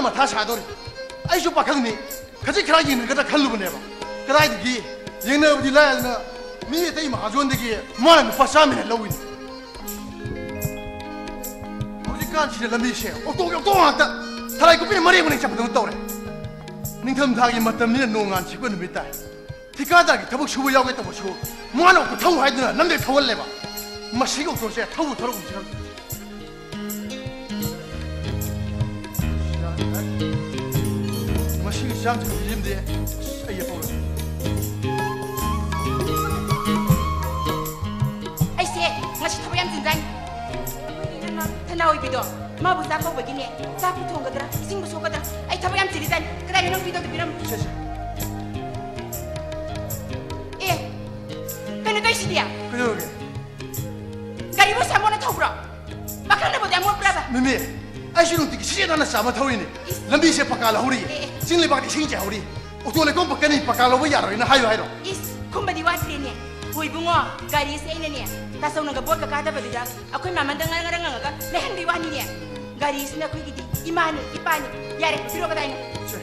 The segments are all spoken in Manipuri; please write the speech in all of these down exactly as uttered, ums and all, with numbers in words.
ꯃꯊꯥ ꯁꯥꯗꯧꯔꯤ꯫ ꯑꯩꯁꯨ ꯄꯥꯈꯪꯅꯤ, ꯈꯖꯤꯛ ꯈꯔ ꯌꯦꯡꯅꯒꯗ꯭ꯔꯥ ꯈꯜꯂꯨꯕꯅꯦꯕ꯫ ꯀꯗꯥꯏꯗꯒꯤ? ꯌꯦꯡꯅꯕꯗꯤ ꯂꯥꯏꯗꯅ, ꯃꯤ ꯑꯇꯩ ꯃꯍꯥꯖꯣꯟꯗꯒꯤ ꯃꯥꯅ ꯂꯨꯄꯥ ꯆꯥꯝꯃ ꯍꯦꯟꯅ ꯂꯧꯏꯅꯤ꯫ ꯍꯧꯖꯤꯛꯀꯥꯟꯁꯤꯗ ꯂꯝꯕꯤꯁꯦ ꯑꯣꯇꯣꯒꯤ ꯑꯣꯇꯣ ꯉꯥꯛꯇ, ꯊꯂꯥꯏ ꯀꯨꯞꯄꯤꯅ ꯃꯔꯦꯡ ꯃꯔꯦꯡ ꯆꯠꯄꯗꯧꯅ ꯇꯧꯔꯦ꯫ ꯅꯤꯡꯊꯝꯊꯥꯒꯤ ꯃꯇꯝꯅꯤꯅ ꯅꯣꯡ ꯉꯥꯟ ꯁꯤꯠꯄ ꯅꯨꯃꯤꯠ ꯇꯥꯏ꯫ ꯊꯤꯀꯥꯗꯥꯔꯒꯤ ꯊꯕꯛ ꯁꯨꯕ ꯌꯥꯎꯒꯦ ꯇꯧꯕꯁꯨ ꯃꯥꯅ ꯑꯣꯇꯣ ꯊꯧ ꯍꯥꯏꯗꯨꯅ ꯅꯝꯗꯦ ꯊꯧꯍꯜꯂꯦꯕ꯫ ꯃꯁꯤꯒꯤ ꯑꯣꯇꯣꯁꯦ ꯊꯧꯕꯨ ꯊꯧꯔꯛꯎꯁꯤꯔ ꯈꯪꯗꯦ꯫ ꯃꯁꯤꯒꯤ ꯆꯥꯡꯁꯦ ꯌꯦꯡꯗꯦ꯫ ꯑꯩ ꯐꯥꯎꯔꯦ꯫ ꯑꯩꯁꯦ ꯉꯁꯤ ꯊꯕꯛ ꯌꯥꯝ ꯆꯤꯟꯖꯥꯅꯤ꯫ ꯑꯩꯈꯣꯏꯒꯤ ꯏꯅꯝꯃ ꯊꯅꯥ ꯑꯣꯏꯕꯤꯗꯣ, ꯃꯥꯕꯨ ꯆꯥꯛ ꯀꯧꯕꯒꯤꯅꯦ, ꯆꯥꯛꯄꯨ ꯊꯣꯡꯒꯗ꯭ꯔꯥ, ꯏꯁꯤꯡꯕꯨ ꯁꯣꯛꯀꯗ꯭ꯔꯥ, ꯑꯩ ꯊꯕꯛ ꯌꯥꯝ ꯆꯤꯜꯂꯤꯖꯥꯅꯤ꯫ ꯀꯗꯥꯏꯗ ꯅꯪ ꯄꯤꯗꯣꯗ ꯄꯤꯔꯝꯃꯨ꯫ ꯁꯦ, ꯁꯦ꯫ ꯑꯦ, ꯀꯩꯅꯣ ꯇꯧꯏꯁꯤꯗꯤ? ꯀꯩꯗꯧꯔꯒꯦ? ꯒꯥꯔꯤꯕꯨ ꯁꯥꯃꯣꯠꯅ ꯊꯧꯕ꯭ꯔꯣ? ꯄꯥꯈꯪꯅꯕꯨ ꯑꯗꯨꯌꯥꯝ ꯃꯣꯠꯄ꯭ꯔꯕ? ꯃꯤꯃꯤ, ꯑꯩꯁꯨ ꯅꯨꯡꯇꯤꯒꯤ ꯁꯤꯖꯦ ꯅꯥꯟꯅ ꯆꯥꯝꯃ ꯊꯧꯔꯤꯅꯤ꯫ ꯏꯁ꯫ ꯂꯝꯕꯤꯁꯦ ꯄꯀꯥ ꯂꯧꯍꯧꯔꯤ꯫ ꯑꯦ, ꯑꯦ꯫ ꯆꯤꯡ ꯂꯩꯕꯥꯛꯇ ꯏꯁꯤꯡ ꯆꯥꯏꯍꯧꯔꯤ꯫ ꯑꯣꯇꯣ ꯂꯩꯈꯣꯝ ꯄꯛꯀꯅꯤ, ꯄꯀꯥ ꯂꯧꯕ ꯌꯥꯔꯣꯏꯅ ꯍꯥꯏꯌꯨ ꯍꯥꯏꯔꯣ? ꯏꯁ, ꯈꯨꯝꯕꯗꯤ ꯋꯥꯠꯇ꯭ꯔꯦꯅꯦ꯫ ꯍꯣ ꯏꯕꯨꯡꯉꯣ, ꯒꯥꯔꯤꯁꯦ ꯑꯩꯅꯅꯦ, ꯇꯥꯆꯧꯅꯒ ꯕꯣꯠꯀ ꯀꯥꯗꯕꯗꯨꯗ ꯑꯩꯈꯣꯏ ꯃꯃꯜꯗ ꯉꯔꯪ ꯉꯔꯪ ꯉꯪꯉꯒ ꯂꯩꯍꯟꯕꯩ ꯋꯥꯅꯤꯅꯦ꯫ ꯒꯥꯔꯤꯁꯤꯅ ꯑꯩꯈꯣꯏꯒꯤꯗꯤ ꯏꯃꯥꯅꯤ, ꯏꯄꯥꯅꯤ꯫ ꯌꯥꯔꯦ, ꯄꯤꯔꯣ ꯀꯗꯥꯏꯅꯣ? ꯁꯦ꯫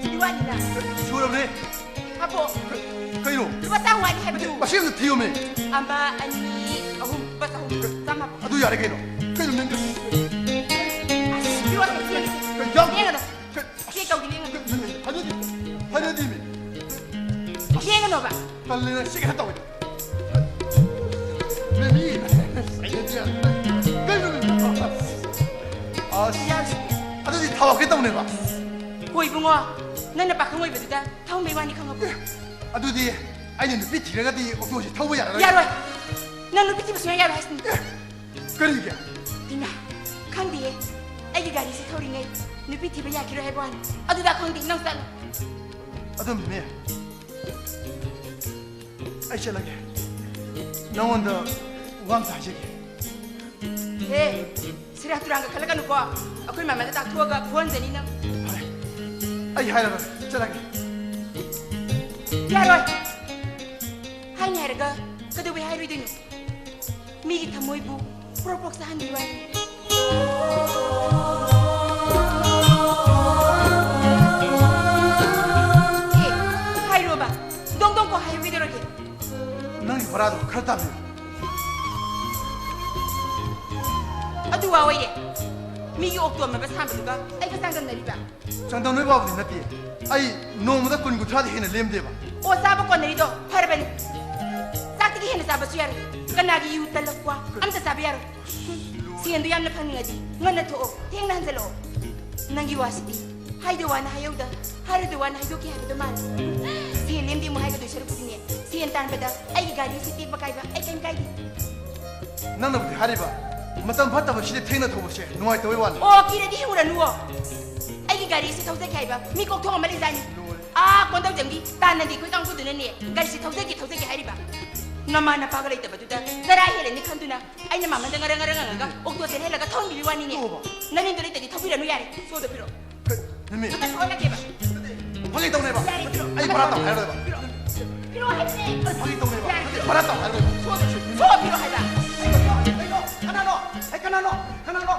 ꯁꯤꯗꯤ ꯋꯥꯠꯂꯤꯅ꯫ ꯁꯨꯔꯕꯅꯦ꯫ ꯍꯥꯞꯄꯣ꯫ ꯀꯩꯅꯣ? ꯂꯨꯄꯥ ꯆꯥꯝꯃ ꯋꯥꯠꯂꯤ ꯍꯥꯏꯕꯗꯨ꯫ ꯃꯁꯤ ꯑꯝꯇ ꯊꯤꯌꯣꯃꯦ꯫ ꯑꯃ, ꯑꯅꯤ, ꯑꯍꯨꯝ, ꯂꯨꯄꯥ ꯆꯍꯨꯝ꯫ ꯆꯥꯝꯃ ꯍꯥꯞꯄꯣ꯫ ꯑꯗꯨ ꯌꯥꯔꯦ ꯀꯩꯅꯣ? ꯀꯩꯅꯣ ꯅꯪ? ꯑꯁ, ꯄꯤꯔꯣ, ꯄꯤꯔꯣ꯫ ꯀꯩ ꯌꯥꯎ-, ꯂꯦꯡꯒꯅꯨ꯫ ꯀꯩ-, ꯆꯦꯛ ꯇꯧꯒꯦ, ꯂꯦꯡꯒꯅꯨ꯫ ꯀꯩ-, ꯍꯥꯏꯅꯗꯦ, ꯍꯥꯏꯅꯗꯦꯃꯤ꯫ ꯂꯦꯡꯒꯅꯣꯕ꯫ ꯇꯜꯂꯦ, ꯁꯤ ꯀꯩꯅꯣ ꯇꯧꯋꯦ꯫ ꯃꯤꯃꯤ, ꯍꯥꯏꯅꯗꯦ꯫ ꯀꯩꯅꯣ? ꯑꯁ, ꯑꯗꯨꯗꯤ ꯊꯥꯎ ꯍꯥꯞꯀꯦ ꯇꯧꯅꯦꯕ꯫ ꯍꯣꯏ ꯏꯕꯨꯡꯉꯣ, ꯅꯪꯅ ꯄꯥꯈꯪ ꯑꯣꯏꯕꯗꯨꯗ ꯊꯧꯍꯟꯕꯩ ꯋꯥꯅꯤ ꯈꯪꯉꯕꯣ? ꯑꯗꯨꯗꯤ ꯑꯩꯅ ꯅꯨꯄꯤ ꯊꯤꯔꯒꯗꯤ ꯑꯣꯇꯣꯁꯤ ꯊꯧꯕ ꯌꯥꯔꯔꯣꯏ? ꯌꯥꯔꯣꯏ꯫ ꯅꯪ ꯅꯨꯄꯤ ꯊꯤꯕ ꯁꯨꯡꯌꯥ ꯌꯥꯔꯣꯏ ꯍꯥꯏꯁꯤꯅꯤ꯫ ꯀꯔꯤꯒꯤ? ꯏꯃꯥ, ꯈꯪꯗꯦꯍꯦ꯫ ꯑꯩꯒꯤ ꯒꯥꯔꯤꯁꯤ ꯊꯧꯔꯤꯉꯩ ꯅꯨꯄꯤ ꯊꯤꯕ ꯌꯥꯈꯤꯔꯣꯏ ꯍꯥꯏꯕ ꯋꯥꯅꯤ꯫ ꯑꯗꯨꯗ ꯈꯪꯗꯦ, ꯅꯪ ꯆꯠꯂꯣ꯫ ꯑꯗꯨꯝꯅꯦ꯫ ꯑꯩ ꯆꯠꯂꯒꯦ꯫ ꯅꯉꯣꯟꯗ ꯋꯥ ꯑꯝꯇ ꯍꯥꯏꯖꯒꯦ꯫ ꯍꯦ, ꯁꯦꯔꯥꯟ ꯇꯨꯔꯥꯟꯒ ꯈꯜꯂꯛꯀꯅꯨꯀꯣ꯫ ꯑꯩꯈꯣꯏ ꯃꯃꯥꯗ ꯇꯥꯛꯊꯣꯛꯑꯒ ꯐꯨꯍꯟꯖꯅꯤ ꯅꯪ꯫ ꯐꯔꯦ, ꯑꯩ ꯍꯥꯏꯔꯔꯣꯏ, ꯆꯠꯂꯒꯦ꯫ ꯌꯥꯔꯣꯏ꯫ ꯍꯥꯏꯅꯤ ꯍꯥꯏꯔꯒ ꯀꯩꯗꯧꯕꯩ ꯍꯥꯏꯔꯣꯏꯗꯣꯏꯅꯣ? ꯃꯤꯒꯤ ꯊꯃꯣꯏꯕꯨ ꯄ꯭ꯔꯣꯛ ꯄ꯭ꯔꯣꯛ ꯆꯥꯍꯟꯕꯤꯕ ꯋꯥꯔꯤꯅꯤ꯫ ꯑꯦ, ꯍꯥꯏꯔꯣꯕ, ꯗꯣꯡ ꯗꯣꯡ ꯀꯣ ꯍꯥꯏꯌꯨ, ꯀꯩꯗꯧꯔꯒꯦ? ꯅꯪꯒꯤ ꯚꯔꯥꯗꯣ ꯈꯔ ꯇꯥꯕꯤꯌꯨ꯫ ꯑꯗꯨ ꯋꯥ ꯑꯣꯏꯔꯦ꯫ ꯃꯤꯒꯤ ꯑꯣꯛꯇꯣ ꯑꯃ ꯁꯥꯟꯕꯗꯨꯒ ꯑꯩꯒ ꯆꯥꯡꯗꯝꯅꯔꯤꯕ? ꯆꯥꯡꯗꯝꯅꯕ ꯋꯥꯕꯨꯗꯤ ꯅꯠꯇꯦ꯫ ꯑꯩ ꯅꯣꯡꯃꯗ ꯀꯨꯟ ꯀꯨꯟꯊ꯭ꯔꯥꯗꯤ ꯍꯦꯟꯅ ꯂꯦꯝꯗꯦꯕ꯫ ꯑꯣ, ꯆꯥꯕ ꯀꯣꯟꯅꯔꯤꯗꯣ ꯐꯔꯕꯅꯤ꯫ ꯆꯥꯛꯇꯒꯤ ꯍꯦꯟꯅ ꯆꯥꯕꯁꯨ ꯌꯥꯔꯣꯏ꯫ ꯀꯅꯥꯒꯤ ꯌꯨ, ꯇꯂꯞ, ꯀ꯭ꯋꯥ ꯑꯝꯇ ꯆꯥꯕ ꯌꯥꯔꯣꯏ꯫ ꯁꯦꯟꯗꯣ ꯌꯥꯝꯅ ꯐꯪꯅꯤꯡꯉꯗꯤ ꯉꯟꯅ ꯊꯣꯛꯑꯣ, ꯊꯦꯡꯅ ꯍꯟꯖꯜꯂꯛꯑꯣ꯫ ꯅꯪꯒꯤ ꯋꯥꯁꯤꯗꯤ ꯍꯥꯏꯗ ꯋꯥꯅ ꯍꯥꯏꯍꯧꯗ, ꯍꯥꯏꯔꯗ ꯋꯥꯅ ꯍꯥꯏꯗꯣꯛꯀꯦ ꯍꯥꯏꯕꯗꯣ ꯃꯥꯜꯂꯦ꯫ ꯁꯦꯟ ꯂꯦꯝꯗꯦ ꯑꯃꯨꯛ ꯍꯥꯏꯒꯗꯣꯏ ꯁꯔꯨꯛꯄꯨꯗꯤꯅꯦ, ꯁꯦꯟ ꯇꯥꯟꯕꯗ ꯑꯩꯒꯤ ꯒꯥꯔꯤꯁꯤ ꯇꯦꯛꯄ ꯀꯥꯏꯕ ꯑꯩ ꯀꯩꯝ ꯀꯥꯏꯗꯦ꯫ ꯅꯪꯅꯕꯨꯗꯤ ꯍꯥꯏꯔꯤꯕ, ꯃꯇꯝ ꯐꯠꯇꯕꯁꯤꯗ ꯊꯦꯡꯅ ꯊꯧꯕꯁꯦ ꯅꯨꯡꯉꯥꯏꯇꯕꯩ ꯋꯥꯅꯤ꯫ ꯑꯣ, ꯀꯤꯔꯗꯤ ꯍꯤꯡꯉꯨꯔꯅꯨꯋꯣ꯫ ꯑꯩꯒꯤ ꯒꯥꯔꯤꯁꯤ ꯊꯧꯖꯒꯦ ꯍꯥꯏꯕ ꯃꯤ ꯀꯣꯛꯊꯣꯡ ꯑꯃ ꯂꯩꯖꯥꯠꯅꯤ꯫ ꯂꯣꯏꯔꯦ꯫ ꯑꯥ, ꯀꯣꯟꯗꯧꯖꯝꯒꯤ ꯇꯥꯟꯅꯗꯤ ꯑꯩꯈꯣꯏ ꯀꯥꯡꯕꯨꯗꯨꯅꯅꯦ ꯒꯥꯔꯤꯁꯤ ꯊꯧꯖꯒꯦ, ꯊꯧꯖꯒꯦ ꯍꯥꯏꯔꯤꯕ꯫ ꯅꯃꯥ ꯅꯄꯥꯒ ꯂꯩꯇꯕꯗꯨꯗ ꯆꯔꯥ ꯍꯦꯜꯂꯅꯤ ꯈꯟꯗꯨꯅ ꯑꯩꯅ ꯃꯃꯟꯗ ꯉꯔꯪ ꯉꯔꯪ ꯉꯪꯉꯒ ꯑꯣꯛꯇꯣ ꯆꯦꯜꯍꯜꯂꯒ ꯊꯧꯍꯟꯕꯤꯕ ꯋꯥꯅꯤꯅꯦ꯫ ꯑꯣ, ꯕꯥ꯫ ꯅꯅꯤꯡꯗꯣ ꯂꯩꯇꯗꯤ ꯊꯧꯕꯤꯔꯅꯨ ꯌꯥꯔꯦ꯫ ꯁꯣꯗ ꯄꯤꯔꯛꯑꯣ꯫ ꯅꯃꯤ꯫ ꯑꯃ ꯊꯣꯛꯍꯜꯂꯛꯀꯦꯕ꯫ ꯐꯥꯒꯤ ꯇꯧꯅꯦꯕ꯫ ꯌꯥꯔꯦ, ꯄꯤꯔꯛꯑꯣ꯫ ꯑꯩ ꯚꯔꯥ ꯇꯧ ꯍꯥꯏꯔꯣꯏꯕ꯫ ꯄꯤꯔꯛꯑꯣ ꯍꯥꯏꯕꯅꯦ꯫ ꯑꯩ ꯐꯥꯒꯤ ꯇꯧꯅꯦꯕ꯫ ꯌꯥꯔꯦ, ꯅꯠꯇꯦ, ꯚꯔꯥ ꯇꯧ ꯍꯥꯏꯔꯣꯏꯕ꯫ ꯁꯣꯗ ꯄꯤꯔꯛꯑꯣ꯫ ꯁꯣ ꯄꯤꯔꯛꯑꯣ ꯍꯥꯏꯕ꯫ ꯀꯩꯅꯣ? ꯀꯩꯅꯣ? ꯀꯅꯥꯅꯣ? ꯑꯩ ꯀꯅꯥꯅꯣ? ꯀꯅꯥꯅꯣ?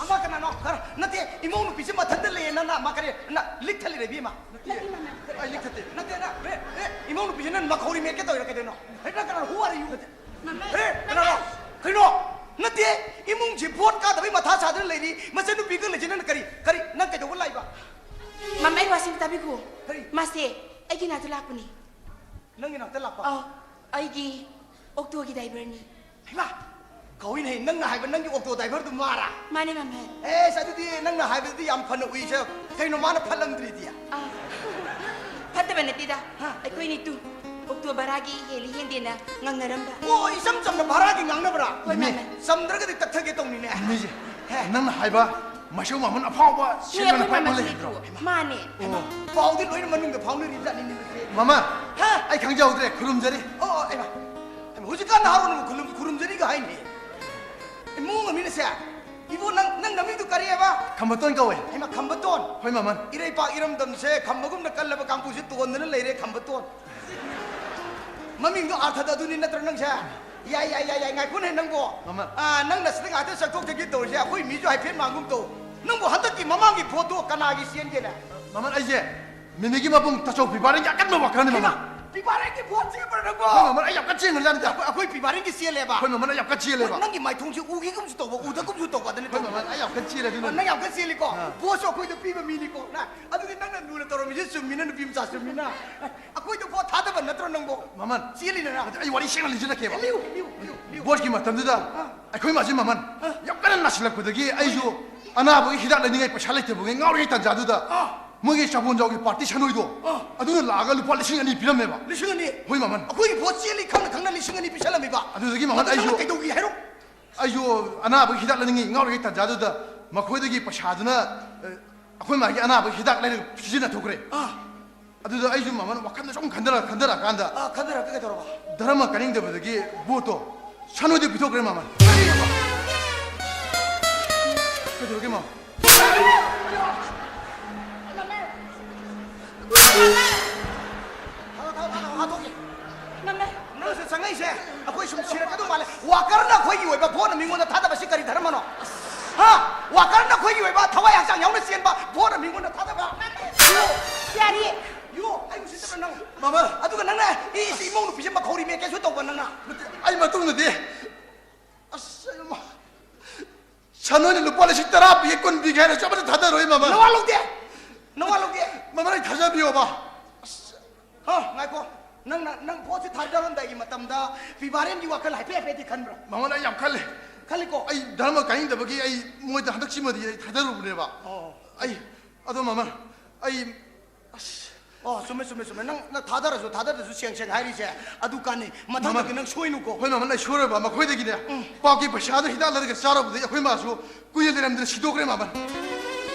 ꯑꯃ ꯀꯅꯥꯅꯣ? ꯈꯔ ꯅꯠꯇꯦ, ꯏꯃꯧ ꯅꯨꯄꯤꯁꯦ ꯃꯊꯟꯇ ꯂꯩꯌꯦ, ꯅꯪꯅ ꯃꯥ ꯀꯔꯤ? ꯅ ꯂꯤꯛ ꯊꯠꯂꯤꯔ, ꯏꯕꯦꯝꯃ? ꯅꯠꯇꯦ, ꯃꯥꯃ꯫ ꯑꯩ ꯂꯤꯛ ꯊꯠꯇꯦ꯫ ꯅꯠꯇꯦ, ꯅ, ꯑꯦ, ꯑꯦ, ꯏꯃꯧ ꯅꯨꯄꯤꯁꯦ ꯅꯪ ꯃꯈꯧꯔꯤ ꯃꯦꯠꯀꯦ ꯇꯧꯔꯤꯔ ꯀꯩꯗꯧꯅꯣ? ꯑꯩ ꯅꯪ ꯀꯅꯥꯅꯣ? Who are you? ꯃꯥꯃ꯫ ꯑꯦ, ꯀꯅꯥꯅꯣ? ꯀꯩꯅꯣ? ꯅꯠꯇꯦ, ꯏꯃꯨꯡꯁꯤ ꯚꯣꯠ ꯀꯥꯗꯕꯩ ꯃꯊꯥ ꯁꯥꯗꯅ ꯂꯩꯔꯤ, ꯃꯆꯟꯅꯨꯄꯤꯒ ꯂꯩꯁꯦ ꯅꯪꯅ ꯀꯔꯤ, ꯀꯔꯤ, ꯅꯪ ꯀꯩꯗꯧꯕ ꯂꯥꯛꯏꯕ? ꯃꯥꯃ, ꯑꯩ ꯋꯥꯁꯤ ꯑꯝꯇ ꯇꯥꯕꯤꯈꯣ꯫ ꯀꯔꯤ? ꯃꯥꯁꯦ ꯑꯩꯒꯤ ꯅꯥꯛꯇ ꯂꯥꯛꯄꯅꯤ꯫ ꯅꯪꯒꯤ ꯅꯥꯛꯇ ꯂꯥꯛꯄ? ꯑꯧ, ꯑꯩꯒꯤ ꯑꯣꯛꯇꯣꯒꯤ ꯗ꯭ꯔꯥꯏꯚꯔꯅꯤ꯫ ꯍꯩꯃꯥ! ꯀꯧꯏꯅꯦ, ꯅꯪꯅ ꯍꯥꯏꯕ ꯅꯪꯒꯤ ꯑꯣꯛꯇꯣ ꯗ꯭ꯔꯥꯏꯚꯔꯗꯨ ꯃꯥꯔꯥ? ꯃꯥꯅꯦ, ꯃꯥꯃ꯫ ꯑꯦꯁ, ꯑꯗꯨꯗꯤ ꯅꯪꯅ ꯍꯥꯏꯕꯗꯨꯗꯤ ꯌꯥꯝ ꯐꯅ ꯎꯏꯁꯦ꯫ ꯀꯩꯅꯣ ꯃꯥꯅ ꯐꯠꯂꯝꯗ꯭ꯔꯤꯗꯤ? ꯑꯥ, ꯐꯠꯇꯕ ꯅꯠꯇꯦꯗ꯫ ꯍꯥ? ꯑꯩꯈꯣꯏꯅꯤꯇꯨ ꯑꯣꯛꯇꯣ ꯚꯔꯥꯒꯤ ꯍꯦꯜꯂꯤ ꯍꯦꯟꯗꯦꯅ ꯉꯥꯡꯅꯔꯝꯕ꯫ ꯑꯣ, ꯏꯆꯝ ꯆꯝꯅ ꯚꯔꯥꯒꯤ ꯉꯥꯡꯅꯕ꯭ꯔꯥ? ꯍꯣꯏ, ꯏꯃꯦ꯫ ꯃꯥꯃ꯫ ꯆꯝꯗ꯭ꯔꯒꯗꯤ ꯇꯛꯊꯒꯦ ꯇꯧꯅꯤꯅꯦ꯫ ꯏꯃꯦꯁꯦ, ꯍꯦ꯫ ꯅꯪꯅ ꯍꯥꯏꯕ ꯃꯥꯏꯁꯧ ꯃꯥꯃꯟ ꯑꯐꯥꯎꯕ ꯅꯦ, ꯁꯤꯡꯒꯅ ꯑꯩꯈꯣꯏ ꯄꯥꯏꯕ ꯃꯥꯃꯁꯨ ꯂꯩꯕ꯭ꯔꯣ? ꯂꯩꯇ꯭ꯔꯣ? ꯃꯥꯅꯦ꯫ ꯑꯣ꯫ ꯄꯥꯎꯗꯤ ꯂꯣꯏꯅ ꯃꯅꯨꯡꯗ ꯐꯥꯎꯅꯔꯤꯕꯖꯥꯠꯅꯤꯅꯦ, ꯅꯠꯇꯦ? ꯃꯥꯃ, ꯍꯥ? ꯑꯩ ꯈꯪꯖꯍꯧꯗ꯭ꯔꯦ, ꯈꯨꯔꯨꯝꯖꯔꯤ꯫ ꯑꯣ, ꯑꯣ, ꯑꯩꯃ꯫ ꯍꯩꯃꯥ, ꯍꯧꯖꯤꯛꯀꯥꯟ ꯅꯍꯥꯔꯣꯟ ꯑꯃꯨꯛ ꯈꯨꯔꯨꯝ-, ꯈꯨꯔꯨꯝꯖꯔꯤꯒ ꯍꯥꯏꯅꯦ꯫ ꯏꯃꯨꯡ ꯑꯃꯤꯅꯁꯦ, "ꯏꯕꯣ, ꯅꯪ, ꯅꯪ ꯅꯃꯤꯡꯗꯨ ꯀꯔꯤ ꯍꯥꯏꯕ?" ꯈꯝꯕꯇꯣꯟ ꯀꯧꯋꯦ꯫ ꯍꯩꯃꯥ, ꯈꯝꯕꯇꯣꯟ? ꯍꯣꯏ, ꯃꯃꯜ꯫ ꯏꯔꯩꯄꯥꯛ ꯏꯔꯝꯗꯝꯁꯦ ꯈꯝꯕꯒꯨꯝꯅ ꯀꯜꯂꯕ ꯀꯥꯡꯕꯨꯁꯦ ꯇꯣꯟꯗꯅ ꯂꯩꯔꯦ, ꯈꯝꯕꯇꯣꯟ꯫ ꯃꯃꯤꯡꯗꯣ ꯑꯥꯔꯊꯗ ꯑꯗꯨꯅꯤ ꯅꯠꯇ꯭ꯔ ꯅꯪꯁꯦ? ꯌꯥꯏ, ꯌꯥꯏ, ꯌꯥꯏ, ꯌꯥꯏ, ꯉꯥꯏꯈꯣꯅꯦ ꯅꯪꯕꯣ꯫ ꯃꯃꯜ꯫ ꯑꯥ, ꯅꯪꯅ ꯁꯤꯗ ꯉꯥꯛꯇ ꯆꯠꯊꯣꯛ ꯆꯠꯁꯤꯟ ꯇꯧꯔꯤꯁꯦ, ꯑꯩꯈꯣꯏ ꯃꯤꯁꯨ ꯍꯥꯏꯐꯦꯠ ꯃꯥꯡꯒꯨꯝ ꯇꯧ꯫ ꯅꯪꯕꯨ ꯍꯟꯗꯛꯀꯤ ꯃꯃꯥꯡꯒꯤ ꯚꯣꯠꯇꯣ ꯀꯅꯥꯒꯤ ꯆꯦꯟꯒꯦꯅꯦ? ꯃꯃꯜ, ꯑꯩꯁꯦ ꯃꯤꯃꯤꯒꯤ ꯃꯕꯨꯡ ꯇꯥꯆꯧ ꯄꯤꯕꯥꯔꯦꯟꯒꯤ ꯑꯀꯟꯕ ꯋꯥꯀꯔꯅꯤ, ꯍꯩꯃꯥ, ꯃꯃꯜ꯫ ꯄꯤꯕꯥꯔꯦꯟꯒꯤ ꯚꯣꯠ ꯆꯦꯟꯕ꯭ꯔꯥ ꯅꯪꯕꯣ? ꯍꯣꯏ, ꯃꯃꯜ, ꯑꯩ ꯌꯥꯝ ꯀꯟꯅ ꯆꯦꯟꯈ꯭ꯔꯖꯥꯠꯅꯤꯗ꯫ ꯑꯩꯈꯣꯏ, ꯑꯩꯈꯣꯏ ꯄꯤꯕꯥꯔꯦꯟꯒꯤ ꯆꯦꯜꯂꯦꯕ? ꯍꯣꯏ, ꯃꯃꯜ, ꯑꯩ ꯌꯥꯝ ꯀꯟꯅ ꯆꯦꯜꯂꯦꯕ꯫ ꯍꯣꯏ, ꯅꯪꯒꯤ ꯃꯥꯏꯊꯣꯡꯁꯦ ꯎꯈꯤꯒꯨꯝꯁꯨ ꯇꯧꯕ, ꯎꯗꯒꯨꯝꯁꯨ ꯇꯧꯕ, ꯑꯗꯨꯅ ꯍꯣꯏ, ꯇꯧꯕ꯫ ꯃꯃꯜ, ꯑꯩ ꯌꯥꯝ ꯀꯟꯅ ꯆꯦꯜꯂꯦ, ꯑꯗꯨꯅ꯫ ꯅꯪ ꯌꯥꯝ ꯀꯟꯅ ꯆꯦꯜꯂꯤꯀꯣ? ꯑꯥ꯫ ꯚꯣꯠꯁꯨ ꯑꯩꯈꯣꯏꯗ ꯄꯤꯕ ꯃꯤꯅꯤꯀꯣ ꯅꯪ꯫ ꯑꯗꯨꯗꯤ ꯅꯪꯅ ꯂꯨꯅ ꯇꯧꯔꯝꯃꯤꯁꯦ ꯆꯨꯝꯃꯤꯅ, ꯅꯨꯄꯤ ꯃꯆꯥ ꯆꯨꯝꯃꯤꯅ꯫ ꯑꯩꯈꯣꯏꯗ ꯚꯣꯠ ꯊꯥꯗꯕ ꯅꯠꯇ꯭ꯔꯣ ꯅꯪꯕꯣ? ꯃꯃꯜ꯫ ꯆꯦꯜꯂꯤꯅ ꯅꯪ꯫ ꯑꯗꯨ ꯑꯩ ꯋꯥꯔꯤ ꯁꯦꯡꯅ ꯂꯤꯖꯔꯛꯀꯦꯕ꯫ ꯂꯤꯌꯨ, ꯂꯤꯌꯨ, ꯂꯤꯌꯨ, ꯂꯤꯌꯨ꯫ ꯚꯣꯠꯀꯤ ꯃꯇꯝꯗꯨꯗ ꯑꯥ꯫ ꯑꯩꯈꯣꯏ ꯃꯥꯁꯦ, ꯃꯃꯜ, ꯑꯥ꯫ ꯌꯥꯝ ꯀꯟꯅ ꯅꯥꯁꯤꯜꯂꯛꯄꯗꯒꯤ ꯑꯩꯁꯨ ꯑꯅꯥꯕꯒꯤ ꯍꯤꯗꯥꯛ ꯂꯩꯅꯤꯡꯉꯥꯏ ꯄꯩꯁꯥ ꯂꯩꯇꯕꯒꯤ ꯉꯥꯎꯔꯤꯉꯩ ꯇꯥꯟꯖꯥꯗꯨꯗ ꯑꯥ꯫ ꯃꯣꯏꯒꯤ ꯆꯥꯕꯣꯟꯖꯥꯎꯒꯤ ꯄꯥꯔꯇꯤ ꯁꯥꯟꯅꯣꯏꯗꯣ, ꯑꯥ꯫ ꯑꯗꯨꯅ ꯂꯥꯛꯑꯒ ꯂꯨꯄꯥ ꯂꯤꯁꯤꯡ ꯑꯅꯤ ꯄꯤꯔꯝꯃꯦꯕ꯫ ꯂꯤꯁꯤꯡ ꯑꯅꯤ? ꯍꯣꯏ, ꯃꯃꯜ꯫ ꯑꯩꯈꯣꯏꯒꯤ ꯚꯣꯠ ꯆꯦꯜꯂꯤ ꯈꯪꯅ ꯈꯪꯅ ꯂꯤꯁꯤꯡ ꯑꯅꯤ ꯄꯤꯁꯜꯂꯝꯃꯤꯕ? ꯑꯗꯨꯗꯒꯤ, ꯃꯃꯜ, ꯑꯗꯨ ꯅꯪꯅ ꯑꯩꯁꯨ ꯀꯩꯗꯧꯒꯦ ꯍꯥꯏꯔꯣ? ꯑꯩꯁꯨ ꯑꯅꯥꯕꯒꯤ ꯍꯤꯗꯥꯛ ꯂꯩꯅꯤꯡꯉꯤ ꯉꯥꯎꯔꯤꯉꯩ ꯇꯥꯟꯖꯥꯗꯨꯗ ꯃꯈꯣꯏꯗꯒꯤ ꯄꯩꯁꯥꯗꯨꯅ, ꯑ, ꯑꯩꯈꯣꯏ ꯃꯥꯒꯤ ꯑꯅꯥꯕꯒꯤ ꯍꯤꯗꯥꯛ ꯂꯩꯔꯒ ꯁꯤꯖꯤꯟꯅꯊꯣꯛꯈ꯭ꯔꯦ꯫ ꯑꯥ꯫ ꯑꯗꯨꯗ ꯑꯩꯁꯨ, ꯃꯃꯜ, ꯋꯥꯈꯜꯗ ꯁꯨꯝ ꯈꯟꯊꯔ-, ꯈꯟꯊꯔꯛꯑꯀꯥꯟꯗ ꯑꯥ, ꯈꯟꯊꯔꯛꯑꯒ ꯀꯩꯗꯧꯔꯕ? ꯙꯔꯃ ꯀꯥꯅꯤꯡꯗꯕꯗꯒꯤ ꯚꯣꯠꯇꯣ ꯁꯥꯟꯅꯣꯏꯗ ꯄꯤꯊꯣꯛꯈ꯭ꯔꯦ, ꯃꯃꯜ꯫ ꯀꯔꯤꯅꯣ? ꯀꯩꯗꯧꯔꯒꯦ, ꯃꯃꯜ? ꯊꯥꯗꯣꯛ, ꯊꯥꯗꯣꯛ, ꯊꯥꯗꯣꯛ, ꯊꯥꯗꯣꯛꯀꯦ꯫ ꯅꯪꯁꯦ ꯆꯪꯉꯛꯏꯁꯦ ꯑꯩꯈꯣꯏ ꯁꯨꯝ ꯁꯤꯔꯛꯀꯗꯧ ꯃꯥꯜꯂꯦ꯫ ꯋꯥꯀꯔꯅ ꯑꯩꯈꯣꯏꯒꯤ ꯑꯣꯏꯕ ꯚꯣꯠꯅ ꯃꯤꯉꯣꯟꯗ ꯊꯥꯗꯕꯁꯤ ꯀꯔꯤ ꯙꯔꯃꯅꯣ? ꯍꯥ? ꯋꯥꯀꯔꯅ ꯑꯩꯈꯣꯏꯒꯤ ꯑꯣꯏꯕ ꯊꯋꯥꯏ ꯍꯛꯆꯥꯡ ꯌꯥꯎꯅ ꯆꯦꯟꯕ ꯚꯣꯠꯅ ꯃꯤꯉꯣꯟꯗ ꯊꯥꯗꯕ? ꯌꯣ, ꯑꯩ ꯎꯁꯤꯠꯇꯕ꯭ꯔꯥ ꯅꯪ? ꯃꯃꯜ꯫ ꯑꯗꯨꯒ ꯅꯪꯅ ꯏ-, ꯏ-, ꯏꯃꯧ ꯅꯨꯄꯤꯁꯦ ꯃꯈꯧꯔꯤ ꯃꯦꯠꯀꯦꯁꯨ ꯇꯧꯕ ꯅꯪꯅ꯫ ꯅꯠꯇꯦ, ꯑꯩ ꯃꯇꯨꯡꯗꯗꯤ ꯑꯁ, ꯑꯩ ꯃ-, ꯁꯥꯟꯅꯣꯏꯅ ꯂꯨꯄꯥ ꯂꯤꯁꯤꯡ ꯇꯔꯥ ꯄꯤꯒꯦ, ꯀꯨꯟ ꯄꯤꯒꯦ ꯍꯥꯏꯔꯁꯨ ꯑꯃꯠꯇ ꯊꯥꯗꯔꯣꯏ, ꯃꯃꯜ꯫ ꯅꯋꯥ ꯂꯧꯗꯦ꯫ ꯅꯋꯥ ꯂꯧꯗꯦ꯫ ꯃꯃꯜ, ꯑꯩ ꯊꯥꯖꯕꯤꯌꯣꯕ꯫ ꯑꯁ꯫ ꯍ, ꯉꯥꯏꯈꯣ꯫ ꯅꯪꯅ, ꯅꯪ ꯚꯣꯠꯁꯤ ꯊꯥꯗꯔꯝꯗꯥꯏꯒꯤ ꯃꯇꯝꯗ ꯄꯤꯕꯥꯔꯦꯟꯒꯤ ꯋꯥꯈꯜ ꯍꯥꯏꯐꯦꯠ ꯍꯥꯏꯐꯦꯠꯇꯤ ꯈꯟꯕ꯭ꯔꯥ? ꯃꯃꯜ, ꯑꯩ ꯌꯥꯝ ꯈꯜꯂꯤ꯫ ꯈꯜꯂꯤꯀꯣ? ꯑꯩ ꯙꯔꯃ ꯀꯥꯏꯅꯤꯡꯗꯕꯒꯤ ꯑꯩ ꯃꯣꯏꯗ ꯍꯟꯗꯛꯁꯤꯃꯗꯤ ꯑꯩ ꯊꯥꯗꯔꯨꯕꯅꯦꯕ꯫ ꯑꯣ꯫ ꯑꯩ, ꯑꯗꯣ, ꯃꯃꯜ, ꯑꯩ, ꯑꯁ꯫ ꯑꯣ, ꯆꯨꯝꯃꯦ, ꯆꯨꯝꯃꯦ, ꯆꯨꯝꯃꯦ꯫ ꯅꯪ, ꯅꯪ ꯊꯥꯗꯔꯁꯨ, ꯊꯥꯗꯔꯁꯨ ꯁꯦꯡ ꯁꯦꯡ ꯍꯥꯏꯔꯤꯁꯦ ꯑꯗꯨ ꯀꯥꯟꯅꯩ꯫ ꯃꯊꯪꯗꯗꯤ ꯃꯃꯜ꯫ ꯅꯪ ꯁꯣꯏꯅꯨꯀꯣ꯫ ꯍꯣꯏ, ꯃꯃꯜ, ꯑꯩ ꯁꯣꯏꯔꯣꯏꯕ꯫ ꯃꯈꯣꯏꯗꯒꯤꯅꯦ, ꯎꯝ꯫ ꯄꯥꯛꯀꯤ ꯄꯩꯁꯥꯗꯣ ꯍꯤꯗꯥꯛ ꯂꯩꯔꯒ ꯆꯥꯔꯨꯕꯗꯒꯤ ꯑꯩꯈꯣꯏ ꯃꯥꯁꯨ ꯀꯨꯏꯅ ꯂꯩꯔꯝꯗꯅ ꯁꯤꯗꯣꯛꯈ꯭ꯔꯦ, ꯃꯃꯜ꯫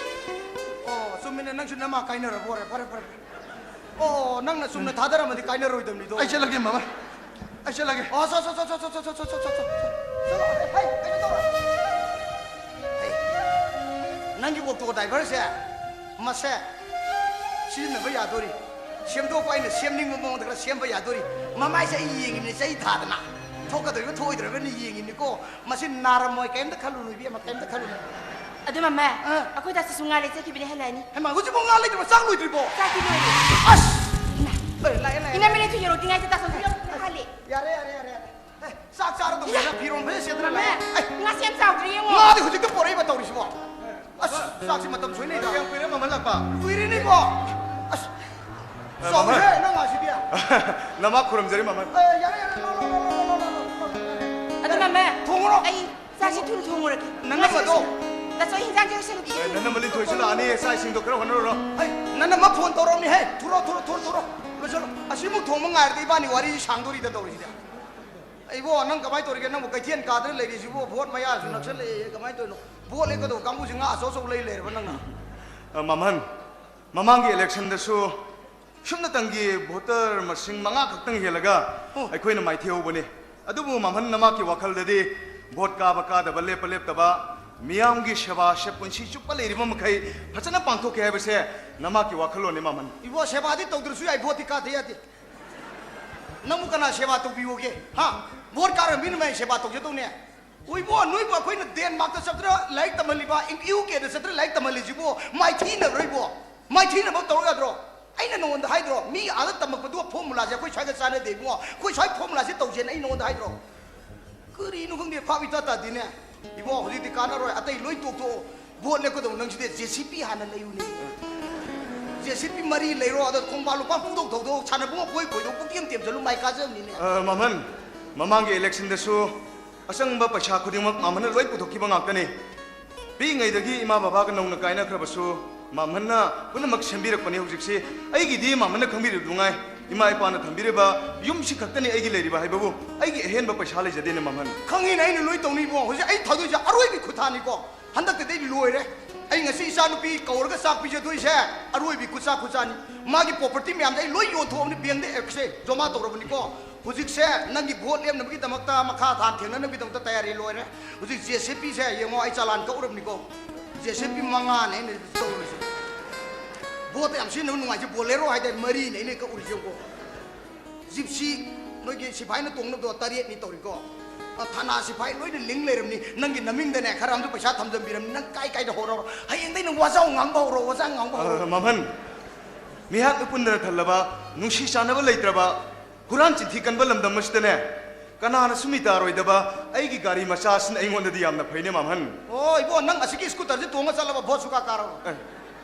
ꯑꯣ, ꯆꯨꯝꯃꯤꯅꯦ, ꯅꯪꯁꯨ ꯅꯃꯥ ꯀꯥꯏꯅꯔꯕ ꯑꯣꯏꯔꯦ꯫ ꯐꯔꯦ, ꯐꯔꯦ, ꯐꯔꯦ꯫ ꯑꯣ, ꯅꯪꯅ ꯆꯨꯝꯅ ꯊꯥꯗꯔꯝꯃꯗꯤ ꯀꯥꯏꯅꯔꯣꯏꯗꯕꯅꯤꯗꯣ꯫ ꯑꯩ ꯆꯠꯂꯒꯦ, ꯃꯃꯜ꯫ ꯑꯩ ꯆꯠꯂꯒꯦ꯫ ꯑꯣ, ꯆꯣ, ꯆꯣ, ꯆꯣ꯫ ꯆꯠꯂꯣ, ꯍꯩ, ꯍꯩ, ꯀꯩꯅꯣ ꯇꯧꯔꯣ꯫ ꯍꯩ, ꯅꯪꯒꯤ ꯑꯣꯛꯇꯣ ꯗ꯭ꯔꯥꯏꯚꯔꯁꯦ, ꯃꯁꯦ ꯁꯤꯖꯤꯟꯅꯕ ꯌꯥꯗꯣꯔꯤ꯫ ꯁꯦꯝꯗꯣꯛꯄ ꯑꯩꯅ ꯁꯦꯝꯅꯤꯡꯕ ꯃꯑꯣꯡꯗ ꯈꯔ ꯁꯦꯝꯕ ꯌꯥꯗꯣꯔꯤ꯫ ꯃꯃꯥꯏꯁꯦ ꯑꯩ ꯌꯦꯡꯉꯤꯕꯅꯦ ꯆꯍꯤ ꯊꯥꯗꯅ꯫ ꯊꯣꯛꯀꯗꯣꯏꯕ ꯊꯣꯛꯑꯣꯏꯗꯣꯏꯕꯅ ꯌꯦꯡꯉꯤꯅꯤꯀꯣ꯫ ꯃꯁꯤ ꯅꯥꯔꯝꯃꯣꯏ, ꯀꯩꯝꯇ ꯈꯜꯂꯨꯅꯨ ꯏꯕꯦꯝꯃ, ꯀꯩꯝꯇ ꯈꯜꯂꯨꯅꯨ꯫ ꯑꯗꯨ ꯃꯃꯥ, ꯑ꯫ ꯑꯩꯈꯣꯏ ꯗꯥꯁꯤꯁꯨ ꯉꯥ ꯂꯩꯆꯠꯈꯤꯕꯅꯦ, ꯍꯜꯂꯛꯑꯅꯤ꯫ ꯍꯩꯃꯥ, ꯍꯧꯖꯤꯛꯐꯥꯎ ꯉꯥ ꯂꯩꯇ꯭ꯔꯤꯕꯣ? ꯆꯥꯛ ꯂꯣꯏꯗ꯭ꯔꯤꯕꯣ? ꯆꯥꯛꯇꯤ ꯂꯣꯏꯔꯦ꯫ ꯑꯁ! ꯏꯃꯥ꯫ ꯂꯣꯏꯔꯦ, ꯂꯥꯛꯑꯦ, ꯂꯥꯛꯑꯦ, ꯏꯃꯥ, ꯂꯥꯛꯑꯦ꯫ ꯃꯤꯅꯤꯠ ꯌꯧꯔꯛꯇ꯭ꯔꯤꯉꯩꯗ ꯗꯥꯁꯟꯁꯨ ꯌꯧꯔꯛꯇ꯭ꯔꯤꯉꯩ ꯍꯜꯂꯦ꯫ ꯌꯥꯔꯦ, ꯌꯥꯔꯦ, ꯌꯥꯔꯦ, ꯌꯥꯔꯦ꯫ ꯑꯦ, ꯆꯥꯛ ꯆꯥꯔꯗꯧꯅꯤ, ꯅꯪ ꯐꯤꯔꯣꯟ ꯐꯖꯅ ꯁꯦꯠꯇꯅ ꯃꯃꯥ, ꯂꯥꯛꯑꯦ꯫ ꯑꯦ, ꯉꯥ ꯁꯦꯝ ꯆꯥꯎꯗ꯭ꯔꯤ ꯌꯦꯡꯉꯣ꯫ ꯉꯥꯗꯤ ꯍꯧꯖꯤꯛꯇ ꯄꯣꯔꯛꯏꯕ ꯇꯧꯔꯤꯁꯤꯕꯣ꯫ ꯑꯁ, ꯆꯥꯛꯁꯤ ꯃꯇꯝ ꯁꯣꯏꯅꯩꯗ꯫ ꯌꯥꯝ ꯀꯨꯏꯔꯦ ꯃꯃꯜ ꯂꯥꯛꯄ꯫ ꯀꯨꯏꯔꯦꯅꯦꯀꯣ꯫ ꯑꯁ, ꯑ, ꯆꯥꯎꯔꯦꯍꯦ, ꯃꯃꯜ꯫ ꯅꯪ ꯉꯥꯁꯤꯗꯤ꯫ ꯅꯃꯥ ꯈꯨꯔꯨꯝꯖꯔꯤ ꯃꯃꯜ꯫ ꯑꯦ, ꯌꯥꯔꯦ, ꯌꯥꯔꯦ, ꯂꯥꯛꯑꯣ, ꯂꯥꯛꯑꯣ, ꯂꯥꯛꯑꯣ, ꯂꯥꯛꯑꯣ, ꯂꯥꯛꯑꯣ꯫ ꯑꯗꯨ ꯃꯃꯥ, ꯊꯣꯡꯉꯨꯔꯣ꯫ ꯑꯩ ꯆꯥꯛꯁꯤ ꯊꯨꯅ ꯊꯣꯡꯉꯨꯔꯒꯦ꯫ ꯅꯪꯅ ꯃꯗꯣ꯫ ꯗꯥꯆꯧ, ꯍꯤꯟꯖꯥꯡꯁꯦ ꯂꯣꯏꯁꯜꯂꯨꯈꯤꯒꯦ꯫ ꯑꯦ, ꯅꯪꯅ ꯃꯂꯤꯟ ꯊꯣꯏꯁꯨ ꯂꯥꯛꯑꯅꯤ, ꯆꯥꯛ ꯏꯁꯤꯡꯗꯣ ꯈꯔ ꯍꯣꯠꯅꯔꯨꯔꯣ꯫ ꯑꯩ, ꯅꯪꯅ ꯃ ꯐꯣꯟ ꯇꯧꯔꯛꯑꯝꯅꯤꯍꯦ꯫ ꯊꯨꯔꯣ, ꯊꯨꯔꯣ, ꯊꯨꯔꯣ, ꯊꯨꯔꯣ꯫ ꯂꯣꯏꯁꯜꯂꯣ꯫ ꯑꯁꯤꯃꯨꯛ ꯊꯣꯡꯕ ꯉꯥꯏꯔꯗꯤ ꯏꯕꯥꯅꯤ ꯋꯥꯔꯤ ꯁꯥꯡꯗꯣꯔꯤꯗ ꯇꯧꯔꯤꯁꯤꯗꯤ꯫ ꯏꯕꯣ, ꯅꯪ ꯀꯃꯥꯏꯅ ꯇꯧꯔꯤꯒꯦ? ꯅꯪꯕꯨ ꯀꯩꯊꯦꯜ ꯀꯥꯗꯅ ꯂꯩꯔꯤꯁꯤꯕꯨ? ꯚꯣꯠ ꯃꯌꯥꯁꯨ ꯅꯛꯁꯜꯂꯛꯑꯦ, ꯀꯃꯥꯏꯅ ꯇꯧꯔꯤꯅꯣ? ꯚꯣꯠ ꯂꯦꯞꯀꯗꯧꯕ ꯀꯥꯡꯕꯨꯁꯤ ꯉꯥ ꯑꯆꯧ ꯑꯆꯧ ꯂꯩ ꯂꯩꯔꯕ ꯅꯪꯅ? ꯑ, ꯃꯃꯟ, ꯃꯃꯥꯡꯒꯤ ꯏꯂꯦꯛꯁꯟꯗꯁꯨ ꯁꯨꯞꯅꯇꯪꯒꯤ ꯚꯣꯇꯔ ꯃꯁꯤꯡ ꯃꯉꯥ ꯈꯛꯇꯪ ꯍꯦꯜꯂꯒ ꯑꯣ꯫ ꯑꯩꯈꯣꯏꯅ ꯃꯥꯏꯊꯤꯍꯧꯕꯅꯤ꯫ ꯑꯗꯨꯕꯨ ꯃꯃꯟ, ꯅꯃꯥꯛꯀꯤ ꯋꯥꯈꯜꯗꯗꯤ ꯚꯣꯠ ꯀꯥꯕ ꯀꯥꯗꯕ, ꯂꯦꯞꯄ ꯂꯦꯞꯇꯕ, ꯃꯤꯌꯥꯝꯒꯤ ꯁꯦꯕꯥꯁꯦ ꯄꯨꯟꯁꯤ ꯆꯨꯞꯄ ꯂꯩꯔꯤꯕ ꯃꯈꯩ ꯐꯖꯅ ꯄꯥꯡꯊꯣꯛꯀꯦ ꯍꯥꯏꯕꯁꯦ ꯅꯃꯥꯛꯀꯤ ꯋꯥꯈꯜꯂꯣꯟꯅꯤ, ꯃꯃꯟ꯫ ꯏꯕꯣ, ꯁꯦꯕꯥꯗꯤ ꯇꯧꯗ꯭ꯔꯁꯨ ꯌꯥꯏ, ꯚꯣꯠꯇꯤ ꯀꯥꯗ ꯌꯥꯗꯦ꯫ ꯅꯪꯕꯨ ꯀꯅꯥ ꯁꯦꯕꯥ ꯇꯧꯕꯤꯌꯣꯒꯦ? ꯍꯥ? ꯚꯣꯠ ꯀꯥꯔ ꯃꯤꯅ ꯃꯥꯏ ꯁꯦꯕꯥ ꯇꯧꯖꯗꯧꯅꯦ꯫ ꯍꯣꯏꯕꯣ, ꯅꯣꯏꯕꯨ ꯑꯩꯈꯣꯏꯅ ꯗꯦꯟꯃꯥꯔꯛꯇ ꯆꯠꯇꯅ ꯂꯥꯏꯔꯤꯛ ꯇꯝꯍꯜꯂꯤꯕ, ꯌꯨ ꯀꯦꯗ ꯆꯠꯇꯅ ꯂꯥꯏꯔꯤꯛ ꯇꯝꯍꯜꯂꯤꯁꯤꯕꯨ ꯃꯥꯏꯊꯤꯅꯕ꯭ꯔꯣ ꯏꯕꯣ? ꯃꯥꯏꯊꯤꯅꯕ ꯇꯧꯔꯣ ꯌꯥꯗ꯭ꯔꯣ? ꯑꯩꯅ ꯅꯉꯣꯟꯗ ꯍꯥꯏꯗ꯭ꯔꯣ? ꯃꯤ ꯑꯥꯗ ꯇꯝꯃꯛꯄꯗꯨꯒ ꯐꯣꯔꯃꯨꯂꯥꯁꯦ ꯑꯩꯈꯣꯏ ꯁ꯭ꯋꯥꯏꯒ ꯆꯥꯟꯅꯗꯦ ꯏꯕꯨꯡꯉꯣ꯫ ꯑꯩꯈꯣꯏ ꯁ꯭ꯋꯥꯏ ꯐꯣꯔꯃꯨꯂꯥꯁꯦ ꯇꯧꯁꯦꯅ ꯑꯩ ꯅꯉꯣꯟꯗ ꯍꯥꯏꯗ꯭ꯔꯣ? ꯀꯔꯤꯅꯣ ꯈꯪꯗꯦ, ꯐꯥꯕ ꯏꯇꯥ ꯇꯥꯗꯦꯅꯦ꯫ ꯏꯕꯣ, ꯍꯧꯖꯤꯛꯇꯤ ꯀꯥꯟꯅꯔꯣꯏ, ꯑꯇꯩ ꯂꯣꯏ ꯇꯣꯛꯊꯣꯛꯑꯣ꯫ ꯚꯣꯠ ꯂꯦꯞꯀꯗꯧꯕ ꯅꯪꯁꯤꯗꯤ ꯖꯦ ꯁꯤ ꯄꯤ ꯍꯥꯟꯅ ꯂꯩꯌꯨꯅꯦ꯫ ꯖꯦ ꯁꯤ ꯄꯤ ꯃꯔꯤ ꯂꯩꯔꯣ, ꯑꯗꯣ ꯈꯣꯡꯕꯥꯟ ꯂꯨꯄꯥ ꯄꯨꯡꯊꯧ ꯊꯧꯗꯣꯛ, ꯁꯥꯟꯅꯕꯨꯡ ꯀꯣꯏ ꯀꯣꯏꯗꯣꯛ, ꯄꯨꯡꯇꯦꯝ ꯇꯦꯝꯁꯤꯜꯂꯨ, ꯃꯥꯏ ꯀꯥꯖꯕꯅꯤꯅꯦ꯫ ꯑ, ꯃꯃꯟ, ꯃꯃꯥꯡꯒꯤ ꯏꯂꯦꯛꯁꯟꯗꯁꯨ ꯑꯆꯪꯕ ꯄꯩꯁꯥ ꯈꯨꯗꯤꯡꯃꯛ ꯃꯃꯟꯅ ꯂꯣꯏ ꯄꯨꯊꯣꯛꯈꯤꯕ ꯉꯥꯛꯇꯅꯤ꯫ ꯄꯤꯛꯏꯉꯩꯗꯒꯤ ꯏꯃꯥ ꯕꯕꯥꯒ ꯅꯧꯅ ꯀꯥꯏꯅꯈ꯭ꯔꯕꯁꯨ ꯃꯃꯟꯅ ꯄꯨꯝꯅꯃꯛ ꯁꯦꯝꯕꯤꯔꯛꯄꯅꯤ꯫ ꯍꯧꯖꯤꯛꯁꯤ ꯑꯩꯒꯤꯗꯤ ꯃꯃꯟꯅ ꯈꯪꯕꯤꯔꯤꯕꯗꯨ ꯉꯥꯏ꯫ ꯏꯃꯥ ꯏꯄꯥꯅ ꯊꯝꯕꯤꯔꯤꯕ ꯌꯨꯝꯁꯤ ꯈꯛꯇꯅꯤ ꯑꯩꯒꯤ ꯂꯩꯔꯤꯕ ꯍꯥꯏꯕꯕꯨ, ꯑꯩꯒꯤ ꯑꯍꯦꯟꯕ ꯄꯩꯁꯥ ꯂꯩꯖꯗꯦꯅꯦ ꯃꯃꯟ꯫ ꯈꯪꯉꯤꯅꯦ, ꯑꯩꯅ ꯂꯣꯏ ꯇꯧꯅꯤꯕꯣ꯫ ꯍꯧꯖꯤꯛ ꯑꯩ ꯊꯥꯗꯣꯏꯁꯦ ꯑꯔꯣꯏꯕꯤ ꯈꯨꯊꯥꯅꯤꯀꯣ꯫ ꯍꯟꯗꯛꯇꯗꯤ ꯑꯩ ꯂꯣꯏꯔꯦ꯫ ꯑꯩ ꯉꯁꯤ ꯏꯆꯥ ꯅꯨꯄꯤ ꯀꯧꯔꯒ ꯆꯥꯛ ꯄꯤꯖꯗꯣꯏꯁꯦ ꯑꯔꯣꯏꯕꯤ ꯈꯨꯆꯥ ꯈꯨꯆꯥꯅꯤ꯫ ꯃꯥꯒꯤ ꯄ꯭ꯔꯣꯄꯔꯇꯤ ꯃꯌꯥꯝꯁꯦ ꯑꯩ ꯂꯣꯏ ꯌꯣꯟꯊꯣꯛꯑꯕꯅꯤ, ꯕꯦꯡꯗ ꯑꯦꯛꯁꯦ ꯖꯃꯥ ꯇꯧꯔꯕꯅꯤꯀꯣ꯫ ꯍꯧꯖꯤꯛꯁꯦ ꯅꯪꯒꯤ ꯚꯣꯠ ꯂꯦꯞꯅꯕꯒꯤꯗꯃꯛꯇ, ꯃꯈꯥ ꯊꯥꯅ ꯊꯦꯡꯅꯅꯕꯒꯤꯗꯃꯛꯇ ꯇꯌꯥꯔꯤ ꯂꯣꯏꯔꯦ꯫ ꯍꯧꯖꯤꯛ ꯖꯦ ꯁꯤ ꯄꯤꯁꯦ ꯌꯦꯡꯉꯣ, ꯑꯩ ꯆꯂꯥꯟ ꯀꯛꯎꯔꯕꯅꯤꯀꯣ꯫ ꯖꯦ ꯁꯤ ꯄꯤ ꯃꯉꯥꯅꯦ ꯑꯩꯅ ꯇꯧꯔꯤꯁꯦ꯫ ꯚꯣꯠꯇ ꯌꯥꯝ ꯁꯤꯖꯤꯟꯅꯕ ꯅꯨꯡꯉꯥꯏꯁꯦ ꯕꯣꯂꯦꯔꯣ ꯍꯥꯏꯇꯥꯔꯦ, ꯃꯔꯤꯅꯦ ꯑꯩꯅ ꯀꯛꯎꯔꯤꯁꯦ ꯌꯦꯡꯉꯣ꯫ ꯖꯤꯞꯁꯤ ꯅꯣꯏꯒꯤ ꯁꯤꯐꯥꯏꯅ ꯇꯣꯡꯅꯕꯗꯣ ꯇꯔꯦꯠꯅꯤ ꯇꯧꯔꯤꯀꯣ꯫ ꯑ, ꯊꯥꯅꯥ ꯁꯤꯐꯥꯏ ꯂꯣꯏꯅ ꯂꯤꯡ ꯂꯩꯔꯝꯅꯤ꯫ ꯅꯪꯒꯤ ꯅꯃꯤꯡꯗꯅꯦ ꯈꯔ ꯑꯃꯁꯨ ꯄꯩꯁꯥ ꯊꯝꯖꯟꯕꯤꯔꯝꯅꯤ꯫ ꯅꯪ ꯀꯥꯏ ꯀꯥꯏꯗ ꯍꯧꯔꯛꯑꯣ? ꯍꯌꯦꯡꯗꯩ ꯅꯪ ꯋꯥꯖꯥꯎ ꯉꯥꯡꯕ ꯍꯧꯔꯣ, ꯋꯥꯖꯥꯎ ꯉꯥꯡꯕ ꯍꯧꯔꯣ꯫ ꯑ, ꯃꯝꯍꯟ, ꯃꯤꯍꯥꯠ ꯃꯤꯄꯨꯟꯗꯅ ꯊꯜꯂꯕ, ꯅꯨꯡꯁꯤ ꯆꯥꯟꯅꯕ ꯂꯩꯇ꯭ꯔꯕ, ꯍꯨꯔꯥꯟ ꯆꯤꯟꯊꯤ ꯀꯟꯕ ꯂꯝꯗꯝ ꯑꯁꯤꯗꯅꯦ, ꯀꯅꯥꯅꯁꯨ ꯃꯤ ꯇꯥꯔꯣꯏꯗꯕ ꯑꯩꯒꯤ ꯒꯥꯔꯤ ꯃꯆꯥ ꯑꯁꯤꯅ ꯑꯩꯉꯣꯟꯗꯗꯤ ꯌꯥꯝꯅ ꯐꯩꯅꯦ, ꯃꯝꯍꯟ꯫ ꯑꯣ, ꯏꯕꯣ, ꯅꯪ ꯑꯁꯤꯒꯤ ꯁ꯭ꯀꯨꯇꯔꯁꯦ ꯇꯣꯡꯉ ꯆꯠꯂꯕ ꯚꯣꯠ ꯁꯨꯀꯥ ꯀꯥꯔꯔꯣꯏ꯫ ꯑꯦ꯫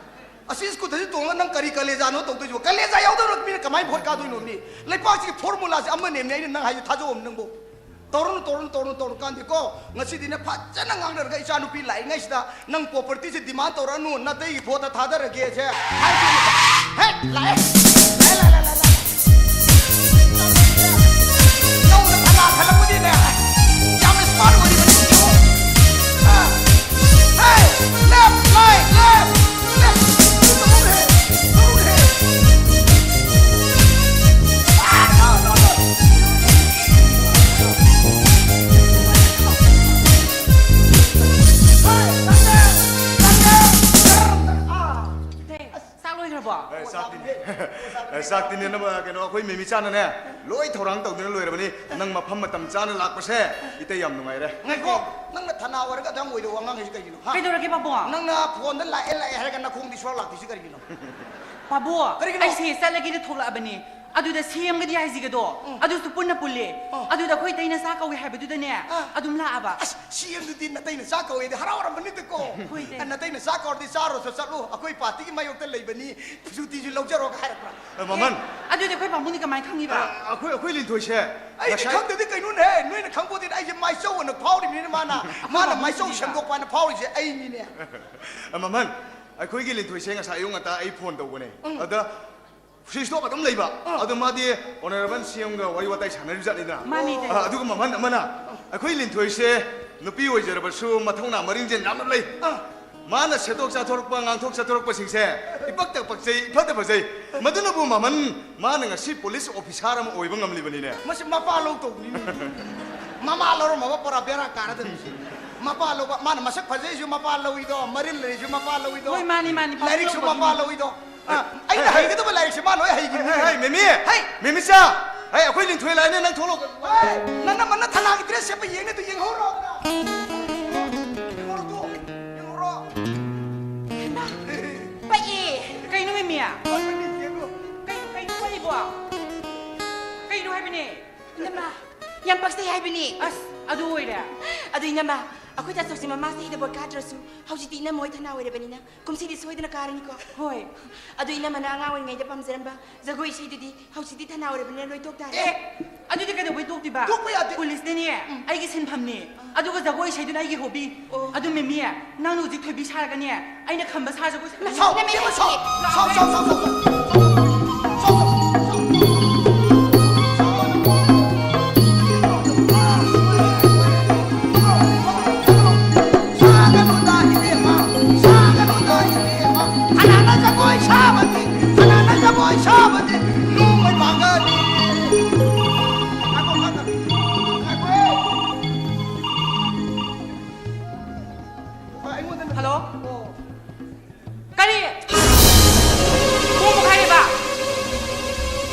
ꯑꯁꯤ ꯁ꯭ꯀꯨꯇꯔꯁꯤ ꯇꯣꯡꯉꯒ ꯅꯪ ꯀꯔꯤ ꯀꯂꯦꯖꯥꯅꯣ ꯇꯧꯗꯣꯏꯁꯤꯕꯣ? ꯀꯂꯦꯖꯥ ꯌꯥꯎꯗꯕ ꯃꯤꯅ ꯀꯃꯥꯏꯅ ꯚꯣꯠ ꯀꯥꯗꯣꯏꯅꯣ ꯃꯤ? ꯂꯩꯄꯥꯛꯁꯤꯒꯤ ꯐꯣꯔꯃꯨꯂꯥꯁꯦ ꯑꯃꯅꯦꯕꯅꯦ, ꯑꯩꯅ ꯅꯪ ꯍꯥꯏꯁꯦ ꯊꯥꯖꯧ ꯅꯪꯕꯨ꯫ ꯇꯧꯔꯨꯅꯨ, ꯇꯧꯔꯨꯅꯨ, ꯇꯧꯔꯨꯅꯨ, ꯇꯧꯔꯨꯅꯨ ꯀꯥꯟꯗꯦꯀꯣ꯫ ꯉꯁꯤꯗꯤꯅꯦ ꯐꯖꯅ ꯉꯥꯡꯅꯔꯒ ꯏꯆꯥ ꯅꯨꯄꯤ ꯂꯥꯛꯏꯉꯩꯁꯤꯗ ꯅꯪ ꯄ꯭ꯔꯣꯄꯔꯇꯤꯁꯦ ꯗꯤꯃꯥꯟ ꯇꯧꯔꯛꯑꯅꯨ, ꯅꯇꯩꯒꯤ ꯚꯣꯠꯇ ꯊꯥꯗꯔꯒꯦꯁꯦ ꯍꯥꯏꯗꯣꯏꯅꯦ꯫ ꯍꯦꯛ ꯂꯥꯛꯑꯦ꯫ ꯂꯥꯛꯑꯦ, ꯂꯥꯛꯑꯦ, ꯂꯥꯛꯑꯦ, ꯂꯥꯛꯑꯦ꯫ ꯅꯧꯅ ꯊꯅꯥ ꯈꯜꯂꯛꯄꯗꯤꯅꯦ ꯌꯥꯝꯅ ꯁ꯭ꯃꯥꯔꯠ ꯑꯣꯏꯔꯤꯕꯅꯤ꯫ ꯑꯥ꯫ Hey, left, right, left, left. ꯇꯧꯔꯦ, ꯇꯧꯔꯦ꯫ ꯑꯥ, no, no, no. Hey, ꯆꯠꯂꯦ, ꯆꯠꯂꯦ, ꯆꯠꯂꯦ꯫ ꯑꯥ꯫ ꯆꯥꯛ ꯂꯣꯏꯈ꯭ꯔꯕꯣ? ꯑꯦ, ꯆꯥꯛꯇꯤꯅꯦ꯫ ꯑꯦ, ꯆꯥꯛꯇꯤꯅꯦ, ꯅꯃ-, ꯀꯩꯅꯣ, ꯑꯩꯈꯣꯏ ꯃꯦꯃꯤꯆꯥꯅꯅꯦ, ꯂꯣꯏ ꯊꯧꯔꯥꯡ ꯇꯧꯗꯨꯅ ꯂꯣꯏꯔꯕꯅꯤ꯫ ꯅꯪ ꯃꯐꯝ ꯃꯇꯝ ꯆꯥꯅ ꯂꯥꯛꯄꯁꯦ ꯏꯇꯩ ꯌꯥꯝ ꯅꯨꯡꯉꯥꯏꯔꯦ꯫ ꯉꯥꯏꯈꯣ, ꯅꯪꯅ ꯊꯅꯥ ꯑꯣꯏꯔꯒ ꯑꯗꯨꯌꯥꯝ ꯑꯣꯏꯗꯕ ꯋꯥ ꯉꯥꯡꯉꯤꯁꯤ ꯀꯩꯒꯤꯅꯣ, ꯍꯥ? ꯀꯩꯗꯧꯔꯒꯦ, ꯄꯥꯕꯨꯡ? ꯅꯪꯅ ꯐꯣꯟꯗ ꯂꯥꯛꯑꯦ, ꯂꯥꯛꯑꯦ ꯍꯥꯏꯔꯒ ꯅꯈꯣꯡꯗꯤ ꯁꯨꯡꯂꯥꯛ ꯂꯥꯛꯇ꯭ꯔꯤꯁꯤ ꯀꯔꯤꯒꯤꯅꯣ? ꯄꯥꯕꯨꯡ, ꯀꯔꯤꯒꯤꯅꯣ? ꯑꯩꯁꯦ ꯆꯠꯂꯒꯦꯅ ꯊꯣꯛꯂꯛꯑꯕꯅꯤ꯫ ꯑꯗꯨꯗ ꯁꯤ ꯑꯦꯝꯒꯗꯤ ꯍꯥꯏꯁꯤꯒꯗꯣ, ꯎꯝ꯫ ꯑꯗꯨꯁꯨ ꯄꯨꯟꯅ ꯄꯨꯜꯂꯦ꯫ ꯑꯥ꯫ ꯑꯗꯨꯗ ꯑꯩꯈꯣꯏ ꯏꯇꯩꯅ ꯆꯥ ꯀꯧꯏ ꯍꯥꯏꯕꯗꯨꯗꯅꯦ, ꯑꯥ꯫ ꯑꯗꯨꯝ ꯂꯥꯛꯑꯕ꯫ ꯑꯁ, ꯁꯤ ꯑꯦꯝꯗꯨꯗꯤ ꯅꯇꯩꯅ ꯆꯥ ꯀꯧꯏꯗꯤ ꯍꯔꯥꯎꯔꯝꯕꯅꯤꯗꯀꯣ꯫ ꯍꯣꯏ, ꯏꯇꯩ꯫ ꯅꯇꯩꯅ ꯆꯥ ꯀꯧꯔꯗꯤ ꯆꯥꯔꯨꯁꯨ ꯆꯠꯂꯨ, ꯑꯩꯈꯣꯏ ꯄꯥꯔꯇꯤꯒꯤ ꯃꯥꯌꯣꯛꯇ ꯂꯩꯕꯅꯤ, ꯁꯨꯇꯤꯁꯨ ꯂꯧꯖꯔꯣꯒ ꯍꯥꯏꯔꯛꯄ꯭ꯔꯥ? ꯑ, ꯃꯃꯟ꯫ ꯑꯦ, ꯑꯗꯨꯗꯤ ꯑꯩꯈꯣꯏ ꯄꯥꯕꯨꯡꯗꯤ ꯀꯃꯥꯏꯅ ꯈꯪꯉꯤꯕ? ꯑ, ꯑꯩꯈꯣꯏ, ꯑꯩꯈꯣꯏ ꯂꯤꯟꯊꯣꯏꯁꯦ ꯑꯩꯗꯤ ꯉꯁꯥꯏ ꯈꯪꯗꯗꯤ ꯀꯩꯅꯣꯅꯦ, ꯅꯣꯏꯅ ꯈꯪꯄꯣꯠꯇꯦ, ꯑꯩꯁꯦ ꯃꯥꯏꯆꯧ ꯑꯅ ꯐꯥꯎꯔꯤꯕꯅꯤꯅ ꯃꯥꯅ, ꯃꯥꯅ ꯃꯥꯏꯆꯧ ꯁꯦꯝꯗꯣꯛꯄ ꯍꯥꯏꯅ ꯐꯥꯎꯔꯤꯁꯦ ꯑꯩꯅꯤꯅꯦ꯫ ꯑ, ꯃꯃꯟ, ꯑꯩꯈꯣꯏꯒꯤ ꯂꯤꯟꯊꯣꯏꯁꯦ ꯉꯁꯥꯏ ꯑꯌꯨꯛ ꯉꯟꯇꯥ ꯑꯩ ꯐꯣꯟ ꯇꯧꯕꯅꯦ꯫ ꯎꯝ꯫ ꯑꯗ ꯁ꯭ꯋꯤꯆ ꯑꯣꯐ ꯑꯗꯨꯝ ꯂꯩꯕ꯫ ꯑꯥ꯫ ꯑꯗꯣ ꯃꯥꯗꯤ ꯑꯣꯅꯔꯦꯕꯜ ꯁꯤ ꯑꯦꯝꯒ ꯋꯥꯔꯤ ꯋꯥꯇꯥꯏ ꯁꯥꯟꯅꯔꯤꯕ ꯖꯥꯠꯅꯤꯗꯅ꯫ ꯃꯥꯅꯤ, ꯏꯇꯩ꯫ ꯑꯥ, ꯑꯗꯨꯒ ꯃꯃꯟ ꯑꯃꯅ ꯑꯩꯈꯣꯏ ꯂꯤꯟꯊꯣꯏꯁꯦ ꯅꯨꯄꯤ ꯑꯣꯏꯖꯔꯕꯁꯨ ꯃꯊꯧꯅꯥ ꯃꯔꯤꯡꯖꯦꯜ ꯌꯥꯝꯅ ꯂꯩ꯫ ꯑꯥ꯫ ꯃꯥꯅ ꯁꯦꯠꯇꯣꯛ ꯆꯥꯊꯣꯔꯛꯄ, ꯉꯥꯡꯊꯣꯛ ꯆꯠꯊꯣꯔꯛꯄꯁꯤꯡꯁꯦ ꯏꯄꯛꯇ ꯄꯛꯆꯩ, ꯏꯐꯗ ꯐꯖꯩ꯫ ꯃꯗꯨꯅꯕꯨ ꯃꯃꯟ ꯃꯥꯅ ꯉꯁꯤ ꯄꯨꯂꯤꯁ ꯑꯣꯐꯤꯁꯥꯔ ꯑꯃ ꯑꯣꯏꯕ ꯉꯝꯂꯤꯕꯅꯤꯅꯦ꯫ ꯃꯁꯤ ꯃꯄꯥ ꯂꯧ ꯇꯧꯕꯅꯤꯅꯦ꯫ ꯃꯃꯥ ꯂꯧꯔꯝꯃꯕ ꯄꯨꯔꯥ ꯕꯦꯔꯥ ꯀꯥꯔꯗꯕꯅꯤ꯫ ꯃꯄꯥ ꯂꯧꯕ, ꯃꯥꯅ ꯃꯁꯛ ꯐꯖꯩꯁꯨ ꯃꯄꯥ ꯂꯧꯏꯗꯣ, ꯃꯔꯤꯜ ꯂꯩꯁꯨ ꯃꯄꯥ ꯂꯧꯏꯗꯣ, ꯍꯣꯏ, ꯃꯥꯅꯤ, ꯃꯥꯅꯤ, ꯄꯥꯕꯨꯡ ꯂꯥꯏꯔꯤꯛꯁꯨ ꯂꯧꯕꯒꯤꯅꯤ꯫ ꯃꯄꯥ ꯂꯧꯏꯗꯣ꯫ ꯑ, ꯑꯩꯅ ꯍꯩꯒꯗꯕ ꯂꯥꯏꯔꯤꯛꯁꯦ ꯃꯥ ꯂꯣꯏ ꯍꯩꯈꯤꯕꯅꯤ꯫ ꯍꯩ, ꯍꯩ, ꯃꯦꯃꯤ! ꯍꯩ! ꯃꯦꯃꯤꯆꯥ! ꯍꯦ, ꯑꯩꯈꯣꯏ ꯂꯤꯟꯊꯣꯏ ꯂꯥꯏꯅꯦ, ꯅꯪ ꯊꯣꯛꯂꯛꯑꯣ꯫ ꯍꯦ, ꯅꯪ ꯅꯃꯟꯅ ꯊꯅꯥꯒꯤ dress ꯁꯦꯠꯄ ꯌꯦꯡꯅꯤ, ꯑꯗꯨ ꯌꯦꯡꯍꯧꯔꯣ꯫ ꯌꯦꯡꯍꯧꯔꯣ ꯇꯨ, ꯌꯦꯡꯍꯧꯔꯣ꯫ ꯍꯩꯃꯥ, ꯄꯛꯑꯦ꯫ ꯀꯩꯅꯣ ꯃꯦꯃꯤ? ꯄꯛꯄꯅꯤ, ꯌꯦꯡꯉꯣ꯫ ꯀꯩꯅꯣ, ꯀꯩꯅꯣ ꯄꯛꯏꯕꯣ? ꯀꯩꯅꯣ ꯍꯥꯏꯕꯅꯦ? ꯏꯅꯝꯃ, ꯌꯥꯝ ꯄꯛꯆꯩ ꯍꯥꯏꯕꯅꯤ꯫ ꯑꯁ, ꯑꯗꯨ ꯑꯣꯏꯔꯦ? ꯑꯗꯨ ꯏꯅꯝꯃ, ꯑꯩꯈꯣꯏ ꯇꯥꯆꯧꯁꯤ ꯃꯃꯥ ꯆꯍꯤꯗ ꯚꯣꯠ ꯀꯥꯗ꯭ꯔꯁꯨ ꯍꯧꯖꯤꯛꯇꯤ ꯏꯅꯝꯃ ꯍꯣꯏ ꯊꯅꯥ ꯑꯣꯏꯔꯕꯅꯤꯅ ꯀꯨꯝꯁꯤꯗꯤ ꯁꯣꯏꯗꯅ ꯀꯥꯔꯅꯤꯀꯣ꯫ ꯍꯣꯏ꯫ ꯑꯗꯨ ꯏꯅꯝꯃꯅ ꯑꯉꯥꯡ ꯑꯣꯏꯔꯤꯉꯩꯗ ꯄꯥꯝꯖꯔꯝꯕ ꯖꯒꯣꯏ ꯏꯁꯩꯗꯨꯗꯤ ꯍꯧꯖꯤꯛꯇꯤ ꯊꯅꯥ ꯑꯣꯏꯔꯕꯅꯤꯅ ꯂꯣꯏ ꯇꯣꯛ ꯇꯥꯔꯦ꯫ ꯑꯦ, ꯑꯗꯨꯗꯤ ꯀꯩꯗꯧꯕꯩ ꯇꯣꯛꯇꯣꯏꯕ? ꯇꯣꯛꯄ ꯌꯥꯗꯦ꯫ ꯄꯨꯂꯤꯁꯅꯅꯦ, ꯎꯝ꯫ ꯑꯩꯒꯤ ꯁꯤꯟꯐꯝꯅꯦ꯫ ꯑꯥ꯫ ꯑꯗꯨꯒ ꯖꯒꯣꯏ ꯏꯁꯩꯗꯨꯅ ꯑꯩꯒꯤ hobby꯫ ꯑꯣ꯫ ꯑꯗꯨ ꯃꯦꯃꯤ, ꯅꯪꯅ ꯍꯧꯖꯤꯛ ꯊꯣꯏꯕꯤ ꯁꯥꯔꯒꯅꯦ, ꯑꯩꯅ ꯈꯝꯕ ꯁꯥꯔ ꯖꯒꯣꯏ ꯁꯥ- ꯁꯥꯎ, ꯏꯕꯦꯝꯃ, ꯁꯥꯎ, ꯁꯥꯎ, ꯁꯥꯎ, ꯁꯥꯎ, ꯁꯥꯎ꯫ ꯁꯥꯒꯅꯨꯗ, ꯏꯕꯦꯝꯃ, ꯁꯥꯒꯅꯨꯗ, ꯏꯕꯦꯝꯃ꯫ ꯀꯅꯥꯅ ꯖꯒꯣꯏ ꯁꯥꯕꯗꯤ, ꯀꯅꯥꯅ ꯖꯒꯣꯏ ꯁꯥꯕꯗꯤ ꯅꯣꯡꯃꯩ ꯄꯥꯡꯒꯜ꯫ ꯉꯥꯏꯈꯣ, ꯉꯥꯏꯈꯣ, ꯉꯥꯏꯈꯣꯍꯦ꯫ ꯑꯩꯉꯣꯟꯗ ꯍꯜꯂꯣ? ꯑꯣ꯫ ꯀꯔꯤ? ꯄꯨꯡ ꯃꯈꯥꯏꯅꯦꯕ?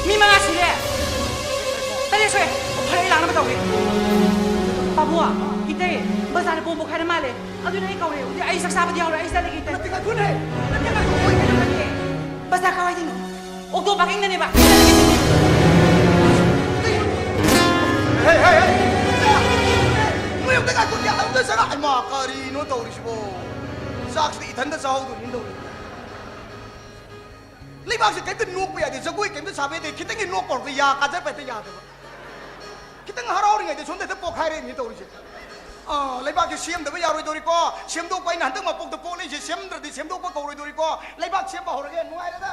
ꯃꯤ ꯃꯉꯥ ꯁꯤꯔꯦ? ꯇꯔꯦꯠ ꯁꯣꯛꯑꯦ꯫ ꯑꯣ, ꯐꯔꯦ, ꯑꯩ ꯂꯥꯛꯅꯕ ꯇꯧꯒꯦ꯫ ꯄꯥꯕꯨꯡ, ꯏꯇꯩ, ꯕꯖꯥꯔꯗ ꯄꯣꯝ ꯄꯣꯛꯈꯥꯏꯔ ꯃꯥꯜꯂꯦ꯫ ꯑꯗꯨꯅ ꯑꯩ ꯀꯧꯔꯦ꯫ ꯑꯗꯨꯗꯤ ꯑꯩ ꯆꯥꯛ ꯆꯥꯕꯗꯤ ꯌꯥꯎꯔꯣꯏ꯫ ꯑꯩ ꯆꯠꯂꯒꯦ, ꯏꯇꯩ꯫ ꯅꯠꯇꯦ, ꯉꯥꯏꯈꯣꯅꯦ꯫ ꯅꯠꯇꯦ, ꯉꯥꯏꯈꯣ, ꯀꯩꯅꯣ ꯅꯠꯇꯦ꯫ ꯕꯖꯥꯔ ꯀꯥꯏꯋꯥꯏꯗꯅꯣ? ꯑꯣꯛꯇꯣ ꯄꯥꯔꯀꯤꯡꯗꯅꯦꯕ꯫ ꯍꯦ, ꯍꯦ, ꯍꯦ꯫ ꯅꯣꯏ ꯑꯝꯇ ꯉꯥꯏꯈꯣ, ꯑꯝꯇ ꯆꯪꯉꯛ-, ꯍꯩꯃꯥ, ꯀꯔꯤꯅꯣ ꯇꯧꯔꯤꯁꯤꯕꯣ? ꯆꯥꯛꯁꯤꯗꯤ ꯏꯊꯟꯇ ꯆꯥꯍꯧꯗꯣꯏꯅꯤ ꯇꯧꯔꯤꯁꯦ꯫ ꯂꯩꯕꯥꯛꯁꯦ ꯀꯩꯝꯇ ꯅꯣꯛꯄ ꯌꯥꯗꯦ, ꯖꯒꯣꯏ ꯀꯩꯝꯇ ꯁꯥꯕ ꯌꯥꯗꯦ, ꯈꯤꯇꯪꯒꯤ ꯅꯣꯛꯄ ꯍꯧꯔꯛꯄꯗ ꯌꯥ ꯀꯥꯖꯔꯛꯄ ꯍꯦꯛꯇ ꯌꯥꯗꯕ꯫ ꯈꯤꯇꯪ ꯍꯔꯥꯎꯔꯤꯉꯩꯗ ꯁꯣꯝꯗ ꯍꯦꯛꯇ ꯄꯣꯛꯈꯥꯏꯔꯛꯏꯅꯤ ꯇꯧꯔꯤꯁꯦ꯫ ꯑꯥ, ꯂꯩꯕꯥꯛꯁꯦ ꯁꯦꯝꯗꯕ ꯌꯥꯔꯣꯏꯗꯧꯔꯤꯀꯣ꯫ ꯁꯦꯝꯗꯣꯛꯄ, ꯑꯩꯅ ꯍꯟꯗꯛ ꯃꯄꯣꯛꯇ ꯄꯣꯛꯂꯛꯏꯁꯦ, ꯁꯦꯝꯗ꯭ꯔꯗꯤ ꯁꯦꯝꯗꯣꯛꯄ ꯀꯧꯔꯣꯏꯗꯧꯔꯤꯀꯣ꯫ ꯂꯩꯕꯥꯛ ꯁꯦꯝꯕ ꯍꯧꯔꯒꯦ, ꯅꯨꯡꯉꯥꯏꯔꯦꯗ꯫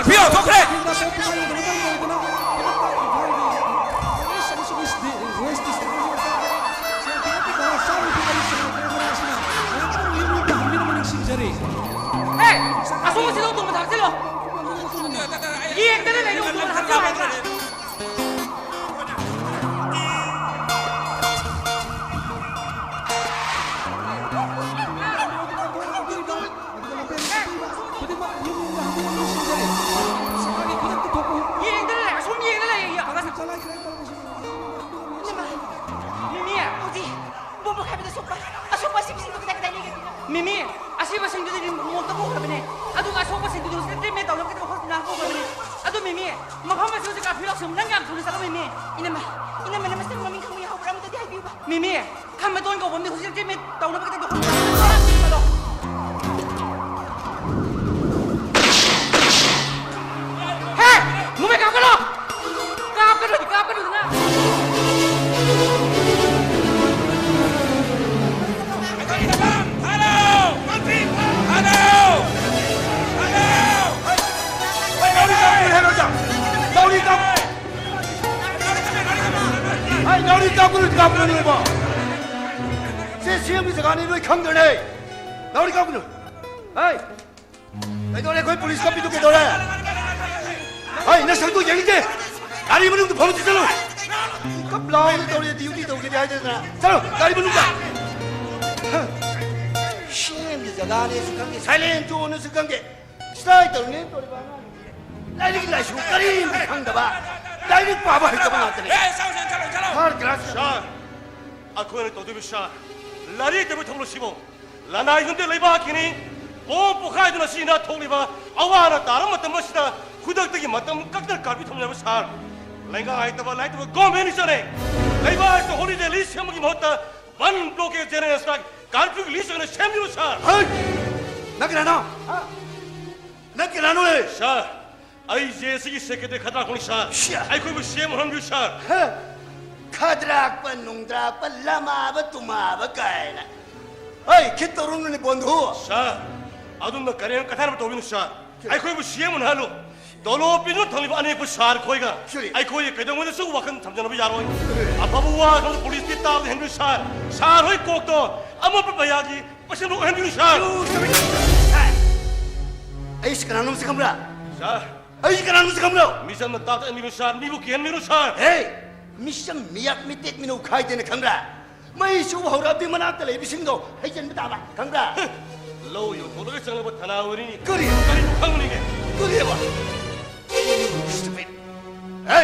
ꯄꯤꯌꯣ, ꯊꯣꯛꯈ꯭ꯔꯦ꯫ ꯍꯦ, ꯑꯁꯣꯝ ꯑꯁꯤꯗ ꯑꯣꯇꯣ ꯑꯃ ꯊꯥꯛꯆꯤꯜꯂꯣ꯫ ꯌꯦꯡꯗꯅ ꯂꯩꯔꯦ, ꯑꯣꯇꯣ ꯑꯃ ꯊꯥꯛꯆꯤꯜꯂꯣ ꯍꯥꯏꯕ꯫ ꯃꯤꯃꯤ! ꯍꯧꯖꯤꯛ ꯕꯣꯝ ꯄꯣꯈꯥꯏꯕꯗ ꯁꯣꯛꯄ, ꯑꯁꯣꯛꯄ ꯑꯁꯤꯕꯁꯤꯡꯗꯨ ꯀꯗꯥꯏ ꯀꯗꯥꯏ ꯂꯩꯒꯦ? ꯃꯤꯃꯤ! ꯑꯁꯤꯕꯁꯤꯡꯗꯨꯗꯤ ꯃꯣꯔꯒꯇ ꯄꯨꯈ꯭ꯔꯕꯅꯦ꯫ ꯑꯗꯨꯒ ꯑꯁꯣꯛꯄꯁꯤꯡꯗꯨꯗꯤ ꯍꯧꯖꯤꯛ ꯇ꯭ꯔꯤꯠꯃꯦꯟ ꯇꯧꯅꯕꯒꯤꯗꯃꯛ ꯍꯣꯁꯄꯤꯇꯥꯜ ꯄꯨꯈ꯭ꯔꯕꯅꯦ꯫ ꯑꯗꯨ ꯃꯤꯃꯤ, ꯃꯐꯝ ꯑꯁꯤ ꯍꯧꯖꯤꯛ ꯀꯥꯔꯐ꯭ꯌꯨ ꯂꯥꯛꯁꯜꯂꯝ-, ꯅꯪ ꯌꯥꯝ ꯊꯨꯅ ꯆꯠꯂꯣ ꯃꯤꯃꯤ꯫ ꯏꯅꯝꯃ, ꯏꯅꯝꯃꯅ ꯃꯁꯛ ꯃꯃꯤꯡ ꯈꯪꯕ ꯌꯥꯎꯕ꯭ꯔꯥ? ꯑꯃꯨꯛꯇꯗꯤ ꯍꯥꯏꯕꯤꯌꯨꯕ꯫ ꯃꯤꯃꯤ! ꯈꯝꯕꯗꯣꯟ ꯀꯧꯕ ꯑꯃꯗꯤ ꯍꯧꯖꯤꯛ ꯇ꯭ꯔꯤꯠꯃꯦꯟ ꯇꯧꯅꯕꯒꯤꯗꯃꯛ ꯍꯣꯁꯄꯤꯇꯥꯜ ꯆꯠꯂꯣ꯫ ꯍꯦ! ꯃꯨꯝꯕꯥꯏ ꯀꯥꯞꯀꯅꯨ! ꯀꯥꯞꯀꯅꯨ, ꯀꯥꯞꯀꯅꯨꯗꯅ! ꯅꯥꯎꯔꯤ ꯀꯥꯞꯀꯅꯨ, ꯀꯥꯞꯀꯅꯨ ꯏꯕꯣ꯫ ꯁꯤ ꯁꯤ ꯑꯦꯝꯒꯤ ꯖꯒꯥꯅꯤ, ꯅꯣꯏ ꯈꯪꯗ꯭ꯔꯅꯦ꯫ ꯅꯥꯎꯔꯤ ꯀꯥꯞꯀꯅꯨ꯫ ꯍꯩ! ꯀꯩꯗꯧꯔꯦ? ꯑꯩꯈꯣꯏ ꯄꯨꯂꯤꯁ ꯀꯞꯄꯤꯗꯨ ꯀꯩꯗꯧꯔꯦ? ꯍꯩ, ꯅꯁꯛꯇꯨ ꯌꯦꯡꯅꯤꯡꯗꯦ꯫ ꯒꯥꯔꯤ ꯃꯅꯨꯡꯗ ꯐꯝꯃꯨ ꯆꯠꯂꯨ꯫ ꯀꯞ ꯂꯥꯎꯅ ꯇꯧꯔꯦ, ꯗ꯭ꯌꯨꯇꯤ ꯇꯧꯒꯦꯗꯤ ꯍꯥꯏꯗꯅ꯫ ꯆꯠꯂꯣ, ꯒꯥꯔꯤ ꯃꯅꯨꯡꯗ꯫ ꯁꯤ ꯑꯦꯝꯒꯤ ꯖꯒꯥꯅꯦꯁꯨ ꯈꯪꯗꯦ, ꯁꯥꯏꯂꯦꯟ ꯖꯣꯟꯅꯦꯁꯨ ꯈꯪꯗꯦ꯫ ꯁ꯭ꯇ꯭ꯔꯥꯏꯛ ꯇꯧꯔꯤꯅꯦꯅ ꯇꯧꯔꯤꯕ ꯑꯉꯥꯡꯁꯤꯡꯁꯦ ꯂꯥꯏꯔꯤꯛ ꯂꯥꯏꯁꯨ ꯀꯔꯤꯝꯇ ꯈꯪꯗꯕ, ꯂꯥꯏꯔꯤꯛ ꯄꯥꯕ ꯍꯩꯇꯕ ꯉꯥꯛꯇꯅꯦ꯫ ꯑꯦ, ꯆꯠꯂꯣ, ꯆꯠꯂꯣ, ꯆꯠꯂꯣ, ꯆꯠꯂꯣ꯫ Third class. ꯁꯥꯔ, ꯑꯩꯈꯣꯏꯅ ꯇꯧꯗꯣꯏꯕ ꯁꯥꯔ, ꯂꯥꯏꯔꯤꯛ ꯇꯝꯕ ꯊꯧꯔꯝ ꯑꯁꯤꯕꯨ ꯂꯅꯥꯏ ꯅꯠꯇꯦ ꯂꯩꯕꯥꯛꯀꯤꯅꯤ꯫ ꯕꯣꯝ ꯄꯣꯈꯥꯏꯗꯨꯅ ꯁꯤꯅ ꯊꯣꯛꯂꯤꯕ ꯑꯋꯥ ꯑꯅꯥ ꯇꯥꯔꯕ ꯃꯇꯝ ꯑꯁꯤꯗ ꯈꯨꯗꯛꯇꯒꯤ ꯃꯇꯝ ꯀꯛꯇꯅ ꯀꯥꯔꯐ꯭ꯌꯨ ꯊꯝꯖꯕ ꯁꯥꯔ꯫ ꯂꯩꯉꯥꯛ ꯍꯩꯇꯕ ꯂꯥꯏꯇꯕ ꯒꯣꯔꯃꯦꯟ ꯏꯆꯅꯦ꯫ ꯂꯩꯕꯥꯛ ꯑꯁꯤꯗ ꯍꯣꯂꯤꯗꯦ ꯂꯤꯁ ꯁꯦꯝꯕꯒꯤ ꯃꯍꯨꯠꯇ ꯕꯟ, ꯕ꯭ꯂꯣꯀꯦꯗ, ꯖꯦꯅꯔꯦꯜ ꯁ꯭ꯇ꯭ꯔꯥꯏꯛ, ꯀꯥꯔꯐ꯭ꯌꯨꯒꯤ ꯂꯤꯁ ꯑꯣꯏꯅ ꯁꯦꯝꯕꯤꯌꯨ ꯁꯥꯔ꯫ ꯍꯩ! ꯅꯪ ꯀꯅꯥꯅꯣ? ꯅꯪ ꯀꯅꯥꯅꯣ? ꯁꯥꯔ, ꯑꯩ ꯖꯦ ꯑꯦ ꯁꯤꯒꯤ ꯁꯦꯀ꯭ꯔꯦꯇꯔꯤ ꯈꯗ꯭ꯔꯥꯛꯄꯅꯤ ꯁꯥꯔ꯫ ꯁꯤꯌꯥ! ꯑꯩꯈꯣꯏꯕꯨ ꯁꯤ ꯑꯦꯝ ꯑꯣꯏꯍꯟꯕꯤꯌꯨ ꯁꯥꯔ꯫ ꯍ! ꯈꯗ꯭ꯔꯥꯛꯄ ꯅꯨꯡꯗ꯭ꯔꯥꯛꯄ ꯂꯃꯥꯕ ꯇꯨꯃꯥꯕ ꯀꯥꯏꯅ꯫ ꯍꯩ, ꯈꯤꯠ ꯇꯧꯔꯨꯅꯨꯅꯦ ꯕꯣꯟꯙꯨ꯫ ꯁꯥꯔ, ꯑꯗꯨꯝꯅ ꯀꯔꯦꯝ ꯀꯊꯥꯅꯕ ꯇꯧꯕꯤꯅꯨ ꯁꯥꯔ꯫ ꯀꯔꯤ? ꯑꯩꯈꯣꯏꯕꯨ ꯁꯤ ꯑꯦꯝ ꯑꯣꯏꯍꯜꯂꯨ꯫ ꯇꯣꯂꯣꯞ ꯄꯤꯗꯨꯅ ꯊꯝꯂꯤꯕ ꯑꯅꯦꯛꯄ ꯁꯥꯔ ꯈꯣꯏꯒ ꯀꯔꯤ? ꯑꯩꯈꯣꯏꯒꯤ ꯀꯩꯗꯧꯉꯩꯗꯁꯨ ꯋꯥꯈꯜ ꯊꯝꯖꯅꯕ ꯌꯥꯔꯣꯏ꯫ ꯀꯔꯤ? ꯑꯐꯕ ꯋꯥ ꯈꯪꯕ ꯄꯨꯂꯤꯁꯇꯤ ꯇꯥꯕꯗ ꯍꯦꯟꯕꯤꯌꯨ ꯁꯥꯔ꯫ ꯁꯥꯔ ꯍꯣꯏ ꯀꯣꯛꯇꯣ ꯑꯃꯣꯠꯄ ꯃꯌꯥꯒꯤ ꯄꯩꯁꯥ ꯂꯣꯛꯍꯟꯕꯤꯌꯨ ꯁꯥꯔ꯫ ꯌꯨ ꯁꯨꯃꯤꯠ! ꯁꯥꯔ! ꯑꯩꯁꯤ ꯀꯅꯥꯅꯣ ꯃꯁꯛ ꯈꯪꯕ꯭ꯔꯥ? ꯁꯥꯔ꯫ ꯑꯩꯁꯤ ꯀꯅꯥꯅꯣ ꯃꯁꯛ ꯈꯪꯕ꯭ꯔꯣ? ꯃꯤꯆꯝꯅ ꯇꯥꯛꯇ ꯃꯤꯅꯨ ꯁꯥꯔ, ꯃꯤꯕꯨ ꯀꯤꯍꯟꯕꯤꯅꯨ ꯁꯥꯔ꯫ ꯍꯦ! ꯃꯤꯆꯝ ꯃꯤꯌꯥꯛ ꯃꯤꯇꯦꯛ ꯃꯤꯅꯧ ꯈꯥꯏꯗꯦꯅ ꯈꯪꯕ꯭ꯔꯥ? ꯃꯩ ꯁꯨꯕ ꯍꯧꯔꯛꯑꯕꯗꯤ ꯃꯅꯥꯛꯇ ꯂꯩꯕꯁꯤꯡꯗꯣ ꯍꯩꯖꯤꯟꯕ ꯇꯥꯕ, ꯈꯪꯕ꯭ꯔꯥ? ꯂꯧ ꯌꯣꯟꯊꯣꯛꯂꯒ ꯆꯪꯂꯕ ꯊꯅꯥ ꯑꯣꯏꯔꯤꯅꯤ꯫ ꯀꯔꯤ? ꯀꯔꯤ ꯈꯪꯕꯅꯤꯒꯦ? ꯀꯔꯤꯑꯕ? Stupid! ꯍꯦ!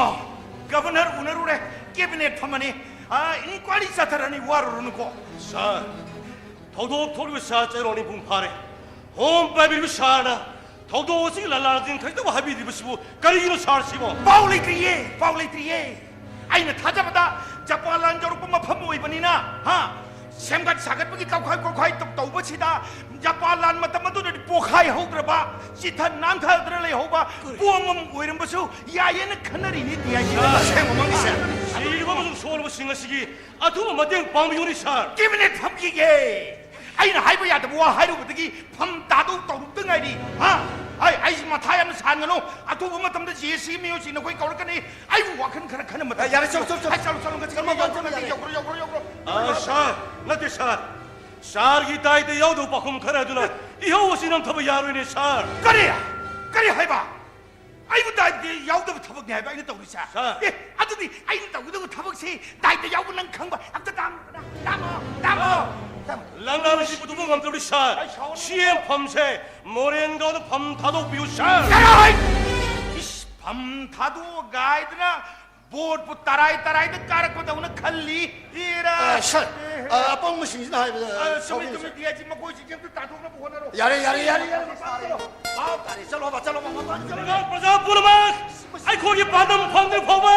ꯏꯕꯨꯡꯉꯣ, ꯒꯕꯔꯅꯔ ꯎꯅꯔꯨꯔꯦ, ꯀꯦꯕꯤꯅꯦꯠ ꯐꯝꯃꯅꯤ, ꯑ, ꯏꯟꯀ꯭ꯋꯥꯏꯔꯤ ꯆꯠꯊꯔꯅꯤ, ꯋꯥꯔꯨꯔꯅꯨꯀꯣ꯫ ꯁꯥꯔ, ꯊꯧꯗꯣꯛ ꯊꯣꯛꯂꯤꯕ ꯁꯥꯔ ꯆꯩꯔꯥꯎ ꯅꯤꯡ ꯄꯨꯡ ꯐꯥꯔꯦ꯫ ꯍꯣꯝ ꯄꯥꯏꯕꯤꯔꯤꯕ ꯁꯥꯔꯅ ꯊꯧꯗꯣꯛ ꯑꯁꯤꯒꯤ ꯂꯥꯂꯥꯁꯤꯡ ꯈꯖꯤꯛꯇꯕꯨ ꯍꯥꯏꯕꯤꯗ꯭ꯔꯤꯕꯁꯤꯕꯨ ꯀꯔꯤꯒꯤꯅꯣ ꯁꯥꯔꯁꯤꯕꯣ? ꯄꯥꯎ ꯂꯩꯇ꯭ꯔꯤꯌꯦ, ꯄꯥꯎ ꯂꯩꯇ꯭ꯔꯤꯌꯦ꯫ ꯑꯩꯅ ꯊꯥꯖꯕꯗ ꯖꯄꯥꯟ ꯂꯥꯟ ꯌꯧꯔꯛꯄ ꯃꯐꯝ ꯑꯣꯏꯕꯅꯤꯅ, ꯍꯥ, ꯁꯦꯝꯒꯠ ꯁꯥꯒꯠꯄꯒꯤ ꯇꯧꯈꯥꯏ ꯈꯣꯠꯈꯥꯏ ꯇꯧ-, ꯇꯧꯕꯁꯤꯗ ꯖꯄꯥꯟ ꯂꯥꯟ ꯃꯇꯝ ꯑꯗꯨꯗꯗꯤ ꯄꯣꯈꯥꯏ ꯍꯧꯗ꯭ꯔꯕ, ꯆꯤꯊ ꯅꯥꯟꯊꯗꯅ ꯂꯩꯍꯧꯕ ꯄꯣꯝ ꯑꯃ ꯑꯣꯏꯔꯝꯕꯁꯨ ꯌꯥꯏꯌꯦꯅ ꯈꯟꯅꯔꯤꯅꯤ, ꯗꯤ ꯑꯥꯏ ꯖꯤ꯫ ꯑꯁꯦꯡꯕꯃꯛꯅꯤ, ꯁꯥꯔ꯫ ꯁꯤꯔꯕ ꯑꯃꯁꯨꯡ ꯁꯣꯛꯂꯕꯁꯤꯡ ꯑꯁꯤꯒꯤ ꯑꯊꯨꯕ ꯃꯇꯦꯡ ꯄꯥꯡꯕꯤꯌꯨꯅꯤ, ꯁꯥꯔ꯫ ꯀꯦꯕꯤꯅꯦꯠ ꯐꯝꯈꯤꯒꯦ꯫ ꯑꯩꯅ ꯍꯥꯏꯕ ꯌꯥꯗꯕ ꯋꯥ ꯍꯥꯏꯔꯨꯕꯗꯒꯤ ꯐꯝ ꯊꯥꯗꯣꯛ ꯇꯧꯔꯨꯕꯗ ꯉꯥꯏꯔꯤ꯫ ꯍꯥ? ꯑꯩ, ꯑꯩꯁꯤ ꯃꯊꯥ ꯌꯥꯝꯅ ꯁꯥꯍꯟꯒꯅꯨ꯫ ꯑꯊꯨꯕ ꯃꯇꯝꯗ ꯖꯦ ꯑꯦꯁ ꯁꯤ ꯃꯤꯑꯣꯏꯁꯤꯡ ꯅꯈꯣꯏ ꯀꯧꯔꯛꯀꯅꯤ꯫ ꯑꯩꯕꯨ ꯋꯥꯈꯜ ꯈꯔ ꯈꯟꯅ ꯃꯇꯝ ꯑꯦ, ꯌꯥꯔꯦ, ꯆꯠꯂꯣ, ꯆꯠꯂꯣ, ꯆꯠꯂꯣ꯫ ꯑꯩ, ꯆꯠꯂꯣ, ꯆꯠꯂꯣ, ꯉꯁꯤ ꯆꯠꯂꯣ, ꯌꯧꯈ꯭ꯔꯣ, ꯆꯠꯂꯣ, ꯌꯧꯈ꯭ꯔꯣ, ꯌꯧꯈ꯭ꯔꯣ, ꯌꯧꯈ꯭ꯔꯣ꯫ ꯑ, ꯁꯥꯔ, ꯅꯠꯇꯦ, ꯁꯥꯔ꯫ ꯁꯥꯔꯒꯤ ꯗꯥꯏꯇ ꯌꯥꯎꯗꯕ ꯄꯥꯎꯈꯨꯝ ꯈꯔ ꯑꯗꯨꯅ ꯏꯍꯧ ꯑꯁꯤ ꯅꯝꯊꯕ ꯌꯥꯔꯣꯏꯅꯦ, ꯁꯥꯔ꯫ ꯀꯔꯤ? ꯀꯔꯤ ꯍꯥꯏꯕ? ꯑꯩꯕꯨ ꯗꯥꯏꯇ ꯌꯥꯎꯗꯕ ꯊꯕꯛꯅꯤ ꯍꯥꯏꯕ ꯑꯩꯅ ꯇꯧꯔꯤꯁꯦ? ꯁꯥꯔ꯫ ꯑꯦ, ꯑꯗꯨꯗꯤ ꯑꯩꯅ ꯇꯧꯒꯗꯕ ꯊꯕꯛꯁꯤ ꯗꯥꯏꯇ ꯌꯥꯎꯕ ꯅꯪ ꯈꯪꯕ ꯑꯝꯇ ꯇꯥꯡꯉꯣꯗꯅ, ꯇꯥꯡꯉꯣ, ꯇꯥꯡꯉꯣ, ꯇꯥꯡꯉꯣ꯫ ꯂꯪꯂꯥ ꯑꯁꯤ ꯄꯨꯊꯣꯛꯄ ꯉꯝꯗꯕꯗꯤ, ꯁꯥꯔ, ꯑꯩ ꯁꯥꯎꯔꯅꯨ꯫ ꯁꯤ ꯑꯦꯝ ꯐꯝꯁꯦ ꯃꯣꯔꯦꯟꯒꯥꯎꯗ ꯐꯝ ꯊꯥꯗꯣꯛꯄꯤꯌꯨ, ꯁꯥꯔ꯫ ꯌꯥꯔꯣꯏ! ꯏꯁ, ꯐꯝ ꯊꯥꯗꯣꯛꯑꯒ ꯍꯥꯏꯗꯅ ꯕꯣꯠꯄꯨ ꯇꯔꯥꯏ ꯇꯔꯥꯏꯗ ꯀꯥꯔꯛꯄꯗꯧꯅ ꯈꯜꯂꯤ꯫ ꯏꯔꯥ꯫ ꯑ, ꯁꯥꯔ, ꯑ, ꯑꯄꯪꯕꯁꯤꯡꯁꯤꯅ ꯍꯥꯏꯕꯗ ꯑ, ꯆꯨꯝꯃꯤ, ꯁꯥꯎꯕꯤꯒꯅꯨ, ꯆꯨꯝꯃꯤ, ꯁꯥꯔ꯫ ꯗꯤ ꯑꯥꯏ ꯖꯤ, ꯃꯈꯣꯏꯁꯤꯡꯁꯦ ꯑꯝꯇ ꯇꯥꯟꯊꯣꯛꯅꯕ ꯍꯣꯠꯅꯔꯣ꯫ ꯌꯥꯔꯦ, ꯌꯥꯔꯦ, ꯌꯥꯔꯦ, ꯌꯥꯔꯦ, ꯃꯄꯥꯟ ꯆꯠꯂꯣ꯫ ꯚꯥꯞ ꯇꯥꯔꯦ, ꯆꯠꯂꯣꯕ, ꯆꯠꯂꯣꯕ, ꯃꯄꯥꯟ ꯆꯠꯂꯣ꯫ ꯂꯩꯕꯥꯛ ꯄ꯭ꯔꯖꯥ ꯄꯨꯝꯅꯃꯛ ꯑꯩꯈꯣꯏꯒꯤ ꯄꯥꯟꯗꯝ ꯐꯪꯗ꯭ꯔꯤ ꯐꯥꯎꯕ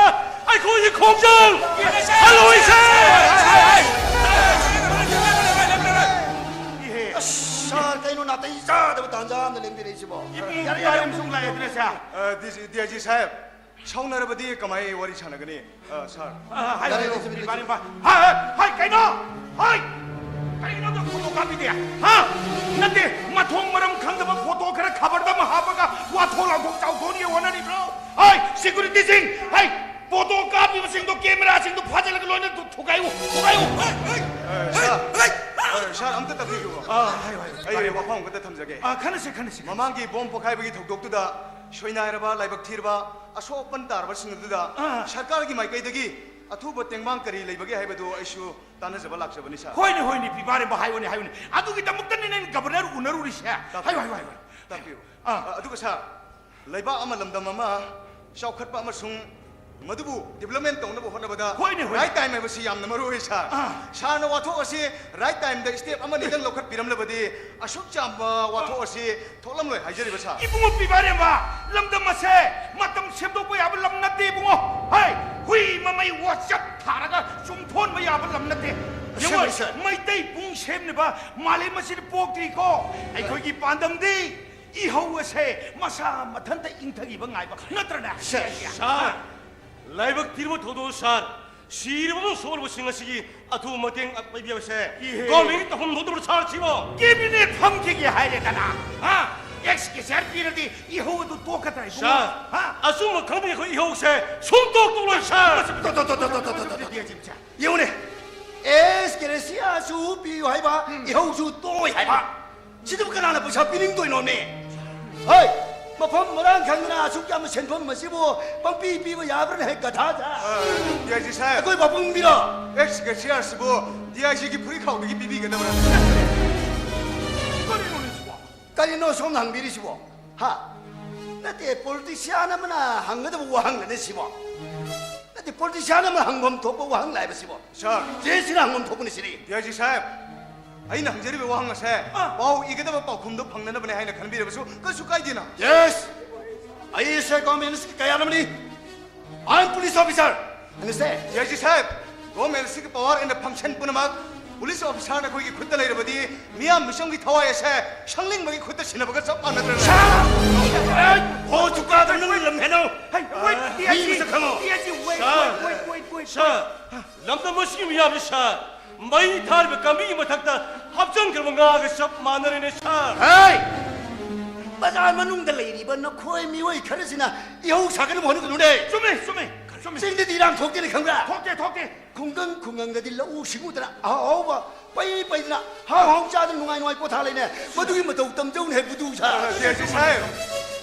ꯑꯩꯈꯣꯏꯒꯤ ꯈꯣꯡꯖꯪ ꯍꯜꯂꯣꯏꯁꯦ! ꯏꯍꯦ, ꯑꯁ, ꯁꯥꯔ, ꯀꯩꯅꯣ ꯅꯥꯇꯩ ꯆꯥꯗꯕ ꯇꯥꯟꯖꯥ ꯑꯃꯗ ꯂꯦꯡꯕꯤꯔꯛꯏꯁꯤꯕꯣ? ꯏꯕꯨꯡꯉꯣ, ꯌꯥꯔꯦ, ꯌꯥꯔꯦ, ꯌꯥꯔꯦ꯫ ꯑꯃꯁꯨꯡ ꯂꯥꯛꯑꯦꯗꯅ, ꯁꯥꯔ꯫ ꯑ, ꯗꯤ ꯁꯤ, ꯗꯤ ꯑꯥꯏ ꯖꯤ ꯁꯥꯍꯦꯕ, ꯁꯥꯎꯅꯔꯕꯗꯤ ꯀꯃꯥꯏ ꯋꯥꯔꯤ ꯁꯥꯟꯅꯒꯅꯤ? ꯑ, ꯁꯥꯔ꯫ ꯑ, ꯍꯥꯏꯌꯨ, ꯌꯥꯔꯦ, ꯍꯥꯏꯌꯨ, ꯂꯦꯡꯕꯤꯔꯛꯏꯁꯤꯕꯣ? ꯄꯤꯕꯥꯔꯦꯝꯕ꯫ ꯍꯥꯏ, ꯍꯥꯏ, ꯍꯥꯏ, ꯀꯩꯅꯣ? ꯍꯥꯏ! ꯀꯩꯅꯣ ꯅꯪ ꯐꯣꯇꯣ ꯀꯥꯞꯄꯤꯗꯤ? ꯍꯥ? ꯅꯠꯇꯦ, ꯃꯊꯣꯡ ꯃꯔꯝ ꯈꯪꯗꯕ ꯐꯣꯇꯣ ꯈꯔ ꯈꯕꯔꯗ ꯑꯃ ꯍꯥꯞꯄꯒ ꯋꯥꯊꯣꯛ ꯂꯥꯎꯊꯣꯛ ꯆꯥꯎꯊꯣꯛꯅꯤ ꯍꯣꯠꯅꯔꯤꯕ꯭ꯔꯣ? ꯍꯥꯏ, ꯁꯦꯀ꯭ꯌꯨꯔꯤꯇꯤꯁꯤꯡ! ꯍꯥꯏ, ꯐꯣꯇꯣ ꯀꯥꯞꯄꯤꯕꯁꯤꯡꯗꯣ ꯀꯦꯃꯦꯔꯥꯁꯤꯡꯗꯣ ꯐꯥꯖꯤꯜꯂꯒ ꯂꯣꯏꯅ ꯊꯨꯒꯥꯏꯌꯨ, ꯊꯨꯒꯥꯏꯌꯨ! ꯍꯥꯏ, ꯍꯥꯏ, ꯑ, ꯁꯥꯔ, ꯍꯥꯏ, ꯍꯥꯏ! ꯑ, ꯁꯥꯔ, ꯑꯝꯇ ꯇꯥꯛꯄꯤꯌꯨꯕ꯫ ꯑ, ꯍꯥꯏꯌꯨ, ꯍꯥꯏꯌꯨ, ꯑꯩ ꯍꯥꯏꯌꯨ꯫ ꯋꯥꯐꯝ ꯑꯃꯈꯛꯇ ꯊꯝꯖꯒꯦ꯫ ꯑ, ꯈꯟꯅꯁꯤ, ꯈꯟꯅꯁꯤ, ꯈꯟꯅꯁꯤ꯫ ꯃꯃꯥꯡꯒꯤ ꯕꯣꯝ ꯄꯣꯈꯥꯏꯕꯒꯤ ꯊꯧꯗꯣꯛꯇꯨꯗ ꯁꯣꯏꯅꯥꯏꯔꯕ, ꯂꯥꯏꯕꯛ ꯊꯤꯔꯕ, ꯑꯁꯣꯛ ꯑꯄꯟ ꯇꯥꯔꯕꯁꯤꯡ ꯑꯗꯨꯗ ꯑꯥ꯫ ꯁꯔꯀꯥꯔꯒꯤ ꯃꯥꯏꯀꯩꯗꯒꯤ ꯑꯊꯨꯕ ꯇꯦꯡꯕꯥꯡ ꯀꯔꯤ ꯂꯩꯕꯒꯦ ꯍꯥꯏꯕꯗꯨ ꯑꯩꯁꯨ ꯇꯥꯟꯅꯖꯕ ꯂꯥꯛꯆꯕꯅꯤ, ꯁꯥꯔ꯫ ꯍꯣꯏꯅꯦ, ꯍꯣꯏꯅꯦ, ꯄꯤꯕꯥꯔꯦꯝꯕ, ꯍꯥꯏꯌꯨꯅꯦ, ꯍꯥꯏꯌꯨꯅꯦ꯫ ꯑꯗꯨꯒꯤꯗꯃꯛꯇꯅꯤꯅꯦ ꯑꯩꯅ ꯒꯕꯔꯅꯔ ꯎꯅꯔꯨꯔꯤꯁꯦ꯫ ꯇꯥꯛꯄꯤꯌꯨ꯫ ꯍꯥꯏꯌꯨ, ꯍꯥꯏꯌꯨ, ꯍꯥꯏꯌꯨ꯫ ꯇꯥꯛꯄꯤꯌꯨ꯫ ꯑꯥ꯫ ꯑ, ꯑꯗꯨꯒ, ꯁꯥꯔ, ꯂꯩꯕꯥꯛ ꯑꯃ, ꯂꯝꯗꯝ ꯑꯃ ꯆꯥꯎꯈꯠꯄ ꯑꯃꯁꯨꯡ ꯃꯗꯨꯕꯨ ꯗꯤꯕꯂꯞꯃꯦꯟ ꯇꯧꯅꯕ ꯍꯣꯠꯅꯕꯗ ꯍꯣꯏꯅꯦ, ꯍꯣꯏꯅꯦ꯫ ꯔꯥꯏꯠ ꯇꯥꯏꯝ ꯍꯥꯏꯕꯁꯤ ꯌꯥꯝꯅ ꯃꯔꯨ ꯑꯣꯏ, ꯁꯥꯔ꯫ ꯑꯥ꯫ ꯁꯥꯔꯅ ꯋꯥꯊꯣꯛ ꯑꯁꯤ ꯔꯥꯏꯠ ꯇꯥꯏꯝꯗ ꯁ꯭ꯇꯦꯞ ꯑꯃꯅꯤꯗꯪ ꯂꯧꯈꯠꯄꯤꯔꯝꯂꯕꯗꯤ ꯑꯁꯨꯛ ꯆꯥꯎꯕ ꯋꯥꯊꯣꯛ ꯑꯁꯤ ꯊꯣꯛꯂꯝꯂꯣꯏ ꯍꯥꯏꯖꯔꯤꯕ, ꯁꯥꯔ꯫ ꯏꯕꯨꯡꯉꯣ ꯄꯤꯕꯥꯔꯦꯝꯕ, ꯂꯝꯗꯝ ꯑꯁꯦ ꯃꯇꯝ ꯁꯦꯝꯗꯣꯛꯄ ꯌꯥꯕ ꯂꯝ ꯅꯠꯇꯦ, ꯏꯕꯨꯡꯉꯣ꯫ ꯍꯩ, ꯍꯨꯏ ꯃꯃꯩ ꯋꯥꯆꯞ ꯊꯥꯔꯒ ꯆꯨꯝꯊꯣꯟꯕ ꯌꯥꯕ ꯂꯝ ꯅꯠꯇꯦ꯫ ꯌꯦꯡꯉꯣ, ꯑꯁꯦꯡꯕꯅꯤ, ꯁꯥꯔ꯫ ꯃꯩꯇꯩ ꯄꯨꯡ ꯁꯦꯝꯅꯕ ꯃꯥꯂꯦꯝ ꯑꯁꯤꯗ ꯄꯣꯛꯇ꯭ꯔꯤꯀꯣ꯫ ꯑꯩꯈꯣꯏꯒꯤ ꯄꯥꯟꯗꯝꯗꯤ ꯏꯍꯧ ꯑꯁꯦ ꯃꯁꯥ ꯃꯊꯟꯇ ꯏꯪꯊꯈꯤꯕ ꯉꯥꯏꯕ ꯅꯠꯇ꯭ꯔꯅꯦ? ꯁꯥꯔ, ꯁꯥꯔ, ꯂꯥꯏꯕꯛ ꯊꯤꯔꯕ ꯊꯧꯗꯣꯛ, ꯁꯥꯔ꯫ ꯁꯤꯔꯕ ꯑꯃꯁꯨꯡ ꯁꯣꯛꯂꯕꯁꯤꯡ ꯑꯁꯤꯒꯤ ꯑꯊꯨꯕ ꯃꯇꯦꯡ ꯄꯤꯕꯤꯕꯁꯦ ꯏꯍꯦ꯫ ꯒꯣꯔꯃꯦꯟꯒꯤ ꯇꯧꯐꯝ ꯊꯣꯛꯇꯕ꯭ꯔꯣ, ꯁꯥꯔ, ꯁꯤꯕꯣ? ꯀꯦꯕꯤꯅꯦꯠ ꯐꯝꯈꯤꯒꯦ ꯍꯥꯏꯔꯦꯗꯅ, ꯍꯥ? ꯑꯦꯛꯁ ꯒꯦꯖꯦꯠ ꯄꯤꯔꯗꯤ ꯏꯍꯧ ꯑꯗꯨ ꯇꯣꯛꯀꯗ꯭ꯔꯥ, ꯏꯕꯨꯡꯉꯣ? ꯁꯥꯔ, ꯍꯥ? ꯑꯆꯨꯝꯕ ꯈꯪꯗꯦ, ꯑꯩꯈꯣꯏ ꯏꯍꯧꯁꯦ ꯁꯨꯝ ꯇꯣꯛ ꯇꯣꯛꯂꯣꯏ, ꯁꯥꯔ꯫ ꯇꯣ, ꯇꯣ, ꯇꯣ, ꯌꯦꯡꯉꯨꯅꯦ, ꯑꯦꯁ ꯀꯦꯔꯦꯁꯤꯌꯥꯁꯨ ꯄꯤꯌꯨ ꯍꯥꯏꯕ, ꯎꯝ꯫ ꯏꯍꯧꯁꯨ ꯇꯣꯛꯑꯣꯏ ꯍꯥꯏꯕ꯫ ꯁꯤꯗꯕꯨ ꯀꯅꯥꯅ ꯄꯩꯁꯥ ꯄꯤꯅꯤꯡꯗꯣꯏꯅꯣꯃꯤ? ꯍꯣꯏ, ꯃꯐꯝ ꯃꯔꯥꯡ ꯈꯪꯗꯅ ꯑꯁꯨꯛ ꯌꯥꯝꯕ ꯁꯦꯟꯐꯝ ꯑꯁꯤꯕꯨ ꯄꯪꯄꯤ ꯄꯤꯕ ꯌꯥꯕ꯭ꯔꯥꯅꯦ, ꯍꯦꯛ ꯒꯙꯥꯗ? ꯑ, ꯗꯤ ꯑꯥꯏ ꯖꯤ ꯁꯥꯍꯦꯕ꯫ ꯑꯩꯈꯣꯏ ꯄꯥꯕꯨꯡ ꯃꯤꯔꯣ? ꯑꯦꯛꯁ ꯀꯦꯁꯤꯌꯥꯔꯁꯤꯕꯨ ꯗꯤ ꯑꯥꯏ ꯖꯤꯒꯤ ꯐꯨꯔꯤꯠꯈꯥꯎꯗꯒꯤ ꯄꯤꯕꯤꯒꯗꯕ꯭ꯔꯥ? ꯀꯔꯤꯅꯣꯅꯦ ꯁꯤꯕꯣ? ꯀꯔꯤꯅꯣ ꯁꯣꯝꯅ ꯍꯪꯕꯤꯔꯤꯁꯤꯕꯣ? ꯍꯥ? ꯅꯠꯇꯦ, ꯄꯣꯂꯤꯇꯤꯁꯤꯌꯥꯟ ꯑꯃꯅ ꯍꯪꯒꯗꯕ ꯋꯥꯍꯪꯂꯅꯦ ꯁꯤꯕꯣ? ꯅꯠꯇꯦ, ꯄꯣꯂꯤꯇꯤꯁꯤꯌꯥꯟ ꯑꯃꯅ ꯍꯪꯐꯝ ꯊꯣꯛꯄ ꯋꯥꯍꯪ ꯂꯥꯛꯑꯦꯕ ꯁꯤꯕꯣ? ꯁꯥꯔ꯫ ꯖꯦ ꯁꯤꯅ ꯍꯪꯐꯝ ꯊꯣꯛꯄꯅꯤ ꯁꯤꯗꯤ꯫ ꯗꯤ ꯑꯥꯏ ꯖꯤ ꯁꯥꯍꯦꯕ, ꯑꯩꯅ ꯍꯪꯖꯔꯤꯕ ꯋꯥꯍꯪ ꯑꯁꯦ ꯑꯥ꯫ ꯄꯥꯎ ꯏꯒꯗꯕ ꯄꯥꯎꯈꯨꯝꯗꯣ ꯐꯪꯅꯅꯕꯅꯦ ꯍꯥꯏꯅ ꯈꯟꯕꯤꯔꯕꯁꯨ ꯀꯩꯁꯨ ꯀꯥꯏꯗꯦꯅ꯫ Yes, I is a government ꯀꯌꯥ ꯑꯃꯅꯤ꯫ I am police officer. Understand? D I G Sahib, government ꯑꯁꯤꯒꯤ ꯄꯋꯥꯔ ꯑꯦꯟ ꯐꯪꯁꯟ ꯄꯨꯝꯅꯃꯛ Police officer ꯅꯈꯣꯏꯒꯤ ꯈꯨꯠꯇ ꯂꯩꯔꯕꯗꯤ ꯃꯤꯌꯥꯝ ꯃꯤꯆꯝꯒꯤ ꯊꯋꯥꯏ ꯑꯁꯦ ꯁꯪꯂꯤꯡꯕꯒꯤ ꯈꯨꯠꯇ ꯁꯤꯟꯅꯕꯒ ꯆꯞ ꯃꯥꯟꯅꯗ꯭ꯔꯅꯦ? ꯁꯥꯔ! ꯑꯦ, ꯍꯣ ꯆꯨꯀꯥꯗ ꯅꯪ ꯂꯝ ꯍꯦꯟꯅꯧ꯫ ꯍꯩ, wait, ꯑ, ꯃꯤ DIG, ꯃꯁꯛ ꯈꯪꯉꯣ꯫ DIG, wait, ꯁꯥꯔ! Wait, wait, wait, wait, ꯁꯥꯔ! ꯂꯝꯗꯝ ꯑꯁꯤꯒꯤ ꯃꯤꯌꯥꯝꯁꯤ ꯁꯥꯔ, ꯃꯩ ꯊꯥꯔꯤꯕ ꯀꯥꯡꯕꯤꯒꯤ ꯃꯊꯛꯇ ꯍꯥꯞꯆꯤꯟꯈ꯭ꯔꯕ ꯉꯥꯒ ꯆꯞ ꯃꯥꯟꯅꯔꯦꯅꯦ ꯁꯥꯔ꯫ ꯍꯩ! ꯕꯖꯥꯔ ꯃꯅꯨꯡꯗ ꯂꯩꯔꯤꯕ ꯅꯈꯣꯏ ꯃꯤꯑꯣꯏ ꯈꯔꯁꯤꯅ ꯏꯍꯧ ꯁꯥꯒꯠꯅꯕ ꯍꯣꯠꯅꯒꯅꯨꯅꯦ꯫ ꯆꯨꯝꯃꯦ, ꯆꯨꯝꯃꯦ, ꯆꯨꯝꯃꯦ꯫ ꯆꯤꯡꯗꯗꯤ ꯏꯔꯥꯡ ꯊꯣꯛꯇꯦꯅꯦ, ꯈꯪꯕ꯭ꯔꯥ? ꯊꯣꯛꯇꯦ, ꯊꯣꯛꯇꯦ꯫ ꯈꯨꯡꯒꯪ ꯈꯨꯡꯒꯪꯗꯗꯤ ꯂꯧꯎ ꯁꯤꯡꯎꯗꯅ ꯑꯍꯥꯎ ꯑꯍꯥꯎꯕ ꯄꯩ ꯄꯩꯗꯅ ꯍꯥꯎ ꯍꯥꯎ ꯆꯥꯗꯅ ꯅꯨꯡꯉꯥꯏ ꯅꯨꯡꯉꯥꯏ ꯄꯣꯊꯥ ꯂꯩꯅꯦ꯫ ꯃꯗꯨꯒꯤ ꯃꯇꯧ ꯇꯝꯖꯧꯅꯦ ꯍꯦ ꯕꯨꯗꯨ ꯁꯥ꯫ ꯑ, ꯁꯦ, ꯁꯦ, ꯁꯥꯍꯦꯕ,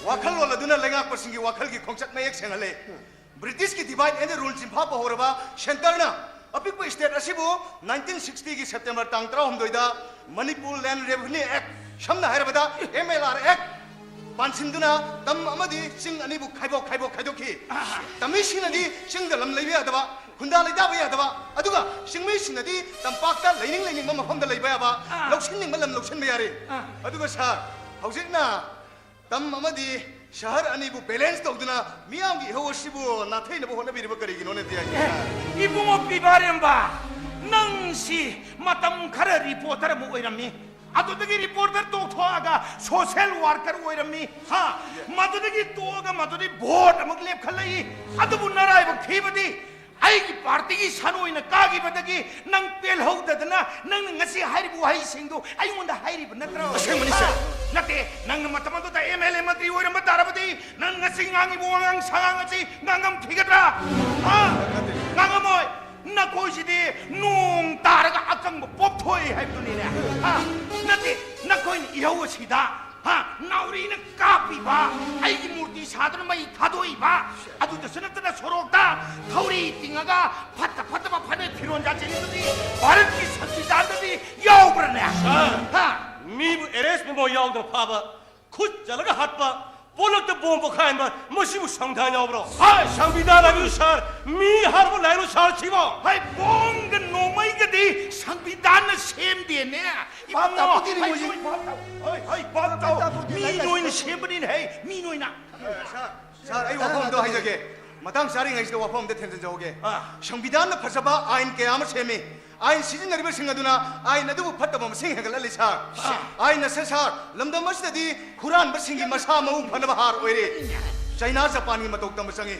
ꯋꯥꯈꯜꯂꯣꯟ ꯑꯗꯨꯅ ꯂꯩꯉꯥꯛꯄꯁꯤꯡꯒꯤ ꯋꯥꯈꯜꯒꯤ ꯈꯣꯡꯆꯠ ꯃꯌꯦꯛ ꯁꯦꯡꯍꯜꯂꯦ꯫ ꯕ꯭ꯔꯤꯇꯤꯁꯀꯤ divide and rule ꯆꯤꯟꯐꯥ ꯄꯨꯍꯧꯔꯕ centreꯅ ꯑꯄꯤꯛꯄ state ꯑꯁꯤꯕꯨ nineteen sixtyꯒꯤ September ꯇꯥꯡ ꯇꯔꯥꯍꯨꯝꯗꯣꯏꯗ Manipur Land Revenue Act, ꯁꯝꯅ ꯍꯥꯏꯔꯕꯗ MLR Act, ꯄꯥꯟꯁꯤꯟꯗꯨꯅ ꯇꯝ ꯑꯃꯗꯤ ꯆꯤꯡ ꯑꯅꯤꯕꯨ ꯈꯥꯏꯕꯣꯛ ꯈꯥꯏꯕꯣꯛ ꯈꯥꯏꯗꯣꯛꯈꯤ꯫ ꯇꯝꯃꯤꯁꯤꯡꯅꯗꯤ ꯆꯤꯡꯗ ꯂꯝ ꯂꯩꯕ ꯌꯥꯗꯕ, ꯈꯨꯟꯗꯥ ꯂꯩꯇꯥꯕ ꯌꯥꯗꯕ, ꯑꯗꯨꯒ ꯆꯤꯡꯃꯤꯁꯤꯡꯅꯗꯤ ꯇꯝꯄꯥꯛꯇ ꯂꯩꯅꯤꯡ ꯂꯩꯅꯤꯡꯕ ꯃꯐꯝꯗ ꯂꯩꯕ ꯌꯥꯕ, ꯑꯥ꯫ ꯂꯧꯁꯤꯟꯅꯤꯡꯕ ꯂꯝ ꯂꯧꯁꯤꯟꯕ ꯌꯥꯔꯦ꯫ ꯑꯥ꯫ ꯑꯗꯨꯒ ꯁꯥꯔ, ꯍꯧꯖꯤꯛꯅ ꯇꯝ ꯑꯃꯗꯤ ꯁꯍꯔ ꯑꯅꯤꯕꯨ balance ꯇꯧꯗꯨꯅ ꯃꯤꯌꯥꯝꯒꯤ ꯏꯍꯧ ꯑꯁꯤꯕꯨ ꯅꯥꯊꯩꯅꯕ ꯍꯣꯠꯅꯕꯤꯔꯤꯕ ꯀꯔꯤꯒꯤꯅꯣꯅꯦ, ꯗꯤ ꯑꯥꯏ ꯖꯤ ꯑꯦ, ꯁꯥꯔ? ꯏꯕꯨꯡꯉꯣ ꯄꯤꯕꯥꯔꯦꯝꯕ, ꯅꯪꯁꯤ ꯃꯇꯝ ꯈꯔ reporter ꯑꯃ ꯑꯣꯏꯔꯝꯃꯤ, ꯑꯗꯨꯗꯒꯤ reporter ꯇꯣꯛꯊꯣꯛꯑꯒ social worker ꯑꯣꯏꯔꯝꯃꯤ, ꯍꯥ? ꯃꯗꯨꯗꯒꯤ ꯇꯣꯛꯑꯒ ꯃꯗꯨꯗꯤ vote ꯑꯃꯨꯛ ꯂꯦꯞꯈꯠꯂꯛꯏ꯫ ꯑꯗꯨꯕꯨ ꯅꯔꯥꯏꯕꯛ ꯊꯤꯕꯗꯤ ꯑꯩꯒꯤ partyꯒꯤ ꯁꯟ ꯑꯣꯏꯅ ꯀꯥꯈꯤꯕꯗꯒꯤ ꯅꯪ ꯄꯦꯜꯍꯧꯗꯗꯅ ꯅꯪꯅ ꯉꯁꯤ ꯍꯥꯏꯔꯤꯕ ꯋꯥꯍꯩꯁꯤꯡꯗꯨ ꯑꯩꯉꯣꯟꯗ ꯍꯥꯏꯔꯤꯕ ꯅꯠꯇ꯭ꯔꯣ? ꯑꯁꯦꯡꯕꯅꯤ, ꯁꯥꯔ꯫ ꯍꯥ? ꯅꯠꯇꯦ, ꯅꯪꯅ ꯃꯇꯝ ꯑꯗꯨꯗ MLA ꯃꯟꯇ꯭ꯔꯤ ꯑꯣꯏꯔꯝꯕ ꯇꯥꯔꯕꯗꯤ ꯅꯪ ꯉꯁꯤ ꯉꯥꯡꯉꯤꯕ ꯋꯥꯉꯥꯡ ꯁꯉꯥꯡ ꯑꯁꯤ ꯉꯥꯡꯉꯝꯈꯤꯒꯗ꯭ꯔꯥ? ꯍꯥ? ꯅꯠꯇꯦ꯫ ꯉꯥꯡꯉꯝꯃꯣꯏ꯫ ꯅꯈꯣꯏꯁꯤꯗꯤ ꯅꯣꯡ ꯇꯥꯔꯒ ꯑꯀꯪꯕ ꯄꯣꯞꯊꯣꯛꯏ ꯍꯥꯏꯕꯗꯨꯅꯤꯅꯦ꯫ ꯍꯥ? ꯅꯠꯇꯦ, ꯅꯈꯣꯏꯅ ꯏꯍꯧ ꯑꯁꯤꯗ, ꯍꯥ, ꯅꯥꯎꯔꯤꯅ ꯀꯥꯞꯄꯤꯕ, ꯑꯩꯒꯤ ꯃꯨꯔꯇꯤ ꯁꯥꯗꯨꯅ ꯃꯩ ꯊꯥꯗꯣꯛꯏꯕ, ꯑꯗꯨꯗꯁꯨ ꯅꯠꯇꯅ ꯁꯣꯔꯣꯛꯇ ꯊꯧꯔꯤ ꯇꯤꯡꯉꯒ ꯐꯠꯇ ꯐꯠꯇꯕ ꯐꯅꯦꯛ ꯐꯤꯔꯣꯟ ꯌꯥꯟꯁꯤꯜꯂꯤꯕꯗꯨꯗꯤ ꯚꯥꯔꯠꯀꯤ ꯁꯪꯕꯤꯙꯥꯟꯗꯗꯤ ꯌꯥꯎꯕ꯭ꯔꯅꯦ? ꯁꯥꯔ, ꯍꯥ? ꯃꯤꯕꯨ arrest memo ꯌꯥꯎꯗꯅ ꯐꯥꯕ, ꯈꯨꯠ ꯆꯜꯂꯒ ꯍꯥꯠꯄ, ꯄꯣꯂꯛꯇ bomb ꯄꯣꯈꯥꯏꯍꯟꯕ, ꯃꯁꯤꯕꯨ ꯁꯪꯕꯤꯙꯥꯟ ꯌꯥꯎꯕ꯭ꯔꯣ? ꯍꯣꯏ, ꯁꯪꯕꯤꯙꯥꯟ ꯍꯥꯏꯕꯤꯌꯨ ꯁꯥꯔ, ꯃꯤ ꯍꯥꯠꯄ ꯂꯥꯏꯔꯣ ꯁꯥꯔ ꯁꯤꯕꯣ? ꯍꯣꯏ, bomb ꯒ ꯅꯣꯡꯃꯩꯒꯗꯤ ꯁꯪꯕꯤꯙꯥꯟꯅ ꯁꯦꯝꯗꯦꯅꯦ꯫ ꯏꯕꯨꯡꯉꯣ, ꯇꯥꯄꯣꯠꯇꯤ ꯍꯣꯏ, ꯃꯣꯏꯁꯤ꯫ ꯍꯣꯏ, ꯚꯥꯞ ꯇꯥꯎ꯫ ꯍꯣꯏ, ꯍꯣꯏ, ꯚꯥꯞ ꯇꯥꯎ꯫ ꯇꯥꯄꯣꯠꯇꯤ ꯃꯤ ꯂꯥꯏꯔꯤꯛ ꯅꯣꯏꯅ ꯇꯥꯛꯄ꯫ ꯁꯦꯝꯕꯅꯤꯅꯦ, ꯍꯩ, ꯃꯤ ꯅꯣꯏꯅ꯫ ꯁꯥꯔ, ꯁꯥꯔ, ꯑꯩ ꯋꯥꯐꯝ ꯑꯝꯇ ꯍꯥꯏꯖꯒꯦ꯫ ꯃꯇꯥꯡ ꯆꯥꯔꯤꯉꯩꯁꯤꯗ ꯋꯥꯐꯝ ꯑꯝꯇ ꯊꯦꯝꯖꯤꯟꯖꯍꯧꯒꯦ꯫ ꯑꯥ꯫ ꯁꯪꯕꯤꯙꯥꯟꯅ ꯐꯖꯕ ꯑꯥꯏꯟ ꯀꯌꯥ ꯑꯃ ꯁꯦꯝꯃꯤ꯫ ꯑꯥꯏꯟ ꯁꯤꯖꯤꯟꯅꯔꯤꯕꯁꯤꯡ ꯑꯗꯨꯅ ꯑꯥꯏꯟ ꯑꯗꯨꯕꯨ ꯐꯠꯇꯕ ꯃꯁꯤꯡ ꯍꯦꯟꯒꯠꯍꯜꯂꯤ, ꯁꯥꯔ꯫ ꯑꯥ꯫ ꯑꯥꯏꯟ ꯑꯁꯦ, ꯁꯥꯔ, ꯂꯝꯗꯝ ꯑꯁꯤꯗꯗꯤ ꯍꯨꯔꯥꯟꯕꯁꯤꯡꯒꯤ ꯃꯁꯥ ꯃꯎ ꯐꯅꯕ ꯍꯥꯔ ꯑꯣꯏꯔꯦ꯫ ꯆꯩꯅꯥ, ꯖꯄꯥꯟꯒꯤ ꯃꯇꯧ ꯇꯝꯕ ꯆꯪꯉꯤ꯫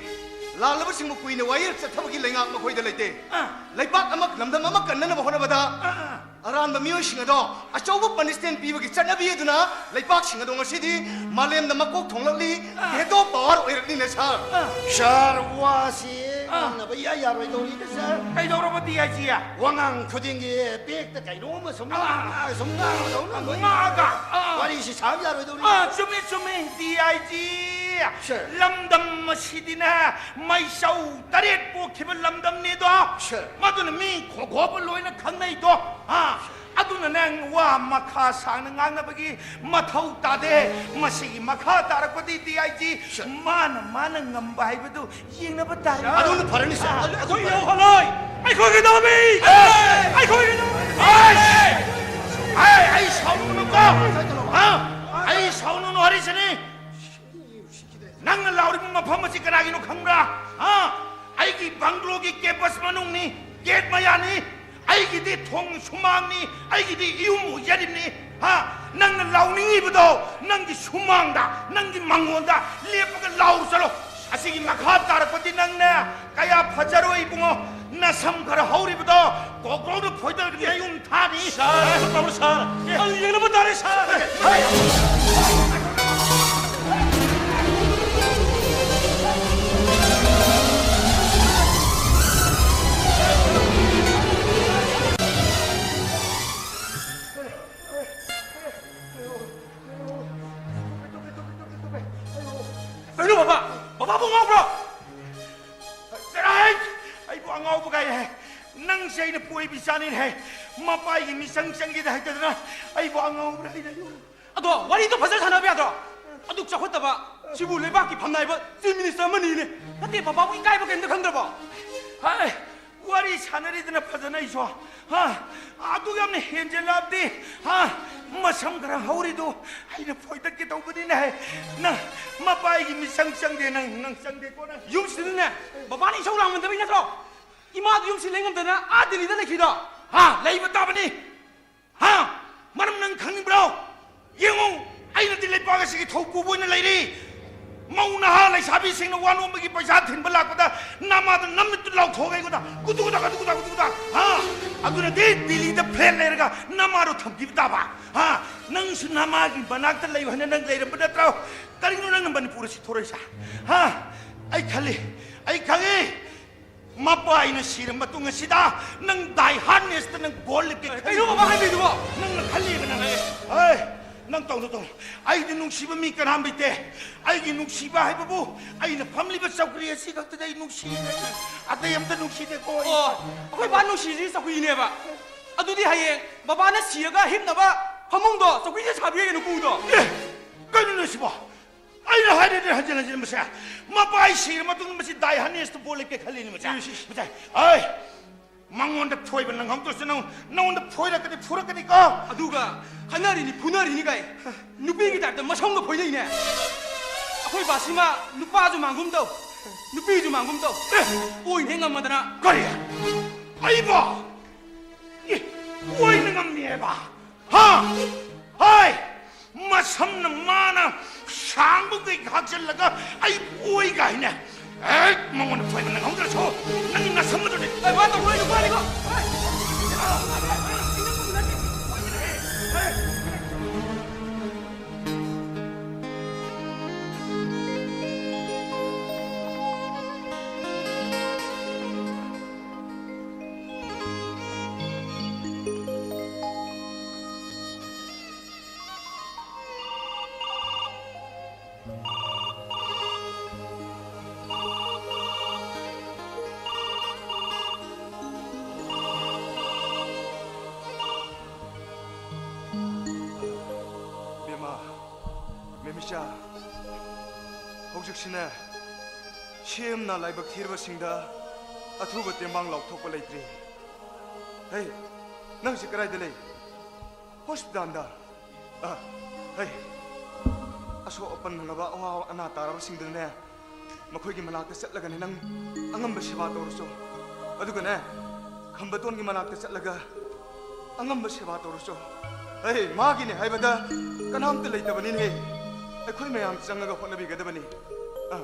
ꯂꯥꯜꯂꯕꯁꯤꯡꯕꯨ ꯀꯨꯏꯅ ꯋꯥꯌꯦꯜ ꯆꯠꯊꯕꯒꯤ ꯂꯩꯉꯥꯛ ꯃꯈꯣꯏꯗ ꯂꯩꯇꯦ꯫ ꯑꯥ꯫ ꯂꯩꯕꯥꯛ ꯑꯃ, ꯂꯝꯗꯝ ꯑꯃ ꯀꯟꯅꯅꯕ ꯍꯣꯠꯅꯕꯗ ꯑꯥ꯫ ꯑꯔꯥꯟꯕ ꯃꯤꯑꯣꯏꯁꯤꯡ ꯑꯗꯣ ꯑꯆꯧꯕ ꯄꯅꯤꯁꯃꯦꯟ ꯄꯤꯕꯒꯤ ꯆꯠꯅꯕꯤ ꯑꯗꯨꯅ ꯂꯩꯕꯥꯛꯁꯤꯡ ꯑꯗꯣ ꯉꯁꯤꯗꯤ ꯃꯥꯂꯦꯝꯗ ꯃꯀꯣꯛ ꯊꯣꯡꯂꯛꯂꯤ, ꯑꯥ꯫ ꯚꯦꯇꯣ ꯄꯥꯋꯔ ꯑꯣꯏꯔꯛꯂꯤꯅꯦ, ꯁꯥꯔ꯫ ꯑꯥ꯫ ꯁꯥꯔ, ꯋꯥꯁꯤ ꯑꯥ꯫ ꯉꯥꯡꯅꯕ ꯏꯌꯥ ꯌꯥꯔꯣꯏꯗꯧꯔꯤꯗ, ꯁꯥꯔ꯫ ꯀꯩꯗꯧꯔꯕ, ꯗꯤ ꯑꯥꯏ ꯖꯤ? ꯋꯥꯉꯥꯡ ꯈꯨꯗꯤꯡꯒꯤ ꯕꯦꯛꯇ ꯀꯩꯅꯣꯝꯃ ꯁꯨꯝ ꯑꯥ꯫ ꯉꯥꯡ-, ꯁꯨꯝ ꯉꯥꯡꯕꯗꯧꯅ ꯂꯣꯏ ꯉꯥꯡꯉꯒ, ꯑꯥ꯫ ꯋꯥꯔꯤꯁꯤ ꯁꯥꯕ ꯌꯥꯔꯣꯏꯗꯧꯔꯤ꯫ ꯑꯥ, ꯆꯨꯝꯃꯤ, ꯆꯨꯝꯃꯤ, ꯗꯤ ꯑꯥꯏ ꯖꯤ꯫ ꯁꯥꯔ꯫ ꯂꯝꯗꯝ ꯑꯁꯤꯗꯤꯅꯦ ꯃꯩꯆꯧ ꯇꯔꯦꯠ ꯄꯣꯛꯈꯤꯕ ꯂꯝꯗꯝꯅꯤꯗꯣ꯫ ꯁꯥꯔ꯫ ꯃꯗꯨꯅ ꯃꯤ ꯈꯣꯡꯈꯣꯞꯄ ꯂꯣꯏꯅ ꯈꯪꯅꯩꯗꯣ꯫ ꯑꯥ, ꯑꯗꯨꯅ ꯅꯪ ꯋꯥ ꯃꯈꯥ ꯁꯥꯡꯅ ꯉꯥꯡꯅꯕꯒꯤ ꯃꯊꯧ ꯇꯥꯗꯦ꯫ ꯃꯁꯤꯒꯤ ꯃꯈꯥ ꯇꯥꯔꯛꯄꯗꯤ ꯗꯤ ꯑꯥꯏ ꯖꯤ ꯁꯥꯔ꯫ ꯃꯥꯅ ꯃꯥꯅ ꯉꯝꯕ ꯍꯥꯏꯕꯗꯨ ꯌꯦꯡꯅꯕ ꯇꯥꯔꯦ꯫ ꯑꯗꯨꯅ ꯐꯔꯅꯤ, ꯁꯥꯔ꯫ ꯑꯥ꯫ ꯑꯗꯨ, ꯑꯗꯨ ꯑꯩꯈꯣꯏ ꯐꯔꯅꯤ꯫ ꯌꯧꯍꯜꯂꯣꯏ! ꯑꯩꯈꯣꯏꯒꯤꯗꯃꯛꯅꯤ! ꯑꯦ! ꯑꯩꯈꯣꯏꯒꯤꯗꯃꯛꯅꯤ! ꯑꯦ! ꯑꯦ! ꯑꯩ ꯁꯥꯎꯅꯨꯅꯨꯀꯣ! ꯍꯥ? ꯑꯩ ꯁꯥꯎꯅꯨꯅꯨ ꯍꯥꯏꯔꯤꯁꯤꯅꯤ꯫ ꯅꯪꯅ ꯂꯥꯎꯔꯤꯕ ꯃꯐꯝ ꯑꯁꯤ ꯀꯅꯥꯒꯤꯅꯣ ꯈꯪꯕ꯭ꯔꯥ? ꯍꯥ? ꯑꯩꯒꯤ ꯕꯪꯒ꯭ꯂꯣꯒꯤ ꯀꯦꯝꯄꯁ ꯃꯅꯨꯡꯅꯤ, ꯒꯦꯠ ꯃꯌꯥꯅꯤ꯫ ꯑꯩꯒꯤꯗꯤ ꯊꯣꯡ ꯁꯨꯃꯥꯡꯅꯤ, ꯑꯩꯒꯤꯗꯤ ꯏꯌꯨꯝ ꯑꯣꯏꯖꯔꯤꯕꯅꯤ꯫ ꯍꯥ? ꯅꯪꯅ ꯂꯥꯎꯅꯤꯡꯉꯤꯕꯗꯣ ꯅꯪꯒꯤ ꯁꯨꯃꯥꯡꯗ, ꯅꯪꯒꯤ ꯃꯥꯡꯒꯣꯟꯗ ꯂꯦꯞꯄꯒ ꯂꯥꯎꯔꯨ ꯆꯠꯂꯣ꯫ ꯑꯁꯤꯒꯤ ꯃꯈꯥ ꯇꯥꯔꯛꯄꯗꯤ ꯅꯪꯅ ꯀꯌꯥ ꯐꯖꯔꯣꯏ ꯏꯕꯨꯡꯉꯣ꯫ ꯅꯁꯝ ꯈꯔ ꯍꯧꯔꯤꯕꯗꯣ ꯀꯣꯀ꯭ꯔꯣꯛꯅ ꯐꯣꯏꯗꯠꯂꯒ ꯅꯌꯨꯝ ꯊꯥꯅꯤ꯫ ꯁꯥꯔ, ꯑꯗꯨ ꯇꯧꯔꯣ, ꯁꯥꯔ꯫ ꯑꯦ꯫ ꯑꯗꯨ ꯌꯦꯡꯅꯕ ꯇꯥꯔꯦ, ꯁꯥꯔ꯫ ꯀꯩꯅꯣ, ꯕꯕꯥ? ꯕꯕꯥꯕꯨ ꯉꯥꯎꯕ꯭ꯔꯣ? ꯆꯠꯂꯣꯍꯦ! ꯑꯩꯕꯨ ꯑꯉꯥꯎꯕ ꯀꯥꯏ ꯍꯥꯏ? ꯅꯪꯁꯦ ꯑꯩꯅ ꯄꯣꯏꯕꯤ ꯆꯥꯅꯤꯅꯦ ꯍꯥꯏ꯫ ꯃꯄꯥꯏꯒꯤ ꯃꯤꯆꯪ ꯆꯪꯒꯦꯗ ꯍꯥꯏꯗꯗꯅ ꯑꯩꯕꯨ ꯑꯉꯥꯎꯕ꯭ꯔꯥ ꯍꯥꯏꯅ? ꯑꯗꯣ ꯋꯥꯔꯤꯗꯣ ꯐꯖꯅ ꯁꯥꯟꯅꯕ ꯌꯥꯗ꯭ꯔꯣ? ꯑꯗꯨꯛ ꯆꯥꯎꯈꯠꯇꯕ ꯁꯤꯕꯨ ꯂꯩꯕꯥꯛꯀꯤ ꯐꯝꯅꯥꯏꯕ ꯆꯤꯐ ꯃꯤꯅꯤꯁꯇꯔ ꯑꯃꯅꯤꯅꯦ꯫ ꯅꯠꯇꯦ, ꯕꯕꯥꯕꯨ ꯏꯀꯥꯏꯕ ꯀꯩꯝꯇ ꯈꯪꯗ꯭ꯔꯕꯣ? ꯍꯥꯏ, ꯋꯥꯔꯤ ꯁꯥꯟꯅꯔꯤꯗꯅ ꯐꯖꯅ ꯑꯩꯁꯨ꯫ ꯍꯥ? ꯑꯗꯨ ꯌꯥꯝꯅ ꯍꯦꯟꯖꯜꯂꯛꯑꯕꯗꯤ, ꯍꯥ? ꯃꯁꯝ ꯈꯔ ꯍꯧꯔꯤꯗꯨ ꯑꯩꯅ ꯐꯣꯏꯗꯠꯀꯦ ꯇꯧꯕꯅꯤꯅꯦ꯫ ꯅꯪ ꯄꯥꯏꯒꯤ ꯃꯤꯆꯪ ꯆꯪꯗꯦ, ꯅꯪ, ꯅꯪ ꯆꯪꯗꯦꯀꯣ, ꯅꯪ꯫ ꯌꯨꯝꯁꯤꯗꯅꯦ, ꯕꯕꯥꯅ ꯏꯁꯧ ꯂꯥꯡꯃꯟꯗꯕꯩ ꯅꯠꯇ꯭ꯔꯣ ꯏꯃꯥꯗꯨ ꯌꯨꯝꯁꯤ ꯂꯩ ꯉꯝꯗꯅ ꯑꯥ ꯗꯦꯜꯂꯤꯗ ꯂꯩꯈꯤꯗꯣ? ꯍꯥ, ꯂꯩꯕ ꯇꯥꯕꯅꯤ꯫ ꯍꯥ? ꯃꯔꯝ ꯅꯪ ꯈꯪꯅꯤꯡꯕ꯭ꯔꯣ? ꯌꯦꯡꯉꯨ, ꯑꯩꯅꯗꯤ ꯂꯩꯄꯥꯛ ꯑꯁꯤꯒꯤ ꯊꯧ ꯄꯨꯕ ꯑꯣꯏꯅ ꯂꯩꯔꯤ꯫ ꯃꯧ ꯅꯍꯥ ꯂꯩꯁꯥꯕꯤꯁꯤꯡꯅ ꯋꯥ ꯅꯣꯝꯕꯒꯤ ꯄꯩꯁꯥ ꯊꯤꯟꯕ ꯂꯥꯛꯄꯗ ꯅꯃꯥꯗ ꯅꯝꯃꯤꯠꯇꯨ ꯂꯥꯎꯊꯣꯛꯑꯒ ꯑꯩꯉꯣꯟꯗ ꯀꯨꯇꯨ ꯀꯨꯇꯥ, ꯀꯨꯇꯨ ꯀꯨꯇꯥ, ꯀꯨꯇꯨ ꯀꯨꯇꯥ, ꯍꯥ? ꯑꯗꯨꯅꯗꯤ ꯗꯤꯜꯂꯤꯗ ꯐ꯭ꯂꯦꯠ ꯂꯩꯔꯒ ꯅꯃꯥꯗꯣ ꯊꯝꯈꯤꯕ ꯇꯥꯕ, ꯍꯥ? ꯅꯪꯁꯨ ꯅꯃꯥꯒꯤ ꯃꯅꯥꯛꯇ ꯂꯩꯌꯨ ꯍꯥꯏꯅ ꯅꯪ ꯂꯩꯔꯝꯕ ꯅꯠꯇ꯭ꯔꯣ? ꯀꯔꯤꯒꯤꯅꯣ ꯅꯪꯅ ꯃꯅꯤꯄꯨꯔ ꯑꯁꯤ ꯊꯣꯔꯛꯏꯁꯦ? ꯍꯥ? ꯑꯩ ꯈꯜꯂꯤ, ꯑꯩ ꯈꯪꯉꯤ꯫ ꯃꯄꯥ ꯑꯩꯅ ꯁꯤꯔ ꯃꯇꯨꯡ ꯑꯁꯤꯗ ꯅꯪ ꯗꯥꯏ ꯍꯥꯔꯅꯦꯁꯇ ꯅꯪ ꯒꯣꯜ ꯂꯤꯛꯀꯦ ꯀꯩꯅꯣ ꯈꯜꯂꯤ꯫ ꯕꯕꯥ ꯍꯥꯏꯕꯤꯗꯨꯕꯣ? ꯅꯪꯅ ꯈꯜꯂꯤꯕ ꯅꯪ꯫ ꯍꯦ, ꯅꯪ ꯇꯧꯅꯨ, ꯇꯧꯅꯨ꯫ ꯑꯩꯗꯤ ꯅꯨꯡꯁꯤꯕ ꯃꯤ ꯀꯅꯥꯝ ꯂꯩꯇꯦ꯫ ꯑꯩꯒꯤ ꯅꯨꯡꯁꯤꯕ ꯍꯥꯏꯕꯕꯨ ꯑꯩꯅ ꯐꯝꯂꯤꯕ ꯆꯧꯀ꯭ꯔꯤ ꯑꯁꯤ ꯈꯛꯇꯗꯤ ꯑꯩ ꯅꯨꯡꯁꯤꯔꯦ꯫ ꯑꯇꯩ ꯑꯝꯇ ꯅꯨꯡꯁꯤꯗꯦꯀꯣ ꯑꯩ꯫ ꯑꯣ, ꯑꯩꯈꯣꯏ ꯕꯥ ꯅꯨꯡꯁꯤꯔꯤꯁꯤ ꯆꯧꯀ꯭ꯔꯤꯅꯦꯕ꯫ ꯑꯗꯨꯗꯤ ꯍꯌꯦꯡ ꯕꯕꯥꯅ ꯁꯤꯔꯒ ꯍꯤꯞꯅꯕ ꯐꯃꯨꯡꯗꯣ ꯆꯧꯀ꯭ꯔꯤꯗ ꯁꯥꯕꯤꯔꯒꯦ ꯅꯨꯄꯨꯗꯣ꯫ ꯑꯦ, ꯀꯩꯅꯣꯅꯦ ꯁꯤꯕꯣ? ꯑꯩꯅ ꯍꯥꯏꯔꯤꯅꯦ ꯍꯟꯖꯤꯟ ꯍꯟꯖꯤꯟ ꯃꯁꯦ꯫ ꯃꯄꯥ ꯑꯩ ꯁꯤꯔ ꯃꯇꯨꯡꯗ ꯃꯁꯤ ꯗꯥꯏ ꯍꯥꯔꯅꯦꯁꯇ ꯕꯣꯜ ꯂꯦꯞꯀꯦ ꯈꯜꯂꯤꯅꯦ ꯃꯁꯦ꯫ ꯏꯁ, ꯏꯁ꯫ ꯃꯁꯦ, ꯑꯩ ꯃꯉꯣꯟꯗ ꯊꯣꯏꯕ ꯅꯪꯍꯧꯗ꯭ꯔꯁꯨ ꯅꯪ-, ꯅꯪꯉꯣꯟꯗ ꯐꯣꯏꯔꯛꯀꯅꯤ, ꯐꯨꯔꯛꯀꯅꯤꯀꯣ꯫ ꯑꯗꯨꯒ ꯈꯠꯅꯔꯤꯅꯤ, ꯐꯨꯅꯔꯤꯅꯤ ꯀꯥꯏ꯫ ꯅꯨꯄꯤꯒꯤ ꯇꯥꯏꯞꯇ ꯃꯁꯝꯒ ꯐꯣꯏꯅꯩꯅꯦ꯫ ꯑꯩꯈꯣꯏ ꯕꯥꯁꯤꯃ ꯅꯨꯄꯥꯁꯨ ꯃꯥꯡꯒꯨꯝ ꯇꯧ, ꯅꯨꯄꯤꯁꯨ ꯃꯥꯡꯒꯨꯝ ꯇꯧ꯫ ꯑꯦ! ꯑꯣꯏꯅ ꯍꯦꯛ ꯉꯝꯃꯗꯅ꯫ ꯀꯔꯤ? ꯑꯩꯕꯣ? ꯑꯦ, ꯑꯣꯏꯅ ꯉꯝꯃꯦꯕ? ꯍꯥ? ꯍꯥꯏ! ꯃꯁꯝꯅ ꯃꯥꯅ ꯁꯥꯡꯕ ꯀꯩ ꯍꯥꯞꯆꯤꯜꯂꯒ ꯑꯩ ꯑꯣꯏ ꯀꯥꯏꯅ꯫ ꯑꯦ, ꯃꯉꯣꯟꯗ ꯐꯣꯏꯕ ꯅꯪꯍꯧꯗ꯭ꯔꯁꯨ ꯅꯪꯒꯤ ꯅꯁꯝ ꯑꯗꯨꯗꯤ꯫ ꯑꯩ ꯋꯥ ꯇꯧꯔꯣꯏ, ꯅꯨꯄꯥꯅꯤꯀꯣ꯫ ꯕꯦꯝꯃ, ꯃꯦꯃꯤꯆꯥ, ꯍꯧꯖꯤꯛꯁꯤꯅꯦ, ꯁꯦꯝꯅ ꯂꯥꯏꯕꯛ ꯊꯤꯔꯕꯁꯤꯡꯗ ꯑꯊꯨꯕ ꯇꯦꯡꯕꯥꯡ ꯂꯥꯎꯊꯣꯛꯄ ꯂꯩꯇ꯭ꯔꯤ꯫ ꯍꯦ, ꯅꯪꯁꯤ ꯀꯗꯥꯏꯗ ꯂꯩ? ꯍꯣꯁꯄꯤꯇꯥꯜꯗ꯫ ꯑ, ꯍꯩ꯫ ꯑ, ꯑꯁꯣꯛ ꯑꯄꯟ ꯅꯪꯂꯕ ꯑꯋꯥ ꯑꯅꯥ ꯇꯥꯔꯕꯁꯤꯡꯗꯨꯅꯅꯦ, ꯃꯈꯣꯏꯒꯤ ꯃꯅꯥꯛꯇ ꯆꯠꯂꯒꯅꯦ ꯅꯪ ꯑꯉꯝꯕ ꯁꯦꯕꯥ ꯇꯧꯔꯁꯨ꯫ ꯑꯗꯨꯒꯅꯦ, ꯈꯝꯕꯇꯣꯟꯒꯤ ꯃꯅꯥꯛꯇ ꯆꯠꯂꯒ ꯑꯉꯝꯕ ꯁꯦꯕꯥ ꯇꯧꯔꯁꯨ꯫ ꯑꯩ ꯃꯥꯒꯤꯅꯦ ꯍꯥꯏꯕꯗ ꯀꯅꯥꯝꯇ ꯂꯩꯇꯕꯅꯤꯅꯦ꯫ ꯑꯩꯈꯣꯏ ꯃꯌꯥꯝ ꯆꯪꯉꯒ ꯍꯣꯠꯅꯕꯤꯒꯗꯕꯅꯤ꯫ ꯑ,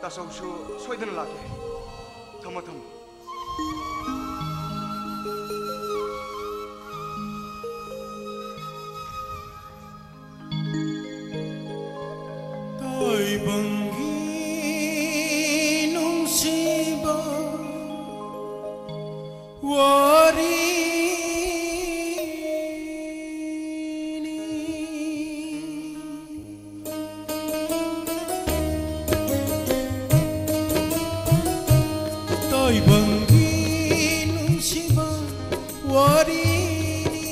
ꯇꯥꯆꯧꯁꯨ ꯁꯣꯏꯗꯅ ꯂꯥꯛꯀꯦ꯫ ꯊꯝꯃꯣ, ꯊꯝꯃꯣ꯫ ꯇꯥꯏꯕꯪꯒꯤ ꯅꯨꯡꯁꯤꯕ ꯋꯥꯔꯤꯅꯤ꯫ ꯇꯥꯏꯕꯪꯒꯤ ꯅꯨꯡꯁꯤꯕ ꯋꯥꯔꯤꯅꯤ꯫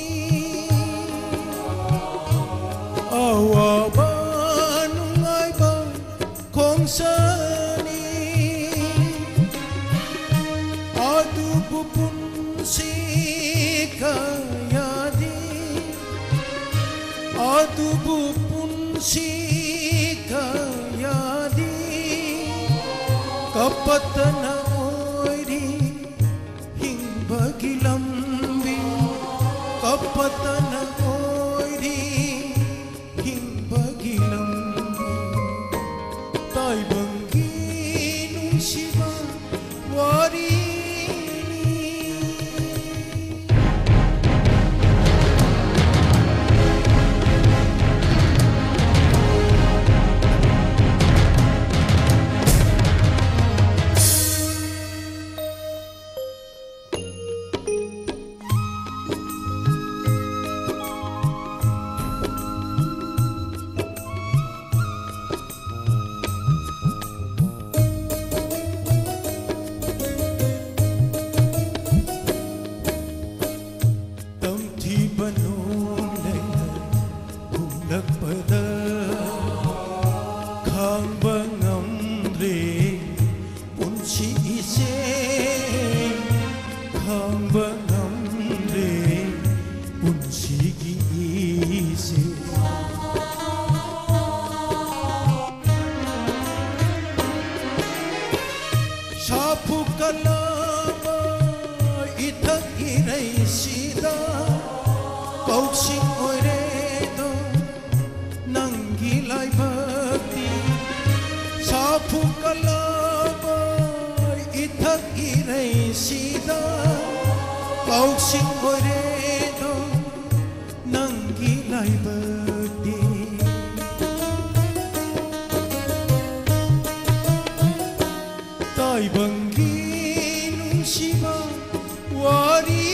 ꯑꯋꯥꯕ ꯅꯨꯡꯉꯥꯏꯕ ꯈꯣꯡꯆꯠꯅꯤ꯫ ꯑꯗꯨꯕꯨ ꯄꯨꯟꯁꯤ ꯀꯌꯥꯗꯤ, ꯑꯗꯨꯕꯨ ꯄꯨꯟꯁꯤ ꯀꯌꯥꯗꯤ ꯀꯞꯄꯇꯅ ꯑꯣꯏꯔꯤ ꯍꯤꯡꯕꯒꯤ ꯂꯝꯕꯤ, ꯀꯞꯄꯇꯅ ꯑꯣꯏꯔꯤ ꯍꯤꯡꯕꯒꯤ ꯂꯝꯕꯤ꯫ ꯇꯥꯏꯕꯪꯒꯤ ꯅꯨꯡꯁꯤꯕ ꯋꯥꯔꯤꯅꯤ꯫ ꯇꯝꯊꯤꯕ ꯅꯣꯡꯂꯩꯅ ꯍꯨꯝꯂꯛꯄꯗ ꯈꯥꯡꯕ ꯉꯝꯗ꯭ꯔꯦ ꯄꯨꯟꯁꯤꯁꯦ, ꯈꯥꯡꯕ ꯉꯝꯗ꯭ꯔꯦ ꯄꯨꯟꯁꯤꯒꯤ ꯏꯁꯦ꯫ ꯐꯨꯀꯠꯂꯕ ꯏꯊꯛ ꯏꯔꯩꯁꯤꯗ ꯄꯥꯎꯁꯤꯡ ꯑꯣꯏꯔꯦꯗꯣ ꯅꯪꯒꯤ ꯂꯥꯏꯕꯛꯇꯤ꯫ ꯇꯥꯏꯕꯪꯒꯤ ꯅꯨꯡꯁꯤꯕ ꯋꯥꯔꯤꯅꯤ꯫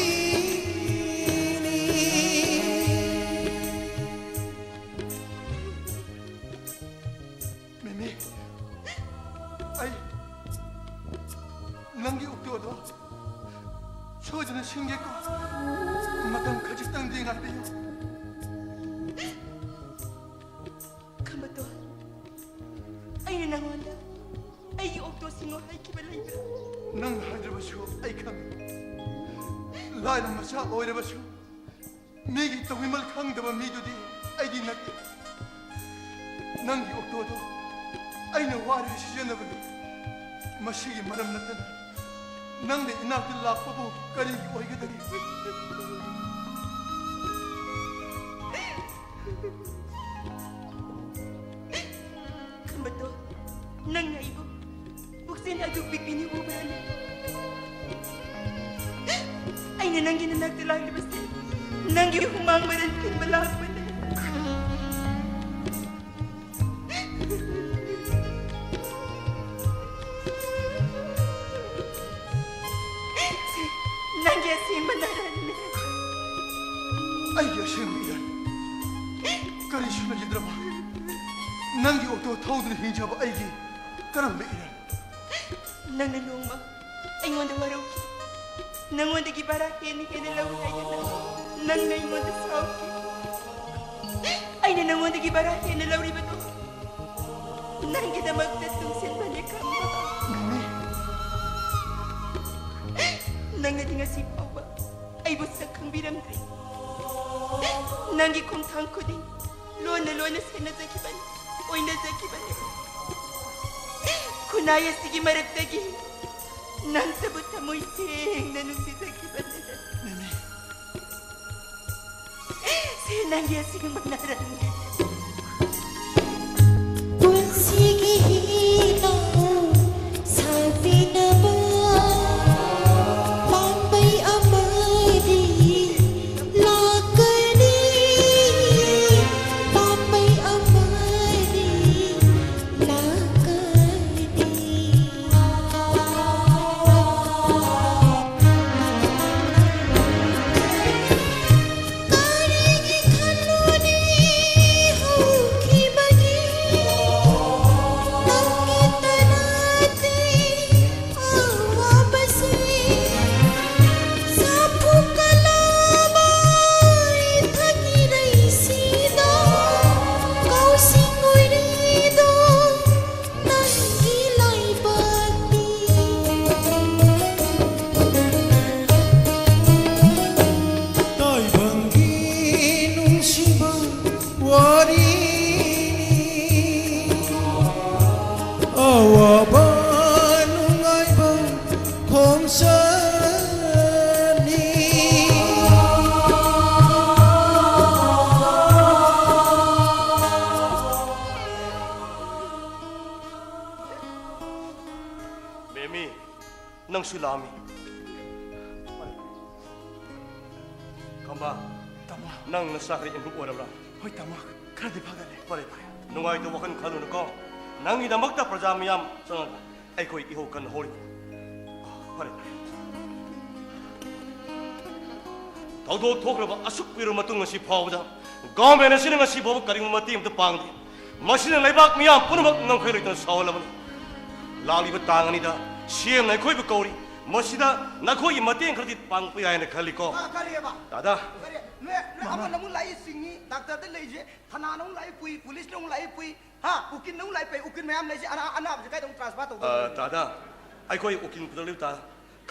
ꯃꯦꯃꯤ, ꯑꯩ ꯅꯪꯒꯤ ꯑꯣꯛꯇꯣꯗꯣ ꯁꯣꯏꯗꯅ ꯁꯤꯟꯒꯦꯀꯣ꯫ ꯃꯇꯝ ꯈꯖꯤꯛꯇꯪꯗꯤ ꯉꯥꯏꯕꯤꯌꯨ꯫ ꯈꯝꯕꯇꯣꯟ, ꯑꯩꯅ ꯅꯉꯣꯟꯗ ꯑꯩꯒꯤ ꯑꯣꯛꯇꯣ ꯁꯤꯡꯉꯣ ꯍꯥꯏꯈꯤꯕ ꯂꯩꯕ꯭ꯔꯥ? ꯅꯪ ꯍꯥꯏꯗ꯭ꯔꯕꯁꯨ ꯑꯩ ꯈꯪꯉꯤ꯫ ꯂꯥꯏꯔ ꯃꯆꯥ ꯑꯣꯏꯔꯕꯁꯨ ꯃꯤꯒꯤ ꯇꯧꯕꯤꯃꯜ ꯈꯪꯗꯕ ꯃꯤꯗꯨꯗꯤ ꯑꯩꯗꯤ ꯅꯠꯇꯦ꯫ ꯅꯪꯒꯤ ꯑꯣꯛꯇꯣꯗꯣ ꯑꯩꯅ ꯋꯥꯔꯒ ꯁꯤꯖꯤꯟꯅꯕꯅꯤ꯫ ꯃꯁꯤꯒꯤ ꯃꯔꯝ ꯅꯠꯇꯅ ꯅꯪꯅ ꯏꯅꯥꯛꯇ ꯂꯥꯛꯄꯕꯨ ꯀꯔꯤꯒꯤ ꯑꯣꯏꯒꯗꯒꯦ? ꯈꯝꯕꯇꯣꯟ, ꯅꯪꯅ ꯑꯩꯕꯨ ꯄꯨꯛꯆꯦꯜ ꯑꯗꯨ ꯄꯤꯛꯄꯤꯅꯤ ꯎꯕ꯭ꯔꯥꯅꯦ? ꯑꯩꯅ ꯅꯪꯒꯤ ꯅꯅꯥꯛꯇ ꯂꯥꯛꯂꯤꯕꯁꯦ ꯅꯪꯒꯤ ꯍꯨꯃꯥꯡ ꯃꯔꯟ ꯊꯤꯟꯕ ꯂꯥꯛꯄꯅꯦ꯫ ꯁꯤ ꯅꯪꯒꯤ ꯑꯁꯦꯡꯕ ꯅꯔꯟꯅꯦ꯫ ꯑꯩꯒꯤ ꯑꯁꯦꯡꯕ ꯏꯔꯟ ꯀꯔꯤꯁꯨ ꯂꯩꯖꯗ꯭ꯔꯕ ꯅꯪꯒꯤ ꯑꯣꯛꯇꯣ ꯊꯧꯗꯨꯅ ꯍꯤꯡꯖꯕ ꯑꯩꯒꯤ ꯀꯔꯝꯕ ꯏꯔꯟ? ꯅꯪꯅ ꯅꯣꯡꯃ ꯑꯩꯉꯣꯟꯗ ꯋꯥꯔꯧꯈꯤ꯫ ꯅꯉꯣꯟꯗꯒꯤ ꯚꯔꯥ ꯍꯦꯟꯅ ꯍꯦꯟꯅ ꯂꯧꯏ ꯍꯥꯏꯗꯅ ꯅꯪꯅ ꯑꯩꯉꯣꯟꯗ ꯁꯥꯎꯈꯤ꯫ ꯑꯩꯅ ꯅꯉꯣꯟꯗꯒꯤ ꯚꯔꯥ ꯍꯦꯟꯅ ꯂꯧꯔꯤꯕꯗꯨ ꯅꯪꯒꯤꯗꯃꯛꯇ ꯇꯨꯡꯁꯤꯟꯕꯅꯦ ꯈꯪꯕ? ꯃꯦꯃꯤ꯫ ꯅꯪꯅꯗꯤ ꯉꯁꯤ ꯐꯥꯎꯕ ꯑꯩꯕꯨ ꯁꯛ ꯈꯪꯕꯤꯔꯝꯗ꯭ꯔꯤ꯫ ꯅꯪꯒꯤ ꯈꯣꯡꯊꯥꯡ ꯈꯨꯗꯤꯡ ꯂꯣꯟꯅ ꯂꯣꯟꯅ ꯁꯦꯟꯅꯖꯈꯤꯕꯅꯤ, ꯑꯣꯏꯅꯖꯈꯤꯕꯅꯤ꯫ ꯈꯨꯟꯅꯥꯏ ꯑꯁꯤꯒꯤ ꯃꯔꯛꯇꯒꯤ ꯅꯪꯇꯕꯨ ꯊꯃꯣꯏ ꯁꯦꯡꯅ ꯅꯨꯡꯁꯤꯖꯈꯤꯕꯅꯤ꯫ ꯃꯦꯃꯤ꯫ ꯁꯤ ꯅꯪꯒꯤ ꯑꯁꯦꯡꯕ ꯅꯔꯟꯅꯤ꯫ ꯄꯨꯟꯁꯤꯒꯤ ꯃꯤ, ꯅꯪꯁꯨ ꯂꯥꯛꯑꯝꯃꯤ꯫ ꯈꯝꯕ, ꯇꯥꯃꯣ꯫ ꯅꯪ ꯅꯁꯥ ꯈꯔ improve ꯑꯣꯏꯔꯕ꯭ꯔꯥ? ꯍꯣꯏ, ꯇꯥꯃꯣ꯫ ꯈꯔꯗꯤ ꯐꯒꯠꯂꯦ꯫ ꯐꯔꯦ, ꯐꯔꯦ꯫ ꯅꯨꯡꯉꯥꯏꯇꯕ ꯋꯥꯈꯜ ꯈꯜꯂꯨꯅꯨꯀꯣ꯫ ꯅꯪꯒꯤꯗꯃꯛꯇ ꯄ꯭ꯔꯖꯥ ꯃꯤꯌꯥꯝ ꯆꯪꯉꯒ ꯑꯩꯈꯣꯏ ꯏꯍꯧ ꯀꯟꯅ ꯍꯧꯔꯤ꯫ ꯐꯔꯦ, ꯐꯔꯦ꯫ ꯊꯧꯗꯣꯛ ꯊꯣꯛꯈ꯭ꯔꯕ ꯑꯁꯨꯛ ꯀꯨꯏꯔꯕ ꯃꯇꯨꯡ ꯉꯁꯤ ꯐꯥꯎꯕꯗ government ꯑꯁꯤꯅ ꯉꯁꯤ ꯐꯥꯎꯕ ꯀꯔꯤꯒꯨꯝꯕ ꯃꯇꯦꯡ ꯑꯝꯇ ꯄꯥꯡꯗꯦ꯫ ꯃꯁꯤꯅ ꯂꯩꯕꯥꯛ ꯃꯤꯌꯥꯝ ꯄꯨꯝꯅꯃꯛ ꯉꯝꯈꯩ ꯂꯩꯇꯅ ꯁꯥꯎꯍꯜꯂꯕꯅꯤ꯫ ꯂꯥꯛꯂꯤꯕ ꯇꯥꯡ ꯑꯅꯤꯗ CMꯅ ꯑꯩꯈꯣꯏꯕꯨ ꯀꯧꯔꯤ꯫ ꯃꯁꯤꯗ ꯅꯈꯣꯏꯒꯤ ꯃꯇꯦꯡ ꯈꯔꯗꯤ ꯄꯥꯡꯉꯛꯄ ꯌꯥꯏꯅ ꯈꯜꯂꯤꯀꯣ꯫ ꯑ, ꯀꯔꯤꯑꯕ? ꯗꯥꯗꯥ꯫ ꯀꯔꯤ? ꯅꯣꯏ, ꯅꯣꯏ ꯑꯃꯅ ꯑꯃꯨꯛ ꯂꯥꯛꯏ ꯆꯤꯡꯉꯤ, ꯗꯥꯛꯇꯔꯗ ꯂꯩꯁꯦ, ꯊꯅꯥꯅ ꯑꯃꯨꯛ ꯂꯥꯛꯏ ꯄꯨꯏ, ꯄꯨꯂꯤꯁꯅ ꯑꯃꯨꯛ ꯂꯥꯛꯏ ꯄꯨꯏ, ꯍꯥ? ꯎꯀꯤꯜꯅ ꯑꯃꯨꯛ ꯂꯥꯛꯏ ꯄꯨꯏ, ꯎꯀꯤꯜ ꯃꯌꯥꯝ ꯂꯩꯁꯦ, ꯑꯅꯥ-, ꯑꯅꯥꯕꯁꯦ ꯀꯥꯏꯗ ꯑꯃꯨꯛ transfer ꯇꯧꯗꯣꯏꯅꯣ? ꯑ, ꯗꯥꯗꯥ, ꯑꯩꯈꯣꯏ ꯎꯀꯤꯜ ꯄꯨꯊꯣꯛꯂꯤꯕ ꯇꯥ-,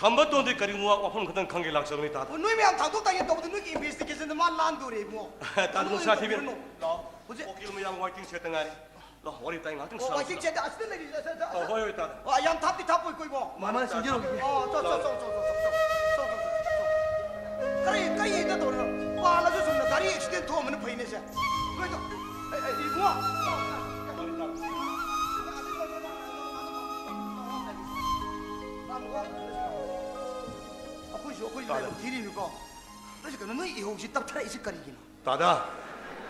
ꯈꯝꯕ ꯇꯣꯟꯗꯤ ꯀꯔꯤꯒꯨꯝꯕ ꯋꯥꯐꯝ ꯈꯛꯇꯪ ꯈꯪꯒꯦ ꯂꯥꯛꯆꯕꯅꯤ, ꯇꯥꯗ꯫ ꯑꯣ, ꯅꯣꯏ ꯃꯌꯥꯝ ꯊꯥꯡꯗꯣꯛ ꯊꯥꯡꯖꯤꯟ ꯇꯧꯕꯗ ꯅꯣꯏꯒꯤ investigationꯗ ꯃꯥ ꯂꯥꯟꯗꯣꯔꯦ, ꯏꯕꯨꯡꯉꯣ꯫ ꯇꯥꯗ, ꯅꯨꯡꯁꯥ ꯊꯤꯕꯤꯔꯅꯨ꯫ ꯂꯥꯛꯑꯣ꯫ ꯍꯧꯖꯤꯛ ꯎꯀꯤꯜ ꯃꯌꯥꯝ waiting shed ꯇ ꯉꯥꯏꯔꯦ꯫ ꯂꯥꯛꯑꯣ, ꯋꯥꯔꯤ ꯋꯥꯇꯥꯏ ꯉꯥꯏꯍꯥꯛꯇꯪ ꯑꯣ, ꯁꯥꯁꯤ꯫ Waiting shed ꯇ ꯑꯁꯤꯗ ꯂꯩꯔꯤ, ꯑ, ꯑ, ꯑ, ꯑ꯫ ꯑꯣ, ꯍꯣꯏ, ꯍꯣꯏ, ꯇꯥꯗ꯫ ꯑꯣ, ꯌꯥꯝ ꯊꯥꯞꯇꯤ ꯊꯥꯞꯄꯣꯏꯀꯣ, ꯏꯕꯨꯡꯉꯣ꯫ ꯃꯃꯥ ꯁꯤꯡꯖꯔꯣꯏꯒꯦ꯫ ꯑꯣ, ꯆꯣ, ꯆꯣ, ꯆꯣ꯫ ꯀꯔꯤ, ꯀꯔꯤ ꯍꯦꯛꯇ ꯇꯧꯔꯤꯅꯣ? ꯄꯥꯜꯂꯁꯨ ꯆꯨꯝꯅ ꯒꯥꯔꯤ accident ꯊꯣꯛꯑꯝꯕꯅ ꯐꯩꯅꯦ ꯁꯦ꯫ ꯀꯩꯅꯣ? ꯑꯦ, ꯑꯦ, ꯏꯕꯨꯡꯉꯣ꯫ ꯑꯩꯈꯣꯏꯁꯨ ꯑꯩꯈꯣꯏꯁꯨ ꯂꯥꯏꯕꯛ ꯊꯤꯔꯤꯅꯤꯀꯣ꯫ ꯅꯣꯏꯁꯦ ꯀꯩꯅꯣ, ꯅꯣꯏ ꯏꯍꯧꯁꯤ ꯇꯞꯊꯔꯛꯏꯁꯤ ꯀꯔꯤꯒꯤꯅꯣ? ꯇꯥꯗ,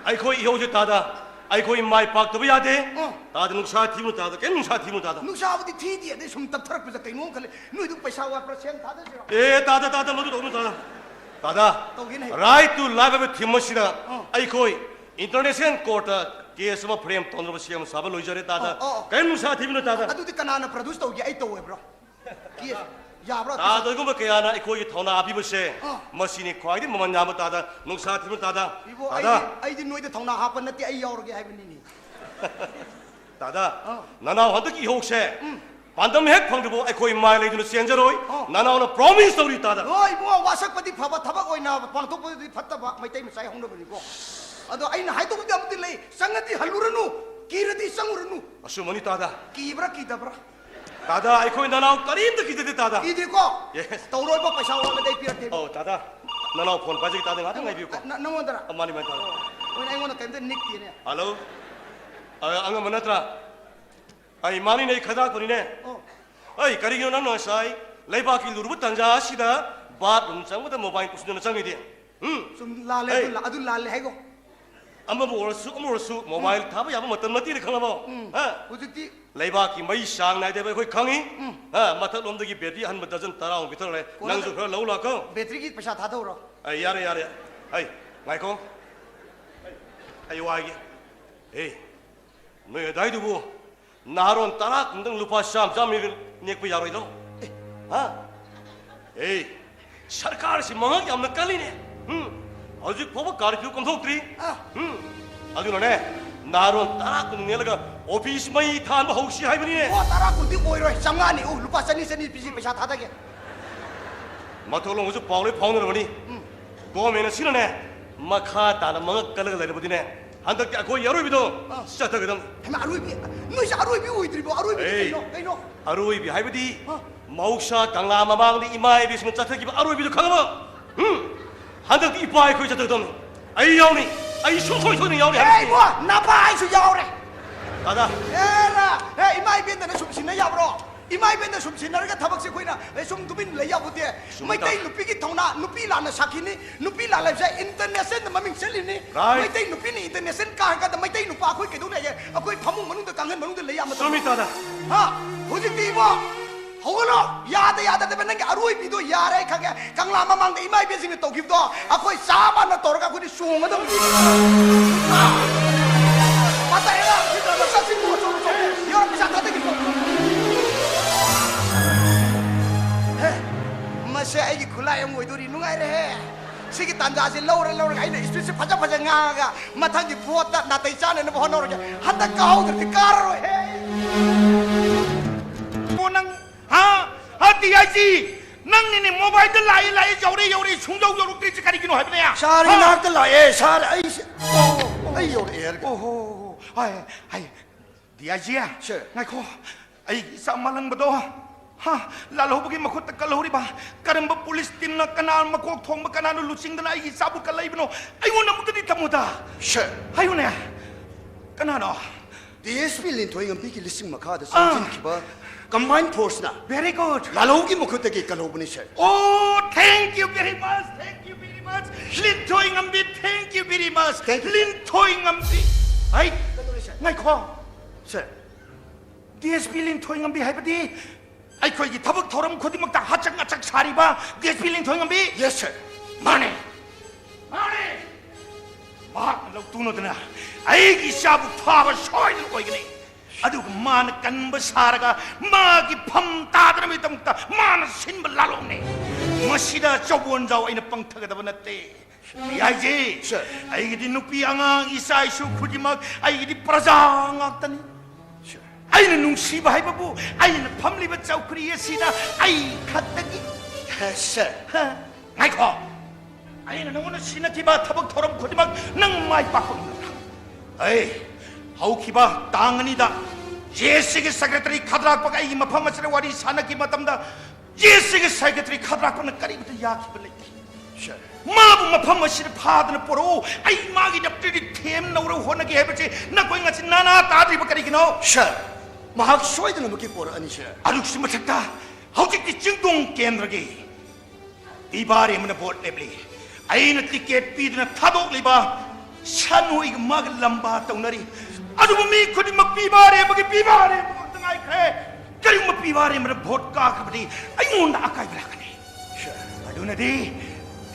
ꯑꯩꯈꯣꯏ ꯏꯍꯧꯁꯤ ꯇꯥꯗ, ꯑꯩꯈꯣꯏ ꯃꯥꯏ ꯄꯥꯛꯇꯕ ꯌꯥꯗꯦ꯫ ꯑꯣ꯫ ꯇꯥꯗ, ꯅꯨꯡꯁꯥ ꯊꯤꯕꯅꯨ ꯇꯥꯗ, ꯀꯩꯝ ꯅꯨꯡꯁꯥ ꯊꯤꯕꯅꯨ ꯇꯥꯗ꯫ ꯅꯨꯡꯁꯥꯕꯨꯗꯤ ꯊꯤꯗꯦ, ꯑꯗꯩ ꯁꯨꯝ ꯇꯞꯊꯔꯛꯄꯁꯦ ꯀꯩꯅꯣꯝ ꯈꯜꯂꯦ꯫ ꯅꯣꯏꯗꯨ ꯄꯩꯁꯥ ꯋꯥꯠꯄ꯭ꯔꯥ, ꯁꯦꯝ ꯊꯥꯗꯁꯤꯔꯣ? ꯑꯦ, ꯇꯥꯗ, ꯇꯥꯗ, ꯃꯗꯨ ꯇꯧꯅꯨ ꯇꯥꯗ꯫ ꯇꯥꯗ, ꯇꯧꯒꯦꯅꯦ꯫ Right to life ꯍꯥꯏꯕ theme ꯑꯁꯤꯗ ꯑꯣ꯫ ꯑꯩꯈꯣꯏ international court ꯇ case ꯑꯃ frame ꯇꯧꯅꯕ ꯁꯦꯝ ꯁꯥꯕ ꯂꯣꯏꯖꯔꯦ ꯇꯥꯗ꯫ ꯑꯣ, ꯑꯣ, ꯑꯣ꯫ ꯀꯔꯤꯝ ꯅꯨꯡꯁꯥ ꯊꯤꯕꯅꯨ ꯇꯥꯗ꯫ ꯑꯗꯨꯗꯤ ꯀꯅꯥꯅ produce ꯇꯧꯒꯦ? ꯑꯩ ꯇꯧꯋꯦꯕ꯭ꯔꯣ? Case ꯌꯥꯕ꯭ꯔꯣ? ꯇꯥꯗ, ꯑꯗꯨꯒꯨꯝꯕ ꯀꯌꯥꯅ ꯑꯩꯈꯣꯏꯒꯤ ꯊꯧꯅꯥ ꯍꯥꯞꯄꯤꯕꯁꯦ ꯑꯥ꯫ ꯃꯁꯤꯅꯤ ꯈ꯭ꯋꯥꯏꯗꯒꯤ ꯃꯃꯜ ꯌꯥꯝꯕ ꯇꯥꯗ, ꯅꯨꯡꯁꯥ ꯊꯤꯕ ꯇꯥꯗ꯫ ꯏꯕꯣ, ꯇꯥꯗ꯫ ꯑꯩꯗꯤ, ꯑꯩꯗꯤ ꯅꯣꯏꯗ ꯊꯧꯅꯥ ꯍꯥꯞꯄ ꯅꯠꯇꯦ, ꯑꯩ ꯌꯥꯎꯔꯒꯦ ꯍꯥꯏꯕꯅꯤꯅꯦ꯫ ꯇꯥꯗ, ꯑꯥ꯫ ꯅꯅꯥꯎ ꯍꯟꯗꯛꯀꯤ ꯏꯍꯧꯁꯦ ꯎꯝ꯫ ꯄꯥꯟꯗꯝ ꯍꯦꯛ ꯐꯪꯗ꯭ꯔꯤꯕꯐꯥꯎ ꯑꯩꯈꯣꯏ ꯃꯥꯏ ꯂꯩꯗꯨꯅ ꯆꯦꯟꯖꯔꯣꯏ꯫ ꯑꯥ꯫ ꯅꯅꯥꯎꯅ promise ꯇꯧꯔꯤ ꯇꯥꯗ꯫ ꯍꯣꯏ ꯏꯕꯨꯡꯉꯣ, ꯋꯥꯁꯛꯄꯗꯤ ꯐꯕ, ꯊꯕꯛ ꯑꯣꯏꯅ ꯄꯥꯡꯊꯣꯛꯄꯗꯤ ꯐꯠꯇꯕ, ꯃꯩꯇꯩ ꯃꯆꯥꯒꯤ ꯍꯧꯅꯕꯤꯅꯤꯀꯣ꯫ ꯑꯗꯣ ꯑꯩꯅ ꯍꯥꯏꯗꯧꯕꯗꯤ ꯑꯃꯗꯤ ꯂꯩ, ꯆꯪꯉꯗꯤ ꯍꯜꯂꯨꯔꯅꯨ, ꯀꯤꯔꯗꯤ ꯆꯪꯉꯨꯔꯅꯨ꯫ ꯑꯆꯨꯝꯕꯅꯤ ꯇꯥꯗ꯫ ꯀꯤꯕ꯭ꯔꯥ ꯀꯤꯗꯕ꯭ꯔꯥ? ꯇꯥꯗ, ꯑꯩꯈꯣꯏ ꯅꯅꯥꯎ ꯀꯔꯤꯝꯇ ꯀꯤꯖꯗꯦ ꯇꯥꯗ꯫ ꯀꯤꯗꯦꯀꯣ? Yes꯫ ꯇꯧꯔꯣꯏꯕ, ꯄꯩꯁꯥ ꯋꯥꯠꯂꯗꯤ ꯑꯩ ꯄꯤꯔꯛꯇꯦ꯫ ꯑꯧ, ꯇꯥꯗ, ꯅꯅꯥꯎ phone ꯄꯥꯏꯖꯒꯦ ꯇꯥꯗ, ꯉꯥꯛꯇꯪ ꯉꯥꯏꯕꯤꯌꯨꯀꯣ꯫ ꯅ-, ꯅꯉꯣꯟꯗꯔ? ꯑ, ꯃꯥꯅꯤ, ꯃꯥꯅꯤ, ꯇꯥꯗ꯫ ꯍꯣꯏꯅꯦ, ꯑꯩꯉꯣꯟꯗ ꯀꯩꯝꯇ ꯅꯤꯛꯇꯦꯅꯦ꯫ Hello? ꯑ, ꯑꯉꯝꯕ ꯅꯠꯇ꯭ꯔꯥ? ꯑꯩ ꯃꯥꯅꯤꯅꯦ, ꯑꯩ ꯈꯗꯥꯛꯄꯅꯤꯅꯦ꯫ ꯑꯣ꯫ ꯑꯩ, ꯀꯔꯤꯒꯤꯅꯣ ꯅꯪꯅ ꯉꯁꯥꯏ ꯂꯩꯕꯥꯛꯀꯤ ꯂꯨꯔꯨꯕ ꯇꯥꯟꯖꯥ ꯑꯁꯤꯗ ꯕꯥꯠꯔꯨꯝ ꯆꯪꯕꯗ ꯃꯣꯕꯥꯏꯜ ꯄꯨꯁꯤꯟꯗꯨꯅ ꯆꯪꯉꯤꯗꯤ? ꯎꯝ? ꯆꯨꯝ, ꯂꯥꯜꯂꯦ, ꯑꯗꯨ ꯑꯩ, ꯂꯥ-, ꯑꯗꯨ ꯂꯥꯜꯂꯦ ꯍꯥꯏꯒꯣ꯫ ꯑꯃꯕꯨ ꯑꯣꯏꯔꯁꯨ, ꯑꯃ ꯑꯣꯏꯔꯁꯨ, ꯃꯣꯕꯥꯏꯜ ꯊꯥꯕ ꯌꯥꯕ ꯃꯇꯝ ꯅꯠꯇꯦꯅ ꯈꯪꯉꯕꯣ? ꯎꯝ꯫ ꯍꯥ? ꯍꯧꯖꯤꯛꯇꯤ ꯂꯩꯕꯥꯛꯀꯤ ꯃꯩ ꯆꯥꯡ ꯅꯥꯏꯗꯦ ꯍꯥꯏꯕ ꯑꯩꯈꯣꯏ ꯈꯪꯉꯤ꯫ ꯎꯝ꯫ ꯍꯥ? ꯃꯊꯛꯂꯣꯝꯗꯒꯤ ꯕꯦꯇ꯭ꯔꯤ ꯑꯍꯟꯕ ꯗꯔꯖꯟ ꯇꯔꯥꯃꯨꯛ ꯄꯤꯊꯔꯛꯂꯦ꯫ ꯀꯣꯟꯅ ꯅꯪꯁꯨ ꯈꯔ ꯂꯧ ꯂꯥꯛꯀꯣ꯫ ꯕꯦꯇ꯭ꯔꯤꯒꯤ ꯄꯩꯁꯥ ꯊꯥꯗꯧꯔꯣ꯫ ꯑꯩ, ꯌꯥꯔꯦ, ꯌꯥꯔꯦ꯫ ꯑꯩ, ꯉꯥꯏꯈꯣ꯫ ꯑꯩ ꯋꯥꯏꯒꯦ꯫ ꯑꯦ, ꯅꯣꯏ ꯑꯗꯥꯏꯗꯨꯕꯨ ꯅꯍꯥꯔꯣꯟ ꯇꯔꯥ ꯀꯨꯟꯗꯪ ꯂꯨꯄꯥ ꯆꯥꯝ ꯆꯥꯝ ꯅꯦꯛꯄ ꯌꯥꯔꯣꯏꯗ꯭ꯔꯣ? ꯑꯦ, ꯍꯥ? ꯑꯦ, ꯁꯔꯀꯥꯔꯁꯤ ꯃꯉꯛ ꯌꯥꯝꯅ ꯀꯜꯂꯤꯅꯦ꯫ ꯎꯝ, ꯍꯧꯖꯤꯛ ꯐꯥꯎꯕ ꯀꯥꯔꯐ꯭ꯌꯨ ꯀꯣꯝꯊꯣꯛꯇ꯭ꯔꯤ꯫ ꯑꯥ꯫ ꯎꯝ, ꯑꯗꯨꯅꯅꯦ, ꯅꯍꯥꯔꯣꯟ ꯇꯔꯥ ꯀꯨꯟ ꯅꯦꯛꯂꯒ ꯑꯣꯐꯤꯁ ꯃꯩ ꯊꯥꯟꯕ ꯍꯧꯁꯤ ꯍꯥꯏꯕꯅꯤꯅꯦ꯫ ꯑꯣ, ꯇꯔꯥ ꯀꯨꯟꯗꯤ ꯑꯣꯏꯔꯣꯏ, ꯆꯥꯝꯃꯉꯥꯅꯤ꯫ ꯑꯣ, ꯂꯨꯄꯥ ꯆꯅꯤ, ꯆꯅꯤ ꯄꯤꯁꯤ, ꯄꯩꯁꯥ ꯊꯥꯗꯒꯦ꯫ ꯃꯊꯛꯂꯣꯝꯒꯁꯨ ꯄꯥꯎ ꯂꯣꯏ ꯐꯥꯎꯅꯔꯕꯅꯤ꯫ ꯎꯝ꯫ ꯒꯣꯔꯃꯦꯟ ꯑꯁꯤꯅꯅꯦ, ꯃꯈꯥ ꯇꯥꯅ ꯃꯉꯛ ꯀꯜꯂꯒ ꯂꯩꯔꯕꯗꯤꯅꯦ, ꯍꯟꯗꯛꯇꯤ ꯑꯩꯈꯣꯏꯒꯤ ꯑꯔꯣꯏꯕꯤꯗꯣ ꯑꯥ꯫ ꯆꯠꯊꯒꯗꯕꯅꯤ꯫ ꯍꯩꯃꯥ, ꯑꯔꯣꯏꯕꯤ? ꯅꯣꯏꯁꯦ ꯑꯔꯣꯏꯕꯤ ꯑꯣꯏꯗ꯭ꯔꯤꯕꯣ? ꯑꯔꯣꯏꯕꯤꯗꯤ ꯑꯩ, ꯀꯩꯅꯣ? ꯀꯩꯅꯣ? ꯑꯔꯣꯏꯕꯤ ꯍꯥꯏꯕꯗꯤ ꯑꯥ꯫ ꯃꯍꯧꯁꯥ ꯀꯪꯂꯥ ꯃꯃꯥꯡꯗ ꯏꯃꯥ ꯏꯕꯦꯁꯤꯡꯅ ꯆꯠꯊꯈꯤꯕ ꯑꯔꯣꯏꯕꯤꯗꯣ ꯈꯪꯉꯕ? ꯎꯝ? ꯍꯟꯗꯛꯇꯤ ꯏꯄꯥ ꯑꯩꯈꯣꯏ ꯆꯠꯊꯒꯗꯕꯅꯤ꯫ ꯑꯩ ꯌꯥꯎꯅꯤ꯫ ꯑꯩ ꯁꯨꯡꯁꯣꯏ ꯁꯣꯏꯗꯅ ꯌꯥꯎꯅꯤ ꯑꯦ, ꯍꯥꯏꯕꯁꯤꯅꯤ꯫ ꯏꯕꯣ, ꯅꯄꯥ ꯑꯩꯁꯨ ꯌꯥꯎꯔꯦ꯫ ꯗꯥꯗꯥ꯫ ꯑꯦꯔꯥ, ꯑꯦ, ꯏꯃꯥ ꯏꯕꯦꯟꯗꯅ ꯁꯨꯝ ꯁꯤꯟꯅ ꯌꯥꯕ꯭ꯔꯣ? ꯏꯃꯥ ꯏꯕꯦꯟꯗ ꯁꯨꯝ ꯁꯤꯟꯅꯔꯒ ꯊꯕꯛꯁꯦ ꯑꯩꯈꯣꯏꯅ, ꯑꯦ, ꯁꯨꯝ ꯇꯨꯃꯤꯟ ꯂꯩ ꯌꯥꯄꯣꯠꯇꯦ꯫ ꯁꯨꯝ ꯃꯩꯇꯩ ꯇꯧ꯫ ꯅꯨꯄꯤꯒꯤ ꯊꯧꯅꯥ, ꯅꯨꯄꯤ ꯂꯥꯟꯅ ꯁꯥꯈꯤꯅꯤ꯫ ꯅꯨꯄꯤ ꯂꯥꯟ ꯍꯥꯏꯕꯁꯦ internationalꯗ ꯃꯃꯤꯡ ꯆꯠꯂꯤꯅꯤ꯫ Right꯫ ꯃꯩꯇꯩ ꯅꯨꯄꯤꯅ international ꯀꯥꯔꯀꯥꯟꯗ ꯃꯩꯇꯩ ꯅꯨꯄꯥ ꯑꯩꯈꯣꯏ ꯀꯩꯗꯧ ꯂꯩꯒꯦ? ꯑꯩꯈꯣꯏ ꯐꯃꯨꯡ ꯃꯅꯨꯡꯗ, ꯀꯥꯡꯈꯟ ꯃꯅꯨꯡꯗ ꯂꯩ ꯌꯥꯕ ꯃꯇꯝ꯫ ꯆꯨꯝꯃꯤ, ꯗꯥꯗꯥ꯫ ꯍꯥ? ꯍꯧꯖꯤꯛꯇꯤ ꯏꯕꯣ, ꯍꯧꯒꯠꯂꯣ! ꯌꯥꯗ ꯌꯥꯗꯗꯕ ꯅꯪꯒꯤ ꯑꯔꯣꯏꯕꯤꯗꯣ ꯌꯥꯔꯦ, ꯑꯩ ꯈꯪꯉꯦ꯫ ꯀꯪꯂꯥ ꯃꯃꯥꯡꯗ ꯏꯃꯥ ꯏꯕꯦꯟꯁꯤꯡꯅ ꯇꯧꯈꯤꯕꯗꯣ ꯑꯩꯈꯣꯏ ꯆꯥꯕꯅ ꯇꯧꯔꯒ ꯑꯩꯈꯣꯏꯗꯤ ꯆꯣꯡꯒꯗꯕꯅꯤ꯫ ꯄꯥꯇꯥ ꯍꯦꯔꯥ, ꯆꯠꯁꯤ, ꯆꯠꯁꯤ, ꯆꯠꯁꯤ, ꯆꯠꯁꯤ꯫ ꯌꯥꯔꯦ, ꯄꯩꯁꯥ ꯊꯥꯗꯈꯤꯕꯗꯣ꯫ ꯍꯦ, ꯃꯁꯦ ꯑꯩꯒꯤ ꯈꯨꯠꯂꯥꯏ ꯑꯃ ꯑꯣꯏꯗꯣꯔꯤ꯫ ꯅꯨꯡꯉꯥꯏꯔꯦꯍꯦ꯫ ꯁꯤꯒꯤ ꯇꯥꯟꯖꯥꯁꯤ ꯂꯧꯔ ꯂꯧꯔꯒ ꯑꯩꯅ speechꯁꯦ ꯐꯖ ꯐꯖ ꯉꯥꯡꯉꯒ ꯃꯊꯪꯒꯤ voteꯇ ꯅꯥꯇꯩ ꯆꯥꯅꯅꯕ ꯍꯣꯠꯅꯔꯒꯦ꯫ ꯍꯟꯗꯛ ꯀꯥꯍꯧꯗ꯭ꯔꯗꯤ ꯀꯥꯔꯔꯣꯏꯍꯦ꯫ ꯑꯣ, ꯅꯪ ꯍꯥ? ꯍꯥ, DIG? ꯅꯪꯅꯤꯅꯦ mobileꯗ ꯂꯥꯛꯏ, ꯂꯥꯛꯏ, ꯌꯧꯔꯦ, ꯌꯧꯔꯦ, ꯁꯨꯡꯌꯧ ꯌꯧꯔꯛꯇ꯭ꯔꯤꯁꯦ ꯀꯔꯤꯒꯤꯅꯣ ꯍꯥꯏꯕꯅꯦ? Sirꯒꯤ ꯍꯥ? ꯅꯥꯛꯇ ꯂꯥꯛꯑꯦ, sir, ꯑꯩꯁꯦ, ꯑꯣ, ꯑꯣ, ꯑꯩ ꯌꯧꯔꯛꯑꯦ ꯍꯥꯏꯔꯒ꯫ ꯑꯣ, ꯍꯣ, ꯍꯣ, ꯍꯣ. ꯍꯥꯏ, ꯍꯥꯏ, DIG? Sir꯫ ꯉꯥꯏꯈꯣ, ꯑꯩꯒꯤ ꯏꯆꯥ ꯃꯥꯂꯪꯕꯗꯣ, ꯍꯥ, ꯂꯥꯜꯍꯧꯕꯒꯤ ꯃꯈꯨꯠꯇ ꯀꯜꯍꯧꯔꯤꯕ ꯀꯔꯝꯕ police teamꯅ, ꯀꯅꯥ ꯃꯀꯣꯛ ꯊꯣꯡꯕ, ꯀꯅꯥꯅ ꯂꯨꯆꯤꯡꯗꯅ ꯑꯩꯒꯤ ꯏꯆꯥꯕꯨ ꯀꯜꯂꯛꯏꯕꯅꯣ? ꯑꯩꯉꯣꯟꯗ ꯑꯃꯨꯛꯇꯗꯤ ꯊꯝꯃꯨꯗ꯫ Sir꯫ ꯍꯥꯏꯌꯨꯅꯦ, ꯀꯅꯥꯅꯣ? ꯗꯤ ꯑꯦꯁ ꯄꯤ ꯂꯤꯟꯊꯣꯏꯉꯝꯕꯤꯒꯤ ꯂꯤꯁꯤꯡ ꯃꯈꯥꯗ ꯑꯥ꯫ ꯆꯪꯁꯤꯟꯈꯤꯕ combined force ꯅ Very good. ꯂꯥꯂꯧꯒꯤ ꯃꯈꯨꯠꯇꯒꯤ ꯀꯜꯍꯧꯕꯅꯤ, sir. Oh, thank you very much, thank you very much. ꯂꯤꯟꯊꯣꯏꯉꯝꯕꯤ, thank you very much. Thank you. ꯂꯤꯟꯊꯣꯏꯉꯝꯕꯤ. ꯍꯩ, ꯉꯥꯏꯈꯣ꯫ Sir. ꯗꯤ ꯑꯦꯁ ꯄꯤ ꯂꯤꯟꯊꯣꯏꯉꯝꯕꯤ ꯍꯥꯏꯕꯗꯤ ꯑꯩꯈꯣꯏꯒꯤ ꯊꯕꯛ ꯊꯧꯔꯝ ꯈꯨꯗꯤꯡꯃꯛꯇ ꯍꯆꯛ ꯑꯆꯛ ꯁꯥꯔꯤꯕ D S P ꯂꯤꯟꯊꯣꯏꯉꯝꯕꯤ? Yes, sir. ꯃꯥꯅꯦ, ꯃꯥꯅꯦ꯫ ꯃꯍꯥꯛꯅ ꯂꯧꯇꯨꯅꯗꯅ ꯑꯩꯒꯤ ꯏꯆꯥꯕꯨ ꯐꯥꯕ ꯁꯣꯏꯗꯅ ꯑꯣꯏꯒꯅꯤ꯫ ꯑꯗꯨꯒ ꯃꯥꯅ ꯀꯟꯕ ꯁꯥꯔꯒ ꯃꯥꯒꯤ ꯐꯝ ꯇꯥꯗꯅꯕꯒꯤꯗꯃꯛꯇ ꯃꯥꯅ ꯁꯤꯟꯕ ꯂꯥꯂꯣꯡꯅꯦ꯫ ꯃꯁꯤꯗ ꯆꯧꯕꯣꯟꯖꯥꯎ ꯑꯩꯅ ꯄꯪꯊꯒꯗꯕ ꯅꯠꯇꯦ꯫ ꯌꯥꯏꯖꯦ꯫ Sir. ꯑꯩꯒꯤꯗꯤ ꯅꯨꯄꯤ ꯑꯉꯥꯡ ꯏꯆꯥ ꯏꯁꯨ ꯈꯨꯗꯤꯡꯃꯛ ꯑꯩꯒꯤꯗꯤ ꯄ꯭ꯔꯖꯥ ꯉꯥꯛꯇꯅꯤ꯫ Sir. ꯑꯩꯅ ꯅꯨꯡꯁꯤꯕ ꯍꯥꯏꯕꯕꯨ ꯑꯩꯅ ꯐꯝꯂꯤꯕ ꯆꯧꯀ꯭ꯔꯤ ꯑꯁꯤꯗ ꯑꯩ ꯈꯛꯇꯒꯤ꯫ Yes, sir. ꯍ? ꯉꯥꯏꯈꯣ꯫ ꯑꯩꯅ ꯅꯉꯣꯟꯗ ꯁꯤꯟꯅꯈꯤꯕ ꯊꯕꯛ ꯊꯧꯔꯝ ꯈꯨꯗꯤꯡꯃꯛ ꯅꯪ ꯃꯥꯏ ꯄꯥꯛꯄ ꯉꯝꯒꯗ꯭ꯔꯥ? ꯑꯩ ꯍꯧꯈꯤꯕ ꯇꯥꯡ ꯑꯅꯤꯗ ꯖꯦ ꯑꯦꯁ ꯁꯤꯒꯤ ꯁꯦꯀ꯭ꯔꯦꯇꯔꯤ ꯈꯗ꯭ꯔꯥꯛꯄꯒ ꯑꯩꯒꯤ ꯃꯐꯝ ꯑꯁꯤꯗ ꯋꯥꯔꯤ ꯁꯥꯟꯅꯈꯤꯕ ꯃꯇꯝꯗ ꯖꯦ ꯑꯦꯁ ꯁꯤꯒꯤ ꯁꯦꯀ꯭ꯔꯦꯇꯔꯤ ꯈꯗ꯭ꯔꯥꯛꯄꯅ ꯀꯔꯤꯃꯇ ꯌꯥꯈꯤꯕ ꯂꯩꯇꯦ꯫ Sir. ꯃꯥꯕꯨ ꯃꯐꯝ ꯑꯁꯤꯗ ꯐꯥꯗꯅ ꯄꯨꯔꯛꯎ, ꯑꯩ ꯃꯥꯒꯤ ꯗꯞꯇꯔꯗꯤ ꯊꯦꯝꯅꯧꯔ ꯍꯣꯠꯅꯒꯦ ꯍꯥꯏꯕꯁꯤ ꯅꯈꯣꯏ ꯉꯁꯤ ꯅꯥꯅꯥ ꯇꯥꯗ꯭ꯔꯤꯕ ꯀꯔꯤꯒꯤꯅꯣ? Sir, ꯃꯍꯥꯛ ꯁꯣꯏꯗꯅꯃꯛꯀꯤ ꯄꯣꯔꯛꯑꯅꯤ, sir. ꯑꯗꯨꯒꯤꯁꯨ ꯃꯊꯛꯇ ꯍꯧꯖꯤꯛꯇꯤ ꯆꯤꯡꯗꯣꯡ ꯀꯦꯟꯗ꯭ꯔꯒꯤ ꯄꯤꯕꯥꯔꯦꯝꯕꯅ ꯚꯣꯠ ꯂꯦꯞꯂꯤ꯫ ꯑꯩꯅ ꯇꯤꯀꯦꯠ ꯄꯤꯗꯨꯅ ꯊꯥꯗꯣꯛꯂꯤꯕ ꯁꯟ ꯍꯨꯏꯒ ꯃꯥꯒ ꯂꯝꯕꯥ ꯇꯧꯅꯔꯤ꯫ ꯑꯗꯨꯕꯨ ꯃꯤ ꯈꯨꯗꯤꯡꯃꯛ ꯄꯤꯕꯥꯔꯦꯝꯕꯒꯤ ꯄꯤꯕꯥꯔꯦꯝꯕ ꯉꯥꯛꯇ ꯉꯥꯏꯈ꯭ꯔꯦ꯫ ꯀꯔꯤꯒꯨꯝꯕ ꯄꯤꯕꯥꯔꯦꯝꯕꯅ ꯚꯣꯠ ꯀꯥꯈ꯭ꯔꯕꯗꯤ ꯑꯩꯉꯣꯟꯗ ꯑꯀꯥꯏꯕ ꯂꯥꯛꯀꯅꯤ꯫ ꯑꯗꯨꯅꯗꯤ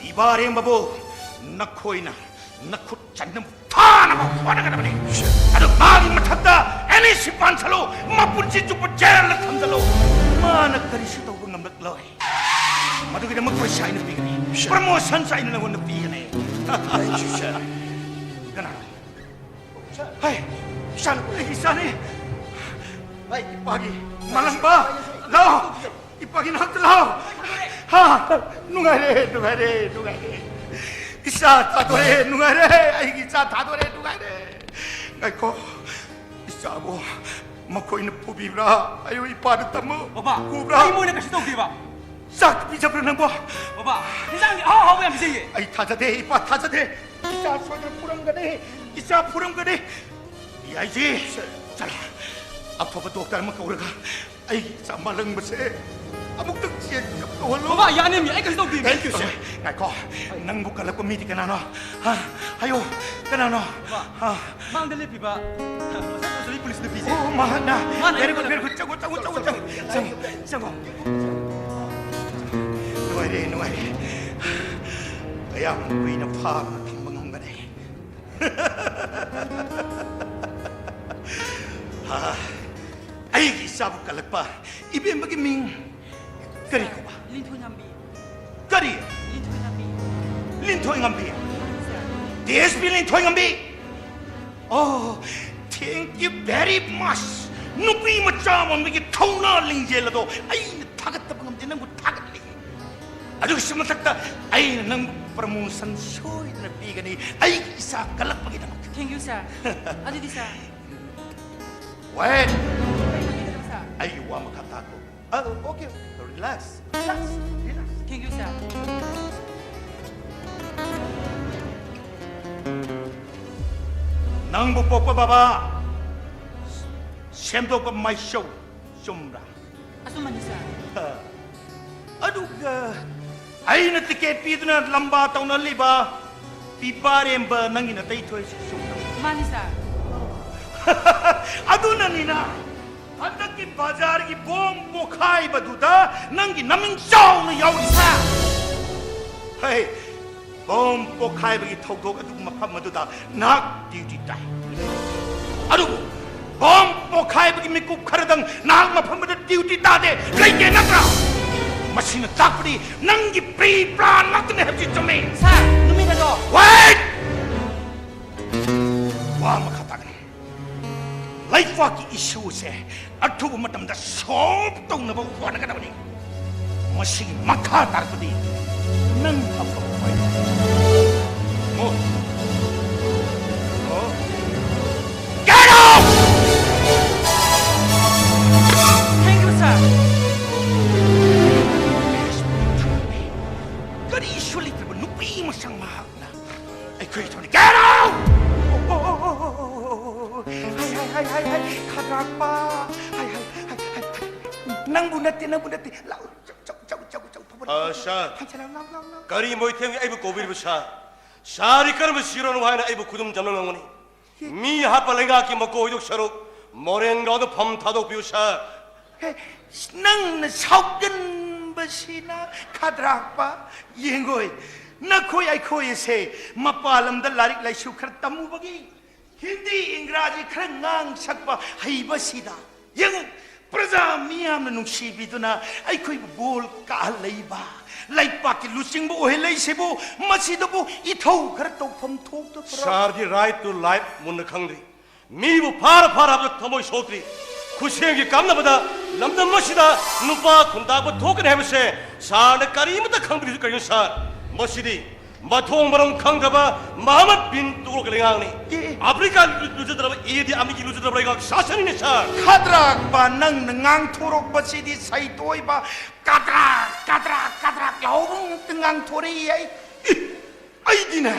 ꯄꯤꯕꯥꯔꯦꯝꯕꯕꯨ ꯅꯈꯣꯏꯅ ꯅꯈꯨꯠ ꯆꯟꯅꯕ ꯐꯥꯅꯕ ꯍꯣꯠꯅꯒꯗꯕꯅꯤ꯫ ꯑꯗꯨ ꯃꯥꯒꯤ ꯃꯊꯛꯇ ꯑꯦꯅꯤ ꯁꯤ ꯄꯥꯟꯁꯜꯂꯨ, ꯃꯄꯨꯟꯁꯤ ꯆꯨꯞꯄ ꯖꯦꯜꯗ ꯊꯝꯖꯜꯂꯨ, ꯃꯥꯅ ꯀꯔꯤꯁꯨ ꯇꯧꯕ ꯉꯝꯂꯛꯂꯣꯏ꯫ ꯃꯗꯨꯒꯤꯗꯃꯛ ꯄꯩꯁꯥ ꯑꯩꯅ ꯄꯤꯒꯅꯤ, ꯄ꯭ꯔꯃꯣꯁꯟꯁꯨ ꯑꯩꯅ ꯅꯉꯣꯟꯗ ꯄꯤꯒꯅꯤ꯫ Thank you, sir. ꯀꯅꯥꯅꯣ? ꯍꯥꯏ, ꯏꯆꯥꯅꯨꯄꯤ, ꯑꯩꯒꯤ ꯏꯆꯥꯅꯤ꯫ ꯍꯥꯏ, ꯏꯄꯥꯒꯤ ꯃꯂꯪꯕ, ꯂꯥꯛꯑꯣ꯫ ꯏꯄꯥꯒꯤ ꯅꯥꯛꯇ ꯂꯥꯛꯑꯣ꯫ ꯍꯥ, ꯅꯨꯡꯉꯥꯏꯔꯦ, ꯅꯨꯡꯉꯥꯏꯔꯦ, ꯅꯨꯡꯉꯥꯏꯔꯦ꯫ ꯏꯆꯥ ꯊꯥꯗꯣꯔꯦ, ꯅꯨꯡꯉꯥꯏꯔꯦ꯫ ꯑꯩꯒꯤ ꯏꯆꯥ ꯊꯥꯗꯣꯔꯦ, ꯅꯨꯡꯉꯥꯏꯔꯦ꯫ ꯉꯥꯏꯈꯣ, ꯏꯆꯥꯕꯨ ꯃꯈꯣꯏꯅ ꯐꯨꯕꯤꯕ꯭ꯔꯥ? ꯑꯌꯨ ꯏꯄꯥꯗ ꯇꯝꯃꯨ꯫ ꯕꯕꯥ, ꯐꯨꯕ꯭ꯔꯥ? ꯑꯩ ꯃꯣꯏꯅ ꯀꯩꯁꯨ ꯇꯧꯗꯦꯕ꯫ ꯆꯥꯛ ꯄꯤꯖꯕ꯭ꯔꯥ ꯅꯪꯕꯣ? ꯕꯕꯥ, ꯏꯟꯖꯥꯡꯗꯤ ꯑꯍꯥꯎ ꯑꯍꯥꯎꯕ ꯌꯥꯝ ꯄꯤꯖꯩꯌꯦ꯫ ꯑꯩ ꯊꯥꯖꯗꯦ, ꯏꯄꯥ ꯊꯥꯖꯗꯦ꯫ ꯏꯆꯥ ꯁꯣꯏꯗꯅ ꯐꯨꯔꯝꯒꯅꯤ, ꯏꯆꯥ ꯐꯨꯔꯝꯒꯅꯤ꯫ ꯌꯥꯏꯖꯤ, ꯑꯐꯕ ꯗꯣꯛꯇꯔ ꯑꯃ ꯀꯧꯔꯒ ꯑꯩꯒꯤ ꯏꯆꯥ ꯃꯥꯂꯪꯕꯁꯦ ꯑꯃꯨꯛꯇꯪ ꯆꯦꯛ ꯑꯞ ꯇꯧꯍꯜꯂꯣ꯫ ꯕꯕꯥ, ꯌꯥꯅꯤꯃꯤ, ꯑꯩ ꯀꯩꯁꯨ ꯇꯧꯗꯦꯃꯤ꯫ Thank you, sir. ꯉꯥꯏꯈꯣ, ꯅꯪꯕꯨ ꯀꯜꯂꯛꯄ ꯃꯤꯗꯤ ꯀꯅꯥꯅꯣ? ꯍꯥ? ꯍꯥꯏꯌꯣ, ꯀꯅꯥꯅꯣ? ꯕꯕꯥ, ꯍꯥ? ꯃꯥꯡꯗ ꯂꯦꯞꯄꯤꯕ ꯃꯁꯛ ꯐꯖꯕꯤ ꯄꯨꯂꯤꯁ ꯅꯨꯄꯤꯁꯦ꯫ ꯑꯣ, ꯃꯍꯥꯛꯅ꯫ ꯃꯥꯅ very good, ꯑꯩꯉꯣꯟꯗ very good. ꯆꯪꯉꯣ, ꯆꯪꯉꯣ, ꯆꯪꯉꯣ, ꯆꯪꯉꯣ, ꯆꯪꯉꯣ, ꯆꯪꯉꯣ, ꯆꯪꯉꯣ꯫ ꯅꯨꯡꯉꯥꯏꯔꯦ, ꯅꯨꯡꯉꯥꯏꯔꯦ꯫ ꯀꯌꯥꯝ ꯀꯨꯏꯅ ꯐꯥꯗꯨꯅ ꯊꯝꯕ ꯉꯝꯒꯅꯤ? ꯍꯥ? ꯑꯩꯒꯤ ꯏꯆꯥꯕꯨ ꯀꯜꯂꯛꯄ ꯏꯕꯦꯝꯃꯒꯤ ꯃꯤꯡ ꯀꯔꯤ ꯀꯧꯕ? ꯂꯤꯟꯊꯣꯏꯉꯝꯕꯤ꯫ ꯀꯔꯤ? ꯂꯤꯟꯊꯣꯏꯉꯝꯕꯤ꯫ ꯂꯤꯟꯊꯣꯏꯉꯝꯕꯤ? ꯁꯥꯔ꯫ D S P ꯂꯤꯟꯊꯣꯏꯉꯝꯕꯤ? Oh, thank you very much. ꯅꯨꯄꯤ ꯃꯆꯥ ꯑꯃ ꯑꯣꯏꯕꯒꯤ ꯊꯧꯅꯥ ꯂꯤꯡꯖꯦꯜ ꯑꯗꯣ ꯑꯩꯅ ꯊꯥꯒꯠꯇꯕ ꯉꯝꯗꯦ, ꯅꯪꯕꯨ ꯊꯥꯒꯠꯂꯤ꯫ ꯑꯗꯨꯒꯤꯁꯨ ꯃꯊꯛꯇ ꯑꯩꯅ ꯅꯪꯕꯨ promotion ꯁꯣꯏꯗꯅ ꯄꯤꯒꯅꯤ, ꯑꯩꯒꯤ ꯏꯆꯥ ꯀꯜꯂꯛꯄꯒꯤꯗꯃꯛ꯫ Thank you, ꯁꯥꯔ꯫ ꯑꯗꯨꯗꯤ, ꯁꯥꯔ꯫ Wait! ꯀꯩ ꯇꯧꯒꯦ ꯍꯥꯏꯅꯣ, ꯁꯥꯔ? ꯑꯩꯒꯤ ꯋꯥ ꯃꯈꯥ ꯇꯥꯈꯣ꯫ ꯑ, okay, relax, relax, relax. Thank you, ꯁꯥꯔ꯫ ꯅꯪꯕꯨ ꯄꯣꯛꯄ ꯕꯕꯥ, ꯁꯦꯝꯗꯣꯛꯄ ꯃꯥꯏꯁꯧ, ꯆꯨꯝꯕ꯭ꯔꯥ? ꯑꯆꯨꯝꯕꯅꯤ, ꯁꯥꯔ꯫ ꯑꯗꯨꯒ ꯑꯩꯅ ꯇꯤꯀꯦꯠ ꯄꯤꯗꯨꯅ ꯂꯝꯕꯥ ꯇꯧꯅꯍꯜꯂꯤꯕ ꯄꯤꯕꯥꯔꯦꯝꯕ ꯅꯪꯒꯤ ꯅꯇꯩ ꯊꯣꯏꯁꯤ ꯆꯨꯝꯕ꯭ꯔꯥ? ꯃꯥꯅꯤ, ꯁꯥꯔ꯫ ꯑꯗꯨꯅꯅꯤꯅ ꯍꯟꯗꯛꯀꯤ ꯕꯖꯥꯔꯒꯤ ꯕꯣꯝ ꯄꯣꯈꯥꯏꯕꯗꯨꯗ ꯅꯪꯒꯤ ꯅꯃꯤꯡ ꯆꯥꯎꯅ ꯌꯥꯎꯔꯤꯁꯦ꯫ ꯍꯩ, ꯕꯣꯝ ꯄꯣꯈꯥꯏꯕꯒꯤ ꯊꯧꯗꯣꯛ ꯑꯗꯨ ꯃꯐꯝ ꯑꯗꯨꯗ ꯅꯍꯥꯛ ꯗ꯭ꯌꯨꯇꯤ ꯇꯥꯏ꯫ ꯑꯗꯨꯕꯨ ꯕꯣꯝ ꯄꯣꯈꯥꯏꯕꯒꯤ ꯃꯤꯀꯨꯞ ꯈꯔꯗꯪ ꯅꯍꯥꯛ ꯃꯐꯝ ꯑꯗꯨꯗ ꯗ꯭ꯌꯨꯇꯤ ꯇꯥꯗꯦ, ꯂꯩꯇꯦ ꯅꯠꯇ꯭ꯔꯥ? ꯃꯁꯤꯅ ꯇꯥꯛꯄꯗꯤ ꯅꯪꯒꯤ ꯄ꯭ꯔꯤ ꯄ꯭ꯂꯥꯟ ꯉꯥꯛꯇꯅꯦ ꯍꯥꯏꯕꯁꯤ ꯆꯨꯝꯃꯤ꯫ ꯁꯥꯔ, ꯅꯨꯃꯤꯠ ꯑꯗꯣ Wait! ꯋꯥ ꯃꯈꯥ ꯇꯥꯒꯅꯤ꯫ ꯂꯩꯕꯥꯛꯀꯤ ꯏꯁꯨꯁꯦ ꯑꯊꯨꯕ ꯃꯇꯝꯗ ꯁꯣꯜꯕ ꯇꯧꯅꯕ ꯍꯣꯠꯅꯒꯗꯕꯅꯤ꯫ ꯃꯁꯤꯒꯤ ꯃꯈꯥ ꯇꯥꯔꯛꯄꯗꯤ ꯅꯪ ꯑꯐꯕ ꯑꯣꯏ꯫ Move. Go. Get out! Thank you, sir. ꯀꯔꯤꯁꯨ ꯂꯩꯇ꯭ꯔꯕ ꯅꯨꯄꯤ ꯃꯁꯛ ꯃꯍꯥꯛꯅ ꯑꯩꯈꯣꯏ ꯊꯣꯛꯅ, get out! ꯍꯥꯏ, ꯍꯥꯏ, ꯍꯥꯏ, ꯍꯥꯏ, ꯍꯥꯏ꯫ ꯅꯪꯕꯨ ꯅꯠꯇꯦ, ꯅꯪꯕꯨ ꯅꯠꯇꯦ꯫ ꯂꯥꯛꯑꯣ, ꯆꯧ, ꯆꯧ, ꯆꯧ, ꯆꯧ, ꯆꯧ, ꯐꯝꯃꯨ, ꯑ, ꯂꯥꯛꯑꯣ꯫ ꯁꯥꯔ꯫ ꯐꯝꯁꯦ, ꯂꯥꯛꯑꯣ, ꯂꯥꯛꯑꯣ, ꯂꯥꯛꯑꯣ, ꯂꯥꯛꯑꯣ꯫ ꯀꯔꯤ ꯃꯣꯏꯊꯦꯝꯒꯤ ꯑꯩꯕꯨ ꯀꯧꯕꯤꯔꯤꯕ, ꯁꯥꯔ? ꯁꯥꯔꯗꯤ ꯀꯔꯝꯕ ꯁꯤꯔꯣꯅꯣ ꯍꯥꯏꯅ ꯑꯩꯕꯨ ꯈꯨꯗꯨꯝ ꯆꯝꯅ ꯉꯝꯒꯅꯤ? ꯃꯤ ꯍꯥꯠꯄ ꯂꯩꯉꯥꯛꯀꯤ ꯃꯀꯣꯏꯗꯨ ꯁꯔꯨꯛ ꯃꯣꯔꯦꯟꯒꯥꯎꯗ ꯐꯝ ꯊꯥꯗꯣꯛꯄꯤꯌꯨ, ꯁꯥꯔ꯫ ꯍꯦ, ꯅꯪꯅ ꯁꯥꯎꯒꯟꯕꯁꯤꯅ ꯈꯗ꯭ꯔꯥꯛꯄ꯫ ꯌꯦꯡꯉꯣꯏ, ꯅꯈꯣꯏ ꯑꯩꯈꯣꯏ ꯑꯁꯦ ꯃꯄꯥꯟ ꯂꯝꯗ ꯂꯥꯏꯔꯤꯛ ꯂꯥꯏꯁꯨ ꯈꯔ ꯇꯝꯃꯨꯕꯒꯤ, ꯍꯤꯟꯗꯤ ꯏꯪꯒ꯭ꯔꯥꯖꯤ ꯈꯔ ꯉꯥꯡ ꯁꯛꯄ ꯍꯩꯕꯁꯤꯗ, ꯌꯦꯡꯉꯨ, ꯄ꯭ꯔꯖꯥ ꯃꯤꯌꯥꯝꯅ ꯅꯨꯡꯁꯤꯕꯤꯗꯨꯅ ꯑꯩꯈꯣꯏꯕꯨ ꯕꯣꯜ ꯀꯥꯍꯜꯂꯛꯏꯕ, ꯂꯩꯄꯥꯛꯀꯤ ꯂꯨꯆꯤꯡꯕ ꯑꯣꯏꯍꯜꯂꯛꯏꯁꯤꯕꯨ, ꯃꯁꯤꯗꯕꯨ ꯏꯊꯧ ꯈꯔ ꯇꯧꯐꯝ ꯊꯣꯛꯇꯕ꯭ꯔꯥ? ꯁꯥꯔꯗꯤ right to life ꯃꯨꯟꯅ ꯈꯪꯗ꯭ꯔꯤ꯫ ꯃꯤꯕꯨ ꯐꯥꯔ ꯐꯥꯔ ꯍꯥꯞꯄꯗ ꯊꯃꯣꯏ ꯁꯣꯛꯇ꯭ꯔꯤ꯫ ꯈꯨꯠꯁꯦꯝꯒꯤ ꯀꯥꯞꯅꯕꯗ ꯂꯝꯗꯝ ꯑꯁꯤꯗ ꯅꯨꯄꯥ ꯈꯨꯟꯇꯥꯛꯄ ꯊꯣꯛꯀꯅꯤ ꯍꯥꯏꯕꯁꯦ ꯁꯥꯔꯅ ꯀꯔꯤꯃꯠꯇ ꯈꯪꯕꯤꯔꯤꯁꯨ ꯀꯔꯤꯅꯣ, ꯁꯥꯔ? ꯃꯁꯤꯗꯤ ꯃꯊꯣꯡ ꯃꯔꯝ ꯈꯪꯗ꯭ꯔꯕ ꯃꯍꯃꯗ ꯕꯤꯟ ꯇꯨꯒ꯭ꯂꯛꯀꯤ ꯂꯩꯉꯥꯛꯅꯤ꯫ ꯑꯦ, ꯑꯦ꯫ ꯑꯐ꯭ꯔꯤꯀꯥꯒꯤ ꯂꯨꯖꯗ꯭ꯔꯕ, ꯏꯗꯤ ꯑꯃꯤꯟꯒꯤ ꯂꯨꯖꯗ꯭ꯔꯕ ꯂꯩꯉꯥꯛ ꯁꯥꯁꯟꯅꯤꯅꯦ, ꯁꯥꯔ꯫ ꯈꯗ꯭ꯔꯥꯛꯄ, ꯅꯪꯅ ꯉꯥꯡꯊꯣꯔꯛꯄꯁꯤꯗꯤ ꯁꯩꯇꯣꯏꯕ ꯀꯗ꯭ꯔꯥꯛ, ꯀꯗ꯭ꯔꯥꯛ, ꯀꯗ꯭ꯔꯥꯛ ꯂꯥꯎꯕ ꯉꯥꯛꯇ ꯉꯥꯡꯊꯣꯔꯛꯏ꯫ ꯑꯩ, ꯏ, ꯑꯩꯗꯤꯅꯦ,